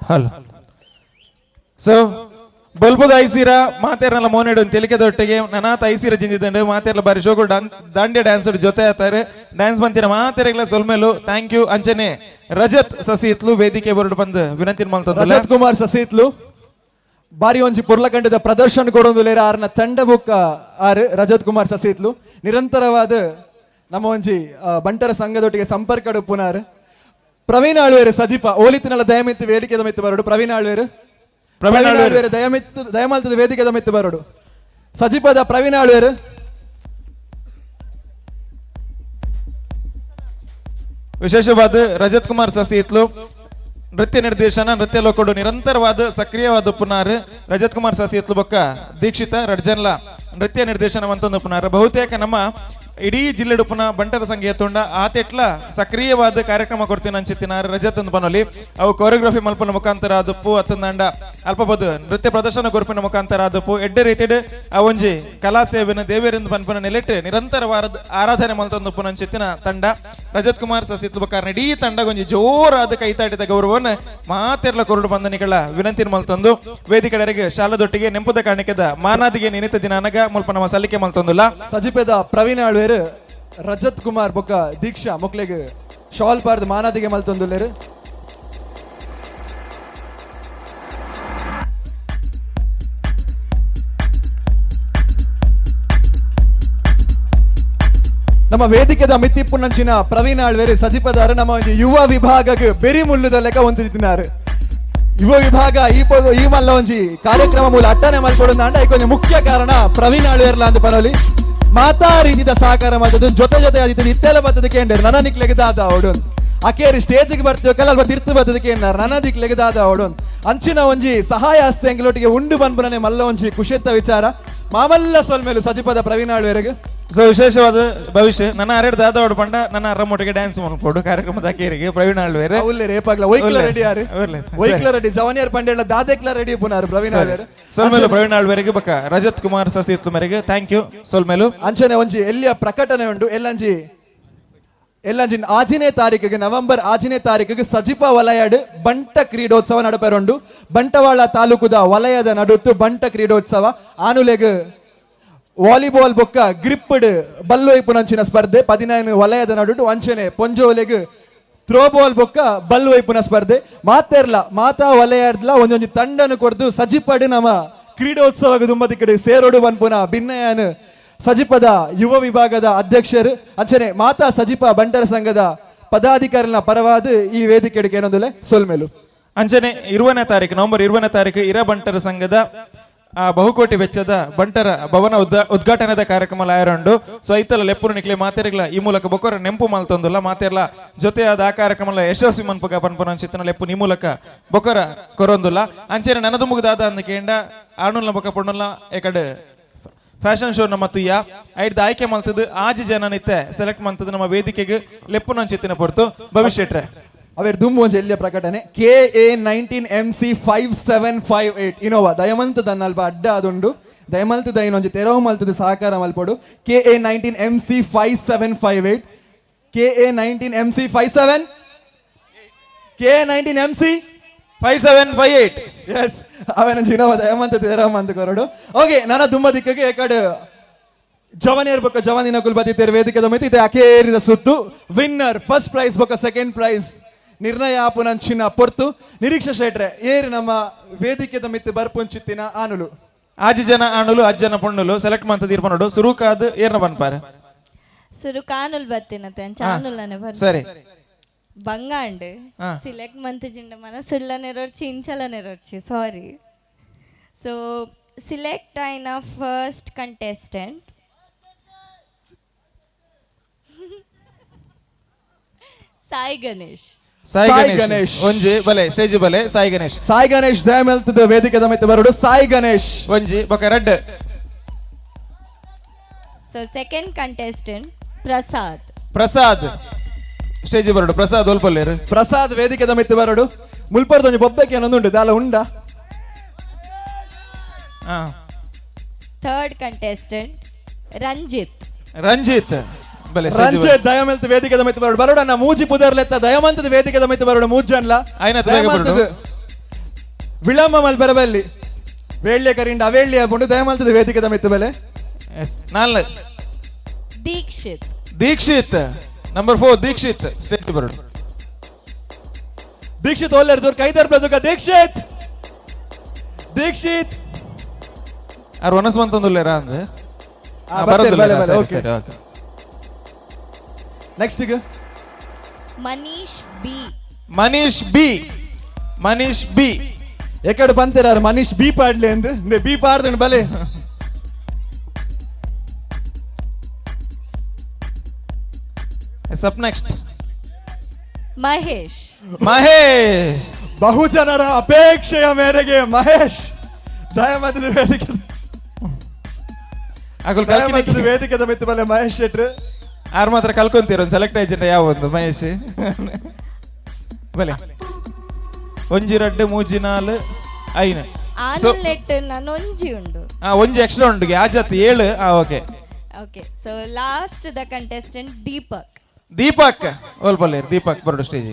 Hello. So ಬಲ್ಪುದ ಐಸಿರ ಮಾತೇರ್ನಲ್ಲ ಮೋನೆಡು ತೆಲಿಕೆದೊಟ್ಟಿಗೆ ನನಾತ ಐಸಿರ ಜಿಂದಿದ್ದಂಡು ಮಾತೇರ್ಲ ಬಾರಿ ಶೋಕು ದಾಂಡ್ಯ ಡ್ಯಾನ್ಸ್ ಜೊತೆ ಆತಾರೆ ಡ್ಯಾನ್ಸ್ ಬಂತಿರ ಮಾತೇರೆಗ್ಲ ಸೊಲ್ಮೇಲು thank you. ಅಂಚನೆ ರಜತ್ ಸಸಿತ್ಲು ವೇದಿಕೆ ಬರಡು ಬಂದು ವಿನಂತಿ ಮಾಡ್ತಂದ್ರೆ ರಜತ್ ಕುಮಾರ್ ಸಸಿತ್ಲು ಬಾರಿ ಒಂಜಿ ಪೊರ್ಲಕಂಡದ ಪ್ರದರ್ಶನ ಕೊಡೊಂದುಲ್ಲೆರ್ ಆರ್ನ ತಂಡ ಬೊಕ್ಕ ಆರ್ ರಜತ್ ಕುಮಾರ್ ಸಸಿತ್ಲು ನಿರಂತರವಾದ ನಮ್ಮ ಒಂಜಿ ಬಂಟರ ಸಂಘದೊಟ್ಟಿಗೆ ಸಂಪರ್ಕ ಉಪ್ಪುನಾರ್. ಪ್ರವೀಣ್ ಆಳ್ವೇರು ಸಜಿಪ ಓಲಿತಿನಲ್ಲ ದಯಮಿತ್ತು ವೇದಿಕೆದ ಮಿತ್ತು ಬರೋಡು. ಪ್ರವೀಣ್ ಆಳ್ವೇರು, ಪ್ರವೀಣ್ ಆಳ್ವೇರು ದಯಮಿತ್ತು ದಯಮಾಲ್ತದ ವೇದಿಕೆದ ಮಿತ್ತು ಬರೋಡು. ಸಜಿಪದ ಪ್ರವೀಣ್ ಆಳ್ವೇರು. ವಿಶೇಷವಾದ ರಜತ್ ಕುಮಾರ್ ಸಸಿತ್ಲು ನೃತ್ಯ ನಿರ್ದೇಶನ ನೃತ್ಯ ಲೋಕಡು ನಿರಂತರವಾದ ಸಕ್ರಿಯವಾದ ಪುನಾರ್ ರಜತ್ ಕುಮಾರ್ ಸಸಿತ್ಲು ಬೊಕ್ಕ ದೀಕ್ಷಿತ ರಡ್ಜನ್ಲ ನೃತ್ಯ ನಿರ್ದೇಶನ ಮಂತೊಂದು ಪುನಾರ್. ಬಹುತೇಕ ನಮ್ಮ ಇಡೀ ಜಿಲ್ಲೆಡು ಪುನಃ ಬಂಟರ ಸಂಘ ತುಂಡ ಆತೆಟ್ಲ ಸಕ್ರಿಯವಾದ ಕಾರ್ಯಕ್ರಮ ಕೊಡ್ತೀನಿ ಅನ್ಸಿತ್ತಿನಾರ್ ರಜತ್ ಅಂದ್ ಬನೋಲಿ. ಅವು ಕೊರಿಯೋಗ್ರಫಿ ಮಲ್ಪನ ಮುಖಾಂತರ ಆದಪ್ಪು ಅತ್ತಂದಂಡ ಅಲ್ಪಬದು ನೃತ್ಯ ಪ್ರದರ್ಶನ ಕೊರ್ಪಿನ ಮುಖಾಂತರ ಆದಪ್ಪು ಎಡ್ಡೆ ರೀತಿಡ್ ಆ ಒಂಜಿ ಕಲಾ ಸೇವೆನ ದೇವೇರಿಂದ ಪನ್ಪನ ನೆಲೆಟ್ ನಿರಂತರವಾದ ಆರಾಧನೆ ಮಲ್ತೊಂದು ಪುನಂಚಿತ್ತಿನ ತಂಡ ರಜತ್ ಕುಮಾರ್ ಸಸಿತ್ಲು ಬೊಕ್ಕ ಇಡೀ ತಂಡ ಒಂಜಿ ಜೋರಾದ ಕೈತಾಟಿದ ಗೌರವವನ್ನು ಮಾತೆರ್ಲ ಕೊರಡು ಬಂದನಿಗಳ ವಿನಂತಿ ಮಲ್ತೊಂದು ವೇದಿಕೆಡೆಗೆ ಶಾಲದೊಟ್ಟಿಗೆ ನೆಂಪುದ ಕಾಣಿಕೆದ ಮಾನಾದಿಗೆ ನಿನಿತ ದಿನಾನಗ ಮುಲ್ಪ ನಮ್ಮ ಸಲ್ಲಿಕೆ ಮಲ್ತೊಂದುಲ್ಲ. ಸಜಿಪೆದ ಪ್ರವೀಣ್ ಆಳ್ವೇರು ರಜತ್ ಕುಮಾರ್ ಬೊಕ್ಕ ದೀಕ್ಷಾ ಮೊಕ್ಲೆಗ್ ಶಾಲ್ ಪಾರ್ದ್ ಮಾನಾದಿಗೆ ಮಲ್ತೊಂದುಲ್ಲೆರ್. ನಮ್ಮ ವೇದಿಕೆದ ಮಿತ್ತಿಪ್ಪುನಂಚಿನ ಪ್ರವೀಣ್ ಆಳ್ವೇರು ಸಜಿಪದಾರು ನಮ್ಮ ಒಂಜಿ ಯುವ ವಿಭಾಗಕ್ಕೆ ಬೆರಿ ಮುಳ್ಳುದ ಲೆಕ್ಕ ಹೊಂದಿದ್ದಾರೆ. ಯುವ ವಿಭಾಗ ಈ ಪೊದು ಈ ಮಲ್ಲ ಒಂಜಿ ಕಾರ್ಯಕ್ರಮ ಮೂಲ ಅಟ್ಟನೆ ಮಲ್ಪೊಡು ಅಂಡ ಐಕೊಂಜಿ ಮುಖ್ಯ ಕಾರಣ ಪ್ರವೀಣ್ ಆಳ್ವೇರ್ಲ ಅಂತ ಪನೋಲಿ. ಮಾತಾ ರೀತಿದ ಸಹಕಾರ ಮಾಡ್ತದ್ದು ಜೊತೆ ಜೊತೆ ಆದಿತ್ತದ ಇತ್ತೆಲ್ಲ ಬರ್ತದೆ ಕೇಂದ್ರ ನನ್ನ ನಿಕ್ಲೆಗೆ ದಾದ ಅವಡು ಅಕೇರಿ ಸ್ಟೇಜ್ಗೆ ಬರ್ತೀವಲ್ಲ ಅಲ್ಪ ತಿರ್ತು ಬರ್ತದೆ ಕೇಂದ್ರ ನನ್ನ ದಿಕ್ಲೆಗೆ ದಾದ ಅವಡು ಅಂಚಿನ ಒಂಜಿ ಸಹಾಯ ಆಸ್ತಿ ಎಂಗ್ಲೊಟ್ಟಿಗೆ ಉಂಡು ಬನ್ಬುನನೆ ಮಲ್ಲ ಒಂಜಿ ಕುಶಿತ ವಿಚಾರ ಮಾಮಲ್ಲ ಸೊಲ್ಮೇಲು ಸಜಿಪದ ಪ್ರವೀಣ್ ಆಳ್ವೇರಿಗೆ. ಸೊ ವಿಶೇಷವಾದ ಭವಿಷ್ಯ ನನ್ನ ಅರೆಡ್ ದಾದ ಅವಡು ಪಂಡ ನನ್ನ ಅರಮೊಟ್ಟಿಗೆ ಡ್ಯಾನ್ಸ್ ಮಾಡ್ಕೊಡು ಕಾರ್ಯಕ್ರಮದ ಅಕೇರಿಗೆ ಪ್ರವೀಣ್ ಆಳ್ವೇರು. ಉಲ್ಲೇರು ಏಪಾಗ್ಲ ಒಯ್ಕ್ಲ ರೆಡಿ ಯಾರು ಒಯ್ಕ್ಲ ರೆಡಿ ಜವನಿಯರ್ ಪಂಡೇಳ ದಾದೆಕ್ಲ ರೆಡಿ ಪುನಾರು ಪ್ರವೀಣ್ ಆಳ್ವೇರು. ಸೊಲ್ಮೇಲು ಪ್ರವೀಣ್ ಆಳ್ವೇರಿಗೆ ಬಕ್ಕ ರಜತ್ ಕುಮಾರ್ ಸಸಿತ್ಲು ಮೇರೆಗೆ thank you ಸೊಲ್ಮೇಲು. ಅಂಚನೆ ಒಂಜಿ ಎಲ್ಲಿಯ ಪ್ರಕಟಣೆ ಉಂಟು ಎಲ್ಲಂಜಿ ಎಲ್ಲಂಜಿ 6ನೇ ತಾರೀಕಿಗೆ ನವೆಂಬರ್ 6ನೇ ತಾರೀಕಿಗೆ ಸಜಿಪ ವಲಯಡ್ ಬಂಟ ಕ್ರೀಡೋತ್ಸವ ನಡಪೆರುಂಡು. ಬಂಟವಾಳ ತಾಲೂಕುದ ವಲಯದ ನಡುತ್ತು ಬಂಟ ಕ್ರೀಡೋತ್ಸವ ಆನುಲೆಗ್ ವಾಲಿಬಾಲ್ ಬೊಕ್ಕ ಗ್ರಿಪ್ಡ್ ಬಲ್ಲೊಯ್ಪುನಂಚಿನ ಸ್ಪರ್ಧೆ 15 ವಲಯದ ನಡುಟು ಅಂಚನೆ ಪೊಂಜೋಲೆಗ್ ಥ್ರೋಬಾಲ್ ಬೊಕ್ಕ ಬಲ್ಲೊಯ್ಪುನ ಸ್ಪರ್ಧೆ ಮಾತೆರ್ಲ ಮಾತಾ ವಲಯಡ್ಲ ಒಂಜೊಂಜಿ ತಂಡನು ಕೊರ್ದು ಸಜಿಪಡ್ ನಮ್ಮ ಕ್ರೀಡೋತ್ಸವ ದುಂಬದಿ ಕಡೆ ಸೇರೋಡು ವನ್ಪುನ ಭಿನ್ನಯಾನ್ ಸಜಿಪದ ಯುವ ವಿಭಾಗದ ಅಧ್ಯಕ್ಷರು ಅಂಚನೆ ಮಾತಾ ಸಜಿಪ ಬಂಟರ ಸಂಘದ ಪದಾಧಿಕಾರಿನ ಪರವಾದ ಈ ವೇದಿಕೆಗೆ ಏನೊಂದುಲೆ ಸೊಲ್ಮೇಲು. ಅಂಚನೆ 20ನೇ ತಾರೀಕು ನವೆಂಬರ್ 20ನೇ ತಾರೀಕು ಇರ ಬಂಟರ ಸಂಘದ ಆ ಬಹುಕೋಟಿ ವೆಚ್ಚದ ಬಂಟರ ಭವನ ಉದ್ಘಾಟನೆದ ಕಾರ್ಯಕ್ರಮ ಲಾಯರಂಡು. ಸೊ ಐತಲ ಲೆಪ್ಪುರು ನಿಕ್ಲೆ ಮಾತೆರ್ಗ್ಲ ಈ ಮೂಲಕ ಬೊಕ್ಕರ ನೆಂಪು ಮಲ್ತೊಂದುಲ್ಲ ಮಾತೆರ್ಲ ಜೊತೆಯಾದ ಆ ಕಾರ್ಯಕ್ರಮ ಯಶಸ್ವಿ ಮನ್ಪುಗ ಪನ್ಪುನ ಚಿತ್ತನ ಲೆಪ್ಪು ಈ ಮೂಲಕ ಬೊಕ್ಕರ ಕೊರೊಂದುಲ್ಲ. ಅಂಚನೆ ನನದು ಮುಗ್ದಾದ ಅಂದ ಕೇಂಡ ಆಣುಲ್ನ ಬೊಕ್ಕ ಪೊಣ್ಣುಲ್ಲ ಏಕಡೆ ಫ್ಯಾಷನ್ ಶೋ ನಮ್ಮ ತುಯ್ಯ ಐಡ್ದ ಆಯ್ಕೆ ಮಲ್ತದ್ದು ಆಜಿ ಜನ ನಿತ್ತೆ ಸೆಲೆಕ್ಟ್ ಮಲ್ತದ್ದು ನಮ್ಮ ವೇದಿಕೆಗೆ ಲೆಪ್ಪು ಚಿತ್ತಿನ ಪೊರ್ತು ಭವಿಷ್ಯಟ್ರೆ. ಅವೇರ್ ದುಮ್ಮು ಒಂಜಿ ಎಲ್ಲಿಯ ಪ್ರಕಟಣೆ KA 19 MC 5758 Innova ದಯಮಂತ ದನ್ನಲ್ಪ ಅಡ್ಡ ಅದುಂಡು ದಯಮಲ್ತ ದೈನೊಂಜಿ ತೆರವು ಮಲ್ತದ ಸಹಕಾರ ಮಲ್ಪೊಡು. KA 19 MC 5758 KA 19 MC 57 KA 19 MC 5758 S ಅವೇನೊಂಜಿ Innova ದಯಮಂತ ತೆರವು ಮಂತ್ ಕೊರಡು. ಓಕೆ ನನ್ನ ದುಮ್ಮ ದಿಕ್ಕಗೆ ಏಕಡೆ ಜವನಿಯರ್ ಬೊಕ್ಕ ಜವನಿನ ಕುಲ್ಬತಿ ವೇದಿಕೆದ ಮಿತಿ ಇದೆ ಅಕೇರಿದ ಸುತ್ತು winner first prize ಬೊಕ್ಕ ಸೆಕೆಂಡ್ ಪ್ರೈಸ್ ನಿರ್ಣಯ ಆಪುನಂಚಿನ ಪೊರ್ತು ನಿರೀಕ್ಷಾ ಶೆಟ್ರೆ ಏರು ನಮ್ಮ ವೇದಿಕೆದ ಮಿತ್ತು ಬರ್ಪುಂಚಿತ್ತಿನ ಆನುಲು ಆಜಿ ಜನ ಆನುಲು ಆಜಿ ಜನ ಪೊಣ್ಣುಲು ಸೆಲೆಕ್ಟ್ ಮಂತ ತೀರ್ಪನೋಡು ಸುರುಕಾದ್ ಏರ್ನ ಬನ್ಪಾರೆ ಸುರುಕಾನುಲ್ ಬತ್ತಿನತೆ ಅಂಚ ಆನುಲನೆ ಬರ್ ಸರಿ ಬಂಗಾಂಡ್ ಸಿಲೆಕ್ಟ್ ಮಂತ್ ಜಿಂಡ ಮನಸುಳ್ಳ ನೆರೊರ್ಚಿ ಇಂಚಲ ನೆರೊರ್ಚಿ ಸಾರಿ. ಸೊ ಸಿಲೆಕ್ಟ್ ಆಯ್ನ ಫಸ್ಟ್ ಕಂಟೆಸ್ಟೆಂಟ್ ಸಾಯಿ ಗಣೇಶ್. ಸಾಯಿ ಗಣೇಶ್ ಒಂಜಿ ಬಲೆ ಶೇಜಿ ಬಲೆ ಸಾಯಿ ಗಣೇಶ್. ಸಾಯಿ ಗಣೇಶ್ ದಯಮೆಲ್ತದ ವೇದಿಕೆದ ಮಿತ್ತು ಬರೋಡು ಸಾಯಿ ಗಣೇಶ್ ಒಂಜಿ ಬೊಕ red. So second contestant Prasad. Prasad stage ಬರೋಡು Prasad ಒಲ್ಪಲ್ಲೇರು Prasad ವೇದಿಕೆದ ಮಿತ್ತು ಬರೋಡು ಮುಲ್ಪರ್ದ ಒಂಜಿ ಬೊಬ್ಬೆಗೆ ಏನೊಂದುಂಡು ದಾಲ ಉಂಡ. Third contestant Ranjit. Ranjit Ranjit ದಯಮಲ್ತ ವೇದಿಕೆದ ಮಿತ್ತು ಬರೋಡು ಬರೋಡನ್ನ ಮೂಜಿ ಪುದರ್ಲೆತ್ತ ದಯಮಂತದ ವೇದಿಕೆದ ಮಿತ್ತು ಬರೋಡು ಮೂಜನ್ಲ ವಿಳಂಬ ಮಲ್ ಬರಬಲ್ಲಿ. ವೇಳ್ಯ ಕರಿಂಡ ಅವೇಳ್ಯ ಪುಂಡು ದಯಮಾಲ್ತದ ವೇದಿಕೆದ ಮಿತ್ತು ಬೆಲೆ. ಎಸ್, ನಾಲ್. ದೀಕ್ಷಿತ್. ದೀಕ್ಷಿತ್, ನಂಬರ್ 4 ದೀಕ್ಷಿತ್ ಸ್ಟೇಜ್ ಬರೋಡು. ದೀಕ್ಷಿತ್ ಓಲ್ಲೇರ್, ಜೋರ್ ಕೈ ತರ್ಪದುಕ ದೀಕ್ಷಿತ್. ದೀಕ್ಷಿತ್ ಆರ್ ಒನಸ್ ಮಂತೊಂದುಲ್ಲೇರಾ ಅಂದ್? ಆ, ಬರ್ತೀರಿ, ಬಲೆ, ಬಲೆ, ಸರಿ. Okay. ಸರಿ, ಓಕೆ. ನೆಕ್ಸ್ಟ್ ಈಗ Manish B. Manish B, Manish B. ಎಕಡೆ ಬಂತೀರ ಮನೀಶ್ ಬಿ ಪಾಡ್ಲಿ ಅಂದ್ ಇಂದೆ ಬಿ ಪಾಡ್ದು ಬಲೆ. Yes, up next. Mahesh. Mahesh. ಬಹುಜನರ ಅಪೇಕ್ಷೆಯ ಮೇರೆಗೆ ಮಹೇಶ್, ದಯಮಾಡಿದ ವೇದಿಕೆ ಅಗುಲ್. ದಯಮಾಡಿದ ವೇದಿಕೆದ ಮಿತ್ತು ಬಲೆ ಮಹೇಶ್ ಶೆಟ್ರು. ಆರ್ ಮಾತ್ರ ಕಲ್ಕೊಂತೀರ, ಒಂದು ಸೆಲೆಕ್ಟ್ ಆಯ್ತು ಯಾವ ಒಂದು ಮಹೇಶ್ ಬಲೆ. ಒಂಜಿ, ರಡ್ಡು, ಮೂಜಿ, ನಾಲ್, ಐನು. ಸೊ ಆನಲ್ ನೆಟ್ ನಾನೊಂಜಿ ಉಂಡು. ಆ, ಒಂಜಿ ಎಕ್ಸ್ಟ್ರಾ ಉಂಡು. ಆ ಜಾತಿ ಏಳು. ಆ, okay. Okay, so last the contestant Deepak. Deepak ಓಲ್ ಬಲ್ಲೇರ್? ದೀಪಕ್ ಬರಡು ಸ್ಟೇಜ್.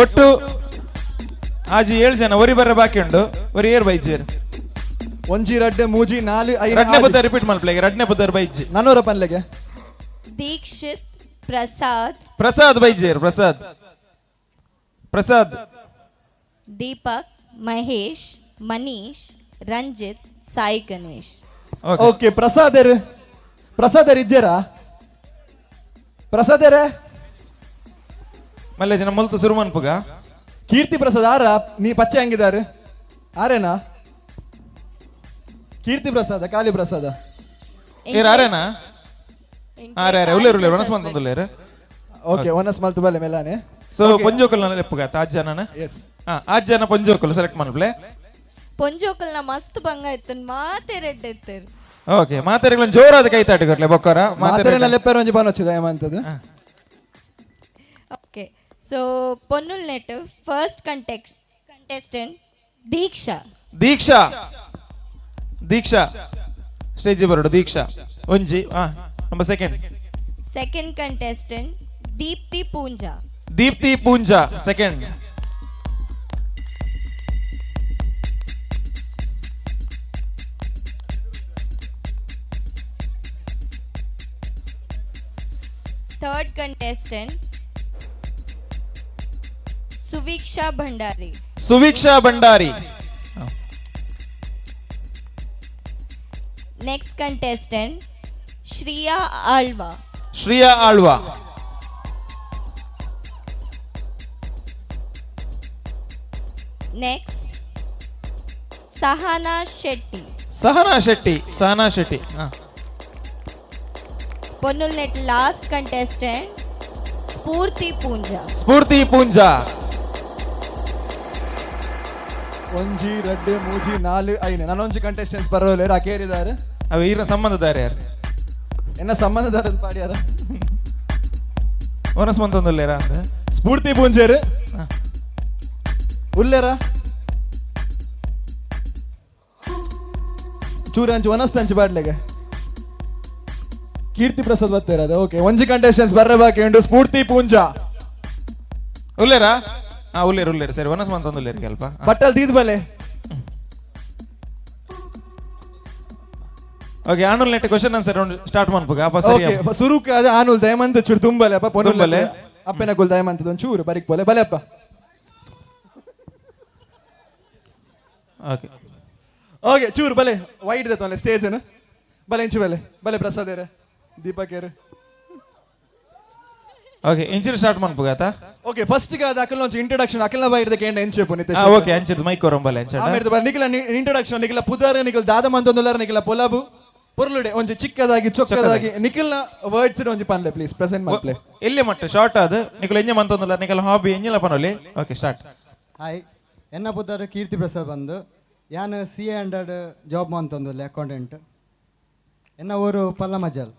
ಒಟ್ಟು ಆಜಿ ಏಳು ಜನ. ಒರಿ ಬರ್ರೆ ಬಾಕಿ ಉಂಡು. ಒರಿ ಏರ್ ಬೈಜೇರ್? ಒಂಜಿ, ರಡ್ಡೆ, ಮೂಜಿ, ನಾಲ್, ಐದು. ರಡ್ನೆ ಪುದರ್ ರಿಪೀಟ್ ಮಲ್ಪ್ಲೆಗೆ. ರಡ್ನೆ ಪುದರ್ ಬೈಜಿ. ನಾನೂರ ಪನ್ಲೆಗೆ. ದೀಕ್ಷಿತ್, ಪ್ರಸಾದ್. ಪ್ರಸಾದ್ ಬೈಜೇರ್? ಪ್ರಸಾದ್, ಪ್ರಸಾದ್. ದೀಪಕ್, ಮಹೇಶ್, ಮನೀಶ್, ರಂಜಿತ್, ಸಾಯಿ ಗಣೇಶ್. ಓಕೆ, ಪ್ರಸಾದರ್, ಪ್ರಸಾದರ್ ಇಜ್ಜೇರಾ? ಪ್ರಸಾದರೇ? ಮಲ್ಲೆ ಜನ ಮುಲ್ತು ಸುರುಮನ್ಪುಗ. ಕೀರ್ತಿ ಪ್ರಸಾದ್ ಆರ? ನೀ ಪಚ್ಚೆ ಹಂಗಿದಾರೆ, ಆರೇನಾ? ಕೀರ್ತಿ ಪ್ರಸಾದ, ಕಾಲಿ ಪ್ರಸಾದ. ಏರ್ ಆರೇನಾ? ಆರೆ ಆರೆ, ಉಲ್ಲೇರು ಉಲ್ಲೇರು, ಒಣಸ್ ಮಂತೊಂದುಲ್ಲೇರು. ಓಕೆ, ಒನಸ್ ಮಲ್ತು ಬಲ್ಲೆ ಮೆಲಾನೆ. ಸೊ ಪೊಂಜೋಕುಲ್ ಲೆಪ್ಪುಗ ಆಜ್ ಜನನ. ಎಸ್. ಹಾ, ಆಜ್ ಜನ ಪೊಂಜೋಕುಲು ಸೆಲೆಕ್ಟ್ ಮನ್ಪ್ಲೆ. ಪೊಂಜೋಕಲ್ನ ಮಸ್ತ್ ಬಂಗ ಇತ್ತು, ಮಾತೆ ರೆಡ್ ಇತ್ತು. ಓಕೆ, ಮಾತೆರೆಗ್ಲ ಜೋರಾದ ಕೈ ತಾಟಿ ಕೊರ್ಲೆ ಬೊಕ್ಕೋರ. ಮಾತೆರೆನ ಲೆಪ್ಪೆರ ಒಂಜಿ ಬನೊಚ್ಚು ದಯಮಂತದ್ದು. ಓಕೆ, ಸೊ ಪೊನ್ನುಲ್ net first contestant Deeksha. Deeksha, Deeksha stage ಬರೋಡು. ದೀಕ್ಷಾ ಒಂಜಿ. ಹಾ, number second. Second contestant Deepti Poonja. Deepti Poonja second. Third contestant Suveeksha Bhandari. Suveeksha Bhandari. Next contestant Shriya Alva. Shriya Alva. Next Sahana Shetty. Sahana Shetty, Sahana Shetty. ಪೊನ್ನುಲ್ net last contestant Spoorthi Poonja. Spoorthi Poonja. ಒಂಜಿ, ರಡ್ಡು, ಮೂಜಿ, ನಾಲ್, ಐನು. ನಾನೊಂಜಿ contestants ಬರೋಲ್ಲ ಅಕೇರಿದ್ದಾರೆ. ಅವು ಈರ ಸಂಬಂಧದಾರೆ ಯಾರು? ಎನ್ನ ಸಂಬಂಧದಾರ ಪಾಡ್ಯಾರ. ಒನಸ್ ಮಂತೊಂದುಲ್ಲೇರಾ ಅಂದ್? ಸ್ಫೂರ್ತಿ ಪೂಂಜೇರು ಉಲ್ಲೇರ? ಚೂರು ಅಂಚು ಒನಸ್ ಅಂಚು ಬಾಡ್ಲೆಗೆ. ಕೀರ್ತಿ ಪ್ರಸಾದ್ ಬರ್ತಾರೆ ಅದು. ಓಕೆ, ಒಂಜಿ ಕಂಟೆಸ್ಟೆಂಟ್ಸ್ ಬರ್ರೆ ಬಾಕಿ ಉಂಟು, ಸ್ಫೂರ್ತಿ ಪೂಂಜಾ. ಉಲ್ಲೇರಾ? ಹಾ, ಉಲ್ಲೇರು ಉಲ್ಲೇರು. ಸರಿ, ಒನಸ್ ಮಂತೊಂದುಲ್ಲೇರು ಅಲ್ಪ. ಬಟ್ಟಲ್ ದೀದ್ ಬಲೆ. ಓಕೆ, ಆನುಲ್ ನೆಟ್ ಕ್ವಶನ್ ಆನ್ಸರ್ ಸ್ಟಾರ್ಟ್ ಮನ್ಪುಗ ಅಪ್ಪ, ಸರಿ. ಓಕೆ, ಸುರುಕ್ ಅದ ಆನುಲ್ ದಯಮಂತ ಚೂರು ತುಂಬಲೆ ಅಪ್ಪ ಪೊನ್ನುಲ್. ತುಂಬಲೆ. ಅಪ್ಪನ ಕುಲ್ ದಯಮಂತದ ಒಂದ್ ಚೂರು ಬರಿಕ್ ಬೋಲೆ ಬಲೆ ಅಪ್ಪ. ಓಕೆ. ಓಕೆ, ಚೂರು ಬಲೆ, ವೈಡ್ ದತ್ತೊಂಲೆ ಸ್ಟೇಜ್ ಬಲೆ, ಇಂಚು ಬಲೆ, ಬಲೆ ಪ್ರಸಾದ್ ಏರು, ದೀಪಕ್ ಏರು. ಓಕೆ, ಇಂಚಿನ ಸ್ಟಾರ್ಟ್ ಮನ್ಪುಗ ಆತ. ಓಕೆ, ಫಸ್ಟ್ ಗೆ ಅದು ಅಕಲ್ ಒಂಚು ಇಂಟ್ರೊಡಕ್ಷನ್ ಅಕಲ್ನ ಬೈರ್ದ ಕೇಂದ್ರ ಎಂಚೆಪು ನಿತೇಶ್. ಓಕೆ, ಅಂಚಿದ ಮೈಕ್ ಕೊರಂಬಲೆ ಅಂಚ. ಆಮೇಲೆ ಬರ ನಿಖಿಲ ಇಂಟ್ರೊಡಕ್ಷನ್, ನಿಖಿಲ ಪುದಾರ, ನಿಖಿಲ್ ದಾದ ಮಂತೊಂದುಲ್ಲಾರ, ನಿಖಿಲ ಪೊಲಬು ಪೊರ್ಲುಡೆ ಒಂಜಿ ಚಿಕ್ಕದಾಗಿ ಚೊಕ್ಕದಾಗಿ ನಿಖಿಲ್ನ ವರ್ಡ್ಸ್ ಒಂಜಿ ಪನ್ಲೆ ಪ್ಲೀಸ್, ಪ್ರೆಸೆಂಟ್ ಮಲ್ಪ್ಲೆ. ಎಲ್ಲಿ ಮಟ್ಟ ಶಾರ್ಟ್ ಅದು ನಿಖಿಲ್ ಎಂಜ ಮಂತೊಂದುಲ್ಲ, ನಿಖಿಲ್ ಹಾಬಿ ಎಂಜಿಲ ಪನೊಲಿ. Okay, start. Hi, ಎನ್ನ ಪುದರ್ ಕೀರ್ತಿ ಪ್ರಸಾದ್ ಬಂದು. ಯಾನ್ ಸಿ ಎ ಅಂಡರ್ಡ್ ಜಾಬ್ ಮಂತೊಂದುಲ್ಲೆ, ಅಕೌಂಟೆಂಟ್. ಎನ್ನ ಊರು Pallamajal.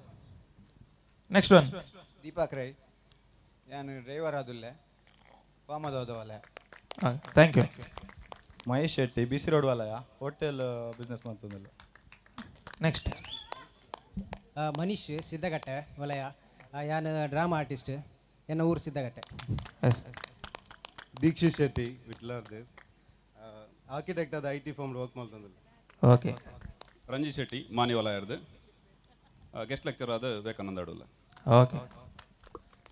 Next one. Deepak Rai, ಯಾನ್ ಡ್ರೈವರ್ ಆದುಲ್ಲೆ, ಪಾಮದೋದವಲೆ. Thank you. Mahesh Shetty, B C road ವಲಯ, ಹೋಟೆಲ್ ಬಿಸ್ನೆಸ್ ಮಂತೊಂದುಲ್ಲೆ. ನೆಕ್ಸ್ಟ್. ಮನೀಶ್, ಸಿದ್ದಗಟ್ಟೆ ವಲಯ. ಯಾನ್ ಡ್ರಾಮಾ ಆರ್ಟಿಸ್ಟ್. ಎನ್ನ ಊರು ಸಿದ್ದಗಟ್ಟೆ. ಎಸ್. ದೀಕ್ಷಿತ್ ಶೆಟ್ಟಿ ವಿಟ್ಲಾರ್ದು ಆರ್ಕಿಟೆಕ್ಟ್ ಅದು I T firm work ಮಾಡ್ತಂದಿಲ್ಲ. Okay. Ranjith Shetty ಮಾನಿವಲಯರ್ದು guest lecture ಆದ ವಿವೇಕಾನಂದ ಅಡುಲ್ಲ. ಓಕೆ.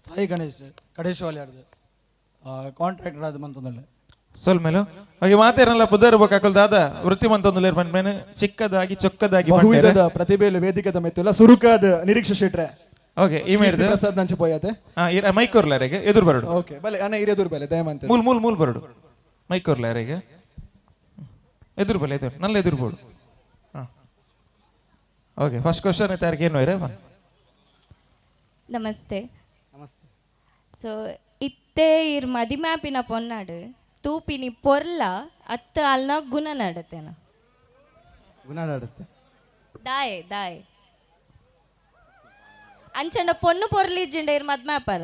ಸಾಯಿ ಗಣೇಶ್ ಕಡೇಶ್ವಾಲಿಯಾರ್ದು ಕಾಂಟ್ರಾಕ್ಟರ್ ಆದ ಮಂತಂದಲ್ಲ. ಸೊಲ್ಮೇಲು ಹಾಗೆ ಮಾತೇನಲ್ಲ ಪುದರ್ ಬೇಕಾಕಲ್ ದಾದ ವೃತ್ತಿ ಮಂತೊಂದುಲ್ಲೇರ್ ಪನ್ಪೇನು ಚಿಕ್ಕದಾಗಿ ಚೊಕ್ಕದಾಗಿ. ಬಹುವಿಧದ ಪ್ರತಿಭೆಲು ವೇದಿಕೆದ ಮೆತ್ತುಲ ಸುರುಕಾದ ನಿರೀಕ್ಷೆ ಶೆಟ್ರೆ. ಓಕೆ, ಈ ಮೇಡ್ದು ಪ್ರಸಾದ್ ನಂಚ ಪೋಯಾತೆ. ಹಾ, ಮೈಕ್ ಕೊರ್ಲಾರೆಗೆ ಎದುರು ಬರಡು. ಓಕೆ, ಬಲೆ ಅಣ್ಣ, ಇರೆದುರು ಬಲೆ ದಯಮಂತ. ಮೂಲ್ ಮೂಲ್ ಮೂಲ್ ಬರಡು, ಮೈಕ್ ಕೊರ್ಲಾರೆಗೆ ಎದುರು ಬಲೆ, ಎದುರು ನಲ್ಲ ಎದುರು ಬೋಡು. ಹಾ, ಓಕೆ, ಫಸ್ಟ್ ಕ್ವಶನ್ ಐತೆ ಏನು ಇರೇ. ನಮಸ್ತೆ. ನಮಸ್ತೆ. ಸೊ ಇತ್ತೆ ಇರ್ ಮದಿಮ್ಯಾಪಿನ ಪೊನ್ನಾಡು ತೂಪಿನಿ ಪೊರ್ಲ ಅತ್ತ ಅಲ್ನ ಗುಣ ನಡತೇನ? ಗುಣ ನಡುತ್ತೆ. ದಾಯೆ ದಾಯೆ ಅಂಚಂಡ ಪೊನ್ನು ಪೊರ್ಲಿ ಇಜ್ಜಿಂಡ ಇರ್ ಮದ್ಮ್ಯಾಪರ?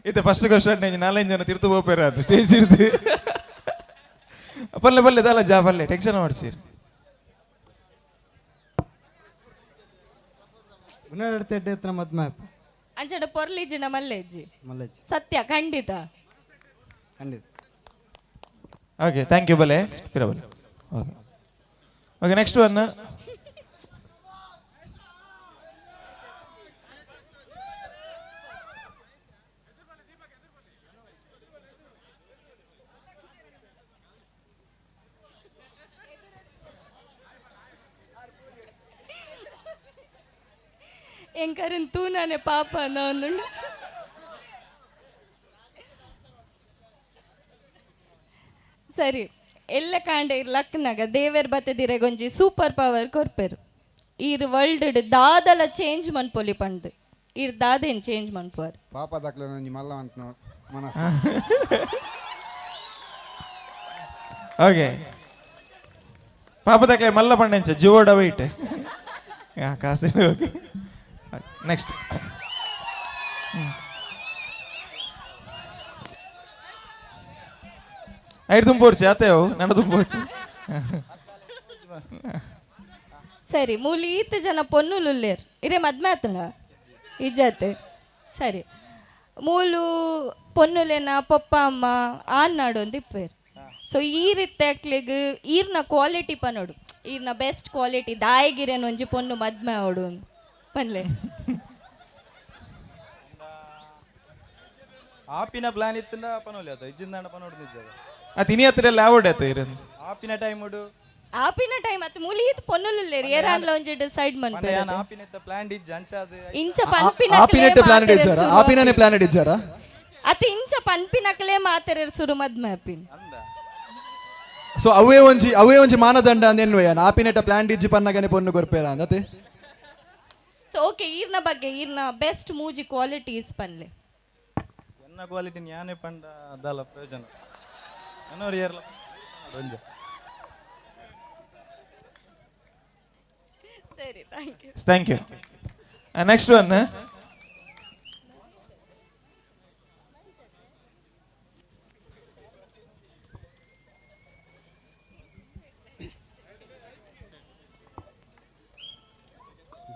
ಇದು ಫಸ್ಟ್ ಕ್ವಶನ್ ನಾಲ್ಕು ಜನ ತಿರ್ತು ಹೋಗ್ಬೇರ ಅದು ಸ್ಟೇಜ್ ಇರ್ದು. ಪಲ್ಲೆ ಪಲ್ಲೆ ದಾಲ ಜಾ ಪಲ್ಲೆ, ಟೆನ್ಷನ್ ಮಾಡ್ಸಿರಿ. ಗುಣ ನಡುತ್ತೆ ಎಡ್ಡೆ ಹತ್ರ ಮದ್ಮೆ. ಅಂಚಂಡ ಪೊರ್ಲಿ ಇಜ್ಜಿಂಡ ಮಲ್ಲೆಜ್ಜಿ? ಮಲ್ಲೆಜ್ಜಿ. ಸತ್ಯ ಖಂಡಿತ? ಖಂಡಿತ. Okay, thank you. ಬಲೆ ಪಿರ ಬಲೆ. Okay okay, next one. ಎಂಕರನ್ ತೂನಾನೆ ಪಾಪ ಅನ್ನೋ. ಸರಿ, ಎಲ್ಲ ಕಾಂಡ ಇರ್ ಲಕ್ನಾಗ ದೇವೇರ್ ಬತ್ತದಿರೆಗೊಂಜಿ ಸೂಪರ್ ಪವರ್ ಕೊರ್ಪೆರು, ಈರ್ ವರ್ಲ್ಡ್ ದಾದಲ ಚೇಂಜ್ ಮನ್ಪೊಲಿ ಪಂಡ್ ಈರ್ ದಾದೇನ್ ಚೇಂಜ್ ಮನ್ಪುವರ್? ಪಾಪ ದಾಖಲೆ ಒಂಜಿ ಮಲ್ಲ ಅಂತ ಮನಸ್ಸು. ಓಕೆ, ಪಾಪದಕ್ಕೆ ಮಲ್ಲ ಪಂಡೆಂಚ ಜುವೋಡ ವೈಟ್ ಕಾಸು. Okay, next. ಐದು ತುಂಬೋರ್ಚಿ ಆತೆವು ನನ್ನ ತುಂಬೋರ್ಚಿ. ಸರಿ, ಮೂಲಿ ಈತ ಜನ ಪೊನ್ನುಲುಲ್ಲೇರ್, ಇರೇ ಮದ್ಮೆ ಆತನ ಇಜ್ಜಾತೆ? ಸರಿ, ಮೂಲು ಪೊನ್ನುಲೆನ ಪಪ್ಪ ಅಮ್ಮ ಆನ್ ನಾಡೊಂದು ಇಪ್ಪೇರ್. ಸೊ ಈ ರೀತಿ ಅಕ್ಲೆಗ್ ಈರ್ನ ಕ್ವಾಲಿಟಿ ಪನೋಡು, ಈರ್ನ ಬೆಸ್ಟ್ ಕ್ವಾಲಿಟಿ ದಾಯಗಿರೇನು ಒಂಜಿ ಪೊನ್ನು ಮದ್ಮೆ ಅವಡು ಪನ್ಲೆ. ಆಪಿನ ಪ್ಲಾನ್ ಇತ್ತಿಂದ ಪನೋಲಿ ಆತ ಇಜ್ಜಿಂದಾಂಡ ಪನೋಡು ನಿಜ. ಆ ತಿನಿ ಹತ್ರ ಎಲ್ಲ ಆವಡೆ ಆತ ಇರನ್. ಆಪಿನ ಟೈಮ್ ಉಡು. ಆಪಿನ ಟೈಮ್ ಅತ್ ಮೂಲಿ ಈತ್ ಪೊನ್ನುಲುಲ್ಲೇರ್ ಏರಾನ್ಲ ಒಂಜಿ ಡಿಸೈಡ್ ಮನ್ಪೇರ್. ಯಾನ್ ಆಪಿನ ಪ್ಲಾನ್ ಇಜ್ಜ ಅಂಚ ಅದು. ಇಂಚ ಪನ್ಪಿನ ಆಪಿನೆಟ್ ಪ್ಲಾನೆಟ್ ಇಜ್ಜಾರ? ಆಪಿನನೆ ಪ್ಲಾನೆಟ್ ಇಜ್ಜಾರ? ಅತ್ ಇಂಚ ಪನ್ಪಿನಕ್ಲೆ ಮಾತೆರೆರ್ ಸುರು ಮದ್ಮೆ ಆಪಿನ. ಸೊ ಅವೇ ಒಂಜಿ ಮಾನದಂಡ ಅಂದ್ ಯಾನ್ ಆಪಿನೆಟ ಪ್ಲಾನ್ ಇಜ್ಜಿ ಪನ್ನಗನೆ ಪೊನ್ನು ಕೊರ್ಪೇರ ಅಂದತೆ. ಸೊ ಓಕೆ, ಈರ್ನ ಬಗ್ಗೆ ಈರ್ನ ಬೆಸ್ಟ್ ಮೂಜಿ ಕ್ವಾಲಿಟೀಸ್ ಪನ್ಲೆ. ಎನ್ನ ಕ್ವಾಲಿಟಿ ಯಾನೇ ಪಂಡ ಅದಲ್ಲ ಪ್ರಯೋಜನ ಅನ್ನೋರು ಏರ್ಲ ಒಂಜ. ಸರಿ, thank you. Thank you. Next one.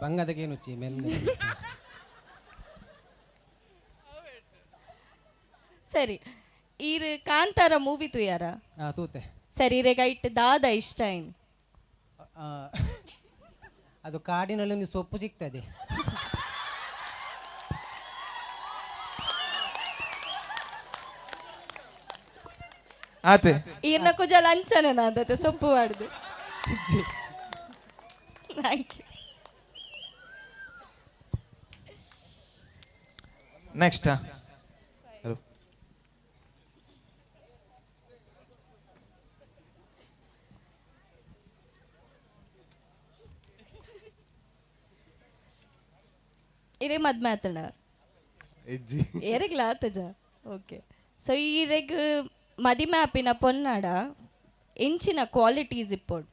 ಬಂಗದಗೇನುಚ್ಚಿ ಮೆಲ್ಲ. ಸರಿ, ಈರ್ ಕಾಂತಾರ ಮೂವಿ ತುಯಾರ? ಆ ತೂತೆ. ಸರಿ, ಇರೆಗ ಇಟ್ಟು ದಾದ ಇಷ್ಟ ಏನು? ಅದು ಕಾಡಿನಲ್ಲಿ ಒಂದು ಸೊಪ್ಪು ಸಿಗ್ತದೆ. ಆತೆ ಈರ್ನ ಕುಜಲ್ ಅಂಚನೆ ನಾದತೆ ಸೊಪ್ಪು ಮಾಡುದು. Thank you. Next. Hello. ಇರೇ ಮದ್ಮೆ ಆತಣ? ಇಜ್ಜಿ. ಏರೆಗ್ಲ ಆತಜ? ಓಕೆ, ಸೊ ಈರೆಗ್ ಮದಿಮೆ ಆಪಿನ ಪೊನ್ನಾಡ ಎಂಚಿನ ಕ್ವಾಲಿಟೀಸ್ ಇಪ್ಪೋಡು?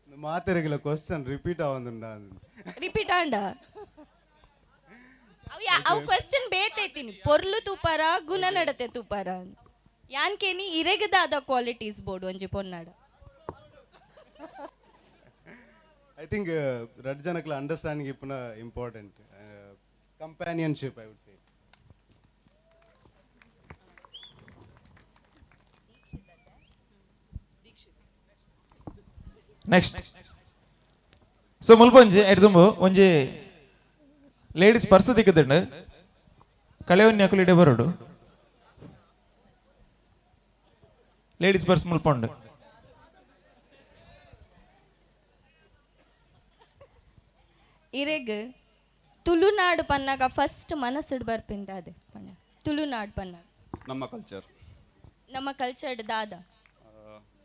ಮಾತೆರೆಗಿಲ್ಲ ಕ್ವಶನ್ ರಿಪೀಟ್ ಆವೊಂದುಂಡ. ರಿಪೀಟ್ ಆಂಡ? ಅವು ಕ್ವಶನ್ ಬೇತೈತೀನಿ, ಪೊರ್ಲು ತೂಪಾರ ಗುಣ ನಡತೆ ತೂಪಾರ ಯಾನ್ಕೇನಿ ಇರೆಗದಾದ ಕ್ವಾಲಿಟೀಸ್ ಬೋರ್ಡ್ ಒಂಜಿ ಪೊನ್ನಾಡ. I think ರಡ್ ಜನಕ್ಲ ಅಂಡರ್ಸ್ಟ್ಯಾಂಡಿಂಗ್ ಇಪ್ಪುನ important companionship I would say. Next so ಮುಲ್ಪ ಒಂಜಿ ಎಡ್ದುಂಬು ಒಂಜಿ ಲೇಡೀಸ್ ಪರ್ಸ್ ದಿಕ್ಕದುಂಡು ಕಳೆವನ್ನಿ ಅಕುಲು ಇಡೆ ಬರೋಡು ಲೇಡೀಸ್ ಪರ್ಸ್ ಮುಲ್ಪ ಉಂಡು. ಇರೆಗ್ ತುಳುನಾಡು ಪನ್ನಾಗ ಫಸ್ಟ್ ಮನಸ್ಸುಡ್ ಬರ್ಪಿಂದ ಅದೇ ಪಂಡ ತುಳುನಾಡು ಪನ್ನಾಗ ನಮ್ಮ ಕಲ್ಚರ್, ನಮ್ಮ ಕಲ್ಚರ್ಡ್ ದಾದ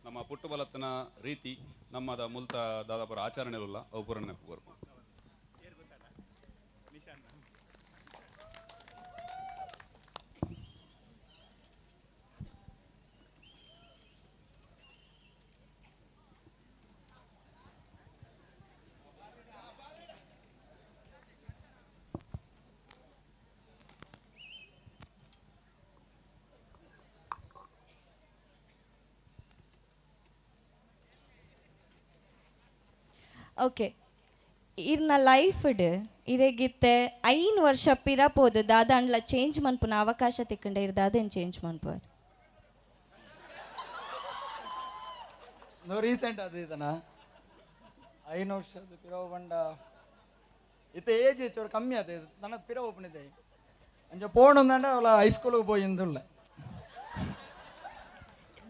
ನಮ್ಮ ಪುಟ್ಟು ಬಲತ್ತನ ರೀತಿ, ನಮ್ಮದ ಮುಲ್ತ ದಾದಾಪುರ ಆಚರಣೆ ಇಲ್ಲ ಅವು ಪೂರ ನೆನಪು ಬರ್ಪು. ಓಕೆ, ಇರ್ನ ಲೈಫ್ಡ್ ಇರೆಗಿತ್ತೆ 5 ವರ್ಷ ಪಿರ ಪೋದು ದಾದಾಂಡ್ಲ ಚೇಂಜ್ ಮನ್ಪುನ ಅವಕಾಶ ತಿಕ್ಕಂಡೆ ಇರ್ ದಾದೇನು ಚೇಂಜ್ ಮನ್ಪುವರ್? ನೋ ರೀಸೆಂಟ್ ಅದು ಇದನ್ನ 5 ವರ್ಷದ ಪಿರವು ಬಂಡ ಇತ್ತ ಏಜ್ ಚೂರು ಕಮ್ಮಿ ಆತ ನನ್ನ ಪಿರವು ಓಪನ್ ಅಂಚ ಪೋಣಂದಂಡ ಅವಳ ಹೈಸ್ಕೂಲ್ಗೆ ಪೋಯಿಂದುಲ್ಲ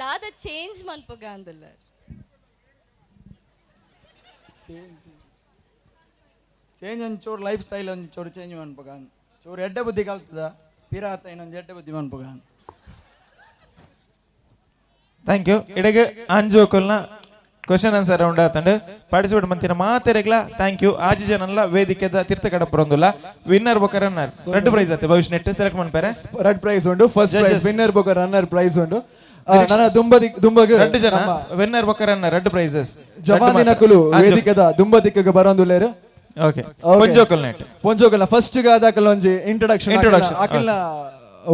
ದಾದ ಚೇಂಜ್ ಮನ್ಪುಗ ಅಂದುಲ್ಲ. ಚೇಂಜ್ ಚೇಂಜ್ ಒಂಚೂರು ಲೈಫ್ ಸ್ಟೈಲ್ ಒಂಚೂರು ಚೇಂಜ್ ಮನ್ಪುಗ, ಚೂರು ಎಡ್ಡೆ ಬುದ್ಧಿ ಕಲ್ತದ ಪಿರ ಆತ ಇನ್ನೊಂದು ಎಡ್ಡೆ ಬುದ್ಧಿ ಮನ್ಪುಗ. Thank you. ಇಡಗೆ ಆಂಜೋಕುಲ್ನ ಕ್ವಶನ್ ಆನ್ಸರ್ ರೌಂಡ್ ಆತಂಡು ಪಾರ್ಟಿಸಿಪೇಟ್ ಮಂತಿನ ಮಾತೆರೆಗ್ಲ thank you. ಆಜಿ ಜನನ್ಲ ವೇದಿಕೆದ ತೀರ್ಥ ಕಡಪುರೊಂದುಲ್ಲ ವಿನ್ನರ್ ಬೊಕ ರನ್ನರ್ ರೆಡ್ ಪ್ರೈಸ್ ಅತ್ತೆ ಭವಿಷ್ಯ ನೆಟ್ ಸೆಲೆಕ್ಟ್ ಮನ್ಪೇರೆ. ರೆಡ್ ಪ್ರೈಸ್ ಉಂಡು ಫಸ್ಟ್ ಪ್ರೈಸ್, ವಿನ್ನರ್ ಬೊಕ ರನ್ನರ್ ಪ್ರೈಸ್ ಉಂಡು. ನನ್ನ ದುಂಬಗ್ ರಡ್ಡು ಜನ ವಿನ್ನರ್ ಬೊಕ ರನ್ನರ್ ರೆಡ್ ಪ್ರೈಸಸ್. ಜವಾನಿನಕುಲು ವೇದಿಕೆದ ದುಂಬದಿಕ್ಕಗ ಬರೋಂದುಲ್ಲೇರು. ಓಕೆ, ಪೊಂಜೋಕಲ್ ನೆಟ್ ಪೊಂಜೋಕಲ್ನ ಫಸ್ಟ್ ಗಾದ ಒಂಜಿ ಇಂಟ್ರೊಡಕ್ಷನ್ ಇಂಟ್ರೊಡಕ್ಷನ್ ಅಕಲ್ನ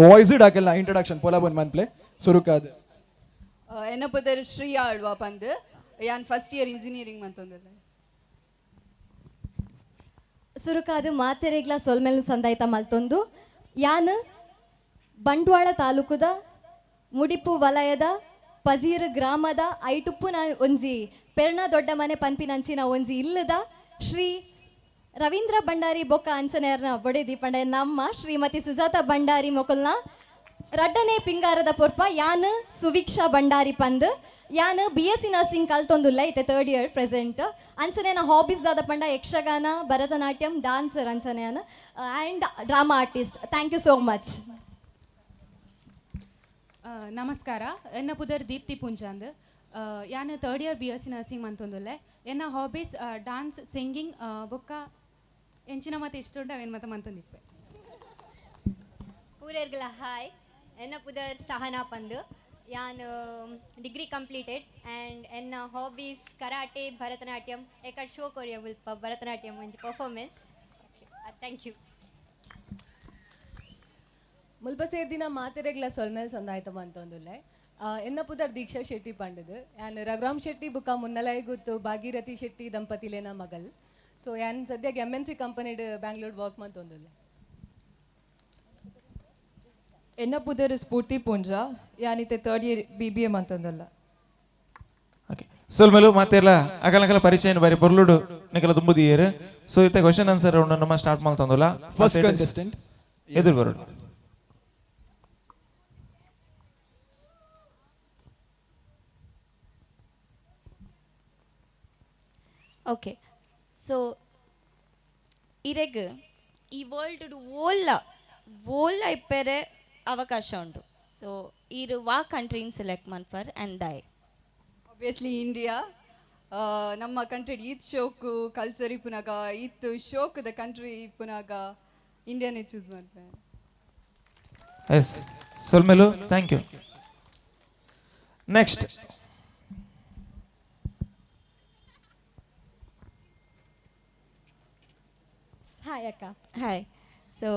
ವಾಯ್ಸ್ ಅಕಲ್ನ ಇಂಟ್ರೊಡಕ್ಷನ್ ಪೊಲಬನ್ ಮನ್ಪ್ಲೆ ಸುರುಕಾದ. ಎನ್ನ ಪುದರ್ ಶ್ರೀಯಾ ಅಳ್ವಾ ಪಂದ್, ಯಾನ್ ಫಸ್ಟ್ ಇಯರ್ ಇಂಜಿನಿಯರಿಂಗ್ ಮಂತೊಂದುಲ್ಲೆ. ಸುರುಕಾದ ಮಾತೆರೆಗ್ಲ ಸೊಲ್ಮೆಲ್ ಸಂದಾಯ್ತ ಮಲ್ತೊಂದು ಯಾನ್ ಬಂಟ್ವಾಳ ತಾಲೂಕುದ ಮುಡಿಪು ವಲಯದ ಪಜೀರ್ ಗ್ರಾಮದ ಐಟುಪ್ಪುನ ಒಂಜಿ ಪೆರ್ಣ ದೊಡ್ಡ ಮನೆ ಪನ್ಪಿನಂಚಿನ ಒಂಜಿ ಇಲ್ಲದ ಶ್ರೀ ರವೀಂದ್ರ ಭಂಡಾರಿ ಬೊಕ್ಕ ಅಂಚನೆಯರ್ನ ಬೊಡೆದಿ ಪಂಡ ನಮ್ಮ ಶ್ರೀಮತಿ ಸುಜಾತ ಭಂಡಾರಿ ಮೊಕಲ್ನ ರಡ್ಡನೆ ಪಿಂಗಾರದ ಪೊರ್ಪ ಯಾನ್ ಸುವೀಕ್ಷಾ ಭಂಡಾರಿ ಪಂದ್. ಯಾನ್ ಬಿ ಎಸ್ ಸಿ ನರ್ಸಿಂಗ್ ಕಲ್ತೊಂದುಲ್ಲ ಇತ್ತೆ ಥರ್ಡ್ ಇಯರ್ ಪ್ರೆಸೆಂಟ್. ಅಂಚನೆ ಹಾಬೀಸ್ ದಾದ ಪಂಡ ಯಕ್ಷಗಾನ, ಭರತನಾಟ್ಯಂ, ಡಾನ್ಸರ್ ಅಂಚನೆ and drama artist. Thank you so much. ನಮಸ್ಕಾರ, ಎನ್ನ ಪುದರ್ ದೀಪ್ತಿ ಪುಂಜಾಂದ್. ಯಾನ್ third year B S C nursing ಮಂತೊಂದುಲ್ಲೆ. ಎನ್ನ ಹಾಬೀಸ್ ಡಾನ್ಸ್, ಸಿಂಗಿಂಗ್ ಬೊಕ್ಕ ಎಂಚಿನ ಮತ್ತೆ ಇಷ್ಟ ಉಂಟು ಅವೇನು ಮತ್ತೆ ಮಂತೊಂದಿಪ್ಪೆ. ಪೂರೇರ್ಗಲ ಹಾಯ್, ಎನ್ನ ಪುದರ್ ಸಹನಾ ಪಂದ್. ಯಾನ್ ಡಿಗ್ರಿ ಕಂಪ್ಲೀಟೆಡ್ ಆ್ಯಂಡ್ ಎನ್ನ ಹಾಬೀಸ್ ಕರಾಟೆ, ಭರತನಾಟ್ಯಂ. ಏಕಡ್ ಶೋ ಕೊರಿಯ ಮುಲ್ಪ ಭರತನಾಟ್ಯಂ ಒಂಜಿ ಪರ್ಫಾರ್ಮೆನ್ಸ್. Thank you. ಮುಲ್ಪ ಸೇರ್ದಿನ ಮಾತೆರೆಗ್ಲ ಸೊಲ್ಮೆಲ್ ಸಂದಾಯ್ತ ಮಂತೊಂದುಲ್ಲೆ. ಎನ್ನ ಪುದರ್ ದೀಕ್ಷಾ ಶೆಟ್ಟಿ ಪಂಡದು. ಯಾನ್ ರಘುರಾಮ್ ಶೆಟ್ಟಿ ಬುಕ್ಕ ಮುನ್ನಲೈ ಗುತ್ತು ಭಾಗೀರಥಿ ಶೆಟ್ಟಿ ದಂಪತಿಲೇನ ಮಗಲ್. ಸೊ ಯಾನ್ ಸದ್ಯಕ್ಕೆ ಎಮ್ ಎನ್ ಸಿ ಕಂಪನಿಡ್ ಬ್ಯಾಂಗ್ಳೂರ್ ವರ್ಕ್ ಮಂತೊಂದುಲ್ಲೆ. ಎನ್ನ ಪುದರ್ ಸ್ಫೂರ್ತಿ Poonja, ಯಾನಿತೆ third year B B A ಮಂತೊಂದುಲ್ಲ. Okay, ಸೊಲ್ಮೆಲು ಮಾತೆರ್ಲ ಅಕಲಕಲ ಪರಿಚಯ ಬಾರಿ ಪೊರ್ಲುಡು ನಿಕಲ ದುಂಬುದಿಯೇರು. ಸೊ ಇತ್ತೆ ಕ್ವಶನ್ ಆನ್ಸರ್ ರೌಂಡ್ ನಮ್ಮ ಸ್ಟಾರ್ಟ್ ಮಾಡ್ತಂದುಲ್ಲ. ಫಸ್ಟ್ ಕಂಟೆಸ್ಟೆಂಟ್ ಎದುರು ಬರೋಡು. ಓಕೆ, ಸೊ ಇರೆಗ್ ಈ ವರ್ಲ್ಡ್ ಓಲ್ಲ ಓಲ್ಲ ಇಪ್ಪೆರೆ ಅವಕಾಶ ಉಂಟು. ಸೊ ಈರು ವಾ ಕಂಟ್ರಿನ್ ಸೆಲೆಕ್ಟ್ ಮನ್ಪರ್ ಆ್ಯಂಡ್ ದಾಯ್? Obviously India. ನಮ್ಮ ಕಂಟ್ರಿ ಈತ್ ಶೋಕು ಕಲ್ಚರ್ ಇಪ್ಪುನಾಗ, ಈತ್ ಶೋಕದ ಕಂಟ್ರಿ ಇಪ್ಪುನಾಗ ಇಂಡಿಯಾನೇ ಚೂಸ್ ಮಾಡ್ತೇನೆ. ಎಸ್, ಸೊಲ್ಮೆಲು thank you. Next hi ಅಕ್ಕ. ಹಾಯ್. ಸೊ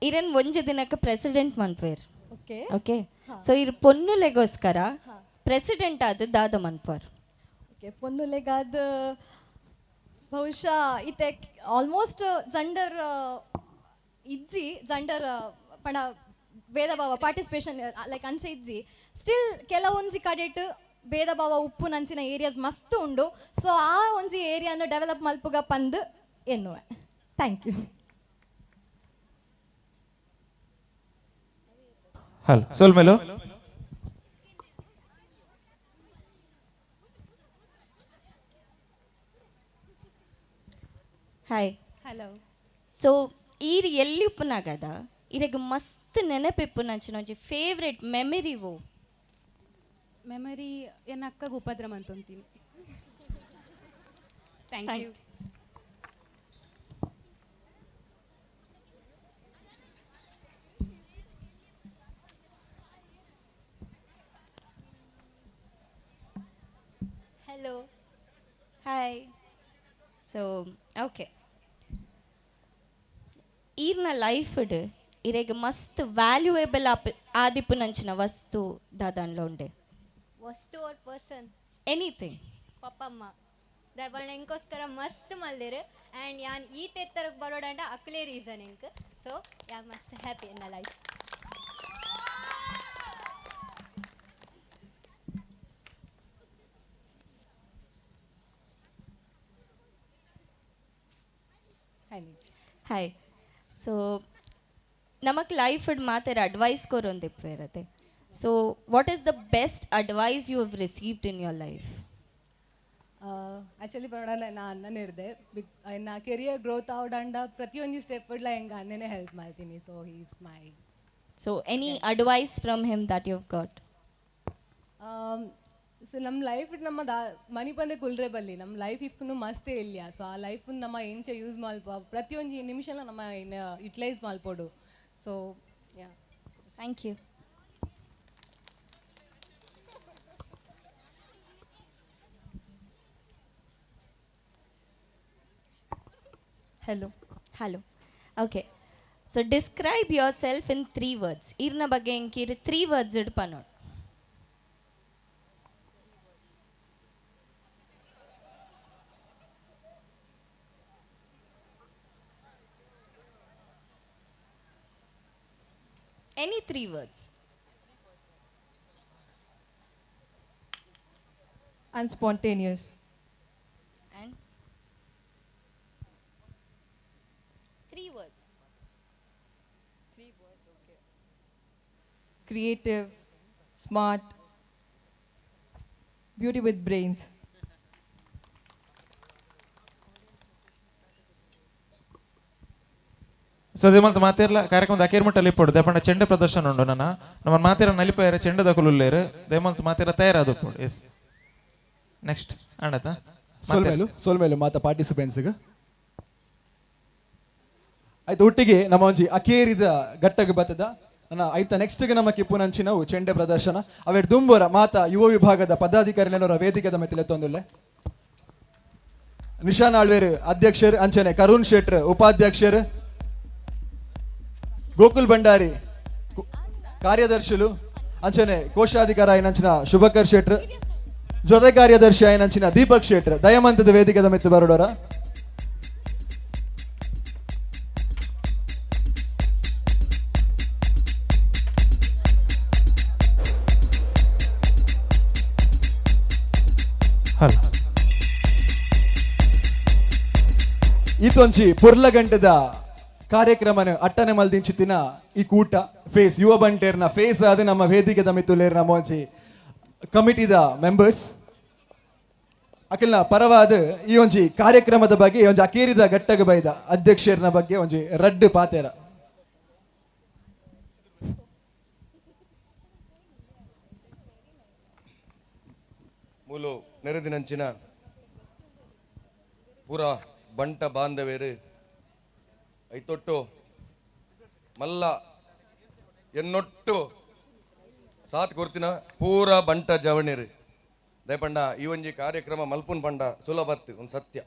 ಇರನ್ ಒಂಜಿ ದಿನಕ್ಕೆ ಪ್ರೆಸಿಡೆಂಟ್ ಮನ್ಪೇರ್. ಓಕೆ ಓಕೆ, ಸೊ ಇರ್ ಪೊನ್ನುಲೆಗೋಸ್ಕರ ಪ್ರೆಸಿಡೆಂಟ್ ಆದ ದಾದ ಮನ್ಪರ್? ಓಕೆ, ಪೊನ್ನುಲೆಗಾದ ಬಹುಶಃ ಇತ್ತೆ ಆಲ್ಮೋಸ್ಟ್ ಜಂಡರ್ ಇಜ್ಜಿ, ಜಂಡರ್ ಪಣ ಭೇದ ಭಾವ ಪಾರ್ಟಿಸಿಪೇಷನ್ ಲೈಕ್ ಅಂಚೆ ಇಜ್ಜಿ. ಸ್ಟಿಲ್ ಕೆಲವೊಂಜಿ ಕಡೆಟ್ ಭೇದ ಭಾವ ಉಪ್ಪು ನಂಚಿನ ಏರಿಯಾಸ್ ಮಸ್ತ್ ಉಂಡು. ಸೊ ಆ ಒಂಜಿ ಏರಿಯಾನ ಡೆವಲಪ್ ಮಲ್ಪುಗ ಪಂದ್ ಎನ್ನುವೆ. Thank you. Hello, ಸೊಲ್ಮೆಲು. Hi. Hello. So ಈರ್ ಎಲ್ಲಿ ಉಪ್ಪುನಾಗದ ಇರೆಗ್ ಮಸ್ತ್ ನೆನಪಿಪ್ಪುನಂಚಿನ ಒಂಜಿ ಫೇವ್ರೆಟ್ ಮೆಮೊರಿ ಓ? ಮೆಮೊರಿ ಎನ್ನ ಅಕ್ಕಗೆ ಉಪದ್ರ ಮಂತೊಂತೀನಿ. Thank you. Hello. Hi. So okay, ಈರ್ನ ಲೈಫ್ಡ್ ಇರೆಗ್ ಮಸ್ತ್ ವ್ಯಾಲ್ಯೂಯೇಬಲ್ ಆಪ್ ಆದಿಪ್ಪುನಂಚಿನ ವಸ್ತು ದಾದಾನ್ಲ ಉಂಡೆ? ವಸ್ತು ಆರ್ ಪರ್ಸನ್? ಎನಿಥಿಂಗ್. ಪಪ್ಪಮ್ಮ. ದಾಯೆ ಎಂಕೋಸ್ಕರ ಮಸ್ತ್ ಮಲ್ದೆರ್ ಆ್ಯಂಡ್ ಯಾನ್ ಈ ತೆತ್ತರಕ್ಕೆ ಬರೋಡಂಡ ಅಕ್ಲೇ ರೀಸನ್ ಎಂಕ್. ಸೊ ಯಾನ್ ಮಸ್ತ್ ಹ್ಯಾಪಿ ಎನ್ನ ಲೈಫ್. ಹಾಯ್. ಸೊ ನಮಕ್ ಲೈಫ್ ಮಾತೆರ ಅಡ್ವೈಸ್ ಕೊರೊಂದಿಪ್ಪುವೆರತೆ. So what is the best advice you have received in your life? Actually ಬರೋಣ, ನಾ ಅಣ್ಣನೇ ಇರ್ದೆ ಬಿಕ್ ನಾ ಕೆರಿಯರ್ ಗ್ರೋತ್ ಆವಡಂಡ ಪ್ರತಿಯೊಂದು ಸ್ಟೆಪ್ ಇಡ್ಲ ಹೆಂಗೆ ಅಣ್ಣನೇ ಹೆಲ್ಪ್ ಮಾಡ್ತೀನಿ. So he is my So any advice from him that you have got? So ನಮ್ಮ life ನಮ್ಮ ದಾ ಮನಿ ಪಂದೆ ಕುಲ್ರೆ ಬಲ್ಲಿ ನಮ್ಮ ಲೈಫ್ ಇಪ್ಪನು ಮಸ್ತೇ ಇಲ್ಲ. ಸೊ ಆ ಲೈಫ್ ನಮ್ಮ ಎಂಚ ಯೂಸ್ ಮಲ್ಪ, ಪ್ರತಿಯೊಂದು ನಿಮಿಷನ ನಮ್ಮ utilise ಮಲ್ಪೋಡು. So yeah. Thank you. Hello. Hello. Okay, so describe yourself in three words. ಈರ್ನ ಬಗ್ಗೆ ಎಂಕೀರ್ ತ್ರೀ ವರ್ಡ್ಸ್ ಇಡ್ಪನೋಡು. Any three words. I am spontaneous. And three words. Three words, okay. Creative, smart, beauty with brains. So ಅದೇ ಮಲ್ತ ಮಾತೇರ್ಲ ಕಾರ್ಯಕ್ರಮದ ಅಕೇರ್ ಮುಟ್ಟ ಇಪ್ಪೊಡು. ದಯಪಂಡ ಚೆಂಡೆ ಪ್ರದರ್ಶನ ಉಂಡು. ನನ್ನ ನಮ್ಮ ಮಾತೇರ ನಲಿಪೇರ ಚೆಂಡೆ ದಕುಲುಲ್ಲೇರು. ದಯಮಲ್ತ ಮಾತೇರ ತಯಾರಾದ ಉಪ್ಪೊಡು. S, next ಆಂಡತ. ಸೊಲ್ಮೇಲು, ಸೊಲ್ಮೇಲು ಮಾತ ಪಾರ್ಟಿಸಿಪೆಂಟ್ಸ್ಗೆ. ಆಯ್ತು, ಒಟ್ಟಿಗೆ ನಮ್ಮ ಒಂಜಿ ಅಕೇರಿದ ಘಟ್ಟಗೆ ಬತ್ತದ. ನನ್ನ ಆಯ್ತ ನೆಕ್ಸ್ಟ್ಗೆ ನಮ್ಮ ಕಿಪ್ಪುನಂಚಿನವು ಚೆಂಡೆ ಪ್ರದರ್ಶನ. ಅವೆಡ್ ದುಂಬೋರ ಮಾತ ಯುವ ವಿಭಾಗದ ಪದಾಧಿಕಾರಿಗಳವರ ವೇದಿಕೆದ ಮೆತ್ತಿಲೆ ತೊಂದುಲ್ಲೆ. ನಿಶಾನ್ ಆಳ್ವೇರು ಅಧ್ಯಕ್ಷರು, ಅಂಚನೆ ಕರುಣ್ ಶೆಟ್ರ್ ಉಪಾಧ್ಯಕ್ಷರು, ಗೋಕುಲ್ ಭಂಡಾರಿ ಕಾರ್ಯದರ್ಶಿಲು, ಅಂಚನೆ ಕೋಶಾಧಿಕಾರ ಆಯಿನಂಚಿನ ಶುಭಕರ್ ಶೆಟ್ರ್, ಜೊತೆ ಕಾರ್ಯದರ್ಶಿ ಆಯಿನಂಚಿನ ದೀಪಕ್ ಶೆಟ್ರ್ ದಯಮಂತದ ವೇದಿಕೆದ ಮೆತ್ತು ಬರೋಡೋರ. ಹಲೋ. ಈತೊಂಜಿ ಪುರ್ಲಗಂಟದ ಕಾರ್ಯಕ್ರಮನ ಅಟ್ಟನೆ ಮಲ್ದಿಂಚಿತ್ತಿನ ಈ ಕೂಟ ಫೇಸ್ ಯುವ ಬಂಟೇರ್ನ ಫೇಸ್ ಆದ ನಮ್ಮ ವೇದಿಕೆದ ಮಿತ್ತುಲೇರ್ ನಮ್ಮ ಒಂಜಿ ಕಮಿಟಿದ ಮೆಂಬರ್ಸ್ ಅಖಿಲ್ನ ಪರವಾದ ಈ ಒಂಜಿ ಕಾರ್ಯಕ್ರಮದ ಬಗ್ಗೆ, ಈ ಒಂಜಿ ಅಕೇರಿದ ಘಟ್ಟಗ ಬೈದ ಅಧ್ಯಕ್ಷರ್ನ ಬಗ್ಗೆ ಒಂಜಿ ರಡ್ಡು ಪಾತೆರ. ಮೂಲು ನೆರೆದಿನಂಚಿನ ಪೂರ ಬಂಟ ಬಾಂಧವೇರು ಐತೊಟ್ಟು ಮಲ್ಲ ಎನ್ನೊಟ್ಟು ಸಾತ್ ಕೊರ್ತಿನ ಪೂರ ಬಂಟ ಜವಣಿರು. ದಯಪಂಡ ಈ ಒಂಜಿ ಕಾರ್ಯಕ್ರಮ ಮಲ್ಪುನ್ ಪಂಡ ಸುಲಭತ್ತು ಒಂದು ಸತ್ಯ.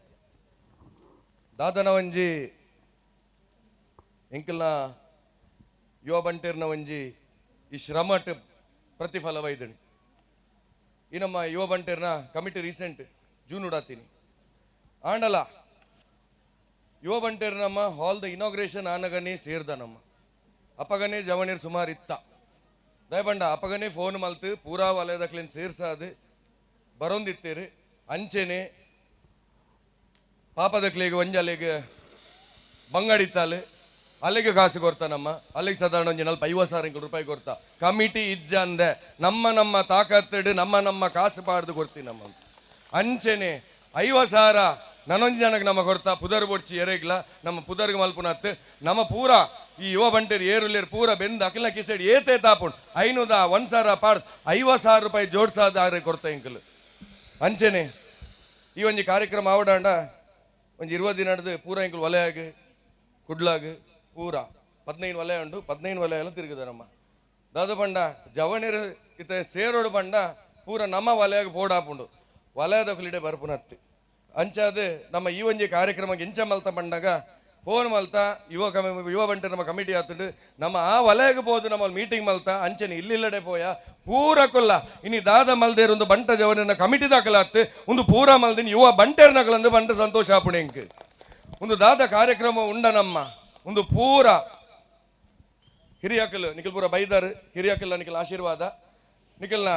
ದಾದನ ಒಂಜಿ ಎಂಕಲ್ನ ಯುವ ಬಂಟೇರ್ನ ಒಂಜಿ ಈ ಶ್ರಮಟ್ ಪ್ರತಿಫಲವೈದಣಿ. ಈ ನಮ್ಮ ಯುವ ಬಂಟೇರ್ನ ಕಮಿಟಿ ರೀಸೆಂಟ್ ಜೂನ್ ಉಡಾತೀನಿ ಆಂಡಲ ಯುವ ಬಂಟೇರ್ ನಮ್ಮ ಹಾಲ್ದ ಇನಾಗ್ರೇಷನ್ ಆನಗನೇ ಸೇರ್ದ ನಮ್ಮ ಅಪಗನೇ ಜವಣೀರ್ ಸುಮಾರು ಇತ್ತ ದಯಬಂಡ ಅಪಗನೇ ಫೋನ್ ಮಲ್ತು ಪೂರಾ ವಲಯದಕ್ಲೇನು ಸೇರ್ಸಾದು ಬರೊಂದಿತ್ತೇರು. ಅಂಚೆನೆ ಪಾಪದಕ್ಲಿಗೆ ಒಂಜಲಿಗೆ ಬಂಗಡಿತ್ತಾಲು ಅಲ್ಲಿಗೆ ಕಾಸು ಕೊರ್ತ ನಮ್ಮ ಅಲ್ಲಿಗೆ ಸಾಧಾರಣ ಒಂಜಿ ನಲ್ಪ 50,000 ರೂಪಾಯಿ ಕೊರ್ತ. ಕಮಿಟಿ ಇಜ್ಜ ಅಂದೆ ನಮ್ಮ ನಮ್ಮ ತಾಕತ್ತಿಡು ನಮ್ಮ ನಮ್ಮ ಕಾಸು ಪಾಡ್ದು ಕೊಡ್ತಿ ನಮ್ಮ. ಅಂಚೆನೆ 50,000 ನನೊಂಜಿ ಜನಕ್ಕೆ ನಮ್ಮ ಕೊರ್ತ ಪುದರ್ ಬೊಡ್ಚಿ ಎರೆಗ್ಲ ನಮ್ಮ ಪುದರ್ಗೆ ಮಲ್ಪುನತ್ತು ನಮ್ಮ ಪೂರ ಈ ಯುವ ಬಂಟೇರು ಏರುಲೇರು ಪೂರ ಬೆಂದು ಅಖಿಲ ಕಿಸೆಡ್ ಏತೆ ತಾಪುಂಡು 500 1,000 ಪಾಡ್ 50,000 ರೂಪಾಯಿ ಜೋಡ್ಸಾದ ಆರೆ ಕೊರ್ತ ಇಂಕಲು. ಅಂಚೆನೆ ಈ ಒಂಜಿ ಕಾರ್ಯಕ್ರಮ ಆವಡಾಂಡ ಒಂಜಿ 20 ದಿನದ ಪೂರ ಇಂಕಲು ವಲಯಾಗ ಕುಡ್ಲಾಗ ಪೂರ 15 ವಲಯ ಉಂಡು 15 ವಲಯ ಎಲ್ಲ ತಿರುಗುದ ನಮ್ಮ ದಾದ ಬಂಡ ಜವಣಿರು ಇತ್ತ ಸೇರೋಡು ಬಂಡ ಪೂರ ನಮ್ಮ ವಲಯಾಗ ಬೋರ್ಡ್ ಹಾಪುಂಡು ವಲಯದ ಕುಲಿಡೆ ಬರ್ಪುನತ್ತಿ. ಅಂಚಾದ ನಮ್ಮ ಈ ಒಂಜಿ ಕಾರ್ಯಕ್ರಮಕ್ಕೆ ಇಂಚ ಮಲ್ತ ಬಂಡಾಗ ಫೋನ್ ಮಲ್ತ ಯುವ ಯುವ ಬಂಟೆ ನಮ್ಮ ಕಮಿಟಿ ಆತುಂಡು ನಮ್ಮ ಆ ವಲಯಕ್ಕೆ ಪೋದು ನಮ್ಮ ಮೀಟಿಂಗ್ ಮಲ್ತ ಅಂಚನೆ ಇಲ್ಲಿಲ್ಲಡೆ ಪೋಯ ಪೂರ ಕೊಲ್ಲ ಇನಿ ದಾದ ಮಲ್ದೇರು ಒಂದು ಬಂಟ ಜವನ ಕಮಿಟಿ ದಾಖಲಾತ್ ಒಂದು ಪೂರ ಮಲ್ದಿನ ಯುವ ಬಂಟೇರ್ ನಕಲಂದು ಬಂಟ ಸಂತೋಷ ಆಪುಣೆ ಇಂಕ್ ಒಂದು ದಾದ ಕಾರ್ಯಕ್ರಮ ಉಂಡ ನಮ್ಮ ಒಂದು ಪೂರ ಹಿರಿಯಕಲ್ ನಿಖಲ್ ಪೂರ ಬೈದಾರ್ ಹಿರಿಯಕಲ್ ನಿಖಲ್ ಆಶೀರ್ವಾದ ನಿಖಲ್ನ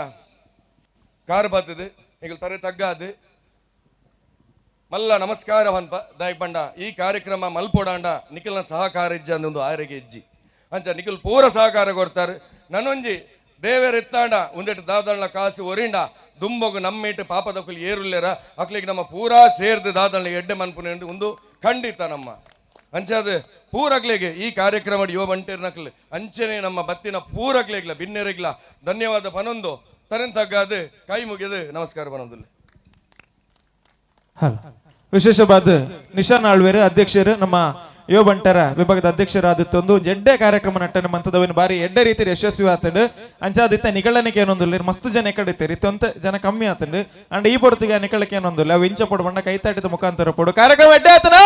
ಕಾರ್ ಬರ್ತದೆ ನಿಖಲ್ ತರೆ ತಗ್ಗಾದು ಮಲ್ಲ ನಮಸ್ಕಾರ ವನ್ಪ ದಾಯ್ ಬಂಡ ಈ ಕಾರ್ಯಕ್ರಮ ಮಲ್ಪೋಡಾಂಡ ನಿಖಲ್ನ ಸಹಕಾರ ಇಜ್ಜ ಅಂದ ಒಂದು ಆರೋಗ್ಯ ಇಜ್ಜಿ ಅಂಚ ನಿಖಲ್ ಪೂರ ಸಹಕಾರ ಕೊಡ್ತಾರೆ. ನನೊಂಜಿ ದೇವೇರ್ ಎತ್ತಾಂಡ ಒಂದೆಟ್ಟು ದಾದಳ್ನ ಕಾಸು ಒರಿಂಡ ದುಂಬೊಗು ನಮ್ಮೇಟು ಪಾಪದಕ್ಕಲು ಏರುಲ್ಲೇರ ಅಕ್ಲಿಗೆ ನಮ್ಮ ಪೂರಾ ಸೇರ್ದು ದಾದಳ್ನ ಎಡ್ಡೆ ಮನ್ಪುನೆ ಒಂದು ಖಂಡಿತ ನಮ್ಮ ಅಂಚಾದ ಪೂರಕ್ಲೆಗೆ ಈ ಕಾರ್ಯಕ್ರಮ ಯುವ ಬಂಟೇರ್ನಕ್ಲು ಅಂಚನೆ ನಮ್ಮ ಬತ್ತಿನ ಪೂರಕ್ಲೆಗ್ಲ ಬಿನ್ನೆರೆಗ್ಲ ಧನ್ಯವಾದ ಪನೊಂದು ತರನ್ ತಗ್ಗಾದು ಕೈ ಮುಗಿದು ನಮಸ್ಕಾರ ಪನೊಂದುಲ್ಲೆ. ಹಲೋ ವಿಶೇಷವಾದ ನಿಶಾನ್ ಆಳ್ವೇರು ಅಧ್ಯಕ್ಷರು ನಮ್ಮ ಯುವ ಬಂಟರ ವಿಭಾಗದ ಅಧ್ಯಕ್ಷರಾದಿತ್ತೊಂದು ಜಡ್ಡೆ ಕಾರ್ಯಕ್ರಮ ನಟ್ಟನೆ ಮಂತದವನು ಬಾರಿ ಎಡ್ಡೆ ರೀತಿ ಯಶಸ್ವಿ ಆತಂಡು ಅಂಚಾದಿತ್ತ ನಿಗಳನಿಕೆ ಏನೊಂದಿಲ್ಲ ಮಸ್ತ್ ಜನ ಎಕಡಿತ್ತೀರಿ ಇತ್ತೊಂತ ಜನ ಕಮ್ಮಿ ಆತಂಡು ಅಂಡ್ ಈ ಪೊರ್ತುಗೆ ನಿಗಳಕ್ಕೆ ಏನೊಂದಿಲ್ಲ ಅವು ಇಂಚ ಪೊಡು ಬಣ್ಣ ಕೈತಾಟಿದ ಮುಖಾಂತರ ಪೊಡು ಕಾರ್ಯಕ್ರಮ ಎಡ್ಡೆ ಆತನ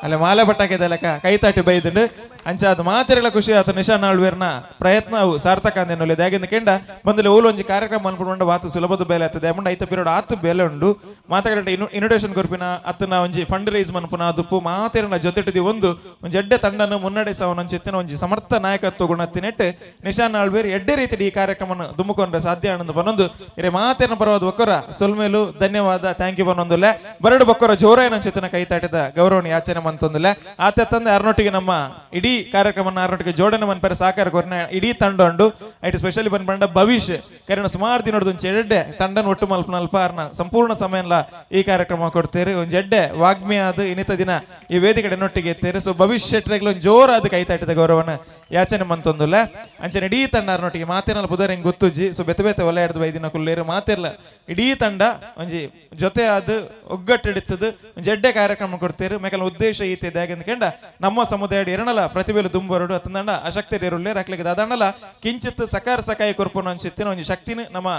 ಅಲ್ಲ ಮಾಲೆ ಪಟ್ಟಾಕಿದೆ ಲೆಕ್ಕ ಕೈತಾಟಿ ಬೈದುಂಡು ಅಂಚಾದ ಮಾತೆರೆಗಳ ಖುಷಿ ಆತ ನಿಶಾನ್ ಆಳ್ವೇರ್ನ ಪ್ರಯತ್ನ ಅವು ಸಾರ್ಥಕ ಅಂದೇನು ದಾಗಿಂದ ಕೆಂಡ ಬಂದಲ್ಲಿ ಓಲು ಒಂಜಿ ಕಾರ್ಯಕ್ರಮ ಅನ್ಕೊಂಡು ವಾತು ಸುಲಭದ ಬೇಲೆ ಆಗ್ತದೆ ಅಮ್ಮಂಡ ಐತ ಪಿರಿಯಡ್ ಆತು ಬೇಲೆ ಉಂಡು ಮಾತಾಡ ಇನ್ವಿಟೇಷನ್ ಕೊರ್ಪಿನ ಅತ್ತನ ಒಂಜಿ ಫಂಡ್ ರೈಸ್ ಮನ್ಪುನ ದುಪ್ಪು ಮಾತೆರನ ಜೊತೆಟಿದಿ ಒಂದು ಒಂಜಿ ಎಡ್ಡೆ ತಂಡನ ಮುನ್ನಡೆಸವನ ಒಂಜಿ ಒಂಜಿ ಸಮರ್ಥ ನಾಯಕತ್ವ ಗುಣತ್ತಿನೆಟ್ಟು ನಿಶಾನ್ ಆಳ್ವೇರ್ ಎಡ್ಡೆ ರೀತಿ ಈ ಕಾರ್ಯಕ್ರಮನ ದುಮ್ಮುಕೊಂಡ್ರೆ ಸಾಧ್ಯ ಅನ್ನೋದು ಬನ್ನೊಂದು ಇರೆ ಮಾತೇನ ಪರವಾದ ಒಕ್ಕರ ಸೊಲ್ಮೇಲು ಧನ್ಯವಾದ thank you ಬನ್ನೊಂದುಲ್ಲೆ ಬರಡು ಬೊಕ್ಕರ ಜೋರಾಯನ ಚಿತ್ತನ ಕೈತಾಟಿದ ಗೌರವನ ಯಾಚನೆ ಮಂತೊಂದುಲ್ಲೆ ಆತ ತಂದೆ ಅರ್ನೊಟ್ಟಿಗೆ ನಮ್ಮ ಇಡೀ ಕಾರ್ಯಕ್ರಮನ ಅರ್ನೊಟ್ಟಿಗೆ ಜೋಡಣೆ ಮನ್ಪರೆ ಸಹಕಾರ ಕೊರ್ನ ಇಡೀ ತಂಡ ಉಂಡು ಐಟ್ ಸ್ಪೆಷಲಿ ಬಂದ ಭವಿಷ್ಯ ಕರೆನ ಸುಮಾರು ದಿನದ ಒಂಜಿ ಎಡ್ಡೆ ತಂಡನ ಒಟ್ಟು ಮಲ್ಪನ ಅಲ್ಪ ಅರ್ನ ಸಂಪೂರ್ಣ ಸಮಯಲ್ಲ ಈ ಕಾರ್ಯಕ್ರಮ ಕೊಡ್ತೇವೆ ಒಂಜಿ ಎಡ್ಡೆ ವಾಗ್ಮಿ ಆದ ಇನ್ನಿತ ದಿನ ಈ ವೇದಿಕೆ ನೊಟ್ಟಿಗೆ ಎತ್ತೇರಿ. ಸೊ ಭವಿಷ್ಯ ಶೆಟ್ರೆಗ್ಲ ಒಂಜಿ ಜೋರಾದ ಕೈತಾಟಿದ ಗೌರವನ ಯಾಚನೆ ಮಂತೊಂದುಲ್ಲ ಅಂಚನೆ ಇಡೀ ತಂಡ ಅರ್ನೊಟ್ಟಿಗೆ ಮಾತೇನಲ್ಲ ಪುದರ್ ಹೆಂಗ್ ಗೊತ್ತುಜ್ಜಿ. ಸೊ ಬೆತೆ ಬೆತೆ ಒಲೆ ಹಿಡ್ದು ಬೈದಿನ ಕುಲ್ಲೇರು ಮಾತಿರ್ಲ ಇಡೀ ತಂಡ ಒಂಜಿ ಜೊತೆ ಆದ ಒಗ್ಗಟ್ಟಿಡಿತ್ತದು ಒಂಜಿ ಎಡ್ಡೆ ಕಾರ್ಯಕ್ರಮ ಕೊಡ್ತೇರು. ಮೇಕಲ ಉದ್ದೇಶ ಈತೆ ದಾಗಂದ ನಮ್ಮ ಸಮುದಾಯ ಎರಣಲ ಪ್ರತಿಭೆಲು ದುಂಬರಡು ಅತ್ತಂದಂಡ ಅಶಕ್ತಿ ಇರುಳ್ಳೆ ರಕ್ಲಿಗೆ ದಾದಂಡಲ ಕಿಂಚಿತ್ ಸಕಾರ ಸಕಾಯ ಕೊರ್ಪುನ ಅನ್ಸಿತ್ತಿನ ಒಂಜಿ ಶಕ್ತಿನ ನಮ್ಮ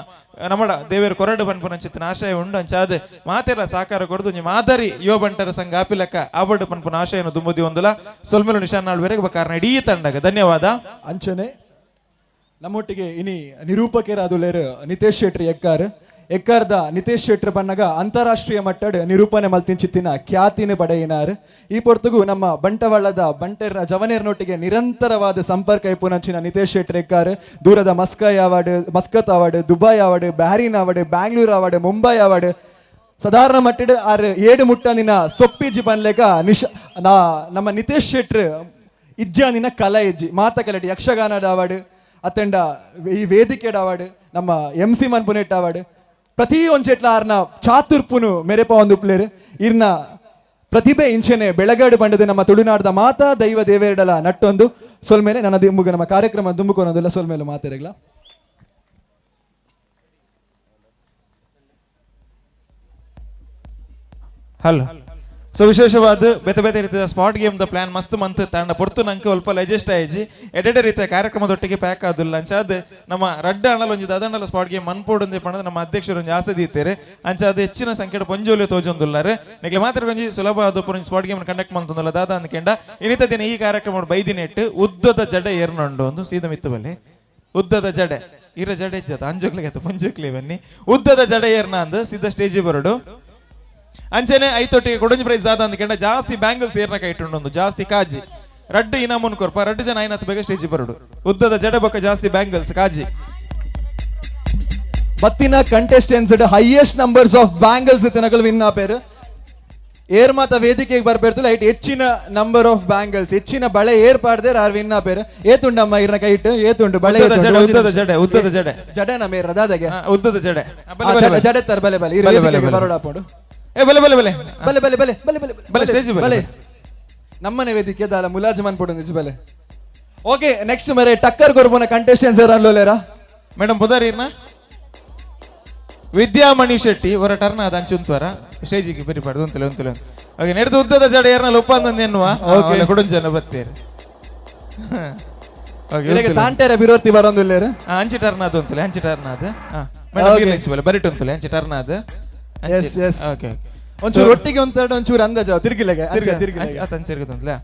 ನಮ್ಮಡ ದೇವೇರು ಕೊರಡು ಬನ್ಪುನ ಅನ್ಸಿತ್ತಿನ ಆಶಯ ಉಂಡು ಅಂಚಾದ ಮಾತೆಲ್ಲ ಸಾಕಾರ ಕೊಡದು ಒಂಜಿ ಮಾದರಿ ಯುವ ಬಂಟರ ಸಂಘ ಆಪಿಲಕ್ಕ ಆವಡ್ ಪನ್ಪುನ ಆಶಯನು ದುಂಬುದಿ ಒಂದುಲ ಸೊಲ್ಮೆಲು ನಿಶಾನ್ ನಾಳ್ವೆರೆಗೆ ಕಾರಣ ಇಡೀ ತಂಡಗ ಧನ್ಯವಾದ. ಅಂಚನೆ ನಮ್ಮೊಟ್ಟಿಗೆ ಇನಿ ನಿರೂಪಕರಾದುಲೇರು ನಿತೇಶ್ ಶೆಟ್ಟಿ ಎಕ್ಕಾರ್ ಎಕ್ಕಾರ್ದ ನಿತೇಶ್ ಶೆಟ್ಟರ್ ಬನ್ನಗ ಅಂತಾರಾಷ್ಟ್ರೀಯ ಮಟ್ಟಡ್ ನಿರೂಪಣೆ ಮಲ್ತಿಂಚಿತ್ತಿನ ಖ್ಯಾತಿನ ಪಡೆಯಿನಾರ್. ಈ ಪೊರ್ತುಗು ನಮ್ಮ ಬಂಟವಾಳದ ಬಂಟೆರ್ನ ಜವನೇರ್ನೊಟ್ಟಿಗೆ ನಿರಂತರವಾದ ಸಂಪರ್ಕ ಇಪ್ಪುನಂಚಿನ ನಿತೇಶ್ ಶೆಟ್ಟರ್ ಎಕ್ಕಾರ್ ದೂರದ ಮಸ್ಕೈ award, Muscat award, Dubai award, Bahrain award, Bangalore award, Mumbai award ಸಾಧಾರಣ ಮಟ್ಟಡ್ ಆರ್ ಏಡು ಮುಟ್ಟನಿನ ಸೊಪ್ಪಿಜಿ ಬನ್ಲೆಗ ನಿಶ ನಾ ನಮ್ಮ ನಿತೇಶ್ ಶೆಟ್ರ್ ಇಜ್ಜಾನಿನ ಕಲಾ ಇಜ್ಜಿ ಮಾತ ಕಲಟಿ ಯಕ್ಷಗಾನದ ಅವಾರ್ಡ್ ಅತ್ತೆಂಡ ಈ ವೇದಿಕೆಡ್ ಅವಾರ್ಡ್ ನಮ್ಮ ಎಂ ಸಿ ಮನ್ಪುನೆಟ್ ಅವಾರ್ಡ್ ಪ್ರತಿ ಒಂಜೆಟ್ಲ ಆರ್ನ ಚಾತುರ್ಪುನು ಮೆರೆಪ ಒಂದು ಪ್ಲೇರ್ ಇರ್ನ ಪ್ರತಿಭೆ ಇಂಚೆನೆ ಬೆಳಗಾಡು ಬಂಡದ ನಮ್ಮ ತುಳುನಾಡದ ಮಾತಾ ದೈವ ದೇವೇರಡಲ ನಟ್ಟೊಂದು ಸೊಲ್ಮೇಲೆ ನನ್ನ ದಿಂಬುಗ ನಮ್ಮ ಕಾರ್ಯಕ್ರಮ ದುಂಬುಕೊನೊಂದಿಲ್ಲ ಸೊಲ್ಮೇಲೆ ಮಾತೆರೆಗ್ಲ. ಹಲೋ ಸೊ ವಿಶೇಷವಾದ ಬೇತೆ ಬೇತೆ ರೀತಿಯ ಸ್ಪಾಟ್ ಗೇಮ್ the plan ಮಸ್ತ್ ಮಂತ್ ತಂಡ ಪೊರ್ತು ನಂಗೆ ಸ್ವಲ್ಪ ಅಡ್ಜಸ್ಟ್ ಆಯ್ಜಿ ಎಡೆಡೆ ರೀತಿಯ ಕಾರ್ಯಕ್ರಮದೊಟ್ಟಿಗೆ ಪ್ಯಾಕ್ ಆದಿಲ್ಲ ಅಂಚಾದ ನಮ್ಮ ರಡ್ಡ ಅಣ್ಣಲ ಒಂಜಿ ದದಂಡಲ ಸ್ಪಾಟ್ ಗೇಮ್ ಮನ್ಪೋಡು ಪಂಡ ನಮ್ಮ ಅಧ್ಯಕ್ಷರು ಒಂಜಿ ಆಸೆ ದೀತೇರೆ ಅಂಚಾದ ಹೆಚ್ಚಿನ ಸಂಖ್ಯೆ ಪೊಂಜೋಲಿ ತೋಜೊಂದುಲ್ಲಾರೆ ನಿಕ್ಲೆ ಮಾತ್ರ ಒಂಜಿ ಸುಲಭ ಆದ ಒಂಜಿ ಸ್ಪಾಟ್ ಗೇಮ್ ಕಂಡಕ್ಟ್ ಮಂತೊಂದುಲ್ಲ ದಾದ ಅಂದ್ಕೆಂಡ ಇನ್ನಿತ ದಿನ ಈ ಕಾರ್ಯಕ್ರಮ ಬೈದಿನೆಟ್ಟು ಉದ್ದದ ಜಡೆ ಏರ್ನೊಂಡು ಒಂದು ಸೀದ ಮಿತ್ತು ಬಲ್ಲಿ ಉದ್ದದ ಜಡೆ ಇರ ಜಡೆ ಇಜ್ಜತ ಅಂಜುಕ್ಲಿಗೆ ಪೊಂಜುಕ್ಲಿ ಬನ್ನಿ ಉದ್ದದ ಜಡೆ ಏರ್ನ ಅಂದು ಸೀದಾ ಸ್ಟೇಜಿ ಬರಡು. ಅಂಚನೆ ಐತೊಟ್ಟಿಗೆ ಕೊಡೊಂಜಿ ಪ್ರೈಸ್ ಆದ ಅಂದ್ಕಂಡ ಜಾಸ್ತಿ ಬ್ಯಾಂಗಲ್ಸ್ ಏರ್ನ ಕೈಟುಂಡು ಜಾಸ್ತಿ ಕಾಜಿ ರಡ್ಡು ಇನಾಮುನ್ ಕೊರ್ಪ ರಡ್ಡು ಜನ ಐನತ್ತು ಬೇಗ ಸ್ಟೇಜ್ ಬರುಡು ಉದ್ದದ ಜಡ ಬೊಕ್ಕ ಜಾಸ್ತಿ ಬ್ಯಾಂಗಲ್ಸ್ ಕಾಜಿ. ಬತ್ತಿನ contestants highest numbers of bangles ಇತ್ತಿನಕುಲು win ಆಪೇರು. ಏರ್ ಮಾತ ವೇದಿಕೆಗೆ ಬರ್ಬೇರ್ತಲ್ಲ ಐಟ್ ಹೆಚ್ಚಿನ ನಂಬರ್ ಆಫ್ ಬ್ಯಾಂಗಲ್ಸ್ ಹೆಚ್ಚಿನ ಬಳೆ ಏರ್ ಪಾಡ್ದೇರ್ ಆರ್ ವಿನ್ ಆಪೇರು. ಏತುಂಡಮ್ಮ ಇರ್ನ ಕೈಟ್ ಏತುಂಡು ಬಳೆ? ಉದ್ದದ ಜಡೆ, ಉದ್ದದ ಜಡೆ, ಉದ್ದದ ಜಡೆ. ಜಡೆ ನಮ್ಮ ರದಾದಗೆ. ಉದ್ದದ ಜಡೆ. ಬಲೆ, ಬಲೆ, ಬಲೆ. ಜಡೆ ತರ ಬಲೆ ಬಲೆ ಇರು. ಬಲೆ, ಬಲೆ, ವೇದಿಕೆಗೆ ಬಲೆ. ಬರೋಡಾಪೋಡು. ಏ ಬಲೆ ಬಲೆ ಬಲೆ. ಬಲೆ ಬಲೆ ಬಲೆ ಬಲೆ ಬಲೆ. ಬಲೆ, ಸ್ಟೇಜ್ ಬಲೆ. ಬಲೆ ನಮ್ಮನೆ ವೇದಿಕೆ ದಾಲ ಮುಲಾಜಮನ್ ಪೋಡು ನಿಜ ಬಲೆ. ಓಕೆ, ನೆಕ್ಸ್ಟ್ ಮರೆ ಟಕ್ಕರ್ ಕೊರ್ಪುನ ಕಂಟೆಸ್ಟೆಂಟ್ಸ್ ಅನ್ಲೋಲೇರಾ? ಮೇಡಮ್, ಪುದರ್ ಇರ್ನ? ವಿದ್ಯಾಮಣಿ ಶೆಟ್ಟಿ ಹೊರ ಟರ್ನ್ ಆದ ಅಂಚುಂತ್ವರ ಸ್ಟೇಜಿಗೆ ಬರಿಪಾಡ್ದು ಉಂತಲೆ ಉಂತಲೆ. ಓಕೆ, ನೆಡ್ದು ಉದ್ದದ ಜಡೆ ಏರ್ನಲ್ಲ ಉಪ್ಪಂದಂದು ಎನ್ನುವ. Okay. Okay, ಕೊಡೊಂಜನ ಬತ್ತೀರಿ. ಓಕೆ. ಇರೆಗೆ ತಾಂಟೆರ ಬಿರೋರ್ತಿ ಬರೋಂದುಲ್ಲೇರು. ಅಂಚಿ ಟರ್ನ್ ಆದ ಉಂತಲೆ, ಅಂಚಿ ಟರ್ನ್ ಆದ. ಮೇಡಮ್. Okay. ಬರೀ ಬರಿಟ್ ಉಂತಲೆ, ಅಂಚಿ ಟರ್ನ್ ಆದ. S S. Okay. ಒಂಚೂರು ಒಟ್ಟಿಗೆ ಒಂದೆರಡು ಒಂಚೂರು ಅಂದಾಜು ತಿರ್ಗಿಲೆಗೆ. ತಿರ್ಗಿ ತಿರ್ಗಿ. ಆತ ಅಂಚಿರ್ಗುತ್ತಂತಲೆ.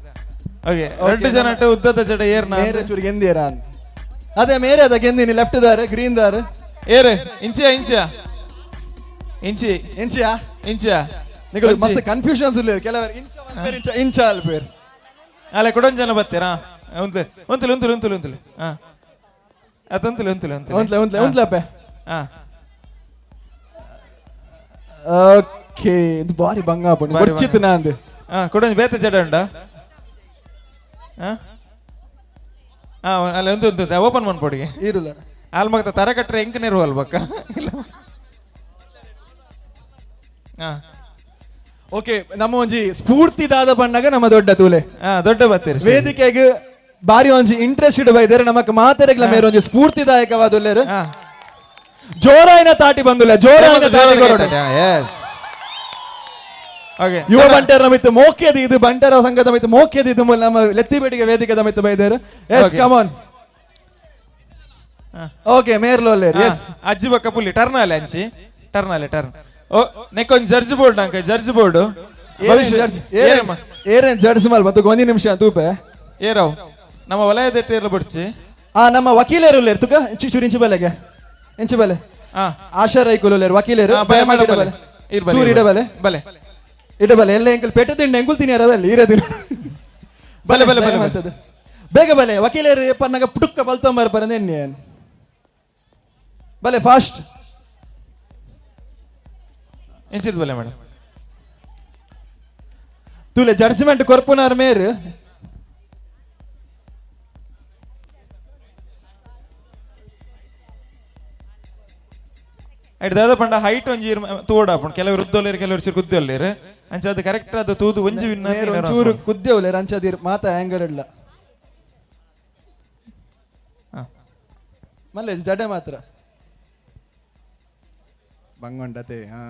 ಓಕೆ, ಎರಡು ಜನ ಉದ್ದದ ಜಡೆ ಏರ್ನ. ಮೇರೆ ಚೂರು ಗೆಂದಿಯರ. ಅದೇ ಮೇರೆ ಅದ ಗೆಂದಿನಿ ಲೆಫ್ಟ್ ದಾರ್ ಗ್ರೀನ್ ದಾರ್. ಏರ್ ಇಂಚಿಯ ಇಂಚಿಯ ಇಂಚಿ. ಇಂಚಿಯಾ. ಇಂಚಿಯ. ನಿಕುಲು ಮಸ್ತ್ ಕನ್ಫ್ಯೂಷನ್ಸ್ ಉಲ್ಲೇರು. ಕೆಲವರು ಇಂಚ ಮಲ್ಪೇರ್, ಇಂಚ ಇಂಚ ಅಲ್ಪೇರ್. ಅಲ್ಲ, ಕೊಡೊಂಜ್ ಜನ ಬತ್ತೀರಾ? ಉಂತ್ಲೆ ಉಂತಲೆ ಉಂತಲೆ ಉಂತಲೆ ಉಂತಲೆ. ಹಾ, ಅತ್ ಉಂತಲೆ ಉಂತಲೆ ಉಂತಲೆ. ಉಂತ್ಲೆ ಉಂತ್ಲೆ ಉಂತ್ಲೆ ಅಪ್ಪೆ. ಹಾ. ಓಕೆ, ಇದು ಬಾರಿ ಬಂಗ ಆಪುಂಡು. ಬಾರಿ. ಬೊರ್ಚಿತ್ತು ನಾಂದು. ಹಾ, ಕೊಡೊಂಜಿ ಬೇತೆ ಜಡ ಉಂಡಾ? ಹಾ ಹಾ, ಅಲ್ಲ, ಒಂದು ಒಂದು ಓಪನ್ ಮನ್ಪೊಡಿಗೆ. ಈರುಲ್ಲ. ಆಲ್ ಮಗತ ತರ ಕಟ್ರೆ ಎಂಕ್ ನೆರವು ಅಲ್ಬಕ್ಕ ಇಲ್ಲ. ಹಾ. ಓಕೆ, ನಮ್ಮ ಒಂಜಿ ಸ್ಫೂರ್ತಿದಾದ ಬಣ್ಣಗ ನಮ್ಮ ದೊಡ್ಡ ತೂಲೆ. ಹಾ, ದೊಡ್ಡ ಬತ್ತೀರಿ. ವೇದಿಕೆಗೆ ಬಾರಿ ಒಂಜಿ ಇಂಟ್ರೆಸ್ಟ್ ಬೈದರೆ ನಮಕ್ ಮಾತೆರೆಗ್ಲ ಮೇರೆ ಒಂಜಿ ಸ್ಫೂರ್ತಿದಾಯಕವಾದುಲ್ಲೇರು. ಜೋರಾಯಿನ ತಾಟಿ ಬಂದುಲ್ಲ, ಜೋರಾಯಿನ ತಾಟಿ ಕೊರೊಡು. Yes, okay. ಯುವ ಬಂಟರ ಮಿತ್ತು ಮೋಕ್ಯದ ಇದು ಬಂಟರ ಸಂಘದ ಮಿತ್ತು ಮೋಕ್ಯದ ಇದು ಮೂಲ ನಮ್ಮ ಲೆತ್ತಿಬೇಡಿಗೆ ವೇದಿಕೆದ ಮಿತ್ತು ಬೈದೇರು. ಎಸ್. Okay. ಕಮಾನ್. ಓಕೆ, ಮೇರ್ಲೋಲ್ಲೇರು. ಎಸ್. ಅಜ್ಜಿ ಬಕ್ಕ ಪುಲ್ಲಿ ಟರ್ನ್ ಅಲೆ, ಅಂಚಿ ಟರ್ನ್ ಅಲೆ, ಟರ್ನ್. ಓ ನೆಕ್ಕೊಂಜಿ ಜಡ್ಜ್ ಬೋರ್ಡ್ ಅಂಕ, ಜಡ್ಜ್ ಬೋರ್ಡ್. ಏರೇನ್ ಏರೇನ್ ಜಡ್ಜ್ ಮಲ್ ಮತ್ತು ಒಂಜಿ ನಿಮಿಷ ತೂಪೆ. ಏರಾವ್ ನಮ್ಮ ವಲಯದ ಏರ್ಲ ಬಡ್ಚಿ. ಆ ನಮ್ಮ ವಕೀಲರು ಉಲ್ಲೇರು ತುಕ ಚೂರು ಇಂಚು ಬಲೆಗೆ ಇಂಚು ಬಲೆ. ಆಶಾ ರೈಕುಲು ಉಲ್ಲೇರು ವಕೀಲರು. ಹಾ, ಬಲೆ ಮೇಡಮ್, ಬಲೆ. ಇರ್ ಬಲೆ, ಚೂರು ಇರ್ ಇಡಬಲೆ. ಬಲೆ. ಇಡಬಲೆ ಎಲ್ಲ ಎಂಕಲ್ ಪೆಟ್ಟ ತಿಂಡಿ ಎಂಕುಲ್ ತಿನ್ನಿಯರಲ್ಲ ಈರ ದಿನ. ಬಲೆ, ಬಲೆ, ಬಲೆ, ದಯಮಂತದ್ದು. ಬೇಗ ಬಲೆ, ವಕೀಲರು ಪನ್ನಗ ಪುಟುಕ್ಕ ಬಲ್ತೊಂಬರ್ ಪರಂದ ಎನ್ನಿ ಬಲೆ ಫಾಸ್ಟ್. ಎಂಚಿದ್ ಬಲೆ ಮೇಡಮ್. ತೂಲೆ ಜಡ್ಜ್ಮೆಂಟ್ ಕೊರ್ಪುನಾರ್ ಮೇರ್. ಐಟ್ ದಾದ ಪಂಡ ಹೈಟ್ ಒಂಜಿ ತೂವಡ ಆಪುಂಡು. ಕೆಲವರು ಉದ್ದೊಲ್ಲೇರು, ಕೆಲವರು ಚೂರು ಕುದ್ದೊಲ್ಲೇರು. ಅಂಚ ಅದು ಕರೆಕ್ಟ್ ಅದು ತೂದು ಒಂಜಿ ವಿನ್. ಮೇರ್ ಒಂಚೂರು ಕುದ್ದೆ ಉಲ್ಲೇರು, ಅಂಚದಿರ್ ಮಾತ ಆಂಗರ್ ಇಲ್ಲ. ಮಲ್ಲೆ ಜಡೆ ಮಾತ್ರ. ಬಂಗೊಂಡತೆ ಹಾ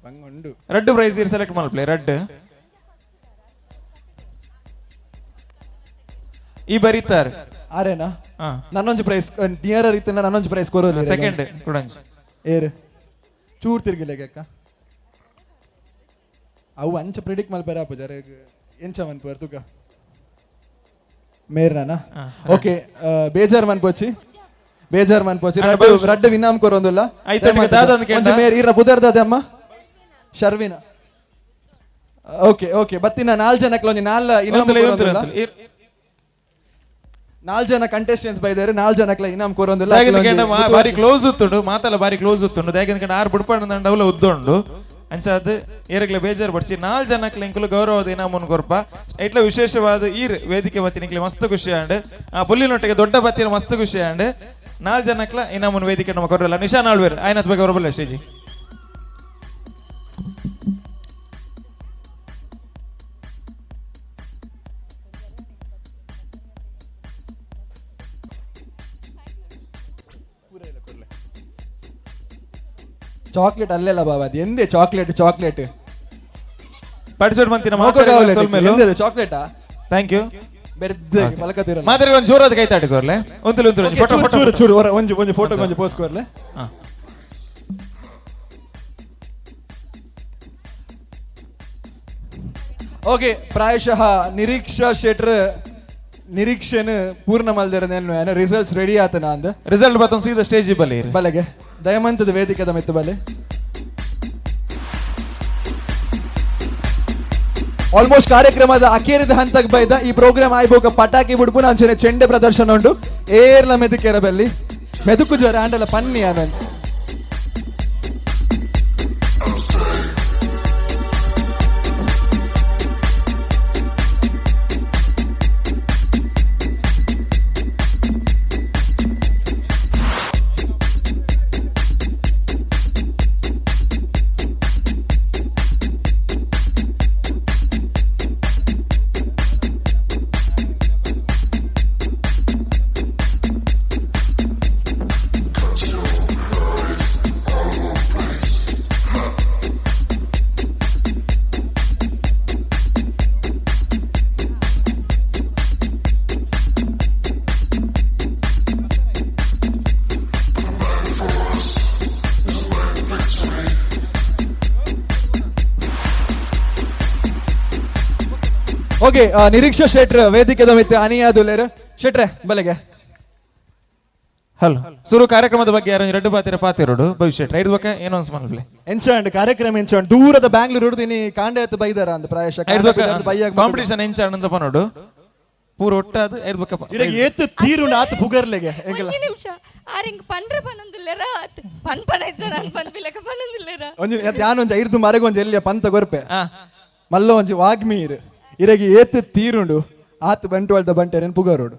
ಬಂಗೊಂಡು. ರಡ್ಡು ಪ್ರೈಸ್ ಇರ್ ಸೆಲೆಕ್ಟ್ ಮಲ್ಪ್ಲೆ ರಡ್ಡು ಈ ಬರೀತಾರೆ. ಆರೇನಾ? ಹಾ. ನನ್ನೊಂಜಿ ಪ್ರೈಸ್ ನಿಯರರ್ ಇತ್ತು, ನನ್ನೊಂಜಿ ಪ್ರೈಸ್ ಕೊರೋ. ಸೆಕೆಂಡ್ ಕೊಡಂಜಿ. ಏರು ಚೂರ್ ತಿರ್ಗಿಲ್ಲ ಅಕ್ಕ. ಅವು ಅಂಚ ಪ್ರಿಡಿಕ್ಟ್ ಮಲ್ಪೆರ ಆಪು ಜರ ಎಂಚ ಮನ್ಪುವರ್ ತುಕ ಮೇರ್ನಾನ. ಓಕೆ, ಬೇಜಾರ್ ಮನ್ಪೊಚ್ಚಿ, ಬೇಜಾರ್ ಮನ್ಪೊಚ್ಚಿ. ಅಣ್ಣ, ರಡ್ಡು ರಡ್ಡು ವಿನಾಮ್ ಕೊರೊಂದುಲ್ಲ. ಆಯ್ತು, ನಿಮಗೆ ದಾದ ಅಂದ್ ಕೇಂಡ? ಒಂಜಿ ಮೇರ್ ಈರ್ನ ಪುದರ್ದಾದೆ ಅಮ್ಮ? ಶರ್ವಿನ. ಓಕೆ ಓಕೆ, ಬತ್ತಿನ ನಾಲ್ ಜನಕ್ಕೆ ಒಂಜಿ ನಾಲ್ ಇನಾಮ್ ಉಂತಲೆ, ಉಂತಲೆ, ಕೊರೊಂದುಲ್ಲ. ಉಂತಲೆ. ನಾಲ್ ಜನ ಕಂಟೆಸ್ಟೆಂಟ್ಸ್ ಬೈದಾರೆ, ನಾಲ್ ಜನಕ್ಲ ಇನಾಮ್ ಕೊರೊಂದುಲ್ಲ. ದಾಗಿನ ಅಕ್ಲ ಕೇಂಡ ಒಂಜಿ ಬಾರಿ ಕ್ಲೋಸ್ ಉತ್ತುಂಡು ಮಾತಲ್ಲ, ಬಾರಿ ಕ್ಲೋಸ್ ಉತ್ತುಂಡು. ದಾಗಿನ ಕೇಂಡ ಆರು ಬುಡ್ಪಂಡ ಅವಲ ಉದ್ದುಂಡು. ಅಂಚಾದ್ ಏರೆಗ್ಲ ಬೇಜಾರ್ ಪಡ್ಚಿ. ನಾಲ್ ಜನಕ್ಲ ಎಂಕುಲು ಗೌರವದ ಇನಾಮುನ್ ಕೊರ್ಪ. ಐಟ್ಲ ವಿಶೇಷವಾದ ಈರ್ ವೇದಿಕೆ ಬತ್ತಿನ ನಿಕ್ಲೆ ಮಸ್ತ್ ಖುಷಿ ಆಂಡ್. ಆ ಪುಲ್ಲಿನೊಟ್ಟಿಗೆ ದೊಡ್ಡ ಬತ್ತಿನ ಮಸ್ತ್ ಖುಷಿ ಆಂಡ್. ನಾಲ್ ಜನಕ್ಲ ಇನಾಮುನ್ ವೇದಿಕೆ ನಮ್ಮ ಕೊರಲ್ಲ. ನಿಶಾನ್ ಆಳ್ವೇರ್ ಆಯ್ನತ್ ಬಗ್ಗೆ ಹೊರಬಲ್ಲ ಸ್ಟೇಜಿ. ಚಾಕ್ಲೇಟ್ ಅಲ್ಲೆಲ್ಲ ಬಾಬಾ, ಅದು ಎಂದೆ ಚಾಕ್ಲೇಟ್ ಚಾಕ್ಲೇಟ್? ಪಾರ್ಟಿಸಿಪೇಟ್ ಮಂತಿನ. ಚಾಕ್ಲೇಟಾ? Thank you. ಬೆರ್ದೆ ಮಲಕತಿರಲ್ಲ. ಮಾತಾಡಿ ಒಂದು ಜೋರಾದ ಕೈ ತಾಟಿಕೋರ್ಲೆ. ಒಂತಲು ಒಂತಲು. Okay, photo. ಚೂರು ಫೋಟೋ. ಚೂರು ಚೂರು ಹೊರ ಒಂಜಿ ಒಂಜಿ ಫೋಟೋ ಒಂಜಿ ಪೋಸ್ ಕೊರ್ಲೆ. ಹಾ. ಓಕೆ, ಪ್ರಾಯಶಃ ನಿರೀಕ್ಷಾ ಶೆಟ್ರ್ ನಿರೀಕ್ಷೆನ್ ಪೂರ್ಣ ಮಲ್ದೆರ ರಿಸಲ್ಟ್ಸ್ ರೆಡಿ ಆತನ ಅಂದ್. ರಿಸಲ್ಟ್ ಬತ್ತೊಂದು ಸೀದಾ ಸ್ಟೇಜ್ ಬಲ್ಲಿ. ಬಲೆಗೆ ದಯಮಂತದ ವೇದಿಕೆದ ಮೆತ್ತು ಬಲೆ. ಆಲ್ಮೋಸ್ಟ್ ಕಾರ್ಯಕ್ರಮದ ಅಕೇರಿದ ಹಂತಕ್ಕೆ ಬೈದ ಈ ಪ್ರೋಗ್ರಾಮ್ ಆಯ್ಬೋಕ ಪಟಾಕಿ ಬುಡ್ಪುನ ಅಂಚನೆ ಚೆಂಡೆ ಪ್ರದರ್ಶನ ಉಂಡು. ಏರ್ಲ ಮೆದುಕೆರ ಬಲ್ಲಿ ಮೆದುಕು ಜ್ವರ ಆಂಡಲ ಪನ್ನಿ ಆನಂದ್. ಓಕೆ, ನಿರೀಕ್ಷಾ ಶೆಟ್ರ್ ವೇದಿಕೆದ ಮಿತ್ತ ಅನಿಯಾದುಲ್ಲೇರು. ಶೆಟ್ರೆ ಬಲೆಗೆ. ಹಲೋ, ಸುರು ಕಾರ್ಯಕ್ರಮದ ಬಗ್ಗೆ ಯಾರು ಎರಡು ಪಾತಿರ ಪಾತಿರೋಡು ಭವಿಷ್ಯ ಐದು ಬಕ್ಕ ಏನೋ ಅನ್ಸ್ ಮನ್ಸ್ಲೆ. ಎಂಚಾಂಡ್ ಕಾರ್ಯಕ್ರಮ ಎಂಚಾಂಡ್ ದೂರದ ಬ್ಯಾಂಗ್ಳೂರ್ ಹುಡುದು ಇನಿ ಕಾಂಡೆ ಆಯ್ತು ಬೈದಾರ ಅಂದ್ ಪ್ರಾಯಶಃ ಐದು ಬಕ್ಕ ಕಾಂಪಿಟಿಷನ್ ಎಂಚಾಂಡ್ ಅಂತ ಪನೋಡು ಪೂರ ಒಟ್ಟಾದ ಐದು ಬಕ್ಕ ಇರಗೆ ಏತ್ ತೀರುಂಡು ಆತ್ ಪುಗರ್ಲೆಗೆ ಎಂಕಲ. ಒಂಜಿ ನಿಮಿಷ ಆರಿಂಗ್ ಪಂಡ್ರ ಪನೊಂದುಲ್ಲೆರ ಪನ್ ಪನ ಇಜ್ಜನ ಪನ್ಪಿಲೆಕ ಪನೊಂದುಲ್ಲೆರ. ಒಂಜಿ ಯಾನ್ ಒಂಜಿ ಐರ್ದು ಮರೆಗೆ ಒಂಜಿ ಎಲ್ಲಿಯ ಪಂತ ಕೊರ್ಪೆ ಮಲ್ಲ ಒಂಜಿ ವಾಗ್ಮೀರ್ ಇರಗೆ ಏತ್ ತೀರುಂಡು ಆತ್ ಬಂಟ್ವಾಳ್ದ ಬಂಟೆರೇನ್ ಪುಗರೋಡು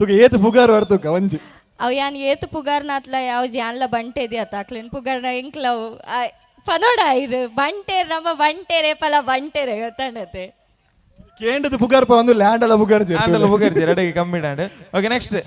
ತುಗ ಏತ್ ಪುಗಾರು ಅರ್ತುಕ ಒಂಜಿ ಅವು ಯಾನ್ ಏತ್ ಪುಗಾರ್ನಾತ್ಲ ಯಾವ ಯಾನ್ಲ ಬಂಟೆ ಇದೆಯತ್ತ ಅಕ್ಲೇನ್ ಪುಗಾರ್ನ ಎಂಕ್ಲವು ಪನೋಡ ಇರು ಬಂಟೇರ್ ನಮ್ಮ ಬಂಟೇರೆ ಪಲ ಬಂಟೇರೆ ಗೊತ್ತಾಂಡತೆ. ಕೇಂದ್ರದ ಪುಗಾರ್ಪ ಒಂದು ಲ್ಯಾಂಡ್ ಅಲ್ಲ ಪುಗಾರ್ ಆಂಡಲ ಪುಗಾರ್ಜಿ ರೆಡಿ ಕಮ್ಮಿ ಡಾಂಡ್. Okay next.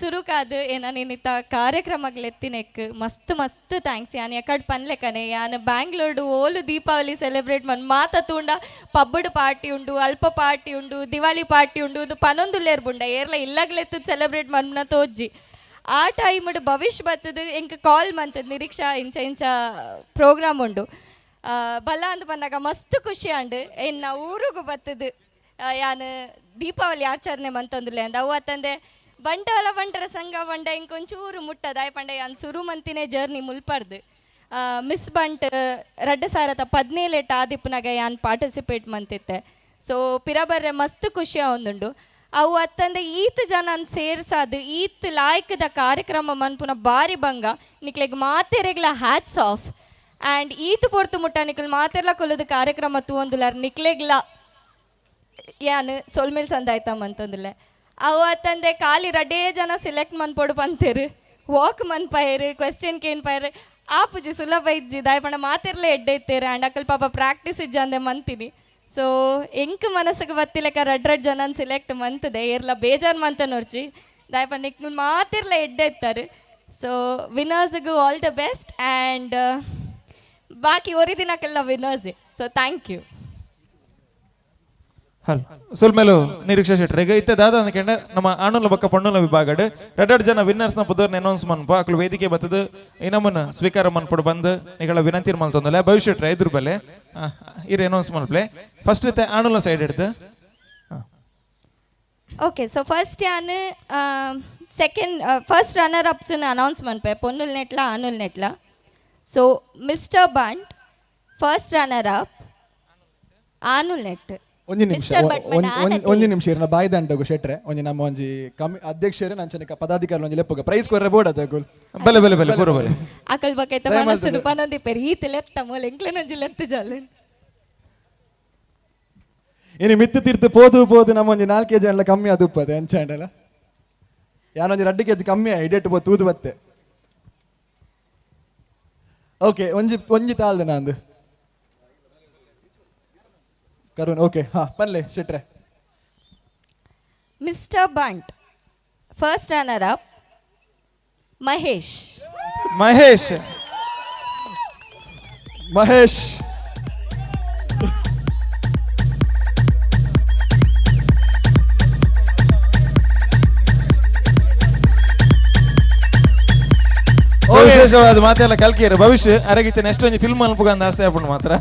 ಸುರುಕಾದ್ ಏನ ನಿನ್ನಿತ ಕಾರ್ಯಕ್ರಮಗ್ಲೆತ್ತಿನೆಕ್ ಮಸ್ತ್ ಮಸ್ತ್ thanks. ಯಾನ್ ಯಕಡ್ ಪನ್ಲೆಕನೆ ಯಾನ್ ಬ್ಯಾಂಗ್ಳೂರ್ಡು ಓಲು ದೀಪಾವಳಿ ಸೆಲೆಬ್ರೇಟ್ ಮನ್ ಮಾತ ತೂಂಡ ಪಬ್ಬಡು ಪಾರ್ಟಿ ಉಂಡು, ಅಲ್ಪ ಪಾರ್ಟಿ ಉಂಡು, ದಿವಾಲಿ ಪಾರ್ಟಿ ಉಂಡು, ಇದು ಪನೊಂದುಲ್ಲೇರ್ ಬುಂಡ ಏರ್ಲ ಇಲ್ಲಗ್ಲೆತ್ತದ್ ಸೆಲೆಬ್ರೇಟ್ ಮನ್ನ ತೋಜ್ಜಿ. ಆ ಟೈಮ್ಡ್ ಭವಿಷ್ಯ ಬತ್ತದ ಎಂಕ್ ಕಾಲ್ ಮಂತದ್ ನಿರೀಕ್ಷಾ ಇಂಚ ಇಂಚ ಪ್ರೋಗ್ರಾಮ್ ಉಂಡು. ಬಲ್ಲ ಅಂದ್ ಬಂದಾಗ ಮಸ್ತ್ ಖುಷಿ ಆಂಡ್ ಎನ್ನ ಊರುಗು ಬತ್ತದ ಯಾನ್ ದೀಪಾವಳಿ ಆಚರಣೆ ಮಂತೊಂದುಲ್ಲೆ ಅಂದ್ ಅವು ಅತ್ತಂದೆ ಬಂಟವಾಳ ಬಂಟರ ಸಂಘ ಬಂಡ ಇಂಕೊಂಚೂರು ಮುಟ್ಟದ ಪಂಡ ಯಾನ್ ಸುರು ಮಂತಿನೇ ಜರ್ನಿ ಮುಲ್ಪರ್ದು. ಮಿಸ್ ಬಂಟ್ 2017 ಆದಿಪ್ಪುನಾಗ ಯಾನ್ ಪಾರ್ಟಿಸಿಪೇಟ್ ಮಂತಿತ್ತೆ. ಸೊ ಪಿರಬರ್ರೆ ಮಸ್ತ್ ಖುಷಿ ಆವೊಂದುಂಡು. ಅವು ಅತ್ತಂದೆ ಈತ್ ಜನ ಸೇರ್ಸಾದ್ ಈತ್ ಲಾಯ್ಕದ ಕಾರ್ಯಕ್ರಮ ಮನ್ಪುನ ಬಾರಿ ಬಂಗ ನಿಕ್ಲೆಗ್ ಮಾತೆರೆಗ್ಲ ಹ್ಯಾಟ್ಸ್ ಆಫ್. ಆ್ಯಂಡ್ ಈತ್ ಪೊರ್ತು ಮುಟ್ಟ ನಿಕ್ಲ್ ಮಾತೆರ್ಲ ಕೊಲ್ಲದ ಕಾರ್ಯಕ್ರಮ ತೂವೊಂದುಲಾರ್ ನಿಕ್ಲೆಗ್ಲ ಯಾನ್ ಸೊಲ್ಮೇಲ್ ಸಂದಾಯ್ತಮ್ಮ ಅಂತಂದುಲ್ಲೆ. ಅವು ಅತ್ತಂದೆ ಖಾಲಿ ರಡ್ಡೇ ಜನ ಸೆಲೆಕ್ಟ್ ಮನ್ಪೊಡು ಪಂತೇರು ವಾಕ್ ಮನ್ಪಾಯರು ಕ್ವೆಶ್ಚನ್ ಕೇನ್ ಪಾಯರು ಆಪುಜಿ ಸುಲಭ ಇಜ್ಜಿ ದಾಯ ಪಂಡ ಮಾತೆರ್ಲ ಎಡ್ಡೆ ಇತ್ತೇರು ಆ್ಯಂಡ್ ಅಕಲ್ ಪಾಪ ಪ್ರಾಕ್ಟೀಸ್ ಇಜ್ಜ ಅಂದೆ ಮಂತೀನಿ. ಸೊ ಎಂಕ್ ಮನಸ್ಸಿಗೆ ಬತ್ತಿಲೆಕ್ಕ ರಡ್ ರಡ್ ಜನ ಸೆಲೆಕ್ಟ್ ಮಂತದೆ ಏರ್ಲ ಬೇಜಾರು ಮಂತ ನೋಡ್ಚಿ ದಾಯ ಪಂಡ ನಿಕ್ಲ್ ಮಾತೆರ್ಲ ಎಡ್ಡೆ ಇತ್ತಾರೆ. ಸೊ ವಿನ್ನರ್ಸ್ಗೂ ಆಲ್ the best and ಬಾಕಿ ಒರಿ ದಿನಕ್ಕೆಲ್ಲ ವಿನ್ನರ್ಸೇ. So thank you. Hello ಸುಲ್ಮೇಲು Niriksha Shettar ಈಗ ಇತ್ತೆ ದಾದ ಅಂದ್ಕೊಂಡೆ ನಮ್ಮ ಆಣುಲ ಬೊಕ್ಕ ಪಣ್ಣುಲ ವಿಭಾಗಡ್ ರಡ್ಡಡ್ ಜನ ವಿನ್ನರ್ಸ್ ನ ಪುದರ್ನ ಅನೌನ್ಸ್ ಮನ್ಪ ಅಕ್ಲು ವೇದಿಕೆ ಬತ್ತದ ಇನಮನ್ ಸ್ವೀಕಾರ ಮನ್ಪಡು ಬಂದು ನಿಗಳ ವಿನಂತಿ ಮಲ್ತೊಂದಲ್ಲ ಭವಿಷ್ಯ ಇದ್ರ ಬಲೆ ಇರ್ ಅನೌನ್ಸ್ ಮನ್ಪ್ಲೆ ಫಸ್ಟ್ ಇತ್ತೆ ಆಣುಲ ಸೈಡ್ ಹಿಡ್ದು. ಓಕೆ ಸೊ ಫಸ್ಟ್ ಯಾನ್ second first runner ups announce ಮನ್ಪೆ ಪೊನ್ನುಲ್ ನೆಟ್ಲ ಆನುಲ್ ನೆಟ್ಲ. So mister Bant first runner up ಆನುಲ್ net. ಒಂಜಿ ನಿಮಿಷ ಒಂಜಿ ನಿಮಿಷ ಇರ್ನ ಬಾಯ್ದ ಅಂಟಗು ಶೆಟ್ರೆ ಒಂಜಿ ನಮ್ಮ ಒಂಜಿ ಕಮಿ ಅಧ್ಯಕ್ಷರೇ ನಂಚನೆ ಪದಾಧಿಕಾರಿ ಒಂಜಿ ಲೆಪ್ಪುಗ ಪ್ರೈಸ್ ಕೊರ್ರೆ ಬೋರ್ಡ್ ಅದ ಬಲೆ ಬಲೆ ಬಲೆ ಪೂರ ಬಲೆ ಅಕಲ್ ಬಕೈತ ಮನಸ್ಸುನು ಪನೊಂದಿಪ್ಪೆರ್ ಈತ್ ಲೆತ್ತ ಮೂಲ ಎಂಕ್ಲೆನ ಒಂಜಿ ಲೆತ್ತ ಜಾಲ ಇನಿ ಮಿತ್ತು ತೀರ್ತು ಪೋದು ಪೋದು ನಮ್ಮ ಒಂಜಿ 4 ಕೆಜಿ ಅಂಡ್ಲ ಕಮ್ಮಿ ಅದು ಉಪ್ಪದೆ ಅಂಚಾಂಡಲ ಯಾನೊಂಜಿ 2 ಕೆಜಿ ಕಮ್ಮಿ ಇಡೆಟ್ ಪೋ ತೂದು ಬತ್ತೆ. ಓಕೆ ಒಂಜಿ ಒಂಜಿ ತಾಲ್ದೆ ನಂದು ಕರುಣ್. ಓಕೆ ಹಾ ಪನ್ಲೆ ಶೆಟ್ರೆ. Mister Bant first runner up Mahesh. Mahesh Mahesh ವಿಶೇಷವಾದ ಮಾತೆಲ್ಲ ಕಲ್ಕಿಯರು ಭವಿಷ್ಯ ಅರಗಿತ್ತೆ ನೆಕ್ಸ್ಟ್ ಒಂಜಿ ಫಿಲ್ಮ್ ಅನ್ಪುಗಂದ ಆಸೆ ಆಪುಂಡು ಮಾತ್ರ.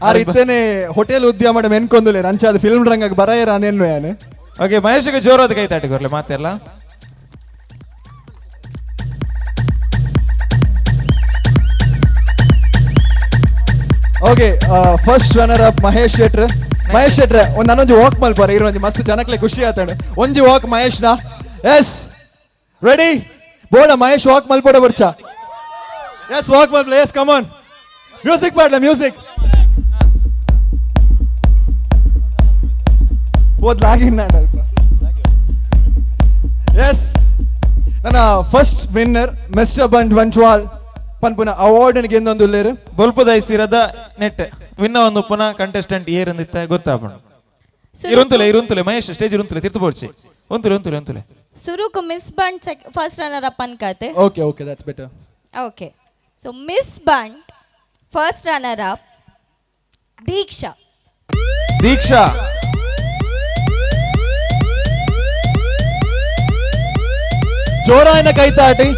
ಆರ್ ಇತ್ತೇನೆ ಹೋಟೆಲ್ ಉದ್ಯಮ ಮೆನ್ಕೊಂದುಲೆ ಅಂಚಾದ ಫಿಲ್ಮ್ ರಂಗಕ್ಕೆ ಬರಾಯರ ಅನೇನು ಯಾನು. ಓಕೆ ಮಹೇಶ್ಗೆ ಜೋರಾದ ಕೈ ತಾಟಿ ಕೊರ್ಲೆ ಮಾತೆಲ್ಲ. Okay, first runner up Mahesh ಶೆಟ್ರ್. ಮಹೇಶ್ ಶೆಟ್ರೆ, ಒಂದು ನಾನೊಂಜಿ ವಾಕ್ ಮಲ್ಪಾರ ಇರು, ಒಂಜಿ ಮಸ್ತ್ ಜನಕ್ಲೆ ಖುಷಿ ಆತಂಡು. ಒಂಜಿ ವಾಕ್ ಮಹೇಶ್ನ. ಎಸ್, ರೆಡಿ ಬೋಡ ಮಹೇಶ್, ವಾಕ್ ಮಲ್ಪೋಡ ಬರ್ಚ. ಎಸ್, ವಾಕ್ ಮಲ್ಪ. S, come on, music ಪಾಡ್ಲ, music ಓದ್ಲಾಗಿನ್ನ ಅಲ್ಪ. ಎಸ್, ನನ್ನ first winner mister ಬಂಡ್ ವಂಚ್ವಾಲ್ ಪನ್ಪುನ ಅವಾರ್ಡ್ ಗೆಂದೊಂದು ಉಲ್ಲೇರು. ಬೊಲ್ಪುದ ಐಸಿರದ ನೆಟ್ ವಿನ್ನ ಒಂದು ಪುನಃ ಕಂಟೆಸ್ಟೆಂಟ್ ಏರಂದಿತ್ತ ಗೊತ್ತಾಪಣ. ಇರುಂತುಲೆ ಇರುಂತುಲೆ ಮಹೇಶ್, ಸ್ಟೇಜ್ ಇರುಂತುಲೆ, ತಿರ್ತು ಬೋಡ್ಚಿ. ಒಂತುಲೆ ಒಂತುಲೆ ಒಂತುಲೆ. ಸುರುಕು miss Bunt first runner up ಅನ್ಕಾತೆ. Okay okay, that's better. Okay, so miss Bunt first runner up Deeksha. Deeksha. ಜೋರಾಯಿನ ಕೈತಾಟಿ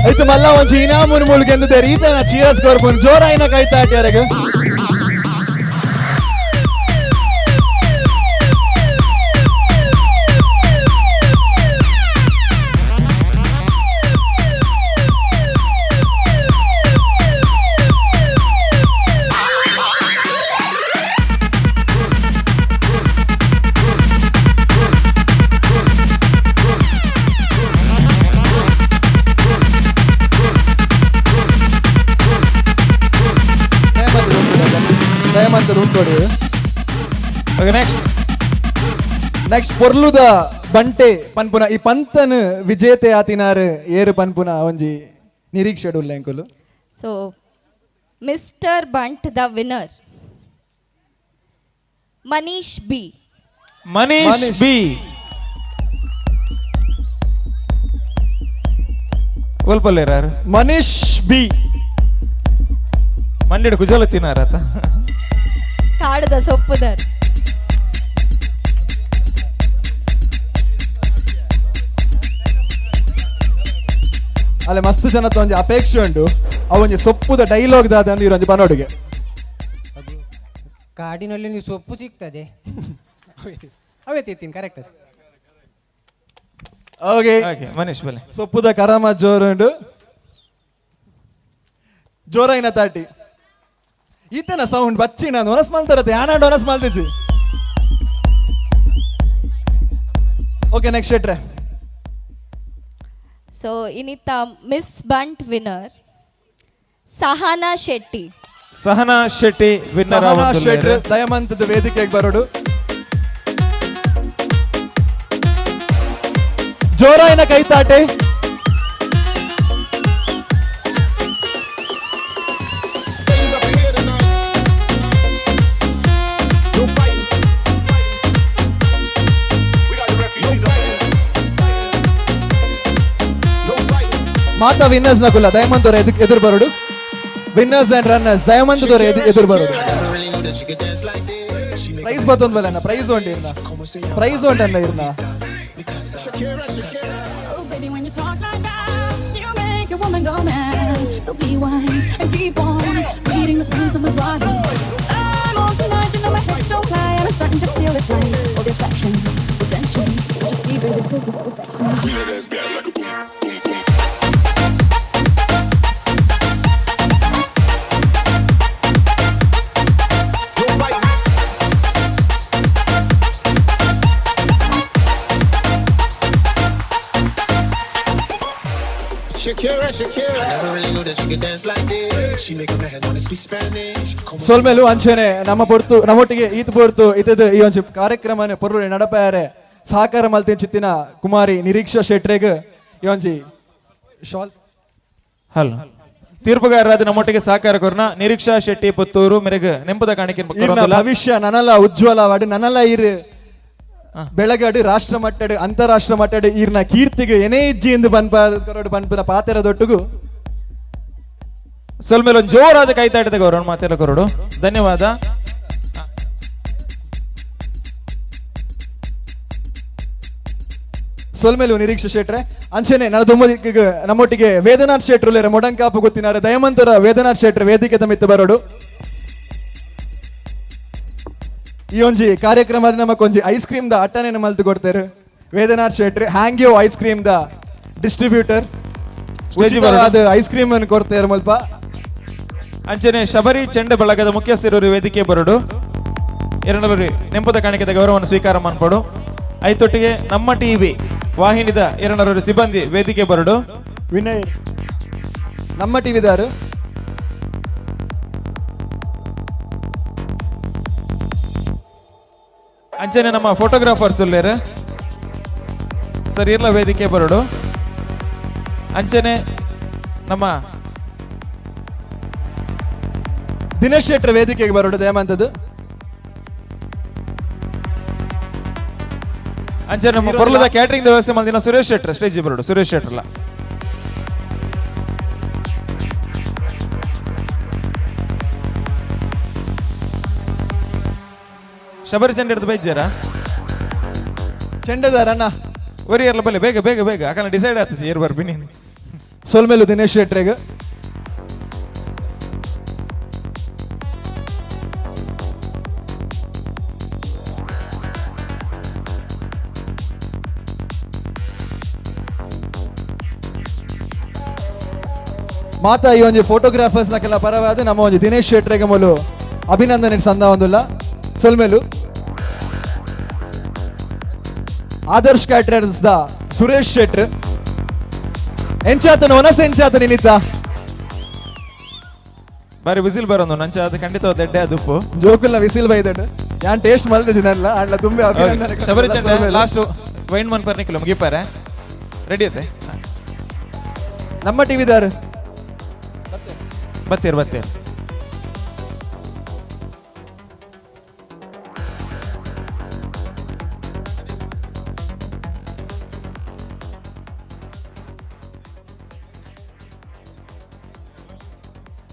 ಐತು ಮಲ್ಲ ಒಂಜಿ ಇನಾಮುನ್ ಮುಳುಗೆಂದಿದೆ ರೀತನ ಚೀರಸ್ ಕೊರ್ಪುನ್. ಜೋರಾಯಿನ ಕೈತಾಟಿ ಅರೆಗ್. ನೆಕ್ಸ್ಟ್ ನೆಕ್ಸ್ಟ್ ಪೊರ್ಲುದ ಬಂಟೆ ಪನ್ಪುನ ಈ ಪಂತನ್ ವಿಜೇತೆ ಆತಿನಾರ್ ಏರು ಪನ್ಪುನ ಒಂಜಿ ನಿರೀಕ್ಷೆ ಉಲ್ಲ ಎಂಕುಲು. So mister Bunt the winner Manish B. Manish B. ಒಲ್ಪಲ್ಲೇರಾರು? Manish B. ಮಂಡ್ಯಡ್ ಕುಜಲ ತಿನ್ನಾರತ. ಕಾಡದ ಸೊಪ್ಪುದರ್. ಅಲ್ಲ ಮಸ್ತ್ ಜನ ಒಂಜಿ ಅಪೇಕ್ಷೆ ಉಂಟು, ಅವೊಂಜಿ ಸೊಪ್ಪುದ ಡೈಲಾಗ್ ದಾದ ಇರೊಂಜಿ ಪನೋಡಿಗೆ. ಕಾಡಿನಲ್ಲಿ ನೀವು ಸೊಪ್ಪು ಸಿಗ್ತದೆ, ಅವೇ ತಿಂತೀನಿ, ಕರೆಕ್ಟ್ ಅದು. ಓಕೆ ಮನೀಶ್ ಬಲೆ. ಸೊಪ್ಪುದ ಕರಮ ಜೋರುಂಡು, ಜೋರಾಯಿನ ತಾಟಿ. ಈತನ ಸೌಂಡ್ ಬಚ್ಚಿನ ಒನಸ್ ಮಲ್ತಾರತ್ತೆ, ಯಾನಾಂಡ ಒನಸ್ ಮಲ್ತಿಜಿ. ಓಕೆ, ನೆಕ್ಸ್ಟ್ ಶೆಟ್ರೆ. ಸೊ ಇನ್ನಿತ್ತ miss Bunt winner Sahana Shetty. Sahana Shetty winner. Sahana ಶೆಟ್ರು ದಯಮಂತದ ವೇದಿಕೆಗೆ ಬರೋಡು. ಜೋರಾಯಿನ ಕೈತಾಟೆ. ಮಾತಾ ವಿನ್ನರ್ಸ್ ನಕುಲ ದಯಮಂತ್ ಅವರ ಎದುರು ಬರೋಡು. Winners and runners ದಯಮಂತ್ ಅವರ ಎದುರು ಬರೋಡು. ಪ್ರೈಸ್ ಬತ್ತೊಂದು ಬಲ್ಲ ಪ್ರೈಸ್ ಉಂಟು ಇರ್ನ, ಪ್ರೈಸ್ ಉಂಟಲ್ಲ ಇರ್ನ. ಸೊಲ್ಮೆಲು ಅಂಚೆನೆ ನಮ್ಮ ಪೊರ್ತು ನಮ್ಮೊಟ್ಟಿಗೆ ಈತ್ ಪೊರ್ತು ಇತದ ಈ ಒಂಜಿ ಕಾರ್ಯಕ್ರಮನೆ ಪೊರ್ಲು ನಡಪಾಯರೆ ಸಹಕಾರ ಮಲ್ತಿನ ಚಿತ್ತಿನ ಕುಮಾರಿ ನಿರೀಕ್ಷಾ ಶೆಟ್ರೆಗ್ ಈ ಒಂಜಿ ಶಾಲ್. ಹಲೋ, ತೀರ್ಪುಗಾರರಾದ ನಮ್ಮೊಟ್ಟಿಗೆ ಸಹಕಾರ ಕೊರ್ನ ನಿರೀಕ್ಷಾ ಶೆಟ್ಟಿ ಪುತ್ತೂರು ಮೆರೆಗ್ ನೆಂಪುದ ಕಾಣಿಕೆ. ಭವಿಷ್ಯ ನನಲ ಉಜ್ವಲವಾಡು, ನನಲ ಇರು ಬೆಳಗಾಡು ರಾಷ್ಟ್ರ ಮಟ್ಟಡು ಅಂತಾರಾಷ್ಟ್ರ ಮಟ್ಟಡು ಈರ್ನ ಕೀರ್ತಿಗೆ ಏನೇ ಇಜ್ಜಿ ಎಂದು ಬನ್ಪ ಕರೋಡು ಬನ್ಪನ ಪಾತೆರ ದೊಟ್ಟುಗು. ಸೊಲ್ಮೇಲೆ ಒಂದು ಜೋರಾದ ಕೈತಾಟದ ಗೌರವ ಮಾತೆಲ್ಲ ಕೊರಡು. ಧನ್ಯವಾದ. ಸೊಲ್ಮೇಲು ನಿರೀಕ್ಷಾ ಶೆಟ್ರೆ. ಅಂಚೆನೆ ನನ್ನ ನಮ್ಮೊಟ್ಟಿಗೆ ವೇದನಾಥ್ ಶೆಟ್ರು ಮೊಡಂಕಾಪು ಗೊತ್ತಿನಾರೆ ದಯಮಂತರ ವೇದನಾಥ್ ಶೆಟ್ರೆ ವೇದಿಕೆ ತಮ್ಮಿತ್ತು ಬರೋಡು. ಈ ಒಂಜಿ ಕಾರ್ಯಕ್ರಮದ ನಮಕ್ ಒಂಜಿ ice cream the ಅಟ್ಟನೆ ಮಲ್ತು ಕೊಡ್ತಾರೆ ವೇದನಾಥ್ ಶೆಟ್ರೆ, Hangyo ice cream the distributor. ಅದು ಐಸ್ ಕ್ರೀಮ್ ಅನ್ನು ಕೊಡ್ತಾರೆ ಮಲ್ಪ. ಅಂಚನೆ ಶಬರಿ ಚೆಂಡೆ ಬಳಗದ ಮುಖ್ಯಸ್ಥರು ವೇದಿಕೆ ಬರಡು ಎರಡನೇ ನೆಂಪದ ಕಾಣಿಕೆದ ಗೌರವವನ್ನು ಸ್ವೀಕಾರ ಮನ್ಪಡು. ಐತೊಟ್ಟಿಗೆ ನಮ್ಮ ಟಿವಿ ವಾಹಿನಿದ ಎರಡನವರು ಸಿಬ್ಬಂದಿ ವೇದಿಕೆ ಬರಡು. ವಿನಯ್ ನಮ್ಮ ಟಿವಿದಾರು. ಅಂಚನೆ ನಮ್ಮ ಫೋಟೋಗ್ರಾಫರ್ಸ್ ಉಲ್ಲೇರು ಸರ್ ಇರ್ಲ ವೇದಿಕೆ ಬರಡು. ಅಂಚನೆ ನಮ್ಮ ದಿನೇಶ್ ಶೆಟ್ಟರ್ ವೇದಿಕೆಗೆ ಬರಡು ದಯಮಂತದ್ದು. ಅಂಚನೆ ನಮ್ಮ ಪೊರ್ಲದ ಕ್ಯಾಟರಿಂಗ್ ವ್ಯವಸ್ಥೆ ಮಂದಿನ ಸುರೇಶ್ ಶೆಟ್ಟರ್ ಸ್ಟೇಜ್ ಬರಡು. ಸುರೇಶ್ ಶೆಟ್ಟರ್ಲ ಶಬರಿ ಚೆಂಡೆ ಹಿಡಿದು ಬೈಜಾರ ಚೆಂಡೆದಾರಣ್ಣ ಒರಿಯರ್ಲ ಬಲ್ಲೆ ಬೇಗ ಬೇಗ ಬೇಗ ಯಾಕಂದ್ರೆ ಡಿಸೈಡ್ ಆಗ್ತದೆ ಏರ್ ಬರ್ಬಿ ನೀನು. ಸೊಲ್ಮೇಲು ದಿನೇಶ್ ಶೆಟ್ರೆಗ್. ಮಾತಾ ಈ ಒಂಜಿ ಫೋಟೋಗ್ರಾಫರ್ಸ್ ನಕ್ಕೆಲ್ಲ ಪರವಾದ ನಮ್ಮ ಒಂಜಿ ದಿನೇಶ್ ಶೆಟ್ರೆಗೆ ಮೂಲು ಅಭಿನಂದನೆ ಸಂದ ಒಂದುಲ್ಲ. ಸೊಲ್ಮೇಲು ಆದರ್ಶ್ ಕ್ಯಾಟರರ್ಸ್ the Suresh ಶೆಟ್ರ್. ಎಂಚಾತನ ಒನಸ್ ಎಂಚಾತ ನಿನಿತ ಬಾರಿ ವಿಸಿಲ್ ಬರೋದು ನಂಚ ಅದು ಖಂಡಿತ ದೆಡ್ಡೆ ಅದುಪ್ಪು ಜೋಕುಲ್ನ ವಿಸಿಲ್ ಬೈದಡು ಯಾನ್ ಟೇಸ್ಟ್ ಮಲ್ದಿನಲ್ಲ ಅಣ್ಣ ತುಂಬೆ ಅಭಿನಂದನೆ. ಶಬರಿ ಚೆಂಡೆ ಲಾಸ್ಟ್ ವೈನ್ ಮನ್ ಪರ್ನಿಕುಲ ಮುಗಿಪಾರೆ ರೆಡಿ ಐತೆ. ನಮ್ಮ ಟಿವಿದಾರು ಬತ್ತೀರ್ ಬತ್ತೀರ್.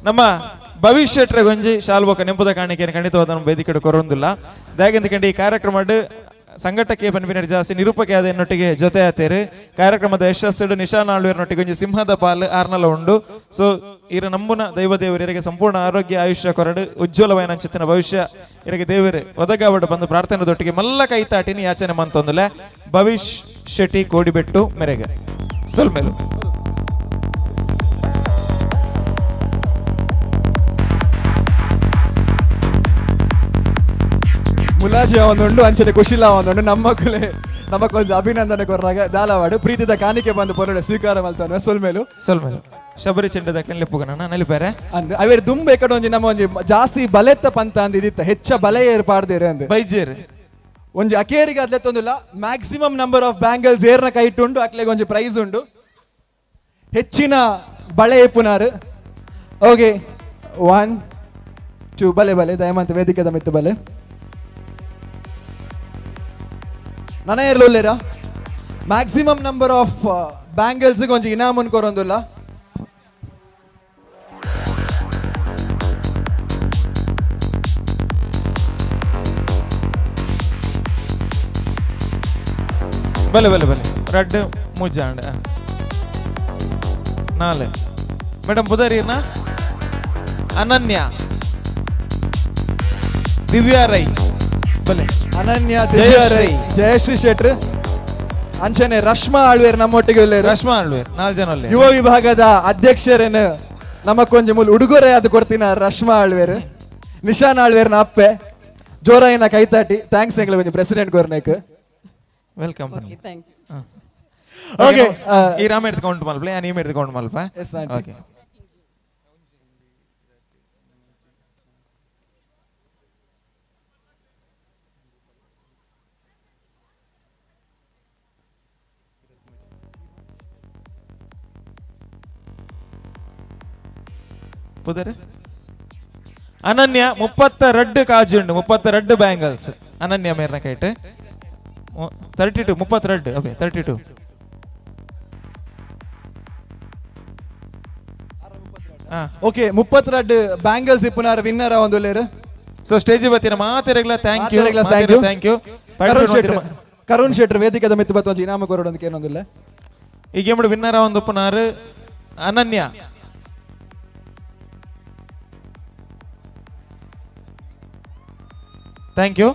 ನಮ್ಮ ಭವಿಷ್ಯ ಶೆಟ್ರೆ ಗೊಂಜಿ ಶಾಲ್ಬೋಕ ನೆಂಪುದ ಕಾಣಿಕೆಯನ್ನು ಖಂಡಿತವಾದ ನಮ್ಮ ವೇದಿಕೆ ಕೊರೊಂದಿಲ್ಲ. ದಾಗೆಂದು ಈ ಕಾರ್ಯಕ್ರಮ ಸಂಘಟಕ್ಕೆ ಪನ್ಪಿನರ್ ಜಾಸ್ತಿ ನಿರೂಪಕ ಎನ್ನೊಟ್ಟಿಗೆ ಜೊತೆ ಆತೇರು. ಕಾರ್ಯಕ್ರಮದ ಯಶಸ್ಸು ನಿಶಾನ್ ಆಳ್ವೇರ್ನೊಟ್ಟಿಗೆ ಒಂಜಿ ಸಿಂಹದ ಪಾಲ್ ಆರ್ನಲ ಉಂಡು. ಸೊ ಇರ ನಂಬುನ ದೈವ ದೇವರಿಗೆ ಸಂಪೂರ್ಣ ಆರೋಗ್ಯ ಆಯುಷ್ಯ ಕೊರಡು ಉಜ್ವಲವಾದ ಚಿತ್ತಿನ ಭವಿಷ್ಯ ಇರಗೆ ದೇವರು ಒದಗಾವಡು ಬಂದು ಪ್ರಾರ್ಥನೆ ದೊಟ್ಟಿಗೆ ಮಲ್ಲ ಕೈತಾಟಿನಿ ಯಾಚನೆ ಮಂತೊಂದುಲೆ ಭವಿಷ್ ಶೆಟ್ಟಿ ಕೋಡಿಬೆಟ್ಟು ಮೆರೆಗೆ ಸೊಲ್ಮೇಲು. ಮುಲಾಜಿ ಒಂದುಂಡು ಅಂಚನೆ ಕುಶಿಲ ಒಂದುಂಡು ನಮ್ಮಕ್ಕಲೇ ನಮಕ್ಕೊಂಜಿ ಅಭಿನಂದನೆ ಕೊರ್ರಾಗ ದಾಲವಾಡು ಪ್ರೀತಿದ ಕಾಣಿಕೆ ಬಂದು ಪೊರಡೆ ಸ್ವೀಕಾರ ಮಲ್ತಾನೆ. ಸೊಲ್ಮೇಲು ಸೊಲ್ಮೇಲು. ಶಬರಿ ಚೆಂಡದ ಲೆಪ್ಪುಗನ ನಲಿಪಾರೆ ಅಂದ್ ಅವೇರ್ ದುಂಬೆ ಕಡೆ ಒಂಜಿ ನಮ್ಮ ಒಂಜಿ ಜಾಸ್ತಿ ಬಲೆತ್ತ ಪಂತ ಅಂದ್ ಇದಿತ್ತ ಹೆಚ್ಚ ಬಲೆ ಏರ್ಪಾಡ್ದೇರು ಅಂದ್ ಬೈಜೇರು ಒಂಜಿ ಅಕೇರಿಗೆ ಅದ್ಲೆತ್ತೊಂದಿಲ್ಲ ಮ್ಯಾಕ್ಸಿಮಮ್ ನಂಬರ್ ಆಫ್ ಬ್ಯಾಂಗಲ್ಸ್ ಏರ್ನ ಕೈ ಇಟ್ಟುಂಡು ಅಕ್ಲೆಗೆ ಒಂಜಿ ಪ್ರೈಸ್ ಉಂಡು ಹೆಚ್ಚಿನ ಬಳೆ ಇಪ್ಪುನಾರು. ಓಕೆ 1 2 ಬಲೆ ಬಲೆ ದಯಮಂತ ವೇದಿಕೆದ ಮಿತ್ತು ಬಲೆ ನನ ಏರ್ಲುಲ್ಲೇರಾ ಮ್ಯಾಕ್ಸಿಮಮ್ ನಂಬರ್ ಆಫ್ ಬ್ಯಾಂಗಲ್ಸ್ ಒಂಜಿ ಇನಾಮನ್ ಕೊರೊಂದುಲ್ಲ. ಬಲೆ ಬಲೆ ಬಲೆ ರಡ್ಡ್ ಮೂಜಾಂಡ್ ನಾಲ್ ಮೇಡಮ್ ಬುಧರೀರ್ನ ಅನನ್ಯ ದಿವ್ಯಾ ರೈ ಬಲೆ ಅನನ್ಯ ದಿವ್ಯಾ ರೈ ಜಯಶ್ರೀ ಶೆಟ್ರ್ ಅಂಚನೆ ರಶ್ಮಾ ಆಳ್ವೇರ್ ನಮ್ಮೊಟ್ಟಿಗೆ ಉಲ್ಲೇರು. ರಶ್ಮಾ ಆಳ್ವೇರ್ ನಾಲ್ ಜನ ಉಲ್ಲೇರು. ಯುವ ವಿಭಾಗದ ಅಧ್ಯಕ್ಷರೇನು ನಮಕ್ಕೊಂಜಿ ಮೂಲ ಉಡುಗೊರೆ ಅದು ಕೊಡ್ತೀನ ರಶ್ಮಾ ಆಳ್ವೇರ್. ನಿಶಾನ್ ಆಳ್ವೇರ್ನ ಅಪ್ಪೆ ಜೋರಾಯಿನ ಕೈತಾಟಿ thanks ಎಂಗ್ಲ ಒಂಜಿ president ಗೊರ್ನೇಕ್. Welcome. Thank you. Okay ಈ ರಾಮ ಎಡ್ದು ಕೌಂಟ್ ಮಲ್ಪ ಯಾನ್ ಈ ಎಡ್ದು ಕೌಂಟ್ ಮಲ್ಪ. ಓಕೆ ಪುದರ್ ಅನನ್ಯ 32 ಕಾಜುಂಡು 32 ಬ್ಯಾಂಗಲ್ಸ್ ಅನನ್ಯ ಮೇರ್ನ ಕೈಟ್ 32 32 ಓಕೆ 32. ಓಕೆ 32 ಬ್ಯಾಂಗಲ್ಸ್ ಇಪ್ಪುನಾರ ವಿನ್ನರ್ ಒಂದು ಲೇರು. ಸೊ ಸ್ಟೇಜ್ ಬತ್ತಿನ ಮಾತೆರೆಗ್ಲ thank you thank you thank you. Karun Shettar ವೇದಿಕೆದ ಮಿತ್ತು ಬತ್ತು ಒಂಜಿ ಇನಾಮ ಕೊರಡು ಅಂತ ಏನೊಂದಿಲ್ಲ. ಈ ಗೇಮ್ ವಿನ್ನರ್ ಒಂದು ಉಪ್ಪುನಾರು ಅನನ್ಯ. Thank you.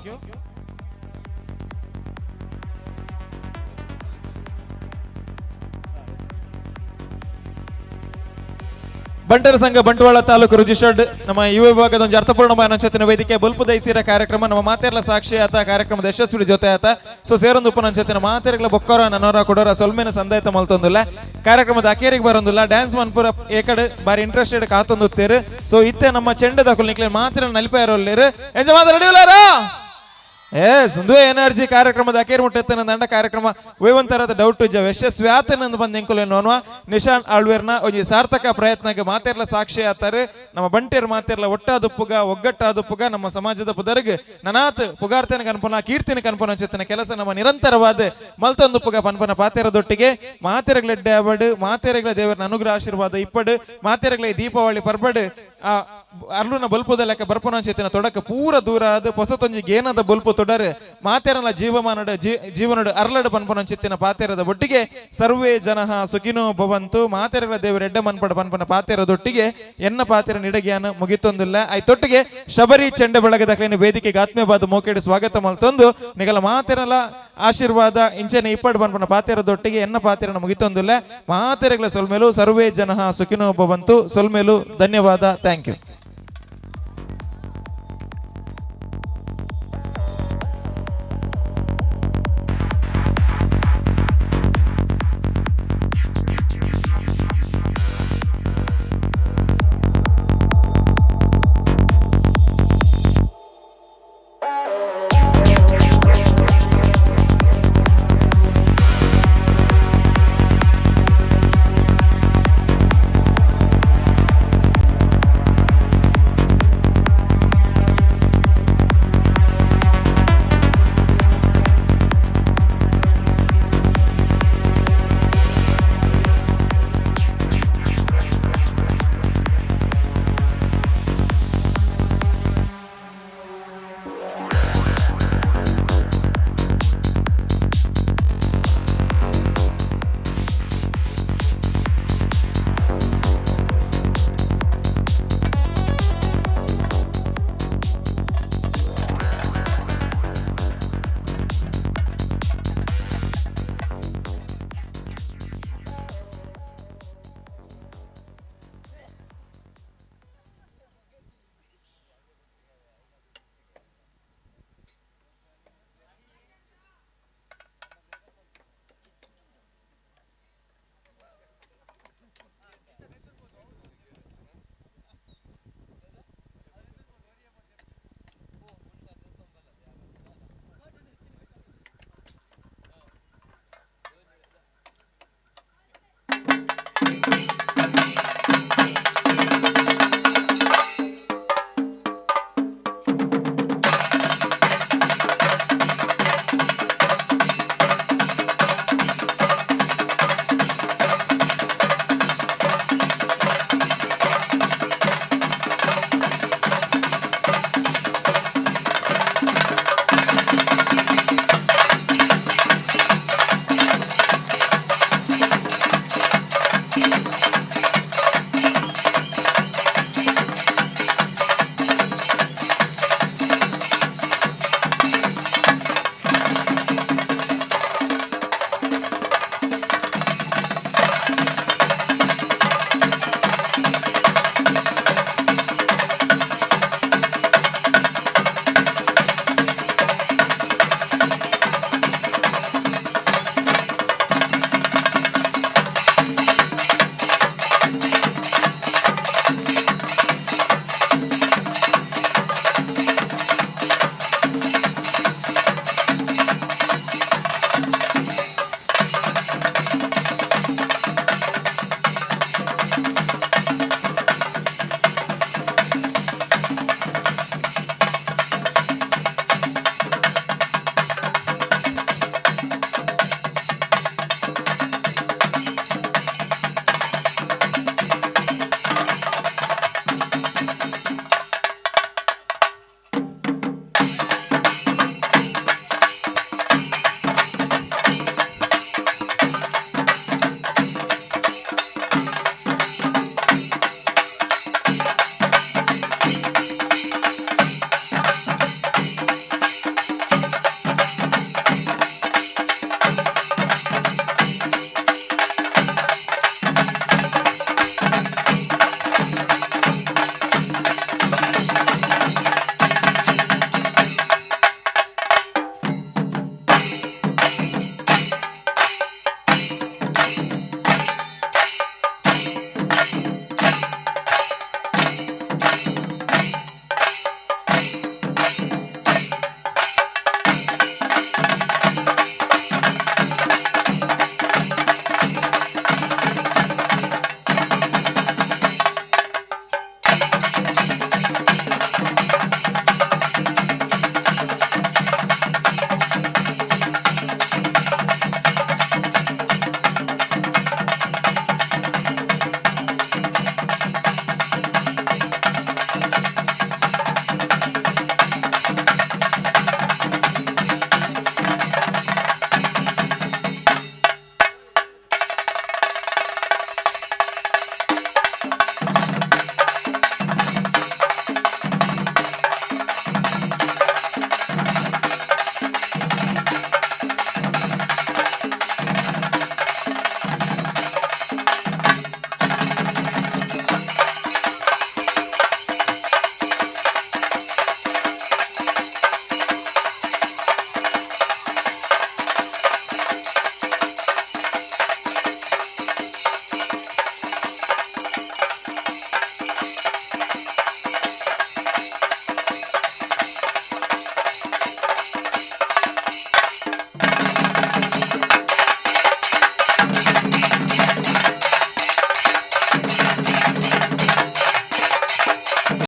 ಬಂಟರ ಸಂಘ ಬಂಟ್ವಾಳ ತಾಲೂಕು ರಿಜಿಸ್ಟರ್ಡ್ ನಮ್ಮ ಯುವ ವಿಭಾಗದ ಒಂದು ಅರ್ಥಪೂರ್ಣ ನಂಚತ್ತಿನ ವೇದಿಕೆ ಬೊಲ್ಪು ದೈಸಿರ ಕಾರ್ಯಕ್ರಮ ನಮ್ಮ ಮಾತೆರ್ಲ ಸಾಕ್ಷಿ ಆತ ಕಾರ್ಯಕ್ರಮದ ಯಶಸ್ವಿ ಜೊತೆ ಆತ. ಸೊ ಸೇರೊಂದು ಉಪನಂಚತ್ತಿನ ಮಾತೆರ್ಗಳ ಬೊಕ್ಕರ ನನೋರ ಕೊಡೋರ ಸೊಲ್ಮೆನ ಸಂದಾಯತ ಮಲ್ತೊಂದುಲ್ಲ. ಕಾರ್ಯಕ್ರಮದ ಅಕೇರಿಗೆ ಬರೋದಿಲ್ಲ ಡ್ಯಾನ್ಸ್ ಮನ್ಪುರ ಏಕಡೆ ಬಾರಿ ಇಂಟ್ರೆಸ್ಟೆಡ್ ಕಾತೊಂದುತ್ತೇರು. ಸೊ ಇತ್ತೆ ನಮ್ಮ ಚೆಂಡದ ಕುಲ್ನಿಕ್ಲೆ ಮಾತ್ರ ನಲಿಪಾಯರೋಲ್ಲೇರು ಎಂಜ ಮಾತ್ರ ರೆಡಿ ಎಸ್ ಒಂದುವೇ ಎನರ್ಜಿ ಕಾರ್ಯಕ್ರಮದ ಅಕೇರ್ ಮುಟ್ಟೆತ್ತನ ದಂಡ ಕಾರ್ಯಕ್ರಮ ವೇವಂತರದ ಡೌಟ್ ಜ ಯಶಸ್ವಿ ಆತನಂದು ಬಂದ ಎಂಕುಲೇನು ನಿಶಾನ್ ಆಳ್ವೇರ್ನ ಒಂಜಿ ಸಾರ್ಥಕ ಪ್ರಯತ್ನಕ್ಕೆ ಮಾತೆರ್ಲ ಸಾಕ್ಷಿ ಆತಾರೆ. ನಮ್ಮ ಬಂಟೇರ್ ಮಾತೆರ್ಲ ಒಟ್ಟಾದುಪ್ಪುಗ ಒಗ್ಗಟ್ಟಾದುಪ್ಪುಗ ನಮ್ಮ ಸಮಾಜದ ಪುದರ್ಗ್ ನನಾತ್ ಪುಗಾರ್ತೇನ ಕನ್ಪನ ಕೀರ್ತಿನ ಕನ್ಪನ ಚೆತ್ತನ ಕೆಲಸ ನಮ್ಮ ನಿರಂತರವಾದ ಮಲ್ತೊಂದುಪ್ಪುಗ ಪನ್ಪನ ಪಾತೆರದೊಟ್ಟಿಗೆ ಮಾತೆರಗ್ಲೆಡ್ಡೆ ಅವಡು ಮಾತೆರಗ್ಲ ದೇವರ ಅನುಗ್ರಹ ಆಶೀರ್ವಾದ ಇಪ್ಪಡು ಮಾತೆರಗ್ಲ ದೀಪಾವಳಿ ಪರ್ಬಡು ಆ ಅರ್ಲುನ ಬಲ್ಪುದ ಲೆಕ್ಕ ಬರ್ಪನ ಚೇತನ ತೊಡಕ ಪೂರ ದೂರ ಅದು ಪೊಸತೊಂಜಿ ಗೇನದ ಬಲ್ಪು ತೊಡರು ಮಾತೆರನ ಜೀವಮಾನಡ ಜೀವನಡು ಅರ್ಲಡು ಪನ್ಪನ ಚಿತ್ತಿನ ಪಾತೆರದ ಒಟ್ಟಿಗೆ ಸರ್ವೇ ಜನಃ ಸುಖಿನೋ ಭವಂತು ಮಾತೆರಗಳ ದೇವರ ಎಡ್ಡ ಮನ್ಪಡ ಪನ್ಪನ ಪಾತೆರದೊಟ್ಟಿಗೆ ಎನ್ನ ಪಾತೆರ ನಿಡಗ್ಯಾನ ಮುಗಿತೊಂದಿಲ್ಲ. ಐತೊಟ್ಟಿಗೆ ಶಬರಿ ಚೆಂಡೆ ಬೆಳಗದ ಕ್ಲೇನ ವೇದಿಕೆಗೆ ಆತ್ಮೀಯವಾದ ಮೋಕೆಡು ಸ್ವಾಗತ ಮಲ್ತೊಂದು ನಿಗಲ ಮಾತೆರಲ ಆಶೀರ್ವಾದ ಇಂಚನೆ ಇಪ್ಪಡು ಪನ್ಪನ ಪಾತೆರದೊಟ್ಟಿಗೆ ಎನ್ನ ಪಾತೆರನ ಮುಗಿತೊಂದಿಲ್ಲ. ಮಾತೆರಗಳ ಸೊಲ್ಮೇಲು ಸರ್ವೇ ಜನಃ ಸುಖಿನೋ ಭವಂತು ಸೊಲ್ಮೇಲು ಧನ್ಯವಾದ. Thank you.